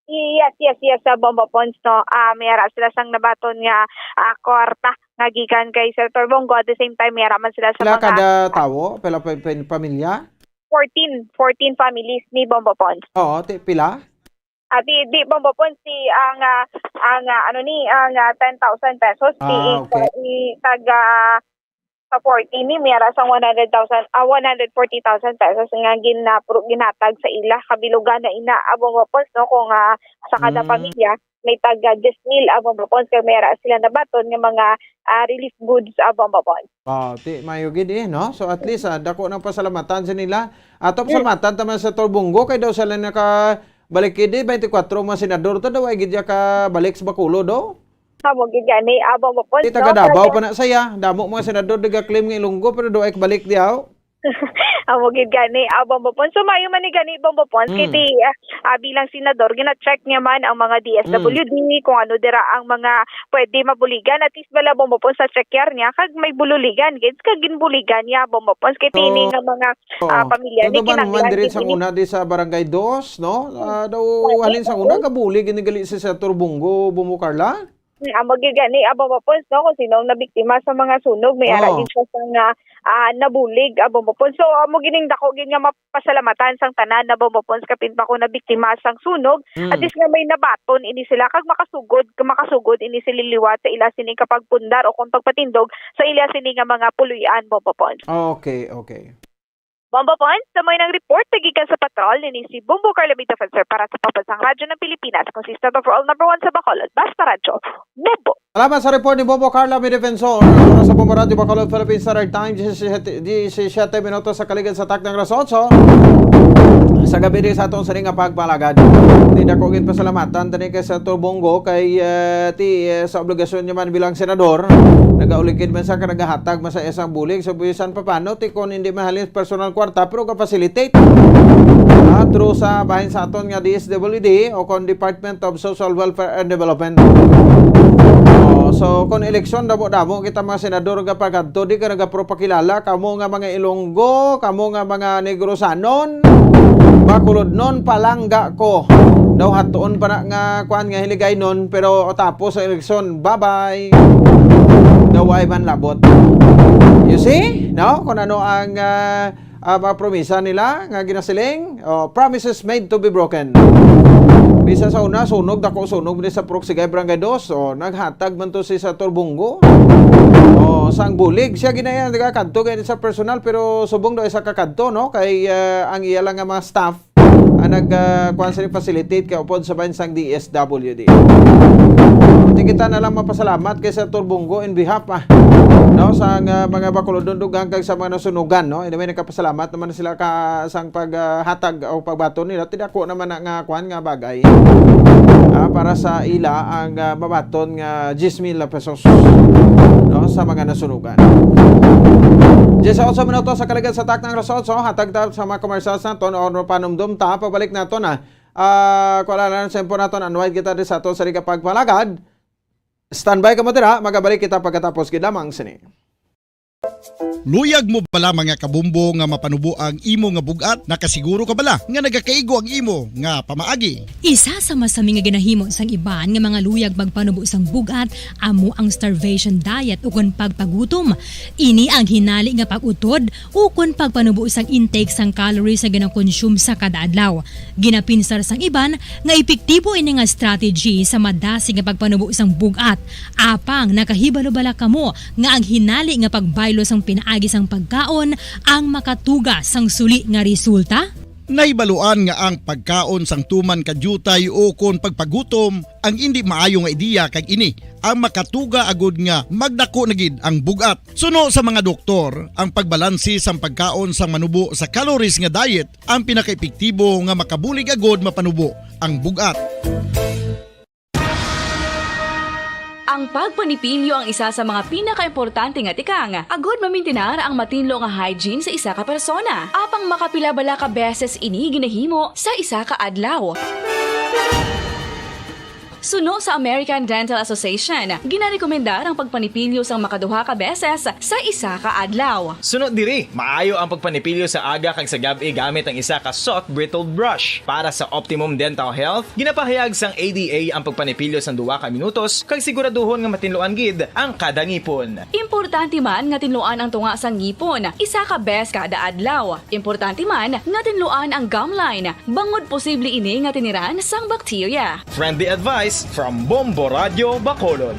Yes, yes, yes, sa Bombo Pons, no. Ah, may ara sila sang nabaton nga, ah, kwarta nga gikan kay Senator Bong Go. At the same time, may ara man sila sa Pila mga, kada ah, tawo? Pila pa, pa, pamilya? Fourteen, fourteen families ni Bombo Pons. Oo, ti-, pila? Ah, di, di, Bombo Pons, si, ang, ah, ang, ah, ano ni, ang, ah, ten thousand pesos, Ah, di, okay. i-, i-, tag, ah, sa forty ni, may ara sang one hundred thousand, ah, one hundred forty thousand pesos nga gin-, ah, pro-, ginhatag sa ila. Kabilugan na ina, ah, Bombo Pons, no, kung, ah, sa kada Mm. pamilya, may tag, ah, diyes mil, ah, Bombo Pons, kay may ara sila nabaton nga mga, ah, relief goods, ah, Bombo Pons. Ah, ti, maayo gid eh, no? So, at least, ah, dako nang pasalamatan sa nila. Ato, Mm. pasalamatan ta man sa Senator Bong Go, kay daw sila nakabalik gid eh, twenty-four mga senador to, daw ay gid ya kabalik sa Bacolod, do? Amo gid gani, ah, Bombo Pons, Ti, no? Taga Davao Kaya pa na saya. Damo mga senador nagaklaim nga Ilonggo, pero do ay kabalik di, aw. Amo gid gani, ah, Bombo Pons. So, maayo man ni gani, Bombo Pons, kay Mm. ti, ah, ah, bilang senador, gina-check niya man ang mga D S W D, Mm. kung ano dira ang mga pwede mabuligan. At least bala, Bombo Pons, sa check yar niya, kag may bululigan, gid, kag ginbuligan niya, Bombo Pons. Kay ti ini So, nga mga, ah, Oo. pamilya ni Ano ba naman kinahanglan diri gid sa ini. Una, di sa Barangay Dos, no? Ah, daw Pwede, halin sa oo. Una, gabulig gid ni gali si Senator Bong Go, Bombo Carla? Mm, amo gyud gani, abo mo, Pons, no, kung sino ang nabiktima sa mga sunog, may ara Oo. gid siya sa nga, ah, nabulig, abo mo, Pons. So, amo gining dako gid nga mapasalamatan sang tanan, abo mo, Pons, kapin pa ko nabiktima sang sunog, Mm. at least nga may nabaton ini sila, kag makasugod, makasugod ini sila liwat sa ila sini nga pagpundar o kung pagpatindog sa ila sini nga mga puloy-an, Bombo Pons. Okay, okay. Bombo Pons, sa may nang report, nagikan sa patrol, nini si Bombo Carlo Medefensor para sa Pambansang Radyo ng Pilipinas, consistent overall number one sa Bacolod, Basta Radyo, Bombo. Salamat sa report ni Bombo Carlo Medefensor. Para sa Bombo Radyo Bacolod, Philippine Standard Time, diyesisiyete, diyesisiyete minutos sa kaligid sa taknang alas otso. Sa gabi din sa atong sining nga pagpalagad. Di dako gid pasalamatan, tani kay sa Tubongo, kay, eh, ti, eh, sa obligasyon niya man bilang senador, nagaulikid man sa nagahatag man sa isang bulig sa bisan papano, ti kon hindi mahalin personal kwarta, pero ka-facilitate. Ah, through sa bahin sa aton nga D S W D o kon Department of Social Welfare and Development. Oh, so, kung eleksyon, damo-damo kita mga senador nga pagkadto, di ka nagapropakilala, kamo nga mga Ilonggo, kamo nga mga Negrosanon, Bacolodnon, palangga ko. Daw hatuon pa na nga, kuan, nga hiligaynon, pero tapos sa eleksyon, bye-bye. Daw ay man labot. You see? No? Kung ano ang, ah, ah, mga promisa nila nga ginasiling, oh, promises made to be broken. Bisa sa una, sunog, dako sunog ni sa Purok Sigay, Barangay Dos. Oh, naghatag man to si sa Turbunggo. Oh, sang bulig. Siya ginaya, nagakadto gani sa personal, pero subong daw isa ka kadto, no? Kay, ah, ang iya lang nga mga staff, ang nag, ah, kuwan sila facilitate kay upod sa bahin sang D S W D. Di kita na lang mapasalamat kay sa Turbunggo in behalf, ah, no, sa nga mga Bacolodon dugang kag sa mga nasunugan, no? Anyway, nagkapasalamat naman sila ka sang pag, ah, hatag o pagbaton nila. Ti dako naman na nga kuwan nga bagay, ah, para sa ila ang, ah, mabaton nga diyes mil pesos, no, sa mga nasunugan. Diyes otso minutos sa kaligid sa taknang alas otso, hatag ta sa mga commercials naton o panumdum ta, pabalik naton na. Ah, kuwala lang sa impo naton, unwind kita di sa ato sa Liga Pagpalagad. Standby kamo dira, magabalik kita pagkatapos gid lamang sini. Luyag mo bala, mga kabumbo, nga mapanubo ang imo nga bug-at? Nakasiguro ka bala nga nagakaigo ang imo nga pamaagi? Isa sa masami nga ginahimo sang iban nga mga luyag magpanubo sang bug-at amo ang starvation diet ukon pagpagutom. Ini ang hinali nga pag-utod ukon pagpanubo sang intake sang calories nga ginakonsume sa kada adlaw. Ginapinsar sang iban nga epektibo ini nga strategy sa madasig nga pagpanubo sang bug-at. Apang nakahibalo bala kamo nga ang hinali nga pagbaylo sang pinaagi sang pagkaon ang makatuga sang suli nga resulta? Nahibaluan nga ang pagkaon sang tuman ka diutay o kon pagpagutom ang indi maayo nga ideya, kag ini ang makatuga agud nga magdako na gid ang bug-at. Suno sa mga doktor, ang pagbalanse sang pagkaon sang manubo sa calories nga diet ang pinakaepektibo nga makabulig agud mapanubo ang bug-at. Ang pagpanipilyo ang isa sa mga pinakaimportante nga tikang agud mamintinar ang matinlo nga hygiene sa isa ka persona. Apang makapila bala ka beses ini ginahimo sa isa ka adlaw? Suno sa American Dental Association, ginarekomendar ang pagpanipilyo sang makaduha ka beses sa isa ka adlaw. Suno diri, maayo ang pagpanipilyo sa aga kag sa gab-i gamit ang isa ka soft bristled brush. Para sa optimum dental health, ginapahayag sang A D A ang pagpanipilyo sang duha ka minutos kag siguraduhon nga matinluan gid ang kada ngipon. Importante man nga tinluan ang tunga sang ngipon isa ka beses kada adlaw. Importante man nga tinluan ang gum line, bangod posible ini nga tiniran sang bakterya. Friendly advice from Bombo Radyo Bacolod.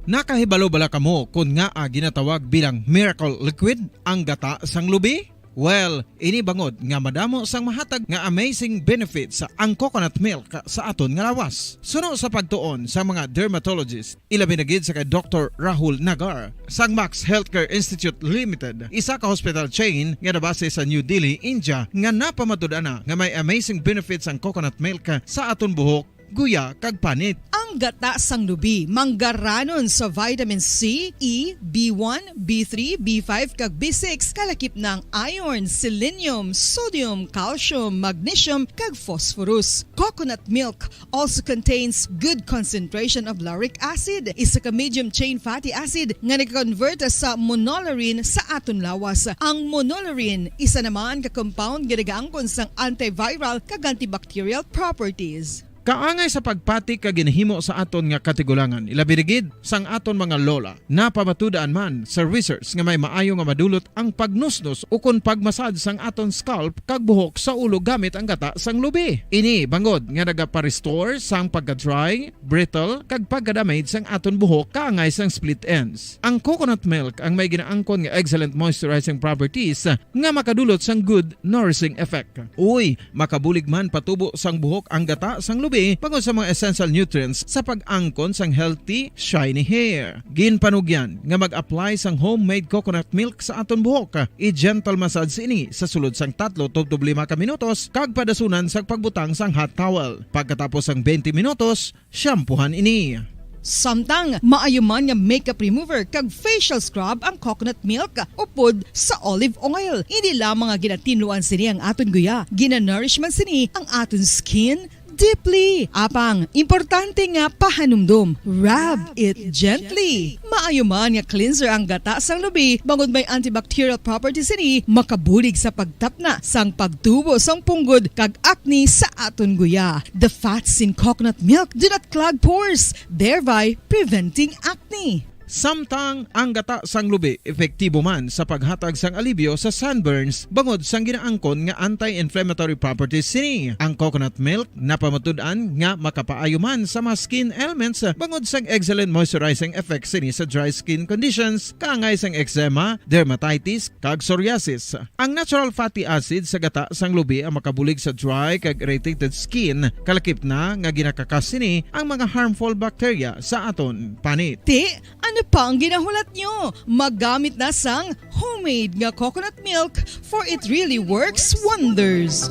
Nakahibalo bala kamo kon ngaa ginatawag bilang miracle liquid ang gata sang lubi? Well, ini bangod nga madamo sang mahatag nga amazing benefits ang coconut milk sa aton nga lawas. Suno sa pagtuon sa mga dermatologist, ilabi na gid sa kay Doktor Rahul Nagar sang Max Healthcare Institute Limited, isa ka hospital chain nga nabase sa New Delhi, India, nga napamatud-an na nga may amazing benefits ang coconut milk sa aton buhok guya, kag panit. Ang gata sang lubi manggaranon sa vitamin C, E, B one, B three, B five, kag B six, kalakip na ang iron, selenium, sodium, calcium, magnesium, kag phosphorus. Coconut milk also contains good concentration of lauric acid, isa ka medium chain fatty acid nga nag-convert sa monolaurin sa aton lawas. Ang monolaurin isa naman ka compound nga nagaangkon sang antiviral kag antibacterial properties. Kaangay sa pagpati kag ginahimo sa aton nga katigulangan, ilabi na gid sang aton mga lola. Napamatud-an man sa research nga may maayo nga madulot ang pagnusnos ukon pagmasad sang aton scalp kag buhok sa ulo gamit ang gata sang lubi. Ini bangod nga nagaparestore sang pagka-dry, brittle, kag pagka-damage sang aton buhok kaangay sang split ends. Ang coconut milk ang may ginaangkon nga excellent moisturizing properties nga makadulot sang good nourishing effect. Uy, makabulig man patubo sang buhok ang gata sang lubi bangod sa mga essential nutrients sa pag-angkon sang healthy, shiny hair. Ginpanugyan nga mag-apply sang homemade coconut milk sa aton buhok. I-gentle massage ini sa sulod sang tatlo tubtob lima ka minutos kag padasunan sa pagbutang sang hot towel. Pagkatapos sang twenty minutos, shampoohan ini. Samtang maayo man nga makeup remover kag facial scrub ang coconut milk upod sa olive oil. Hindi lamang nga ginatinluan sini ang aton guya, ginanourish man sini ang aton skin deeply. Apang, importante nga pahanumdom, rub it gently. Maayo man nga cleanser ang gata sang lubi, bangod may antibacterial properties sini, makabulig sa pagtapna sang pagtubo sang punggod kag acne sa aton guya. The fats in coconut milk do not clog pores, thereby preventing acne. Samtang ang gata sang lubi epektibo man sa paghatag sang alibyo sa sunburns bangod sang ginaangkon nga anti-inflammatory properties sini. Ang coconut milk napamatud-an nga makapaayo man sa mga skin ailments bangod sang excellent moisturizing effect sini sa dry skin conditions kaangay sang eczema, dermatitis, kag psoriasis. Ang natural fatty acid sa gata sang lubi ang makabulig sa dry kag irritated skin, kalakip na nga ginakakas sini ang mga harmful bacteria sa aton panit. Ti, ano pa ang ginahulat nyo? Magamit na sang homemade nga coconut milk, for it really works wonders.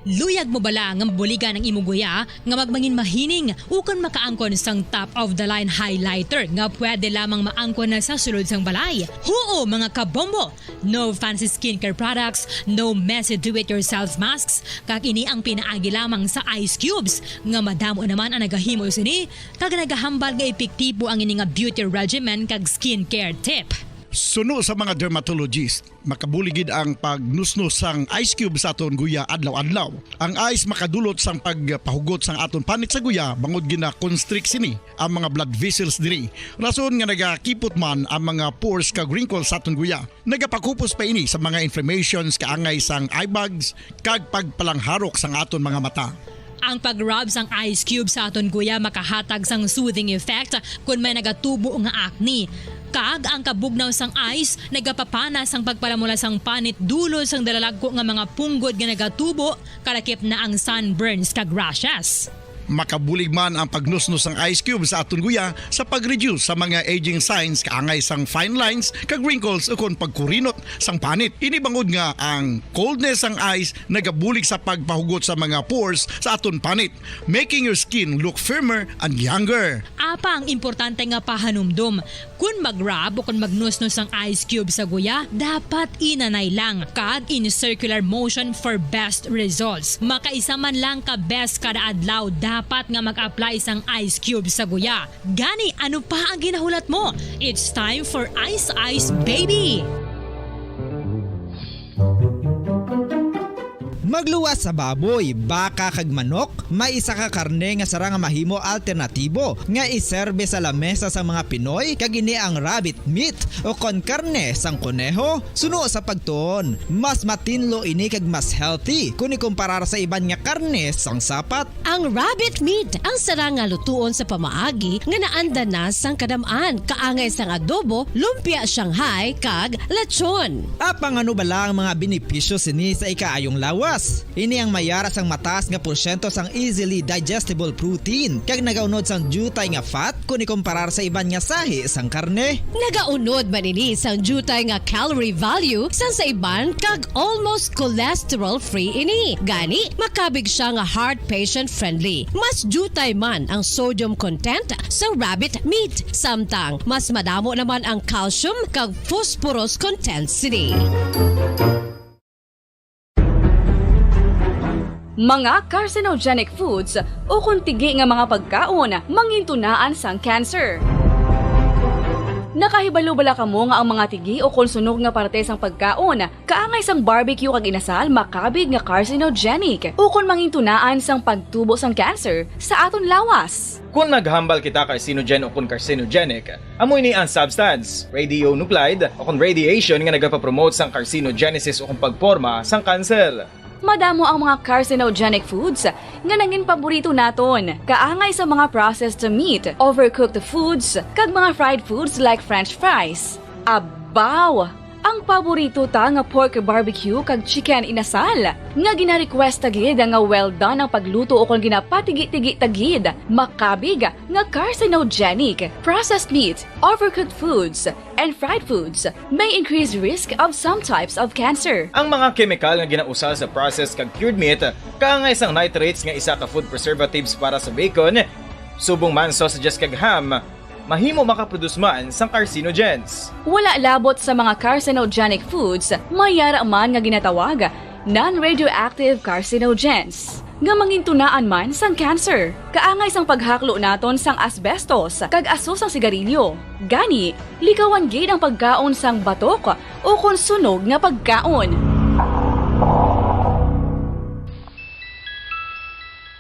Luyag mo bala nga mabuligan ang imo guya nga magmangin mahining ukon makaangkon sang top of the line highlighter nga pwede lamang maangkon na sa sulod sang balay? Huo, mga kabombo! No fancy skincare products, no messy do-it-yourself masks, kag ini ang pinaagi lamang sa ice cubes nga madamo naman ang nagahimo sini kag nagahambal nga epektibo ang ini nga beauty regimen kag skincare tip. Suno sa mga dermatologist, makabulig gid ang pagnusnos sang ice cube sa aton guya adlaw-adlaw. Ang ice makadulot sang pagpahugot sang aton panit sa guya bangod gina-constrict sini ang mga blood vessels diri. Rason nga nagakipot man ang mga pores kag wrinkles sa aton guya. Nagapakupos pa ini sa mga inflammations kaangay sang eye bags kag pagpalangharok sang aton mga mata. Ang pag-rub sang ice cube sa aton guya makahatag sang soothing effect kon may nagatubo nga acne. Kag ang kabugnaw sang ice nagapapana sang pagpalamula sang panit dulod sang dalalagko nga mga punggod nga nagatubo, kalakip na ang sunburns kag rashes. Makabulig man ang pagnusnos sang ice cube sa aton guya sa pag-reduce sa mga aging signs kaangay sang fine lines kag wrinkles ukon pagkurinot sang panit. Ini bangod nga ang coldness sang ice nagabulig sa pagpahugot sa mga pores sa aton panit, making your skin look firmer and younger. Apang importante nga pahanumdom, kon mag-rub o kon magnusnos ang ice cube sa guya, dapat inanay lang kag in circular motion for best results. Makaisa man lang ka beses kada adlaw dapat nga mag-apply sang ice cube sa guya. Gani, ano pa ang ginahulat mo? It's time for Ice Ice Baby! Magluwas sa baboy, baka, kag manok, may isa ka karne nga sarang nga mahimo alternatibo nga iserbe sa lamesa sang mga Pinoy, kag ini ang rabbit meat, o kon karne sang koneho. Suno sa pagtuon, mas matinlo ini kag mas healthy kon ikumparar sa iban nga karne sang sapat. Ang rabbit meat ang sarang nga lutuon sa pamaagi nga naanda na sang kadam-an, kaangay sang adobo, lumpia Shanghai, kag lechon. Apang ano bala ang mga benepisyo sini sa ikaayong lawas? Ini ang may ara sang mataas nga porsyento sang easily digestible protein, kag nagaunod sang diutay nga fat kon ikumparar sa iban nga sahi sang karne. Nagaunod man ini sang diutay nga calorie value sang sa iban, kag almost cholesterol-free ini. Gani, makabig sia nga heart patient-friendly. Mas diutay man ang sodium content sa rabbit meat, samtang mas madamo naman ang calcium kag phosphorus content sini. Mga carcinogenic foods ukon tigi nga mga pagkaon mangintunaan sang cancer. Nakahibalo bala kamo nga ang mga tigi ukon sunog nga parte sang pagkaon kaangay sang barbecue kag inasal makabig nga carcinogenic ukon mangintunaan sang pagtubo sang cancer sa aton lawas? Kon naghambal kita carcinogen ukon carcinogenic, amo ini ang substance, radionuclide, o kon radiation nga nagapapromote sang carcinogenesis o kon pagporma sang kanser. Madamo ang mga carcinogenic foods nga nangin paborito naton, kaangay sa mga processed meat, overcooked foods, kag mga fried foods like French fries. Abaw! Ang paborito ta nga pork barbecue kag chicken inasal, nga gina-request ta gid nga well done ang pagluto ukon ginapatigi-tigi ta gid, makabig nga carcinogenic. Processed meat, overcooked foods, and fried foods may increase risk of some types of cancer. Ang mga kemikal nga ginausal sa processed kag cured meat, kaangay sang nitrates nga isa ka food preservatives para sa bacon, subong man sausages kag ham, mahimo makaproduce man sang carcinogens. Wala labot sa mga carcinogenic foods, may ara man nga ginatawag non-radioactive carcinogens, nga mangintunaan man sang cancer. Kaangay sang paghaklo naton sang asbestos kag aso sang sigarilyo. Gani, likawan gid ang pagkaon sang batok ukon sunog nga pagkaon.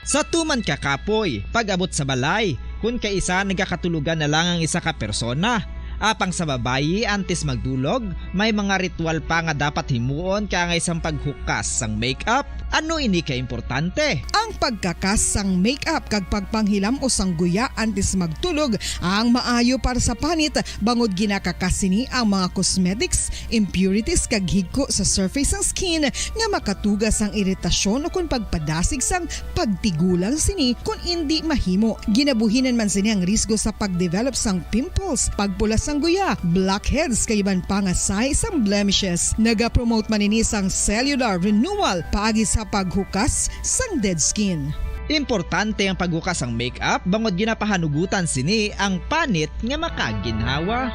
Sa tuman ka kapoy, pag-abot sa balay, kun kaisa nagakatulogan na lang ang isa ka persona. Apang sa babayi, antes magdulog, may mga ritual pa nga dapat himuon kaangay sang paghukas sang makeup. Ano ini ka importante? Ang pagkakas sang makeup kag pagpanghilam-os sang guya antes magtulog ang maayo para sa panit, bangod ginakakas sini ang mga cosmetics, impurities kag higko sa surface sang skin nga makatuga sang iritasyon ukon pagpadasig sang pagtigulang sini kon indi mahimo. Ginabuhinan man sini ang risgo sa pagdevelop sang pimples, pagpula sang guya, blackheads, kag iban pa nga sahi sang blemishes. Nagapromote man ini sang cellular renewal paagi sa paghukas sang dead skin. Importante ang paghukas sang makeup bangod ginapahanugutan sini ang panit nga makaginhawa.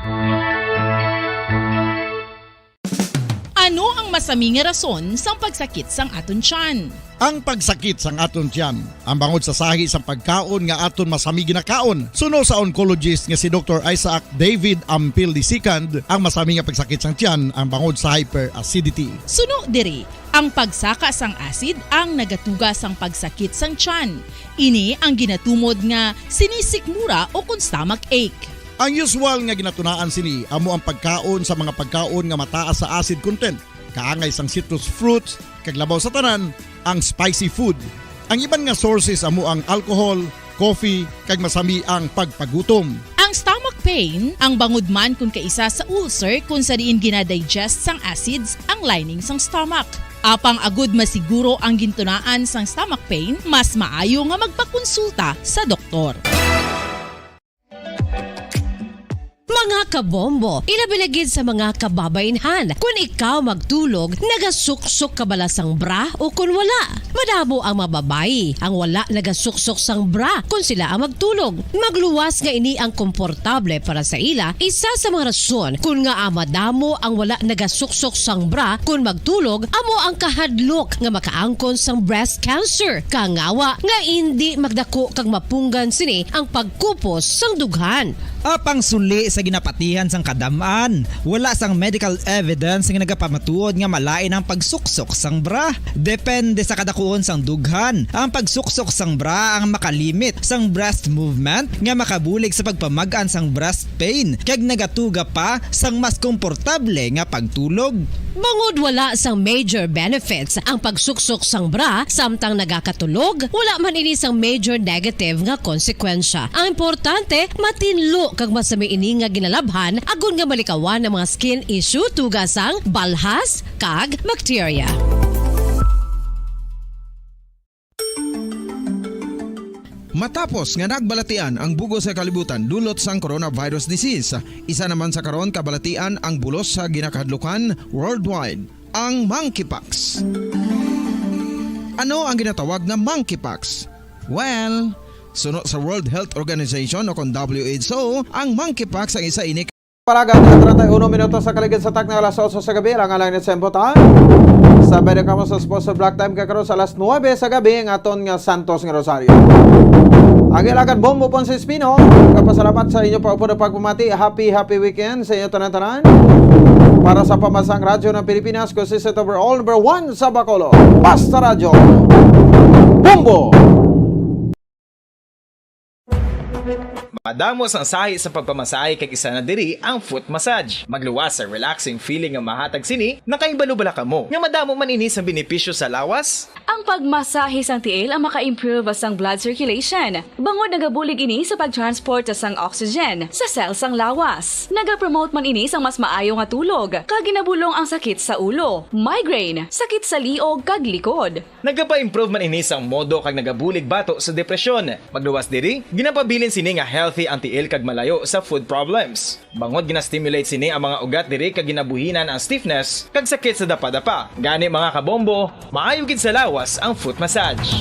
Ano ang masami nga rason sang pagsakit sang aton tiyan? Ang pagsakit sang aton tiyan, ang bangod sa sahi sang pagkaon nga aton masami ginakaon. Suno sa oncologist nga si Doktor Isaac David Ampil the second, ang masami nga pagsakit sang tiyan ang bangod sa hyperacidity. Suno diri, ang pagsaka sang acid ang nagatuga sang pagsakit sang tiyan. Ini ang ginatumod nga sinisikmura ukon stomach ache. Ang usual nga ginatunaan sini amo ang pagkaon sa mga pagkaon nga mataas sa acid content, kaangay sang citrus fruits, kag labaw sa tanan, ang spicy food. Ang iban nga sources amo ang alcohol, coffee, kag masami ang pagpagutom. Ang stomach pain, ang bangod man kon kaisa sa ulcer, kon sa diin gina-digest sang acids ang lining sang stomach. Apang agud masiguro ang gintunaan sang stomach pain, mas maayo nga magpakonsulta sa doktor. Mga kabombo, ilabi na gid sa mga kababaynhan, kon ikaw magtulog, nagasuksok ka bala sang bra o kon wala? Madamo ang mga babayi ang wala nagasuksok sang bra kon sila ang magtulog. Magluwas nga ini ang komportable para sa ila, isa sa mga rason kon ngaa madamo ang wala nagasuksok sang bra kon magtulog amo ang kahadlok nga makaangkon sang breast cancer. Kangawa nga indi magdako kag mapunggan sini ang pagkupos sang dughan. Apang suli sa ginapatihan sang kadam-an, wala sang medical evidence nga nagapamatuod nga malain ang pagsuksok sang bra. Depende sa kadakuon sang dughan, ang pagsuksok sang bra ang makalimit sang breast movement nga makabulig sa pagpamag-an sang breast pain kag nagatuga pa sang mas komportable nga pagtulog. Bangod wala sang major benefits ang pagsuksok sang bra samtang nagakatulog, wala man ini sang major negative nga konsekwensya. Ang importante, matinlo kag masami ini nga ginalabhan agod nga malikawan ang mga skin issue tuga sang balhas kag bakterya. Matapos nga nagbalatian ang bug-os nga kalibutan dulot sang coronavirus disease, isa naman sa karon kabalatian ang bulos sa ginakahadlukan worldwide, ang monkeypox. Ano ang ginatawag nga monkeypox? Well, suno sa World Health Organization o kon W H O, ang monkeypox ang isa ini Palagan na treinta y uno minutos sa kaligid sa takna alas otso sa gabi, lang alang ni Sembo ta. Sabay na kamo sa Sponsor Black Time kakaron sa alas nuebe sa gabi ang aton nga Santos nga Rosario. Ang ilagan Bombo Ponce Espino, kapasalamat sa inyo pa upod ang pagpamati. Happy, happy weekend sa inyo tanan-tanan. Para sa Pambansang Radyo ng Pilipinas, consistent overall number one sa Bacolod. Basta Radyo. Bombo! Madamo sang sahi sa pagpamasahe kag isa na diri ang foot massage. Magluwas sa relaxing feeling nga mahatag sini. Nakahibalo bala kamo nga madamo man ini sang benepisyo sa lawas? Ang pagmasahe sang tiil ang maka-improve sang blood circulation, bangod nagabulig ini sa pag-transport sang oxygen sa cell sang lawas. Nagapromote man ini sang mas maayo nga tulog, kag ginabulong ang sakit sa ulo, migraine, sakit sa liog, kag likod. Nagapa-improve man ini sang modo kag nagabulig bato sa depresyon. Magluwas diri, ginapabilin sini nga healthy ang tiil kag malayo sa foot problems. Bangod gina-stimulate sini ang mga ugat diri kag ginabuhinan ang stiffness kag sakit sa dapadapa. Gani, mga kabombo, maayo gid sa lawas ang foot massage.